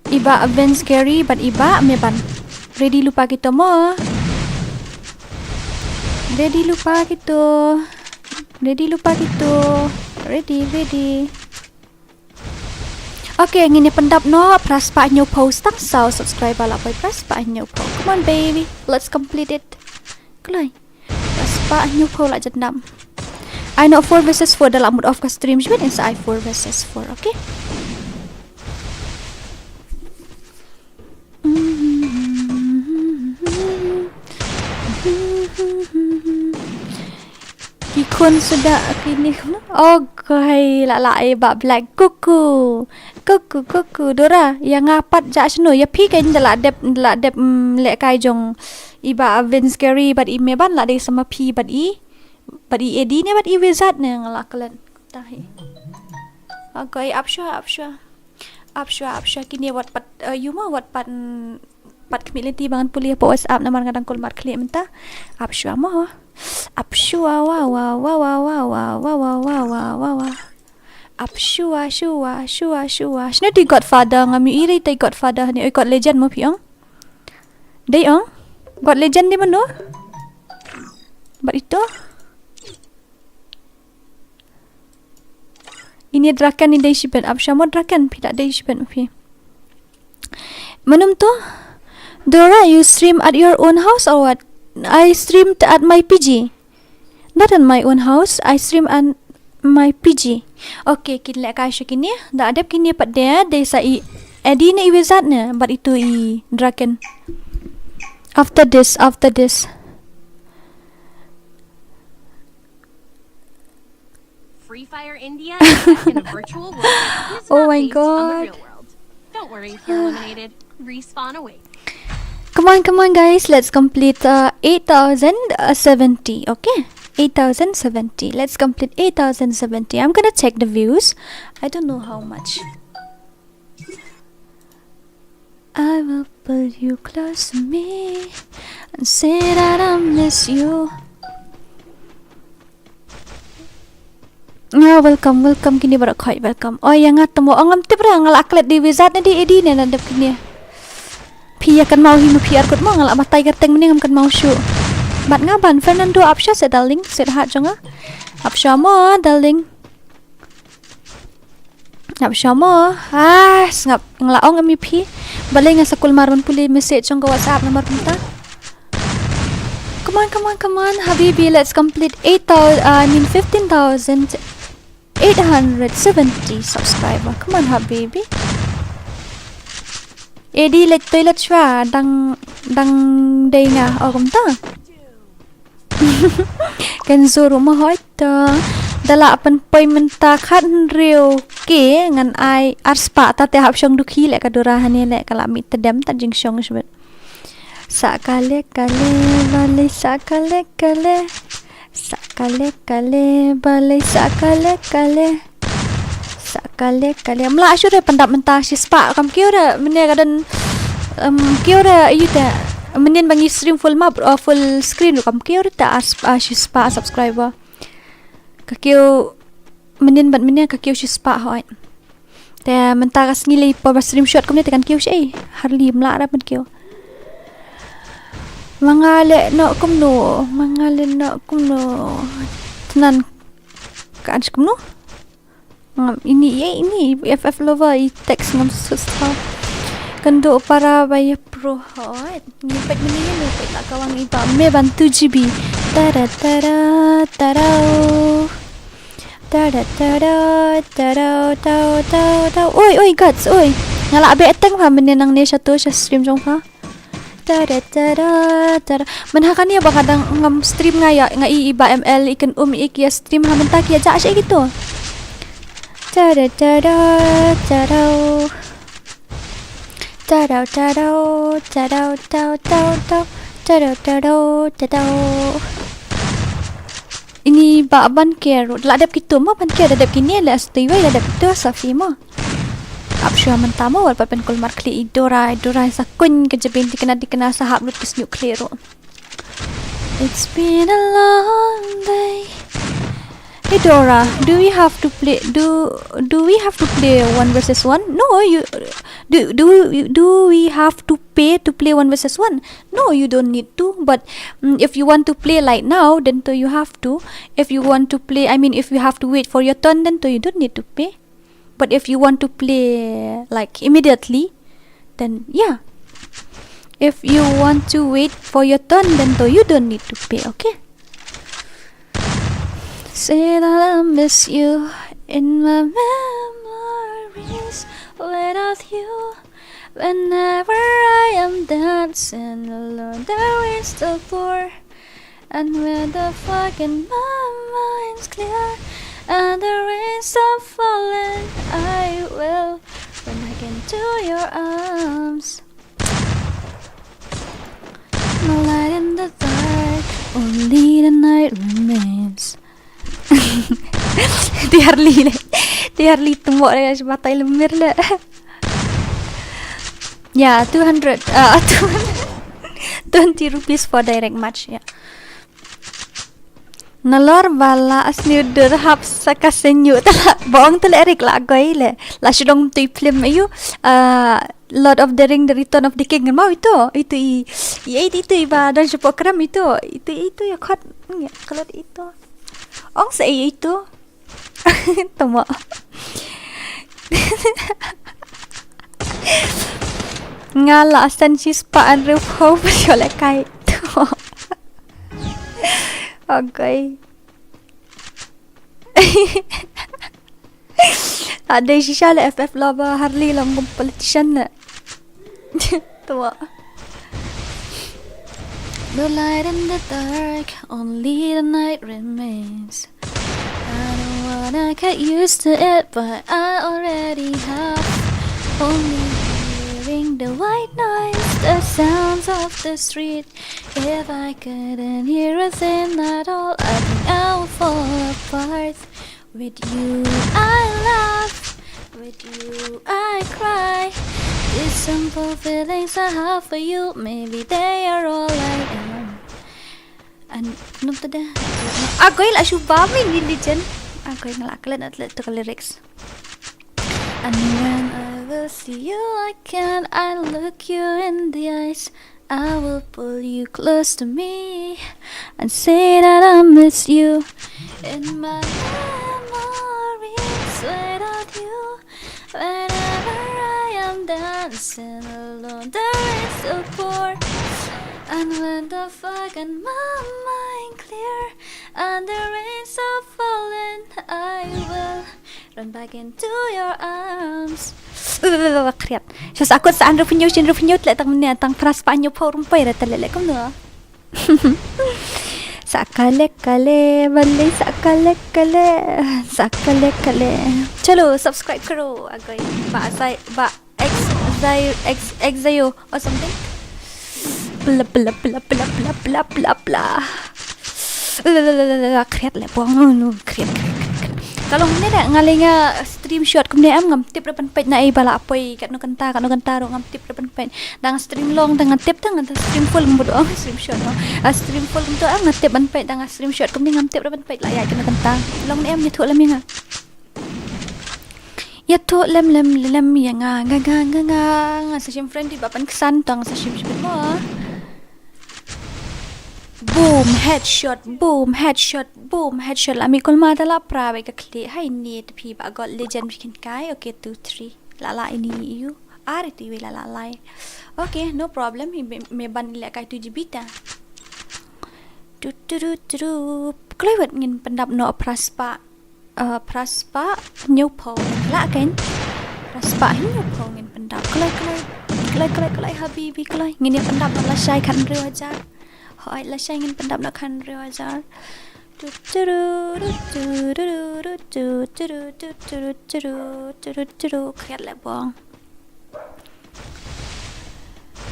I Bah Vince Carey bad i Bah Meban. Ready lypa kito mo. Ready lypa kito. Ready lypa kito. Ready, ready. Okay, ngin ïa pyndap noh, phra spah hynñiew phew tang saw subscriber la poi, phra spah hynñiew phew. Come on baby, let's complete it. Kloi. Phra spah hynñiew phew la jan dap. Ai noh four versus four, da lah mut off ka stream shibit, ngan sa ai four versus four, okay? Ki khun suda kine. Oh, ko hai la la e ba black. Kuku. Kuku, kuku. Dora, ïa nga pat ja shano, ïa phi kan da la dep, da la dep, mm, lehkai jong i ba Vince Carey bad i Meban la dei sama phi bad i. Bad i Eddie ne bad i Wizard ne nga la klet. Tahi. Okay, ap shwa, ap shwa. Ap shwa, ap shwa kine wat pat, eh, ïu ma wat pat, mm, pat khmih lynti ba ngan pule hapoh WhatsApp namar nga dang kulmar khlieh mynta. Ap shwa mo. Ap shwa wa wa wa wa wa wa wa wa wa wa wa wa. Ap shwa shwa shwa shwa. Shano dei Godfather, ngam ïohi re dei Godfather ne, oi God Legend mo phi ong. Dei ong. God Legend dei mano? Bad ito. Ini Draken ni dei shibet, ap shwa mo Draken, phi la dei shibet mo phi. Manum to? Dora, you stream at your own house or what? I streamed at my P G. Not in my own house, I stream at my P G. Okay, kin lehkai sha kine, da dep kine pat de, dei sa i Eddie ne i Wizard ne, bad ito i Draken. After this, after this. Free Fire India is set in a virtual world that is Oh not my based on the God. real world. Don't worry if you're eliminated. Respawn awaits. Come on, come on, guys. Let's complete uh, eight thousand seventy. Okay? Eight thousand seventy. Let's complete eight thousand seventy. I'm gonna check the views. I don't know how much. I will pull you close to me and say that I miss you. Ah, welcome, welcome kine baroh khoi, welcome. Oh, ïa nga temo, oh, ngam tip re, nga la klet dei Wizard ne dei Eddie ne na dep kine. Phi ïa kynmaw hi ma phi ar kut mo, nga la batai kyrteng mynne ngam kynmaw shuh. Bad nga ban Fernando, ap shwa se darling, sweetheart jong nga. Ap shwa mo, darling. Ap shwa mo. Ah, sngap, nga la ong em ïa phi. Balei nga sa kulmar ban pule message jong ka WhatsApp namar kumta. Come on, come on, come on, habibi, let's complete eight thousand, uh, I mean fifteen thousand eight hundred seventy subscriber. Come on, habibi. Eddie, leit toilet shwa, dang, dang dei nga, oh, kumta. Kan zur ruh mo hoi to. Da lah pynpoi mynta khathynriew K ngan ai arspah ta te hap shong dukhi leh ka Dora hane leh ka la mih tdem ta jingshong shibit. Sa kale kale bale sa kale kale. Sa kale kale bale sa kale kale. Sa kale kale. Mla shu re pyndap mynta shispah kam kiew re mynne ka don, em, kiew re ïu te. Mynnin ba ngi stream full map, uh, full screen ruh kam kiew re te as, uh, shispah subscriber. Ka kiew mynnin bad mynne ka kiew shispah hoi. Te mynta ka sngi lei por ba stream short kumne te kan kiew shi ei. Harli mla ra ban kiew. Ma nga leh noh kumno, ma nga leh noh kumno. Tnan ka an shi kumno. Ngam, ini, eh, ini, F F lover, i text ngam sus tha. Kan do para ba ïa pro hot. Ngi pek mini ngi pek la kawang i ba me ban two G B. Tara tara tara. Tara tara tara tau tau tau. Oi, oi, guts, oi. Nga la be teng pha mynne nangne sha to sha stream jong pha. Tara tara tara. Mynha kane ba ka dang ngam stream nga ïa, nga i i ba M L i kan um i ki ïa stream ha mynta ki ïa ja sha ki to. Tara tara tara. Tara tara tara tau tau tau. Tara tara tara. Ini ba ban care la dep ki to ma ban care la dep ki ne la sti wai la dep ki to sa fi ma. Ap shwa mynta mo wat pat pynkulmar khlieh i Dora, i Dora sa kuñ ka jabin dikna dikna sa hap lut ki sniuh khlieh ruh. It's been a long day. Hey Dora, do we have to play? Do do we have to play one versus one? No, you do do do we have to pay to play one versus one? No, you don't need to. But mm, if you want to play like now, then to you have to. If you want to play, I mean, if you have to wait for your turn, then to you don't need to pay. But if you want to play like immediately, then yeah. If you want to wait for your turn, then though you don't need to pay, okay? Say that I miss you in my memories without you. Whenever I am dancing alone, the rain's still pour. And when the fog in my mind's clear and the rain stops falling, I will run back into your arms. No light in the dark, only the night remains. Te Harley le. Te Harley tymok le, shu batai lemir le. Yeah, two hundred. Uh, two hundred. Twenty rupees for direct match, yeah. Nalor ba la sniew dur hap sa ka sniew, te la bong te le Eric la goi le. La shu dang tei film aïu, uh, Lord of the Ring, The Return of the King, mau ito, ito i, i, ito, ito i ba don shapoh kram ito, ito, ito ïa khot, ïa klet ito. Ong sa ito. Tama. Nga la send shispah hynriewphew ba shu lehkai. Tama. Okay. Ade shisha le F F lover Harley long kum politician ne. Tama. No light in the dark, only the night remains. I don't wanna get used to it, but I already have. Only hearing the white noise, the sounds of the street. If I couldn't hear a thing at all, I think I would fall apart. With you I laugh, with you I cry. These simple feelings I have for you, maybe they are all I am. And not the. Agoi la shu ba mi ni legend. Agoi nga la klet, na klet to ka lyrics. And when I will see you again, I look you in the eyes. I will pull you close to me and say that I miss you. In my memories without you, whenever I am dancing alone, the rain still pour. And when the fog in my mind clear and the rain stop falling, I will run back into your arms. Khriat. Sha sa kot sa hynriewphew, hynriewphew tleh tang mynne tang phra spah hynñiewphew ruh ym poi re te leh leh kumno. Sa kale kale, balei sa kale kale, sa kale kale. Chalo, subscribe karo, agoi. Ba asai, ba Ex-, Zayo, ex-, Exayo or something. Bla, bla, bla. Khriat leh bong, no, khriat, khriat, khriat, khriat. Ka long ne da, nga leh nga stream short kumne em, ngam tip re ban peit na ei ba la poi, katno kynta, katno kynta ruh ngam tip re ban peit. Da nga stream long, da nga tip, da nga stream full ngam bud ong, stream short no. Ah, stream full kumto em, nga tip ban peit, da nga stream short kumne ngam tip re ban peit, la ïa katno kynta. Long ne em, ïathuh lem ïa nga. Ïathuh lem lem lem ïa nga, nga, nga, nga, nga, nga sa shim friend ba pynksan tang sa shim shim mo. Boom, headshot, boom, headshot, boom, headshot. La mih kulmar da la pra bai ka khlieh. Hai ni te phi ba got legend phi kynkai. Okay, two, three. La la ini ïu. Ar itu iwei la la lai. Okay, no problem. Hi me, me ban leh kai tu jibita. Tu tu tu tu. Kloi wat ngin pyndap noh phra spah. Ah, phra spah hynñiewphew. Lah kan? Phra spah hynñiewphew ngin pyndap. Kloi, kloi. Kloi, kloi, kloi, habibi, kloi. Ngin ïa pyndap noh lashai khathynriew hajar. Hooid, lashai ngin pyndap noh khathynriew hajar. Tu, tu, ru, ru, tu, ru, ru, ru, tu, tu, ru, tu, tu, ru, tu, ru, tu, ru, tu, ru. Khriat leh bong.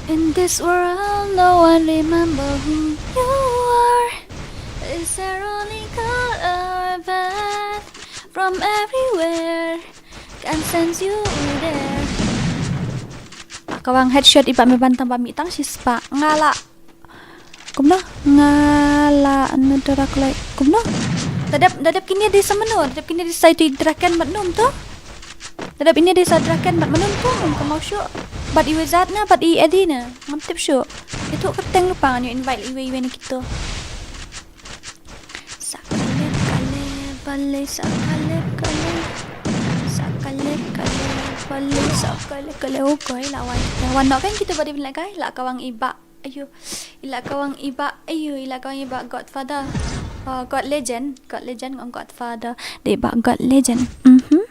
In this world, no one remember who you are. Is there only good or bad? From everywhere, can sense you there. Ba ka wang headshot i ba me ban tang ba mih tang shispah. Nga la. Kumno? Nga la nu dara kloi. Kumno? Da dep, da dep kine de sa mano? Da dep kine de sa itu i Draken bad num to? Da dep ine de sa Draken bad mano to? Ngam kynmaw shuh. Bad i Wizard na, bad i Eddie na. Ngam tip shuh. Ïathuh kyrteng lypa, ngan ïoh invite iwei iwei na kito. Sa kale kale, balei sa kale kale. Sa kale kale, balei sa kale kale. Oh, koi la wan. La wan noh kan kito ba dei pynlehkai, la ka wang i Bah. Ayo, i la ka wang i Bah, ayo, i la ka wang i Bah Godfather. Uh, God Legend, God Legend, ngam God Father. Dei ba God Legend. Mhm.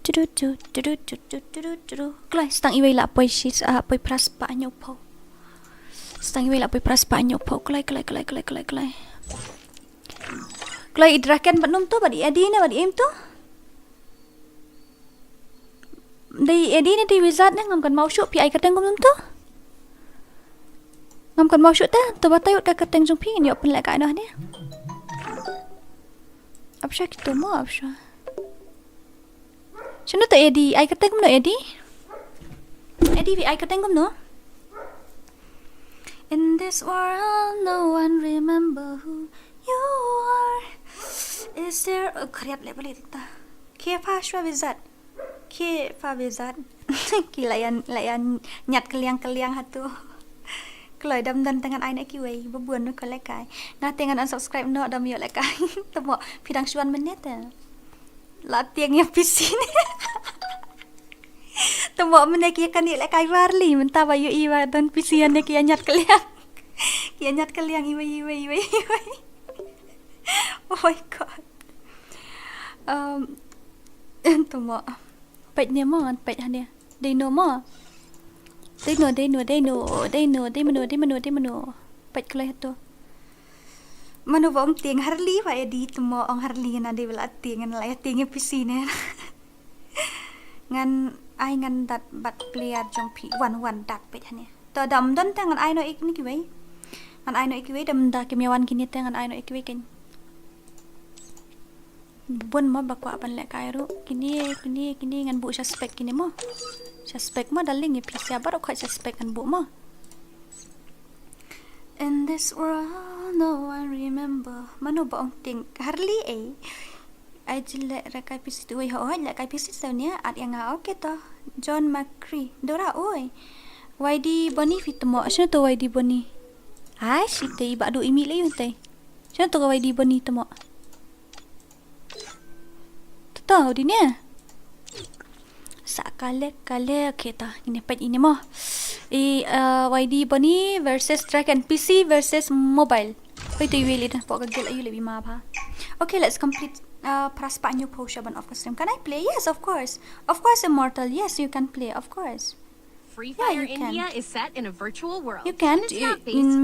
Tu, tu, tu. Kloi, stang iwei la poi shi, ah, poi pras pa nyo po. Stang iwei la poi pras pa nyo po. Kloi, kloi, kloi, kloi, kloi, kloi. Kloi i Draken ba num tu, ba di Eddie ne, ba di em tu. Dei Eddie ne dei Wizard ne, ngam kan mau shuh, phi ai kyrteng kumno to? Ngam kan mau shuh te, to batai ut ka kyrteng jong phi, ngi open leh kai noh ne. Ap sha kito mo, ap sha. Shano to Eddie, ai kyrteng kumno Eddie? Eddie phi ai kyrteng kumno? In this world, no one remember who you are. Is there a khriat le balik ta. Ke fa shwa Wizard. Ke fa Wizard. Ki la ïa, la ïa ñiat kylliang kylliang hatu. Kloi dam don te ngan ai noh kiwei, ba bun ruh ka lehkai. Nga te ngan unsubscribe noh dam ïoh lehkai. Te mo phi dang shuan mynne te. La tieng ïa P C ne. Te mo mynne ki ïa kane lehkai Warli, mynta ba ïohi ba don P C ïa ne ki ïa ñiat kylliang. Ki ïa ñiat kylliang iwei, iwei, iwei, iwei. Oh my God. Um, te mo. Peit ne mo, ngan peit hane. Dei no mo. Dei no, dei no, dei no, dei no, dei mano, dei mano, dei mano. Peit kloi hato. Mano ba ong tieng Harley ba Eddie te mo ong Harley na dei ba la tieng ngan la ïa tieng ïa P C ne. Ngan ai ngan dat bad player jong phi wan wan dat peit hane. To dam don te ngan ai noh ïa kine kiwei. Ngan ai noh ïa kiwei dam da kim ïa wan kine te ngan ai noh ïa kiwei kein. Bun mo ba kwah ban lehkai ruh. Kine, kine, kine ngan buh sha spec kine mo. Sha spec mo darling, ïa phi sha baroh khoit sha spec ngan buh mo. In this world, no one remember. Mano ba ong tieng Harley eh. Ai jylliew lehkai P C tu wei hooid lehkai P C tu nia at ïa nga okay to. John Macri. Dora oi. Y D Bonnie phi te mo. Shano to Y D Bonnie? Ai shi te i ba du i mih le yu te. Shano to ka Y D Bonnie te mo. Toto, di ne? Sa kale, kale, okay ta. Ini pet ini mo. I, uh, Y D Bonnie versus Dragon, P C versus mobile. Wait, wait, wait, pok ka gel ayu lebih ma ba. Okay, let's complete, uh, pras pa new potion of stream. Can I play? Yes, of course. Of course, Immortal. Yes, you can play, of course. Free Fire India is set in a virtual world. You can.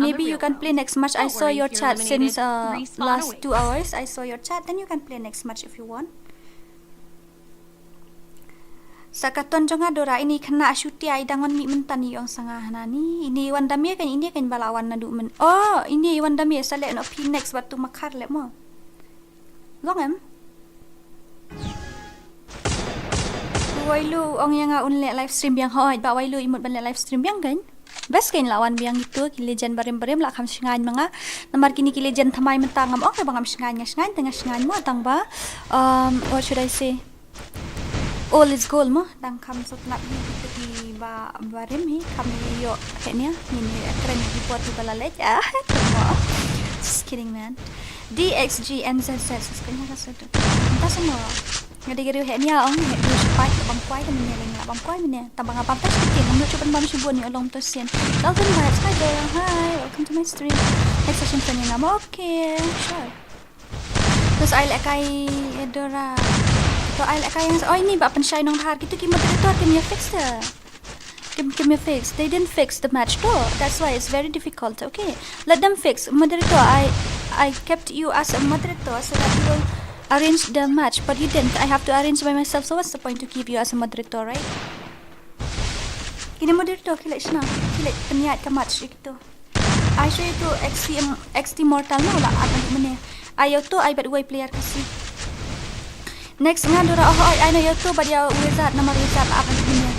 Maybe you can play next match. I saw your chat since, uh, last two hours. I saw your chat. Then you can play next match if you want. Sa ka ton jong nga Dora ini kena shuti ai dangon mi mentan i ong sanga hana ni. Ini wan dami kan ini kan bala wan nadu men. Oh, ini wan dami sa le no Phoenix batu makar le mo. Long em. Wai lu ong ïa nga un leh live stream biang hoi ba wai lu imut ban leh live stream biang kan. Best kan la wan biang itu ki legend barim barim la kham shngain ma nga. Namar kini ki legend thamai mynta ngam ong ba ngam shngain nga shngain tengah shngain mo tang ba. Um, what should I say? All is gold mo dang kham sot nap hi kita ki ba barim hi kham ïoh henia ngin ïa kren hi pot hi ba la leh ah mo. Just kidding man. D X G N Z Z sus kanya ka sot. Entah semua. Nga dei ka riewhehnia ong heh dei shi paid ka bam kwai ka mynne leng la bam kwai mynne. Tang ba nga bam ta shi kiti ngam lut shu ban bam shibun ïa long to sien. Dalton Vibes, hi Dora, hi, welcome to my stream. Next session plan ïa nga mo, okay, sure. Terus ai lehkai Dora. To ai lehkai yang oh ini ba pynshai nong dhar kitu ki moderator kim ïa fix te. Kim, kim ïa fix. They didn't fix the match though. That's why it's very difficult. Okay. Let them fix. Moderator, I, I kept you as a moderator so that you will arrange the match, but you didn't. I have to arrange by myself. So what's the point to keep you as a moderator, right? Kini moderator ki leh shna, ki leh pynïaid ka match ïa kito. Ai shu ïa tu X T M, X T Mortal no la at mynne. Ai ïa tu ai bat wei player kasi. Next nga Dora oh ai no ïa tu bat ïa Wizard namar Wizard la at mynne.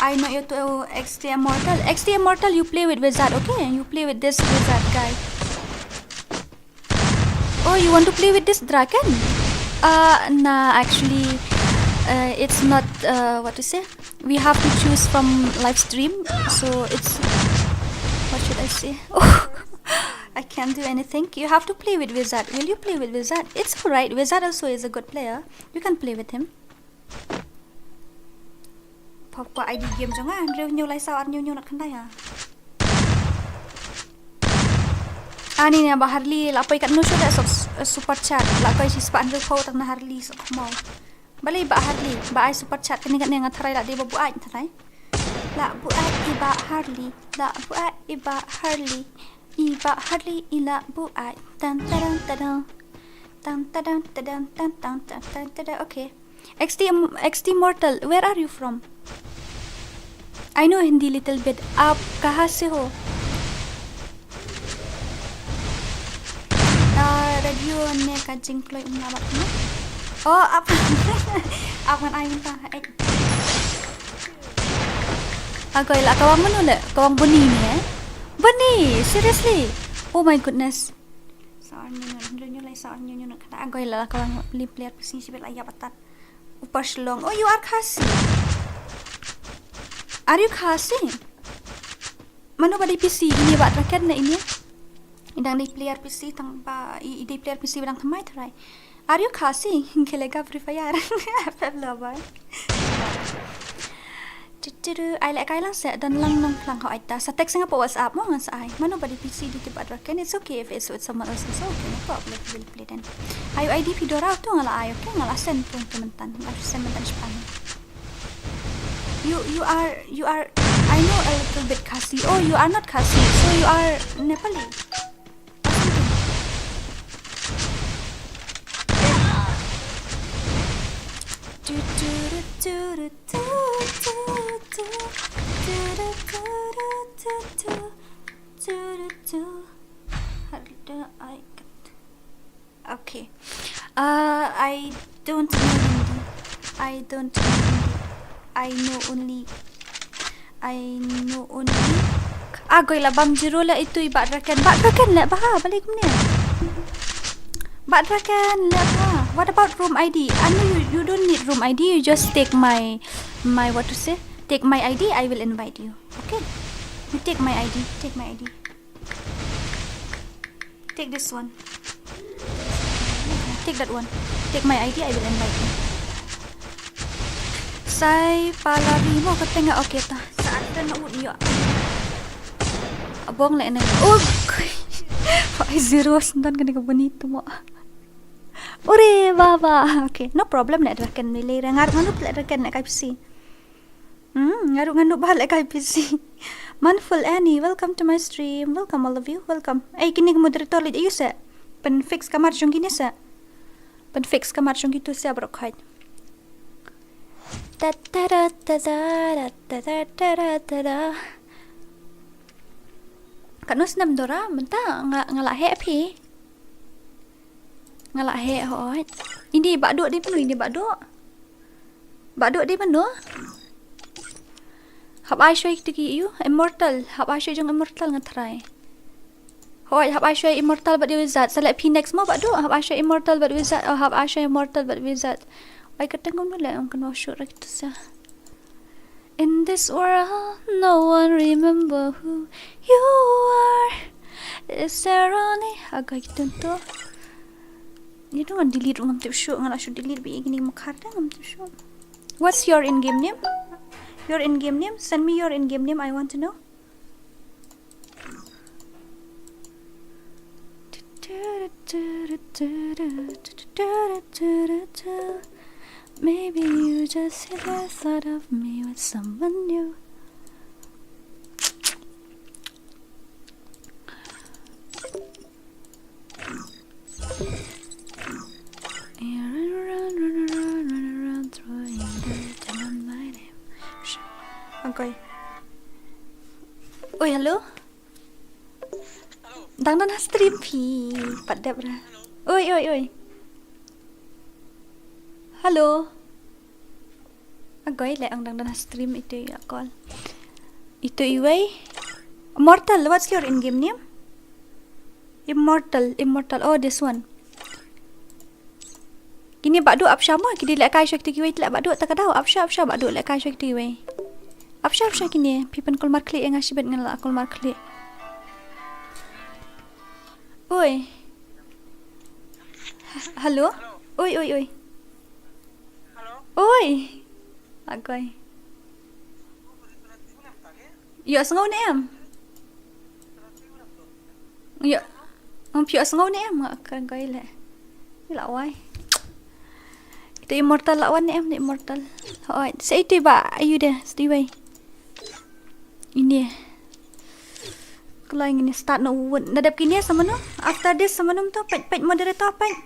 Ai no ïa tu X T Immortal. X T Immortal, you play with Wizard, okay? You play with this Wizard guy. Oh, you want to play with this dragon? Uh, nah, actually, uh, it's not, uh, what to say? We have to choose from live stream, so it's, what should I say? Oh, I can't do anything. You have to play with Wizard. Will you play with Wizard? It's alright. Wizard also is a good player. You can play with him. Pop ko I D game jong nga, hynriew hynñiew lai saw ar hynñiew hynñiew na khyndai ha. Ani ne ba Harley la poi katno shuh da sop, eh, super chat. La koi shi spah hynriew phew tang na Harley sop khmaw. Balei ba Harley ba ai super chat kane kane nga tharai la dei ba buaid tharai. La buaid i ba Harley, la buaid i ba Harley. I ba Harley i la buaid. Tan tadan tadan. Tan tadan tadan tan tan tan tan tadan. Okay. X T, X T Mortal, where are you from? I know Hindi little bit. आप कहाँ से हो? Ah, radio ne ka jingkloi um na bat ne. Oh, ap. Ap ngan ai mynta. Eh. Agoi la kawang mano le? Kawang Boni ne, eh? Boni, seriously? Oh my goodness. Saw nyun nyun, nyun nyun lai saw nyun nyun kata. Agoi la kawang li player P C sibit la ïap atat. Upper Shillong. Oh, you are Khasi. Are you Khasi? Mano ba dei P C ini ba Draken ne ini? I dang dei player P C tang ba i, i dei player P C ba dang thymmai tharai. Are you Khasi? Khelega Free Fire. F F lover. Tu tu tu. Ai leh kai lang seh, don lang nongphlang ho ai ta. Sa text nga pa WhatsApp mo ngan sa ai. Mano ba dei P C dei te ba Draken. It's okay if it's with someone else also. Okay, no problem. We'll play then. Ai ai dei phi Dora tu nga la ai, okay? Nga la send pun tu myntan. Nga la send myntan Japan. You, you are, you are, I know a little bit Khasi. Oh, you are not Khasi. So you are Nepali. Or something. Tu, tu, tu, tu, tu, tu, tu, tu. Tu, tu, tu, tu, tu, tu, tu, tu. How do I get Okay. Uh, I don't know Hindi. I don't know Hindi. I know only, I know only. Agoi la bam zero le itu i Bad Raken. Bad Raken le bah, balei kumne? Bad Raken le bah. What about room I D? I know you, you don't need room I D. You just take my, my, what to say? Take my I D. I will invite you. Okay? You take my I D. Take my I D. Take this one. Take that one. Take my I D, I will invite you. Sai palari mo ka tenga, okay ta. Saat ka na ut yo. Abong le ne. Oh. Five zero, sendan ka ne ka bonito mo. Ore baba. Okay, no problem, ne Draken mili re ngar nganu le Draken ne kai pisi. Hmm, ngaru nganu ba le kai pisi. Manful Annie, welcome to my stream. Welcome all of you. Welcome. Ei, kini ki moderator leit ayu se. Pynfix kamar jong kini se. Pynfix kamar jong kitu se bro khait. Ta ta ra ta ta ra ta ta ta ra ta ra. Kano snem Dora, mynta nga, nga la heh phi. Nga la heh hoi. Ini ba duk di mano, ini ba duk. Ba duk di mano. Hap ai shoi kito ki ïu, Immortal. Hap ai shoi jong Immortal nga try. Hoi, hap ai shoi Immortal bad Wizard. Sa leh phi next mo ba duk. Hap ai shoi Immortal bad Wizard. Oh, hap ai shoi Immortal bad Wizard. Ai ka teng kumno leh, ong kano shoi ra kito sa. In this world, no one remember who you are. Is there only a guy to do? You don't want delete ngam tip shu, ngam shu delete bi ini makar da ngam tip shu. What's your in-game name? Your in-game name? Send me your in-game name, I want to know. Maybe you just hit the thought of me with someone new. You run around, run around, run around, throwing dirt on my name. Okay. Oi, hello? Dang don ha stream phi, pat dep ra. Oi, oi, oi. Hello. Agoi le ang dang don ha stream itu ya call. Itu iwei. Immortal, what's your in-game name? Immortal, Immortal. Oh, this one. Kini ba duk ap sha mo, kini leh kai shoi kito kiwei, leh ba duk ta ka daw, ap sha, ap sha ba duk leh kai shoi kito kiwei. Ap sha, ap sha kini, phi pynkulmar khlieh ïa nga shibit, nga la kulmar khlieh. Oi. H-, hello? Oi, oi, oi. Oi. Agoi. Ïohsngew ne em? Ïoh. Ym phi ïohsngew ne em, nga kren koi leh. Ïa la wai. Ito immortal la wan ne em, ne immortal. Hooid, sa ito ba, ayu de, sa ito wai. Ini. Kloi ngin start na u wut. Na dep kine sa mano? After this sa mano to? Peit, peit moderator, peit.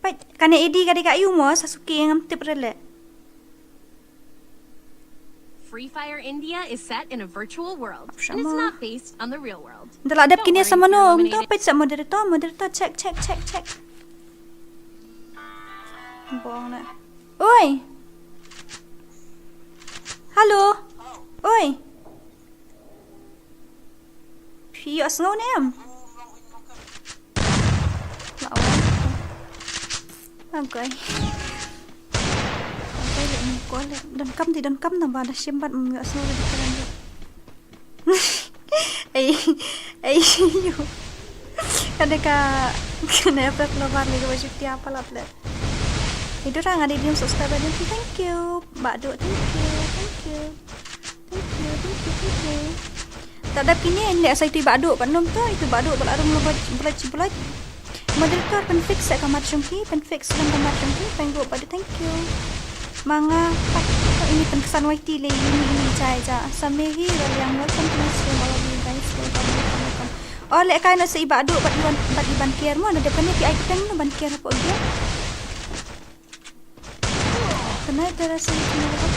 Peit, kane A D ka dei ka ayu mo, Sasuke ngam tip re leh. Free Fire India is set in a virtual world and is Sama. Not based on the real world. Da la dep Don't kine worry, sa mano, you're ym to eliminated. Peit sa moderator, moderator, check, check, check, check. Bong na. Oi. Hello. Oi. Phi ïohsngew ne em? La wan. Agoi. Agoi leh, ni ko leh. Donkam di, donkam naba da shim bad ym ïohsngew da kren di. Ei, ei, yu. Ka dei ka, ka ne pep lo bar lagi ba shukti apa lap leh. Ito ra nga dei dim subscriber dim. Thank you. Badu, thank you, thank you. Thank you, thank you, thank you. Ta dep kine, leh sa ito i Badu, pat nym to, ito i Badu, bad la rum lo bad, bad, bad. Moderator, pynfix sa ka mat jong ki, pynfix sa ka mat jong ki, pyngo Badu, thank you. Manga, pat, to ini pynkesan Y T leh, ini, ini, jai, ja. Samehi, Raliang, welcome to my stream, all of you guys, welcome, welcome, welcome. Oh, leh kai na sa i Badu, bad i wan, bad i ban care mo, na dep kane ki ai kiteng no ban care hapoh game. Kane tara sini kena dapat.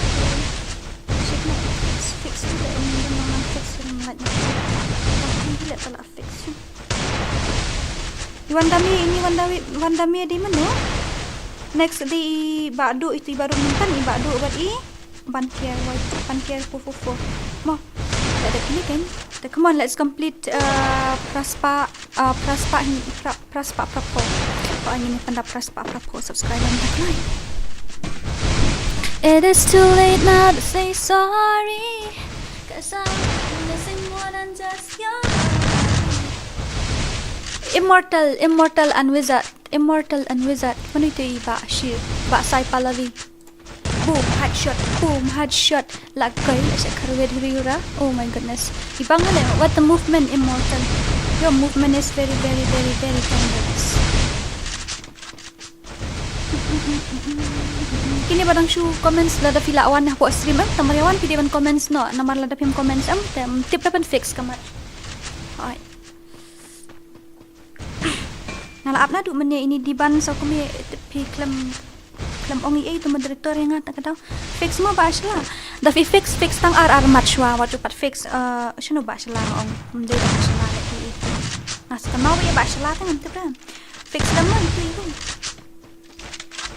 Shit, no. Fix, fix tu deh, ini dia memang fix tu, memang light mati. Tapi dia tak lah fix tu. Iwan Dami, ini Wan Dawi, Wan Dami di mana? Next di Badu, itu baru mentang i Badu bad i Ban Kiar, wai, Ban Kiar four four four. Mo. Tak ada pilih kan? Come on, let's complete uh, Praspa, uh, Praspa, pra, Praspa Prapo. Ko angin ni panda Praspa Prapo, subscribe dan tekan like. It is too late now to say sorry, 'cause I'm missing more than just your body. Immortal, Immortal and Wizard, Immortal and Wizard. Mano ito i ba shi, ba Sai Pallavi. Boom, headshot, boom, headshot. La kai, la sha kharwet huri hura. Oh my goodness. Ibang ale, what the movement, Immortal. Your movement is very, very, very, very dangerous. Kine ba dang shu comments lada phi la wan hapoh stream, eh, tamar ïa wan phi dei ban comments noh, namar lada phim comments em, te, em, tip da ban fix ka mat. Alright. Nga la ap naduh mynne ini diban sa kum ïa phi khlem, khlem ong ei ei tu moderator ïa nga ta ka daw. Fix mo ba shla. Da phi fix, fix tang ar ar mat shwa, wat ju pat fix, eh, shano ba shla nga ong. Ym dei ba shla leh ei ei. Nga sa kynmaw ïa ba shla tang ngam tip. Fix lem mo itu itu.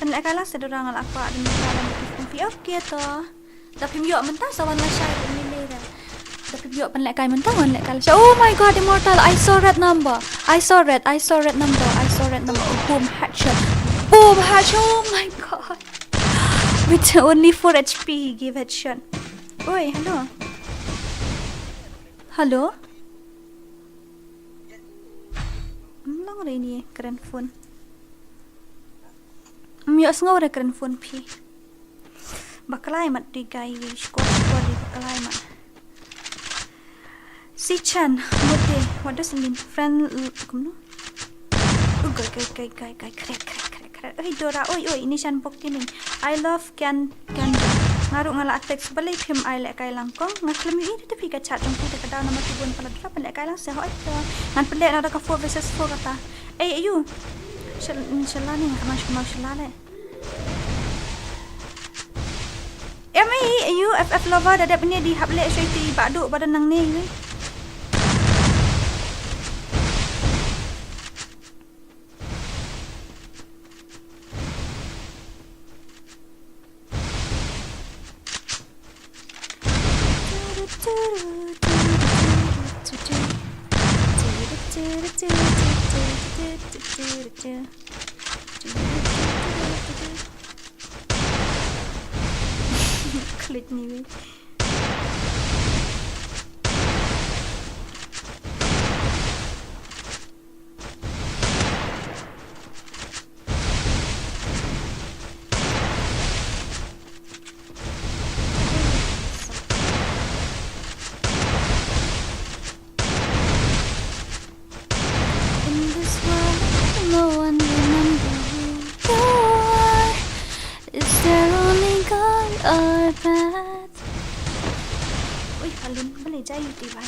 Pynlehkai lang sa dura nga la kwah dei mynta lang phi. Okay to. Da phim ïoh mynta sa wan lashai ni me da. Da phim ïoh pynlehkai mynta wan lehkai lashai. Oh my god, Immortal, I saw red number. I saw red, I saw red number, I saw red number. Oh, boom, headshot. Boom, headshot. Oh my god. With only four H P he gave headshot. Oi, hello. Hello. Ym long re ini kren phone. Ym ïohsngew re kren phone phi. Bakla ïa mat dei guy, shkor shkor dei bakla ïa mat. Sichan, mote, what does it mean? Friend, l-, kumno? Oh, guy, guy, guy, guy, guy, khrek, khrek, khrek, khrek. Oi, Dora, oi, oi, ini shan bok tining. I love Can, Can. Nga ruh nga la text balei phim ai lehkai lang kong. Nga khlem ïohi te phi ka chat jong phi te ka daw namar ki bun palat drop lehkai lang se hoi to. Ngan pynleh na da ka four versus four kata. Ei, ayu. Shal-, shala ni, nga kynmaw, kynmaw shala leh. Em, ei, ayu, F F lover, da dep ne di hap leh shoi ti ba duk, ba da nang ne, ayu. Klik ni wei. Or bad. Ui, halun, balei jai iti ban.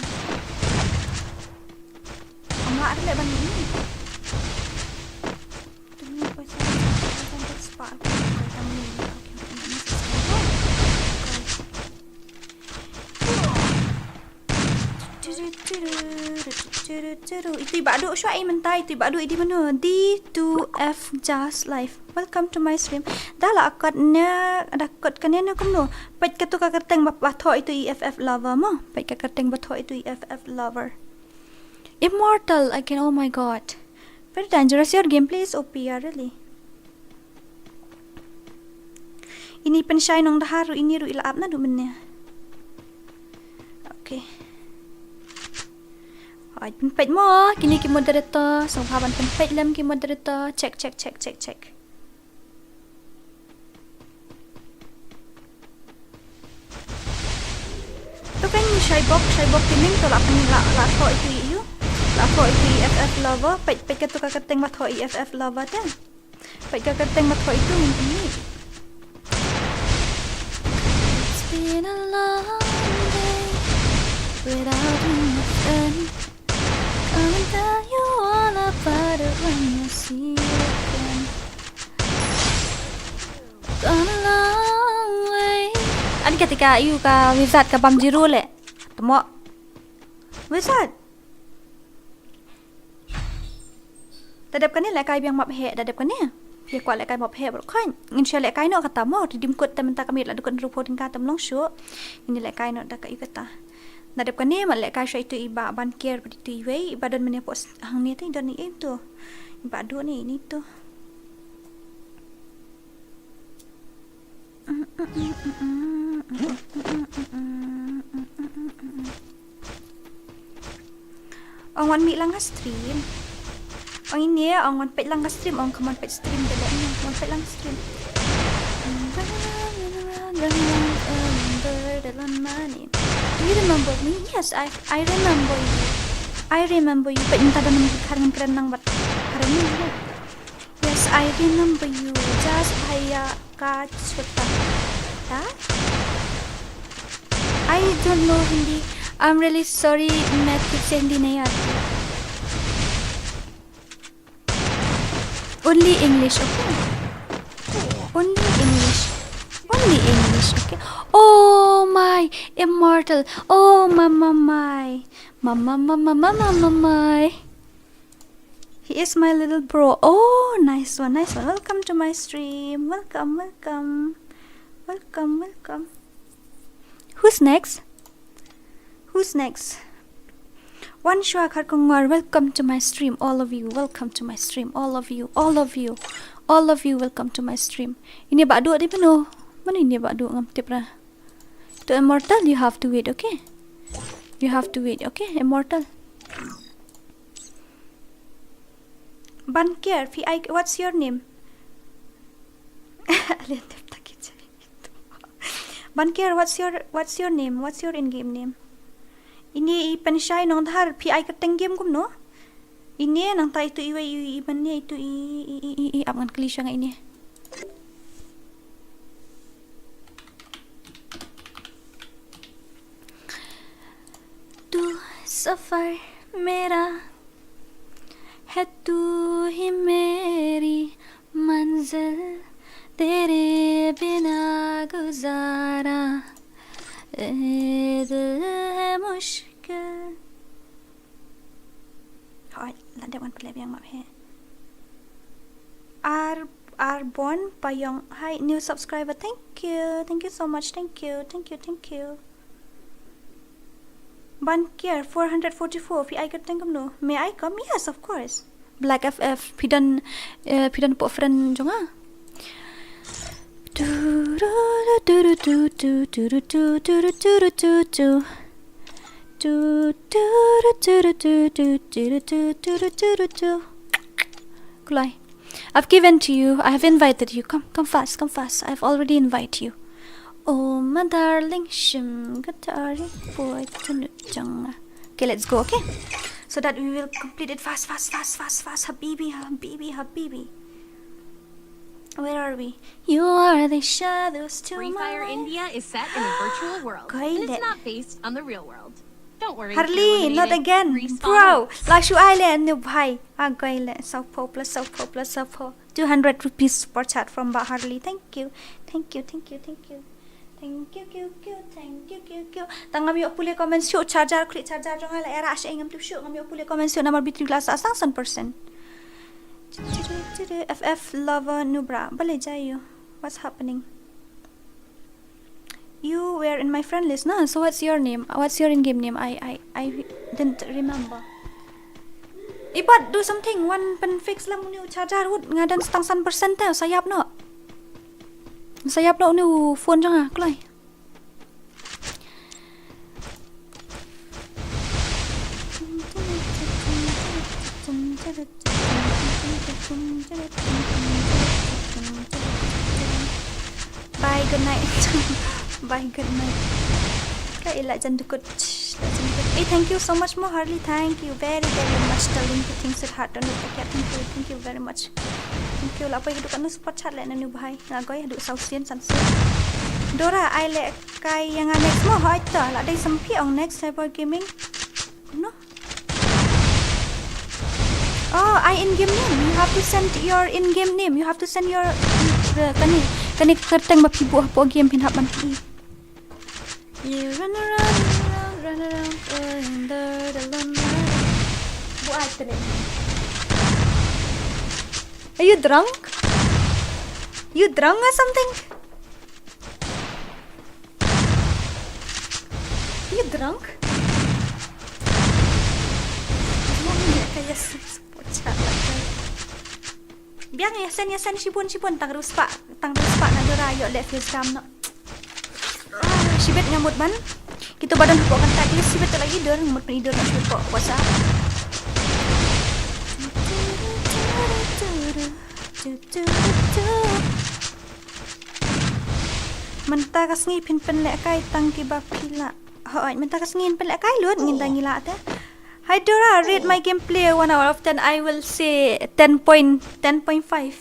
Ang la ada ban ni. Tumi ko sa sa sa spot. Ko tang ni. Itu i Badu shuwa i mynta, itu i Badu i di mano. D two F Jazz Live. Welcome to my stream. Da la kot ne, da kot kane ne kumno. Peit ka tu ka kyrteng ba, ba thoh itu i F F lover mo. Peit ka kyrteng ba thoh itu i F F lover. Immortal again, oh my god. Very dangerous, your gameplay is O P, yeah, really. Ini pynshai Nongdhar ruh, ini ruh i la ap naduh mynne. Okay. Hoi, pynpeit mo, kine ki moderator, sngewbha ban pynpeit lem ki moderator, check, check, check, check, check. To kan shai bok, shai bok ki ming to la pyn la, la thoh itu i u. La thoh itu i F F lover, peit, peit ka tu ka kyrteng ba thoh i F F lover te. Peit ka kyrteng ba thoh itu ngi ni. It's been a long day without you, my friend. Come and tell you all about it when I see you again. Come a long way. Ani katika yu ka wizard ka bam jiru le. Temo. Wizard. Da dep kane lehkai biang map heh, da dep kane. Ïa kwah lehkai map heh baroh khan. Ngin sa lehkai noh kata mo, Redeem Code te mynta ka miet la dukut hynriew phew tyngka te ym long shuh. Ngin lehkai noh da ka ïa kata. Da dep kane mat lehkai sha itu i Bah Ban Kiar bad itu iwei, i ba don mynne pok hangne te i don i em tu. I Bah Duh ne ini tu. Ong wan mih lang ka stream. Ong ini ong wan peit lang ka stream, ong come on peit stream deh, ong wan peit lang stream. Do you remember me? Yes, I I remember you. I remember you. Peit mynta da nang karen karen nang bat karen ni. Yes, I remember you. Just bhaiya ka chota tha. I don't know Hindi. I'm really sorry, मैं ठीक से हिंदी नहीं आती। Only English, okay? Only English. Only English, okay? Oh my, immortal. Oh my, my, my. My, my, my, my, my, my, my, my. He is my little bro. Oh, nice one, nice one. Welcome to my stream. Welcome, welcome. Welcome, welcome. Who's next? Who's next? Wan Shwa Kharkongor, welcome to my stream, all of you. Welcome to my stream, all of you, all of you, all of you. Welcome to my stream. Ini Bah Duh di mano? Mano ini Bah Duh, ngam tip ra. To Immortal, you have to wait, okay? You have to wait, okay, Immortal? Ban Kiar, phi ai, what's your name? Alian tip ta ki jai. Ban Kiar, what's your, what's your name? What's your in-game name? Ini i Pynshai Nongdhar, phi ai kyrteng game kumno? Ini nangta itu iwei i, i ban ne itu i, i, i, i, i, ap ngan kylli sha nga ini. तू सफर मेरा है, तू ही मेरी मंजिल, तेरे बिना गुजारा ए दिल है मुश्किल. Hoi, la dep ngan pynleh biang map he. Ar Arbon Payong. Hi, new subscriber. Thank you. Thank you so much. Thank you. Thank you. Thank you. Ban Kiar, four hundred forty-four. Phi ai kyrteng kumno? May I come? Yes, of course. Black F F. Phi don, eh, phi don pok friend jong nga. Kulai. I've given to you. I have invited you. Come, come fast, come fast. I've already invited you. Oh, my darling, shim gatari boy tunu janga. Okay, let's go, okay? So that we will complete it fast, fast, fast, fast, fast. Habibi, habibi, habibi. Where are we? You are the shadows to Free Fire my India is set in a virtual world, and it's not based on the real world. Don't worry, Harley, not again, bro. La shu ai le nu bhai. A goi le, saw phew plus saw phew plus saw phew. Two hundred rupees super chat from Bah Harley. Thank you. Thank you, thank you, thank you. Thank you, you, you, thank you, you, you. Tang ngam ïoh pule comment shuh, charger, klik charger jong nga la era sha ngam tip shuh, ngam ïoh pule comment shuh, namar battery la sah san percent. F F lover Nubra, balei jai ïoh? What's happening? You were in my friend list, na? So what's your name? What's your in-game name? I, I, I didn't remember. Ibat, do something, wan pynfix lem une u charger, wut, nga don tang san percent te, sa ïap noh. Sa ïap noh une u phone jong nga, kloi. Bye, good night. Bye, good night. Ka ila jan dukut. Jan dukut. Eh, thank you so much mo Harley. Thank you very, very much, darling. Thank you, sweetheart. Don't look back yet. Thank you, thank you very much. Thank you. La poi ka dukut nu super chat le na nu bhai. Nga goi haduh saw sien san sien. Dora, ai le kai ïa nga next mo, hoi to. La dei sam phi ong next Cyber Gaming. No. Oh, ai in-game name. You have to send your in-game name. You have to send your, uh, kane, kane ka kyrteng ba phi buh hapoh game phin hap ban phi. You run around, run around, run around, oh, in the, the limelight. Buh ai kane. Are you drunk? You drunk or something? You drunk? Biang ïa send, ïa send shibun, shibun, tang riewspah, tang riewspah na Dora ïoh leh face cam noh. Ah, shibit nga mut ban. Kito ba don hapoh contact list shibit la i Dora, nga mut ban i Dora noh shibit hapoh WhatsApp. Mynta ka sngi phin pynlehkai tang kiba phi lah. Hooid, mynta ka sngi phin pynlehkai lut, ngin da ngi lah te. Hi Dora, rate my gameplay, one out of ten, I will say ten point, ten point five.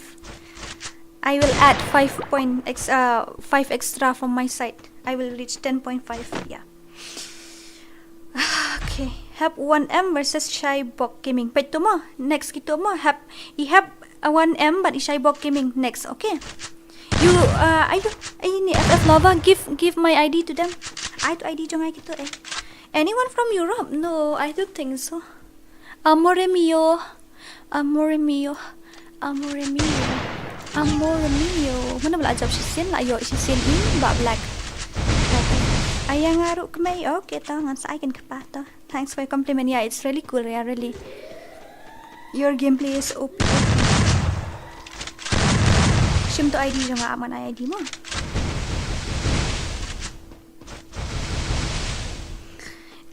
I will add five point ex-, uh, five extra from my side. I will reach ten point five, yeah. Okay, Hep one M versus Shybok Gaming. Peit to mo, next kito mo, Hep, i Hep, uh, one M bad i Shybok Gaming. Next, okay. You, uh, ayo, ayo ni F F Lava, give, give my I D to them. Ai to I D jong ai kito eh. Anyone from Europe? No, I don't think so. Amore mio, amore mio, amore mio, amore mio. Mano ba la jop shisien, la ïoh shisien i Bah Black. Ai ïa nga ruh kmie, okay to, ngan sa ai kin kpa to. Thanks for your compliment. Yeah, it's really cool, yeah, really. Your gameplay is O P, O P. Shim to I D jong nga, ap ngan ai I D mo.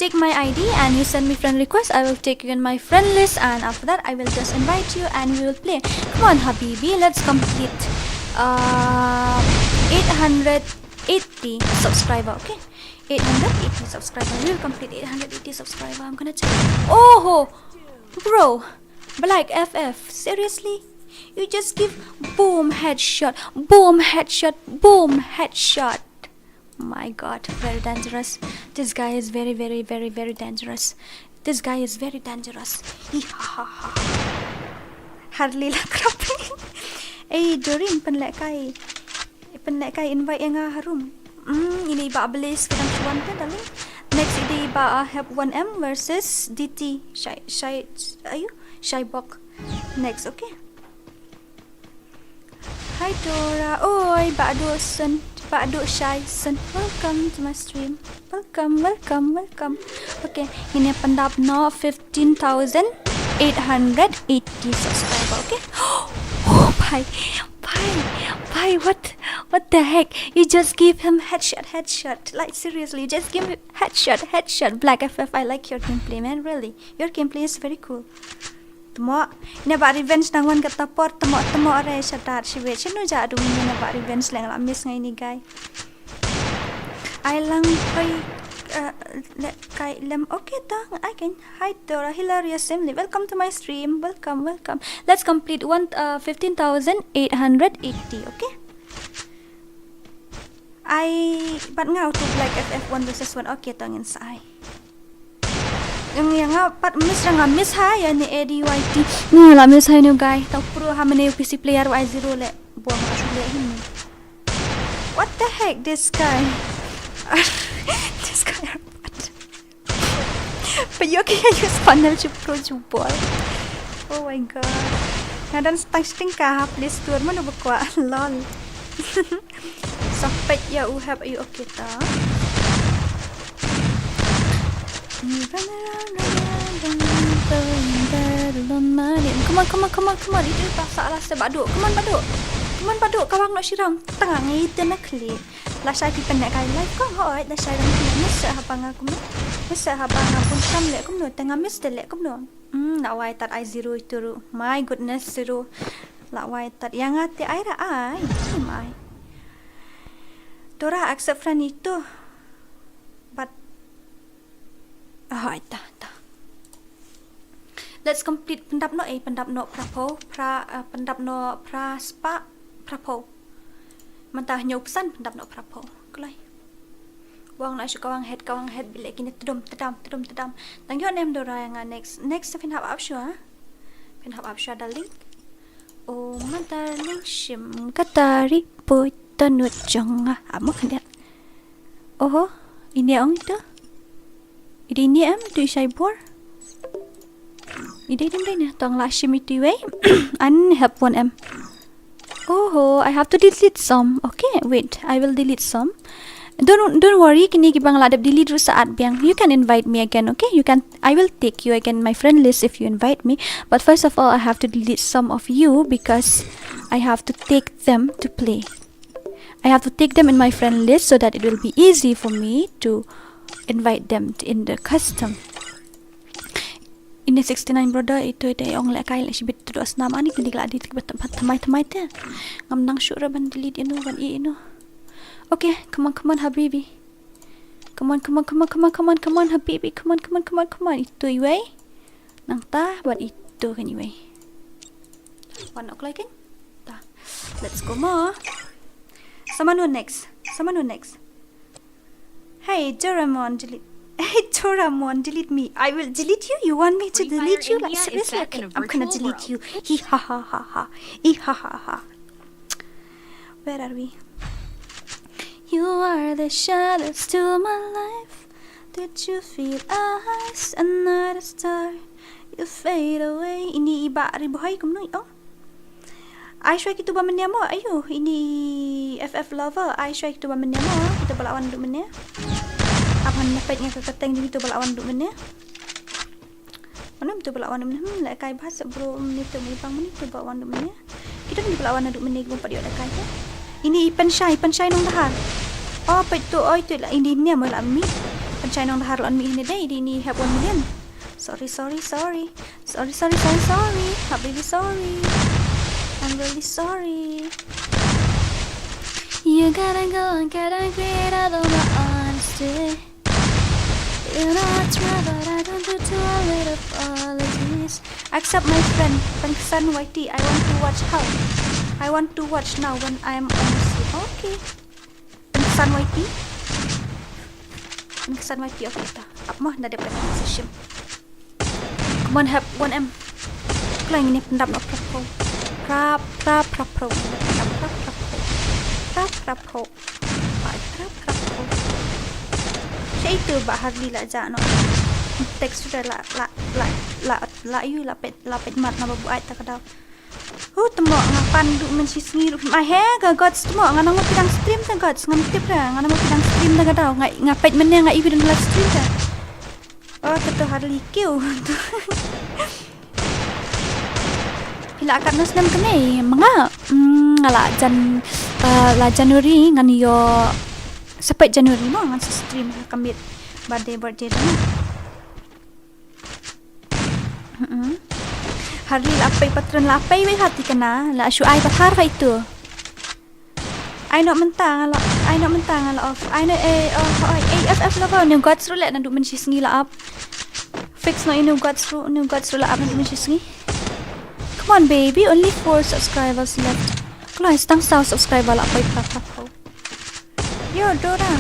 Take my I D and you send me friend request. I will take you in my friend list, and after that I will just invite you and we will play. Come on, Habibi, let's complete, uh, eight hundred eighty subscriber, okay? Eight hundred eighty subscriber. We will complete eight hundred eighty subscriber. I'm gonna check. Oh, bro, Black F F, seriously? You just give boom headshot, boom headshot, boom headshot. My God, very dangerous. This guy is very, very, very, very dangerous. This guy is very dangerous. Hi, ha, ha, ha. Harley la krap. Ei, Dorin, pynlehkai. Pynlehkai invite ïa nga harum. Hmm, ini Bah Blaze ka dang shu wan te, darling. Next i dei Bah, uh, Hep one M versus D T. Shai, Shai, ayo, Shybok. Next, okay. Hi Dora. Oi, Bah Dosen. Bah Do Shai Sen. Welcome to my stream. Welcome, welcome, welcome. Okay, ngin ïa pyndap noh fifteen thousand eight hundred eighty subscriber, okay? Oh, bhai, bhai, bhai, what, what the heck? You just give him headshot, headshot. Like, seriously, you just give him headshot, headshot. Black F F, I like your gameplay, man, really. Your gameplay is very cool. Tmo, ne ba revenge nang wan kata por, tmo, tmo re shatat shiwet. Shinu ja du ne ba revenge leng la miss ngai ni guy. Ai lang poi, Uh, le kai lem. Okay, ta, I can. Hi, Dora. Hilarious Emily. Welcome to my stream. Welcome, welcome. Let's complete one, uh, fifteen thousand eight hundred eighty, okay? I, but nga to like F F one versus one. Okay, tang inside. Yang, yang nga pat miss, yang nga miss ha, ya ni A D Y T. Ni la miss ha ni guy. Tau pro ha mene P C player wa zero le. Buang la shu le hin. What the heck, this guy? This guy, what? But you can use funnel to pro jubol. Oh my god. Nga don stang sting ka ha Play Store, mano ba kwah? Lol. Sa peit ïa u hep ïa u kita. Run around, run around, run around, going there alone, my dear. Come on, come on, come on, come on. Itu pasal lah sebab duk. Come on, baduk. Come on, baduk. Kawang nak siram. Tengah ngi itu nak klik. Lashai ki pynlehkai live ko hooid, lashai dang ki miss haba nga kumno. Miss haba nga bun kam leh kumno, te nga miss te leh kumno. Hmm, la wai tat ai zero itu ruh. My goodness, zero. La wai tat ïa nga te ai ra ai. Im ai. Dora accept friend itu. But, oh, ai ta, ta. Let's complete pyndap noh, eh, pyndap noh phra phew, phra, eh, pyndap noh phra spah, phra phew. Mynta hynñiew phew san pyndap noh phra phew. Kloi. Wang na shu kawang head, kawang head, bileh kine tedom, tedam, tedom, tedam. Tang ïoh nem Dora ïa nga next. Next phin hap ap shu, ha? Phin hap ap shu, darling. Oh, my darling, shim katari poi tanut jong nga. Ap mo khyndiat. Oho, ini ong itu. Idi ini em, itu isai bor. Idi dim dai ne, tong la shim itu wei. An hep won em. Oho, I have to delete some. Okay, wait, I will delete some. Don't, don't worry, kini ki bang la dep delete ruh sa at biang. You can invite me again, okay? You can, I will take you again my friend list if you invite me. But first of all, I have to delete some of you because I have to take them to play. I have to take them in my friend list so that it will be easy for me to invite them in the custom. Ini sixty nine brother itu ite ong leh kai leh shibit tu dos nam ani kini la di thamai thamai te. Ngam nang sure ban delete inu ban i inu. Okay, come on, come on, habibi. Come on, come on, come on, come on, come on, come on, habibi. Come on, come on, come on, come on. Itu iwei. Nang ta ban itu kan iwei. One o'clock kan? Ta. Let's go mo. Sa mano next? Sa mano next? Hey, Doraemon, delete. Hey, Doraemon, delete me. I will delete you. You want me to delete you? Like, seriously? Okay, I'm gonna delete you. Hee ha ha ha ha. Hee ha ha ha. Where are we? You are the shadows to my life. Did you feel eyes? Another star. You fade away. Ini i Bah Ribohoi kumno i ong? Ai shwa kito ba mynne mo, ayo, ini F F lover, ai shwa kito ba mynne mo, kito ba la wan duh mynne. Ap ngan peit nga ka kyrteng jong kito ba la wan duh mynne. Mano kito ba la wan duh mynne, hmm, lehkai bha sa bro, mynne to, mano kito ba wan duh mynne. Kito kito ba la wan duh mynne, ki bym pat ïoh lehkai te. Ini i Pynshai, Pynshai Nongdhar. Oh, peit to, oi to, la ini mynne mo la mih. Pynshai Nongdhar la mih ne dei, ini hep one million. Sorry, sorry, sorry. Sorry, sorry, sorry, sorry. Habibi, sorry. I'm really sorry. You gotta go and get angry at all my honesty. You know I try, but I don't do too a little apologies. Accept my friend, Pengsan Y T. I want to watch how. I want to watch now when I am on the stream. Okay. Pengsan Y T. Pengsan Y T, okay ta. Ap mo, nda dep ka sa shim. Come on, hep one M. Kloi ngin ïa pyndap noh phra phew. Phra, phra, phra phew. Ngin ïa pyndap phra, phra phew. Phra, phra phew. Bai, phra, phra phew. Sha itu Bah Harley la jah noh. Text suda la, la, la, la, la yu la peit, la peit mat na ba buaid ta ka daw. Hu tmo nga pan duh men shi sngi ruh. Ma he ka gods tmo nga nang mo pidang stream ta gods ngam tip ra nga nang mo pidang stream ta ka daw nga, nga peit men nga i pidang live stream ta. Oh, to, to Harley kiew. Phi la kat nos nam kane, ma nga. Mm, nga la jan, uh, la January ngan ïoh, sa peit January mo ngan sa stream ha ka miet birthday, birthday da nga. Mm-mm. Harley la peit patron la peit wei ha ti kana, la shu ai pathar ha itu. Ai noh mynta nga la, ai noh mynta nga la off. Ai noh, eh, oh, oh, eh, F F la ba, ne guts ruh leh naduh mynshisngi la ap. Fix noh ïa ne guts ruh, ne guts ruh la ap naduh mynshisngi. Come on baby, only four subscribers left. Kloi, stang saw subscriber la poi pap pap. Yo Dora,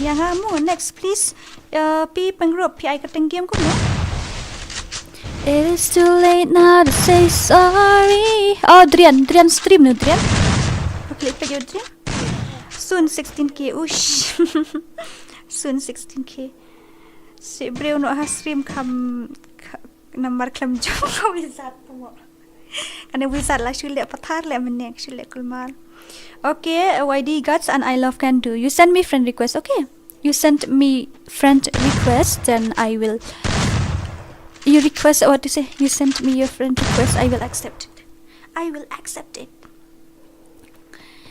ïa nga mo next please. Uh, phi pyngrope, phi ai kyrteng game kumno? It is too late now to say sorry. Oh, Drian, Drian stream no, Drian. Okay, phi Drian. Soon sixteen K, ush. Soon sixteen K. Si briew no ha stream kam, ka-, namar khlem jong ka wizard pynmong. Kane wizard la shu leh pathar leh mynne, shu leh kulmar. Okay, uh, Y D guts and I love can do. You send me friend request, okay? You sent me friend request, then I will. You request, what to say? You sent me your friend request. I will accept it. I will accept it.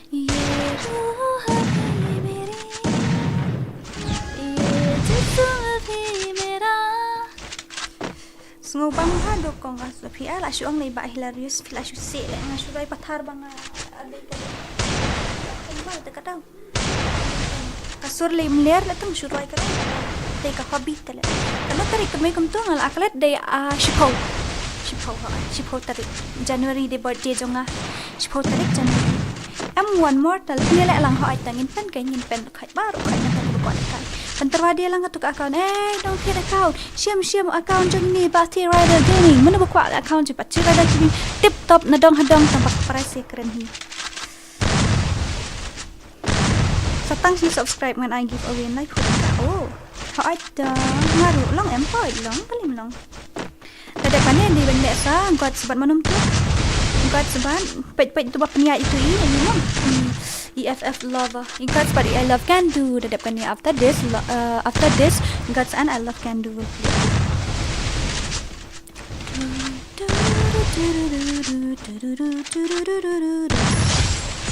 ये रूह भी मेरी, ये जिस्म भी मेरा। Sngewbang ha dok kong ka sa phi a la shu ong lei ba hilarious phi la shu se le nga shu roi pathar ba nga a dei ka. Ka sur lei mler le tang shu roi ka. Dei ka hobby te le. Ka no tarik ka mei kum tu nga la aklet dei a shiphew. Shiphew ha, shiphew tarik January dei birthday jong nga. Shiphew tarik January. Em one mortal phi le lang ha ai tang in pen ka in pen. Khat baroh khat na ka buka kan. Pynterwa dia lang kato ka account. Eh, don't hit account. Shim shim account jong ni ba T Rider Gaming. Mano buka account jong ba T Rider Gaming. Tip top na dong hadong tang bak price ya keren hi. Sa tang shi subscribe ngan ai giveaway nai phu ka. Oh. Ha ai ta. Ngaru long em poi long palim long. Tadep kane di ban leh sa, guts bad manum tu. Guts bad, peit peit tu ba pynïaid itu i, ini mo. Hmm. E F F lover. I guts bad I love can do. Tadep kane after this, lo-, uh, after this, guts and I love can do will play.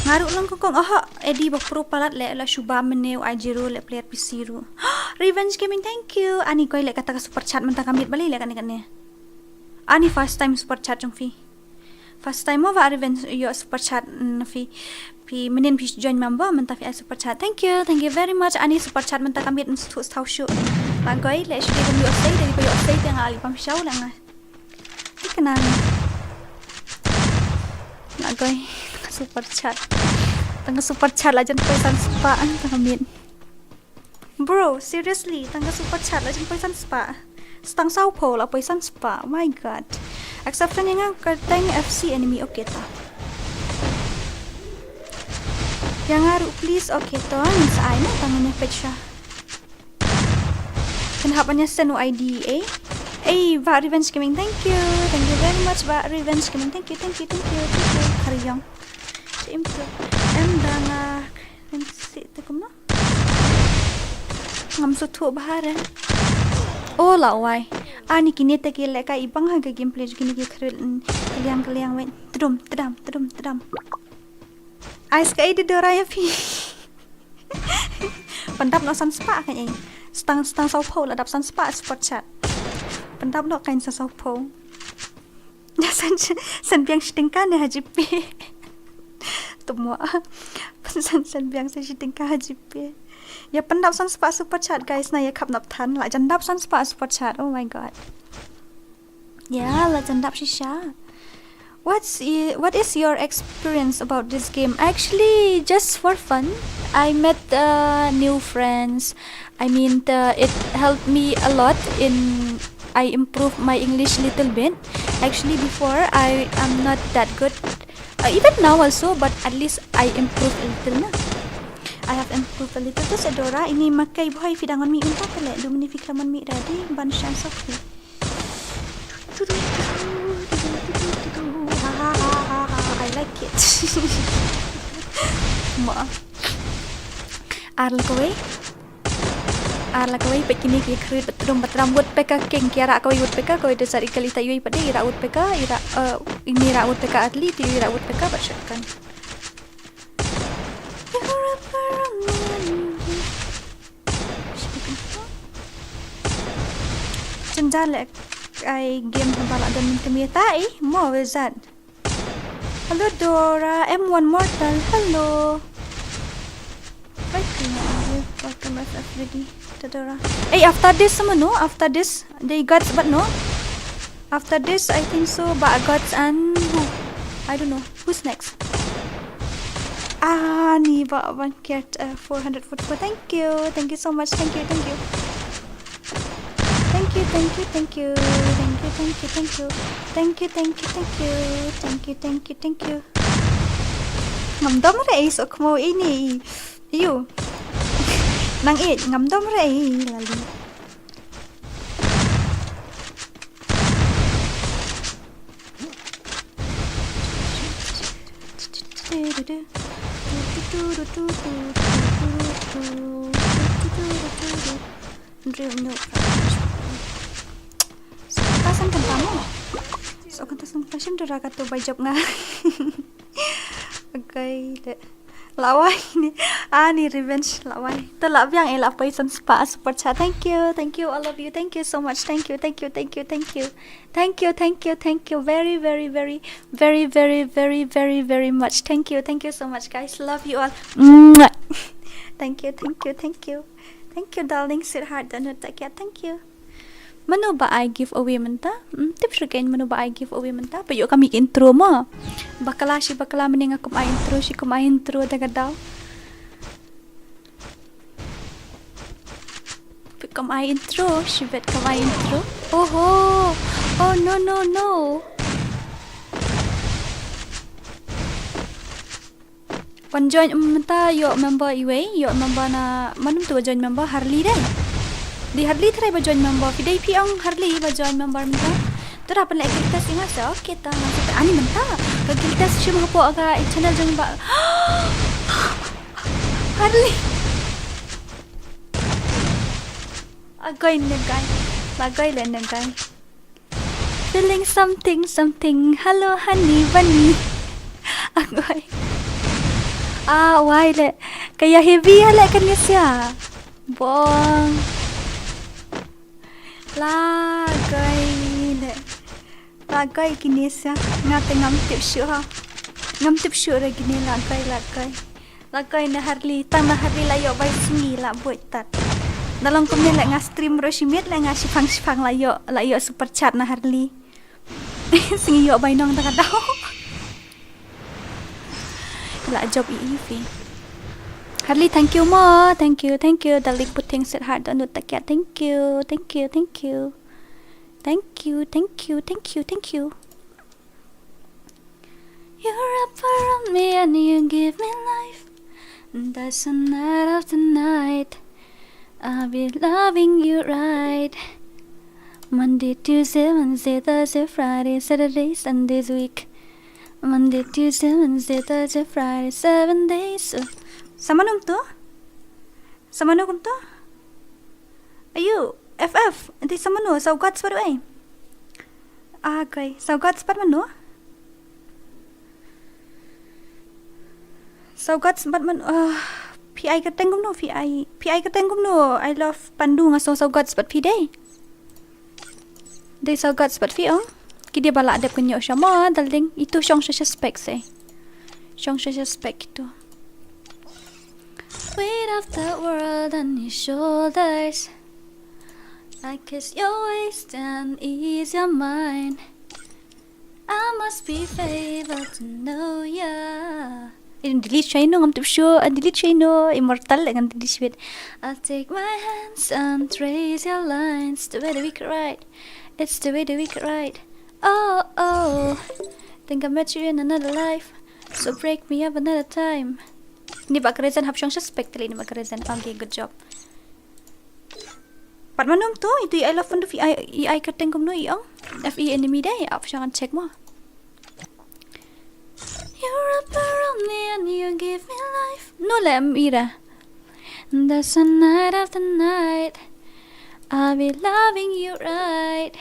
Ngaru lang kong kong. Aha, Eddie ba pro palat le la shuba mene u Ajiro le player P C ru. Revenge Gaming, thank you. Ani koi le kata ka super chat mynta ka miet bali le kane kane. Ani first time super chat jong phi. First time mo ba Revenge yo super chat na phi. Phi menin phi join member mynta phi ai super chat. Thank you, thank you very much. Ani super chat mynta ka miet mstu stau shu. Ba goi le shu dei ba yo sei dei ba yo sei te nga ali pam shau le nga. Ti kena ni. Ba goi super chat. Tang super chat la jan poi san spah ang tang ka miet. Bro, seriously, tang ka super chat la jingpoi san spah. Stang saw pho la poi san spah. Oh my god. Accept friend ïa nga kyrteng F C enemy, okay ta. Ïa nga ruh please, okay to. Ngin sa ai na tang ïa page sha. Kan hap ïa send u I D eh. Eh, Bah Revenge Gaming, thank you. Thank you very much Bah Revenge Gaming. Thank you, thank you, thank you, thank you. Kari yong. Im tu. Em da nga. Em si te kumno. Ngam sngewthuh bha re. Oh la wai. Ani kine te ki lehkai i bang ha ka gameplay jong kine ki khruid, mm, ka liang ka liang wei. Tdum tdam tdum tdam. Ais ka ei de Dora ïa phi. Pyndap noh san spah ka ei. Stang stang saw pho la dap san spah super chat. Pyndap noh ka ei san saw pho. Ïa send, send biang shi tyngka ne ha GPay. Tymmo. Send, send biang shi tyngka ha GPay. Ïa pyndap san spah super chat guys, na ïa khap nap than la jan dap san spah super chat. Oh my god. Ïa la jan dap shisha. What's y-, what is your experience about this game? Actually, just for fun. I met, uh, new friends. I mean, the, it helped me a lot in, I improved my English a little bit. Actually, before, I am not that good. Uh, even now also, but at least I improved a little na. I have improved a little. To sa Dora, ini makai buhai phi dang on mi unta pele. Dumni phi klam on mi ready. Ban chance of you. Ha, ha, ha, ha, ha. I like it. Ma. Ar la kawei. Ar la kawei, peit kine ki khruid ba tdum ba tdam woodpecker king, ki ïarah kawei woodpecker, kawei da sar i kali ta iwei pat de, i rah woodpecker, i rah, eh, ini rah woodpecker atli, ti i rah woodpecker bad shotgun. Jynjar leh ai game haba la don mynta mynta i mo wizard. Hello Dora, M one Mortal, hello. Welcome F F ready. Tadora. Hey, after this, someone, no? After this, they got, but no? After this, I think so, but got and who? I don't know. Who's next? Ah, ni ba ban kiat, uh, four hundred forty-four. Thank you. Thank you so much. Thank you. Thank you. Thank you, thank you, thank you. Thank you, thank you, thank you. Thank you, thank you, thank you. Thank you, thank you, thank you. Ngam dom re ei sok mo ini. Iyo. Nang eh, ngam dom re ei lali. Dream new. Sa kata san kata mo. Sa kata san kata shim dara kata bai jop nga. Okay, de. Lawai ni. Ah, ni revenge lawai. To la biang eh la poi san spah super chat. Thank you. Thank you all of you. Thank you so much. Thank you. Thank you. Thank you. Thank you. Thank you. Thank you. Thank you. Very, very, very, very, very, very, very, very much. Thank you. Thank you so much, guys. Love you all. Mwah. Thank you. Thank you. Thank you. Thank you, darling, sweetheart, donut takia. Thank you. Mano ba ai giveaway mynta? Hmm, tip shu kein mano ba ai giveaway mynta? Ba ïoh kam ïa intro mo. Bakla shi bakla mane nga kum ai intro shi kum ai intro da ka daw. Ba kum ai intro, shi bet kum ai intro. Oho. Oh no no no. Wan join, um, mynta ïoh member iwei, ïoh member na, man um tu ba join member, Harley dei. Di Harley trai ba join member, phi dei phi ong Harley ba join member mynta. Tu da pynleh guild test ïa nga sa, okay ta, nga sa, ani mynta. Ka guild test shim hapoh ka channel jong ba. Harley. Agoi ne guy. Agoi le ne guy. Feeling something, something. Hello, honey bunny. Agoi. Ah, wai le. Kaya heavy ha le kan sia. Bong. La goi le. La goi kine sia. Nga te ngam tip shuh ha. Ngam tip shuh re kine la goi, la goi. La goi na Harley, tang na Harley la ïoh bai sngi la buit tat. Na long kumne le nga stream ruh shi miet le nga shipang shipang la ïoh, la ïoh super chat na Harley. Sngi ïoh bai nong ta ka daw. La job i i phi. Harley, thank you mo. Thank you, thank you. Darling Puting, sweetheart, donut takia. Thank you, thank you, thank you. Thank you, thank you, thank you, thank you. You wrap around me and you give me life. That's the night of the night. I'll be loving you right. Monday, Tuesday, Wednesday, Thursday, Friday, Saturday, Sundays week. Monday, Tuesday, Wednesday, Thursday, Friday, seven days. Sa mano kumto? Sa mano kumto? Ayu, F F, enti sa mano, sa u God spot ei. Ah, okay, sa u God spot mano? Sa u God spot mano, ah, phi ai kyrteng kumno, phi ai, phi ai kyrteng kumno, I love Pandu nga sa u God spot phi dei. Dei sa u God spot phi ong. Ki dei ba la dep kynjoh sha ma, darling, itu shong sha suspect se. Shong sha suspect itu. Weight of the world on your shoulders. I kiss your waist and ease your mind. I must be favored to know ya. In delete sha ino ngam tip shuh, in delete sha ino immortal ngam delete sha. I'll take my hands and trace your lines. The way that we could ride. It's the way that we could ride. Oh, oh. Think I met you in another life. So break me up another time. Ni ba kyrteng hap shong suspect kali ni ba kyrteng. Okay, good job. Pat mano kumto, itu i love Pandu phi ai, i ai kyrteng kumno i ong. F E enemy dei, ap shong check mo. You wrap around me and you give me life. No le em ira. That's the night of the night. I'll be loving you right.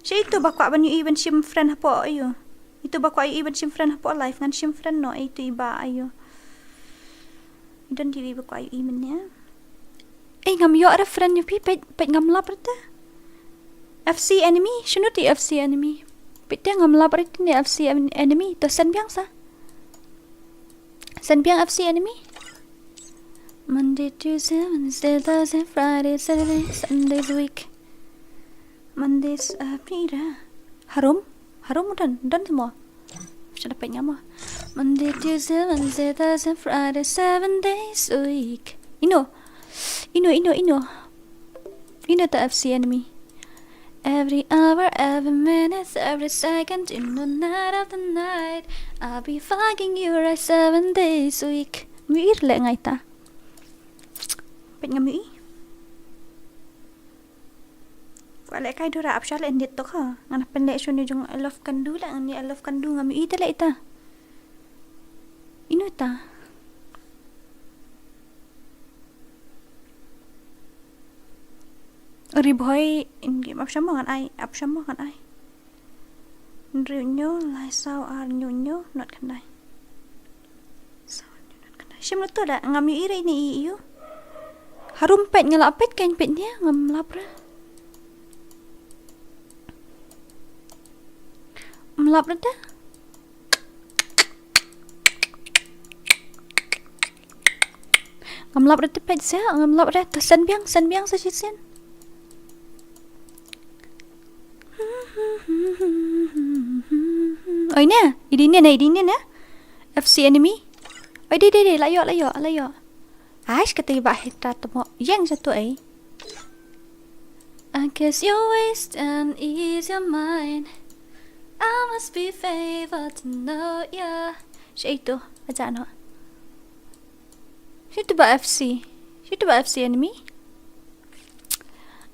Sha itu ba kwah ban ïohi ban shim friend hapoh ayu. Itu ba kwah ïohi ban shim friend hapoh live ngan shim friend noh itu i ba ayu. Don di ba kwah ïohi mynne. Eh, ngam ïoh re friend ïa phi, peit, peit ngam lap re te. F C enemy, shano te F C enemy? Peit te ngam lap re te ne F C en-, enemy, to send biang sa. Send biang F C enemy. Monday, Tuesday, Wednesday, Thursday, Friday, Saturday, seven days a week. Mondays, uh, Peter. Harum? Harum, u don, u don mo. Shada pet nga mo. Monday, Tuesday, Wednesday, Thursday, Friday, seven days a week. Ino. Ino, ino, ino. Ino ta F C Enemy. Every hour, every minute, every second, in the night of the night, I'll be fucking you right seven days a week. Ngam ïohi re leh nga ita. Pet ngam ïohi. Kwah leh kai Dora, ap sha leh nit to ka. Ngan pynleh shuh ni jong I Love Kandu leh, ngan ni I Love Kandu ngam ïohi te leh ita. Ino ita. Ri Bhoi, in game ap sha mo ngan ai, ap sha mo ngan ai. Hynriew hynñiew, lai saw ar hynñiew hynñiew, not khyndai. Saw ar hynñiew not khyndai. Shim ruh to da, ngam ïohi re ine i ïohi. Harum peit nga lah peit kein peit ne, ngam lap re. Ngam lap re da. Ngam lap re te peit seh, ngam lap re te send biang, send biang sa shisien. Oi ne, i dei ne, ne, i dei ne, ne. F C Enemy. Oi, dei, dei, dei, la ïoh, la ïoh, la ïoh. Aish, kata i Bah Heta te mo. Ïeng sha to ei. I guess your waist and ease your mind. I must be favored to know ya. Shaei to, aja no. Shi to Bah F C. Shi to Bah F C Enemy.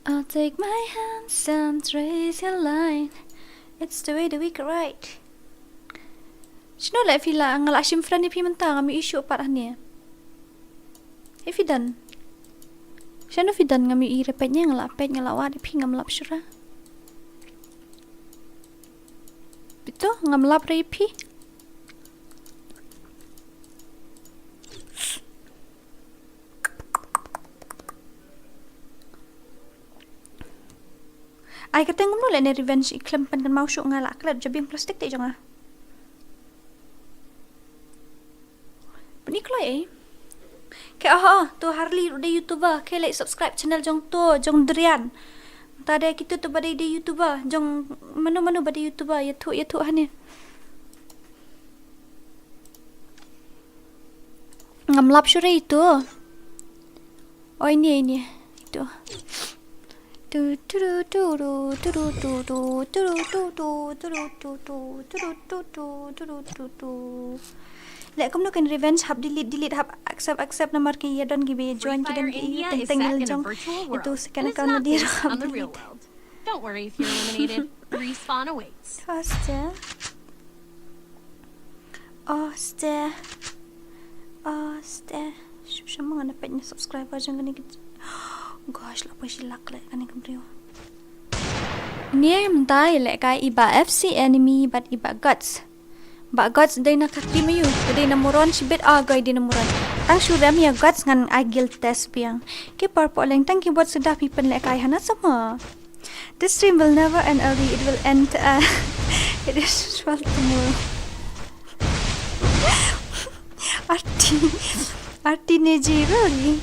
I'll take my hands and trace your line. It's the way that we could ride. Shano leh phi la, nga la shim friend ïa phi mynta, ngam ïohi shuh pat hangne. Ïa phi don. Shano phi don, ngam ïohi re peit ne, nga la peit, nga la wad ïa phi, ngam lap shuh re. Pito, ngam lap re ïa phi. Ai, kata ngam leh ne revenge, i khlem pan kan mau shuh nga la klet jabieng plastik te jong nga. Pynïaid kloi ei. Ke, oh, oh, to Harley ruh dei YouTuber, ke leh subscribe channel jong to, jong Drian. Ta dei kito to ba dei, dei YouTuber, jong mano mano ba dei YouTuber, ïathuh, ïathuh hangne. Ngam lap shuh re ito. Oh, ini, ini. Ito. Tu, tu, tu, tu. Leh kumno kan revenge, hap delete, delete, hap accept, accept namar ki ïa don ki ba join ki don ki ïa teng teng ïa jong. Ito second account na dei hap delete. Don't worry if you're eliminated. Respawn awaits. Aste. Aste. Aste. Shu shu ma ngan peit na subscriber jong kane ka. Gosh, la poi shi lak leh kane ka briew. Ni mynta i leh kai i Bah F C Enemy bad i Bah Guts. Bah Guts dei na ka team aïu, dei na Moron shibit, ah, goi dei na Moron. Tang shu rem ïa Guts ngan ai guild test biang. Ki par poh leng tang ki bot suda phi pynleh kai hana sama. This stream will never end early, it will end, uh, it is well tomorrow. Arti, Arti Neji, really?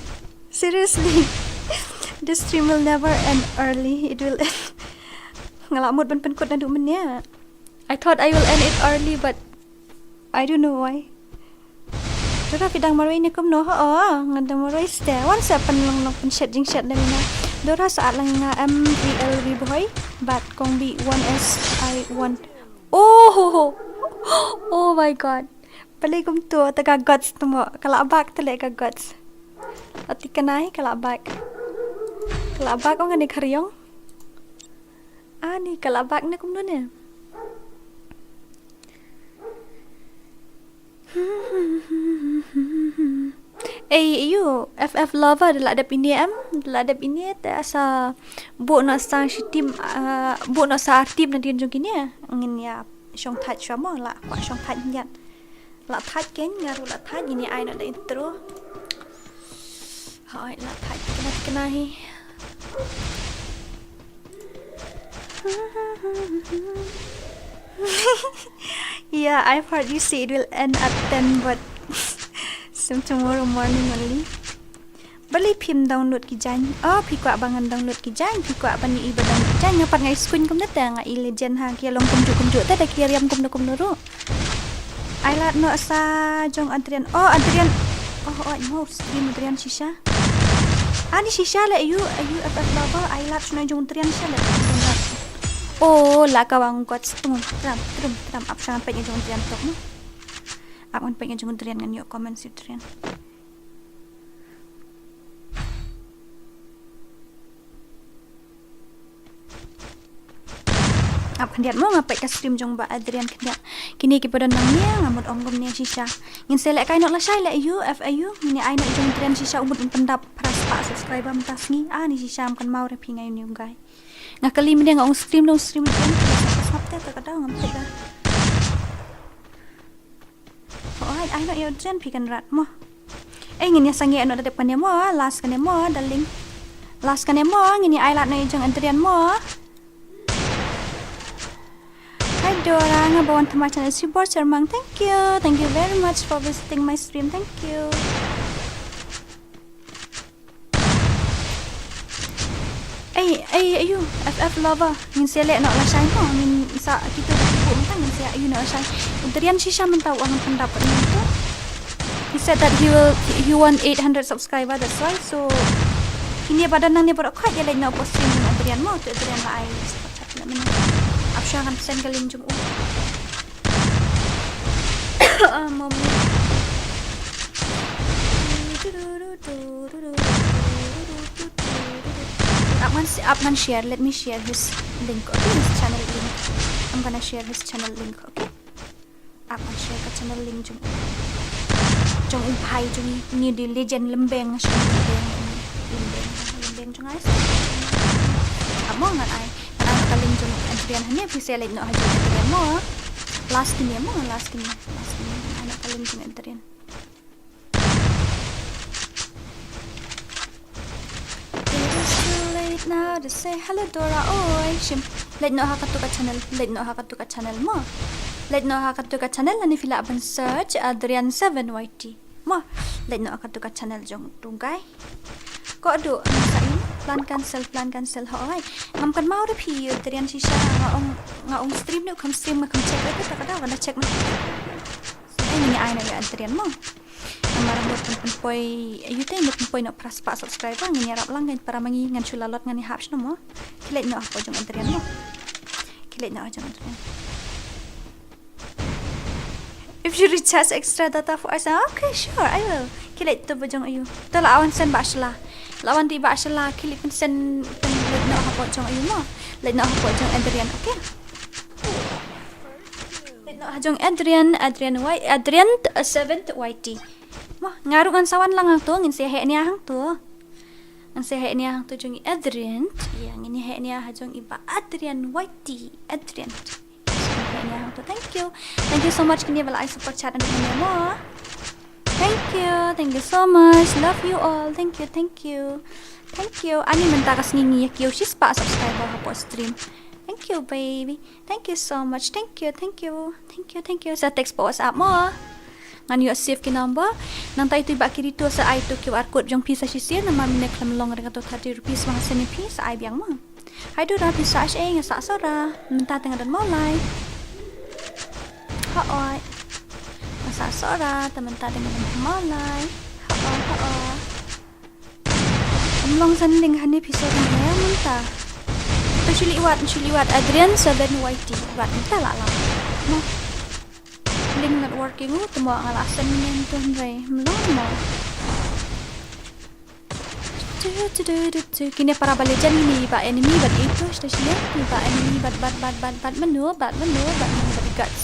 Seriously? This stream will never end early, it will end. Nga la mut ban pynkut naduh mynne. I thought I will end it early, but I don't know why. Dora phi dang marwei ne kumno? Oh, ngan dang marwei ste. Wan sa pynlong long pynshet jingshet na mina. Dora sa at lang nga M V L V boy. Bad kong bi one S I one. Oh, ho, ho. Oh my God. Pale kumto ta ka Guts tmo. Ka la bak te leh ka Guts. Ati kanai ka la bak. Ka la bak ong ani khariong. Ani ka la bak ne kumno ne. Ei, ïu, F F lover, da la dep ine em, da la dep ine te asa buh noh sa shi team, ah, buh noh sa ar team na dien jong kine. Ngin ïa shong thait shuwa mo, la kwah shong thait ngiat. La thait kein, nga ruh la thait, ngin ïa ai noh da intro. Hoi, la thait, kena, kena hi. Yeah, I've heard you say it will end at ten, but some tomorrow morning only. Balei phim download ki jaiñ? Oh, phi kwah ba ngan download ki jaiñ, phi kwah ban ïohi ba download ki jaiñ. Nga pat nga i skuiñ kumne te, nga i legend ha, ki long kumjuh kumjuh te, da ki riam kumno kumno ruh. Ai lad noh sa jong Adrian. Oh, Adrian. Oh, oh, mo stream Adrian shisha. Ani shisha le ayu, ayu F F lover. Ai lad shnoi jong Adrian shisha le. Oh, la ka wang kot trum tram trum tram. Ap sha ngan peit jong Adrian tok mo. Ap ngan peit jong Adrian ngan ïoh comment si Adrian. Ap khyndiat mo, nga peit ka stream jong Bah Adrian khyndiat. Kine ki ba don nangne, nga mut ong kumne shisha. Ngin sa lehkai noh lashai le ayu, F A U, ngin ai noh jong Adrian shisha u mut un pyndap phra spah subscriber mynta sngi. Ani shisha ym kynmaw re phi nga ïa une u guy. Nga kylli mynne nga ong stream dong, stream Adrian, ka sngap te, ka daw ngam peit da. Oh, ai, ai noh ïa u Adrian phi Kynrad mo. Eh, ngin ïa sangeh noh da dep kane mo, last kane mo, darling. Last kane mo, ngin ïa ai lad noh ïa jong Adrian mo. Hi Dora, nga ba wan thma channel Sibor Sharmang. Thank you. Thank you very much for visiting my stream. Thank you. Ei, ei, ayu, F F lover, ngin sa leh noh lashai mo, ngin sa kito ki buh mynta ngin sa ayu noh lashai. U Adrian shisha mynta u ong pyndap kat mynta. He said that he will, he want eight hundred subscriber, that's why. So, kine ba don nangne baroh khoit ïa leit noh hapoh stream jong Adrian mo, to Adrian la ai. Ap sha ngan send ka link jong u. Ah, mom. Ap ngan, ap ngan share. Let me share his link. Okay, his channel link. I'm gonna share his channel link. Okay. Ap ngan share ka channel link jong, jong u bhai jong ngi, di legend Lymbeng, Lymbeng, Lymbeng, Lymbeng jong ngi. Ap mo ngan ai. Ngan ai ka link jong Adrian hangne, phi sa leit noh ha jong Adrian mo. Last kine mo, last kine, last kine. Ngan ai ka link jong Adrian. It is too late now to say hello, Dora. Oi, shim. Leit noh ha katu ka channel, leit noh ha katu ka channel mo. Leit noh ha katu ka channel, lane phi lah ban search Adrian seven Y T. Mo, leit noh ha katu ka channel jong tu guy. Ko do, sa in, plan cancel, plan cancel, ho oi. Ngam kynmaw re phi, Adrian shisha, nga ong, nga ong stream ne, kham stream, nga kham check re, ta ka da, nga da check ma. Ai, ngin ïa ai noh ïa Adrian mo. Namar mut pyn, pynpoi, ayu te mut pynpoi noh phra spah subscriber, ngin ïarap lang, ngin para ma ngi, ngan shu la lot ngan ïa hap shano mo. Khie leit noh hapoh jong Adrian mo. Khie leit noh jong Adrian. If you recharge extra data for us, ah, okay, sure, I will. Khie leit to ba jong ayu. To la wan send ba shla. La wan di ba shla, khie leit pyn send, pyn leit noh hapoh jong ayu mo. Leit noh hapoh jong Adrian, okay? Leit noh ha jong Adrian, Adrian Y, Adrian, uh, seven Y T. Mo, nga ruh ngan sa wan lang hangto, ngin sa heh nia hangto. Ngan sa heh nia hangto jong i Adrian. Ïa, ngin heh nia ha jong i Bah Adrian Y T. Adrian. Ngin heh nia hangto. Thank you. Thank you so much kine ba la ai super chat, and mo. Thank you. Thank you so much. Love you all. Thank you. Thank you. Thank you. Ani mynta ka sngi ngi ïa kiew shispah subscriber hapoh stream. Thank you, baby. Thank you so much. Thank you, thank you. Thank you, thank you. Sa text pa WhatsApp mo. Ngan ïoh save ki number. Nangta ïa tu i Bah Kirito sa ai tu Q R code jong phi sa shisien namar mynne khlem long re kato thirty rupees ma ha sien ïa phi sa ai biang mo. Hai Dora phi sa shisien nga sa sora. Mynta te nga don Mawlai. Haoi. Nga sa sora te mynta te nga don Mawlai. Haoi, haoi. Ym long san link hangne phi shu ring ïa mynta. To shu leit wad, shu leit wad Adrian seven Y T wad mynta la la. Mo. Link not working u, te mo nga la send link to hynrei ym long mo. Kine para ba legend, kine i Bah Enemy bad ito, shisha shisha i Bah Enemy bad, bad, bad, bad, bad mano, bad mano, bad mano, bad guts.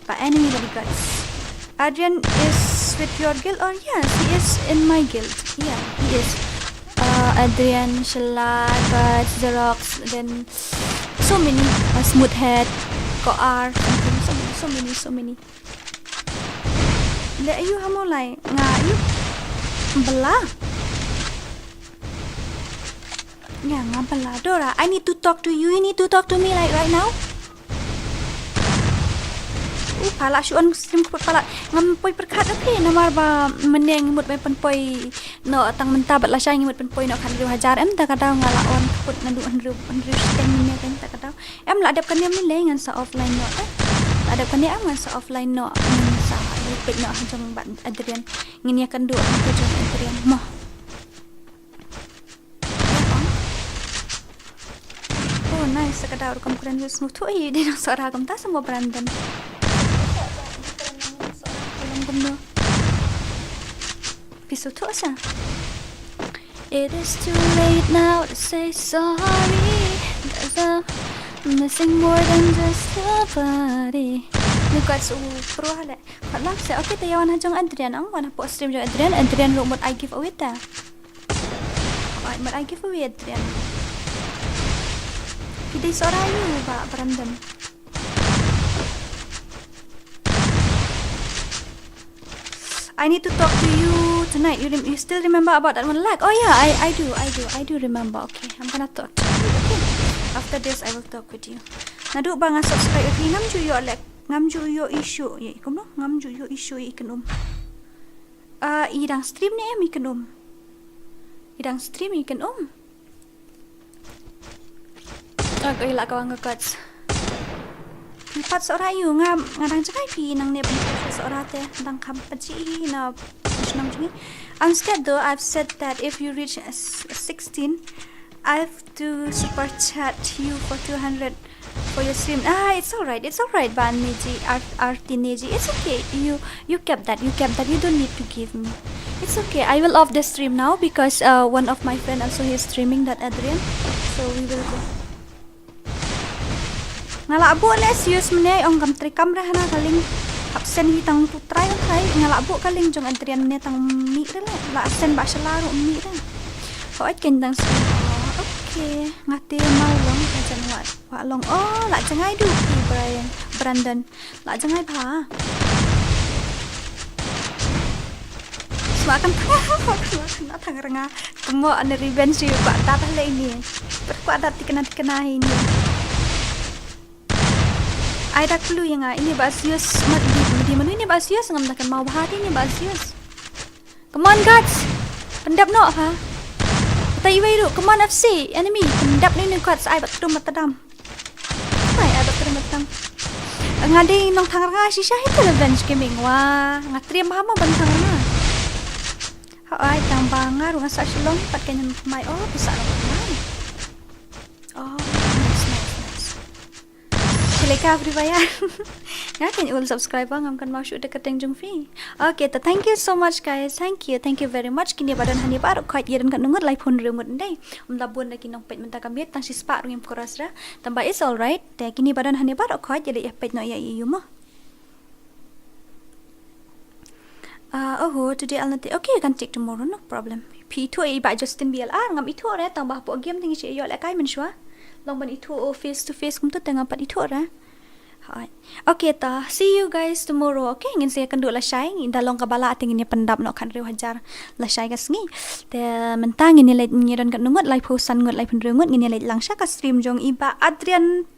Bah Enemy, bad guts. Adrian is with your guild or? Yes, he is in my guild. Yeah, he is. Uh, Adrian, Shalad, Bad, Xerox, then so many. Uh, Smoothhead, Koar, something, so many, so many, so many. Le ayu ha Mawlai, nga ayu. Bala. Ya, nga bala. Dora, I need to talk to you. You need to talk to me like right now. U pala shu on stream kput pala. Ngam poi pyrkhat da phi namar ba mynne ngi mut ban pynpoi noh tang mynta bad lashai ngi mut pynpoi noh khathynriew hajar, em da ka daw nga la on kput naduh hynriew, hynriew shiteng mynne kan da ka daw. Em la dep kane mynne ngan sa offline noh, eh. La dep kane em ngan sa offline noh, ngan sa peit noh ha jong Bah Adrian. Ngin ïa kynduh ha jong Adrian mo. Oh nice, sa ka daw rukom kren use move to, eh, dei nang Sohra kumta sa mo Brandon. Phi sngewthuh sa. It is too late now to say sorry. There's a missing more than just a body. Ni kat su pro le. Kat lang se. Okay, te ïa wan ha jong Adrian, ang wan hapoh stream jong Adrian. Adrian ruh mut ai giveaway ta. Ai, mut ai giveaway Adrian. Phi dei Sohra ïa u Bah Brandon. I need to talk to you tonight. You, rem- you still remember about that one lag? Oh yeah, I, I do, I do, I do remember. Okay, I'm gonna talk to you. Okay, after this I will talk with you. Naduh ba nga subscribe ïa phi ngam ju ïoh lag, ngam ju ïoh issue. Ye, kumno? Ngam ju ïoh issue ïa i Kynum. Ah, i dang stream ne em i Kynum? I dang stream i Kynum? Ah, ka ila ka wang ka kots. Phi pat Sohra ïa u, nga, nga dang jngai phi nangne ban phi Sohra te, dang kham pat ji hi na shnong jngi. Instead though, I've said that if you reach uh, s- sixteen, I have to super chat you for two hundred for your stream. Ah, it's alright, it's alright, Ban Neji, Art, Arti Neji. It's okay. You, you kept that, you kept that. You don't need to give me. It's okay. I will off the stream now because uh, one of my friend also is streaming, that Adrian. So we will go. Nga la buh le sius mene ong kam tri kam re hana ka link. Absent hi tang tu try ong try. Nga la buh ka link jong Adrian mene tang mi re le. La absent ba shala ru mi re. Ho ai ken dang si. Okay. Nga te mau long ka jan wa wa long. Oh, la jangai du ki Brian Brandon. La jangai ba. Swa kan tang, swa kan tang renga. Temo ane revenge yu kwa dat le ini. Per kwa dat tikna tikna ini. Ai dak pelu ïa nga ini ba sius mat di di manu ini ba sius ngam da kan mau ba ini ba sius. Come on guys. Pyndap noh ha. Kata iwei ru, come on F C, enemy, pyndap noh ini guys, ai bat tum mat tadam. Ai ai bat tum mat tadam. Nga dei nong thang renga shisha hi te revenge gaming wa. Nga triam ba mo ban thang renga. Ha ai tang ba nga ru nga sa shilong pat kan mai oh bisa nong mai. Oh, nice nice nice. Shalika Free Fire. Nga kan ul subscriber ngam kan mau shu de kateng jong phi. Okay, ta thank you so much guys. Thank you, thank you very much. Kini ba don hani ba rok khait ïa don kan ngut lai phone re ngut ndai. Um da bun da ki nong peit mynta ka miet tang shi spah rung im koras ra. Tang ba it's alright. Te kini ba don hani ba rok khait ïa de ïa peit no ïa ïa mo. Ah, oh, today I'll not take. Okay, you can take tomorrow, no problem. Phi ithuh i ba Justin B L R ngam ithuh re tang ba hapoh game ding shi ïoh le kai mynshuwa. Long ban ithuh oh, face to face kumta te ngam pat ithuh re. Hai. Okay ta, see you guys tomorrow. Okay, ngin sa ïakynduh lashai, da long kaba lah te ngin ïa pyndap noh khathynriew hajar lashai ka sngi. Te mynta ngin ïa leit, ngin ïa don katno ngut, laiphew san ngut, laiphew hynriew ngut, ngin ïa leit lang sha ka stream jong i ba Adrian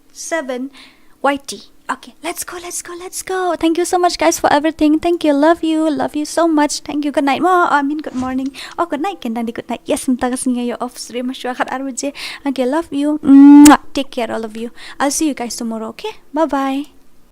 seven Y T. Okay, let's go, let's go, let's go. Thank you so much guys for everything. Thank you, love you, love you so much. Thank you, good night. Mo, I mean good morning. Oh, good night, ken dang di good night. Yes, mynta ka sngi nga ïoh off stream shuwa khatar baje. Okay, love you. Mwah. Take care all of you. I'll see you guys tomorrow, okay? Bye bye.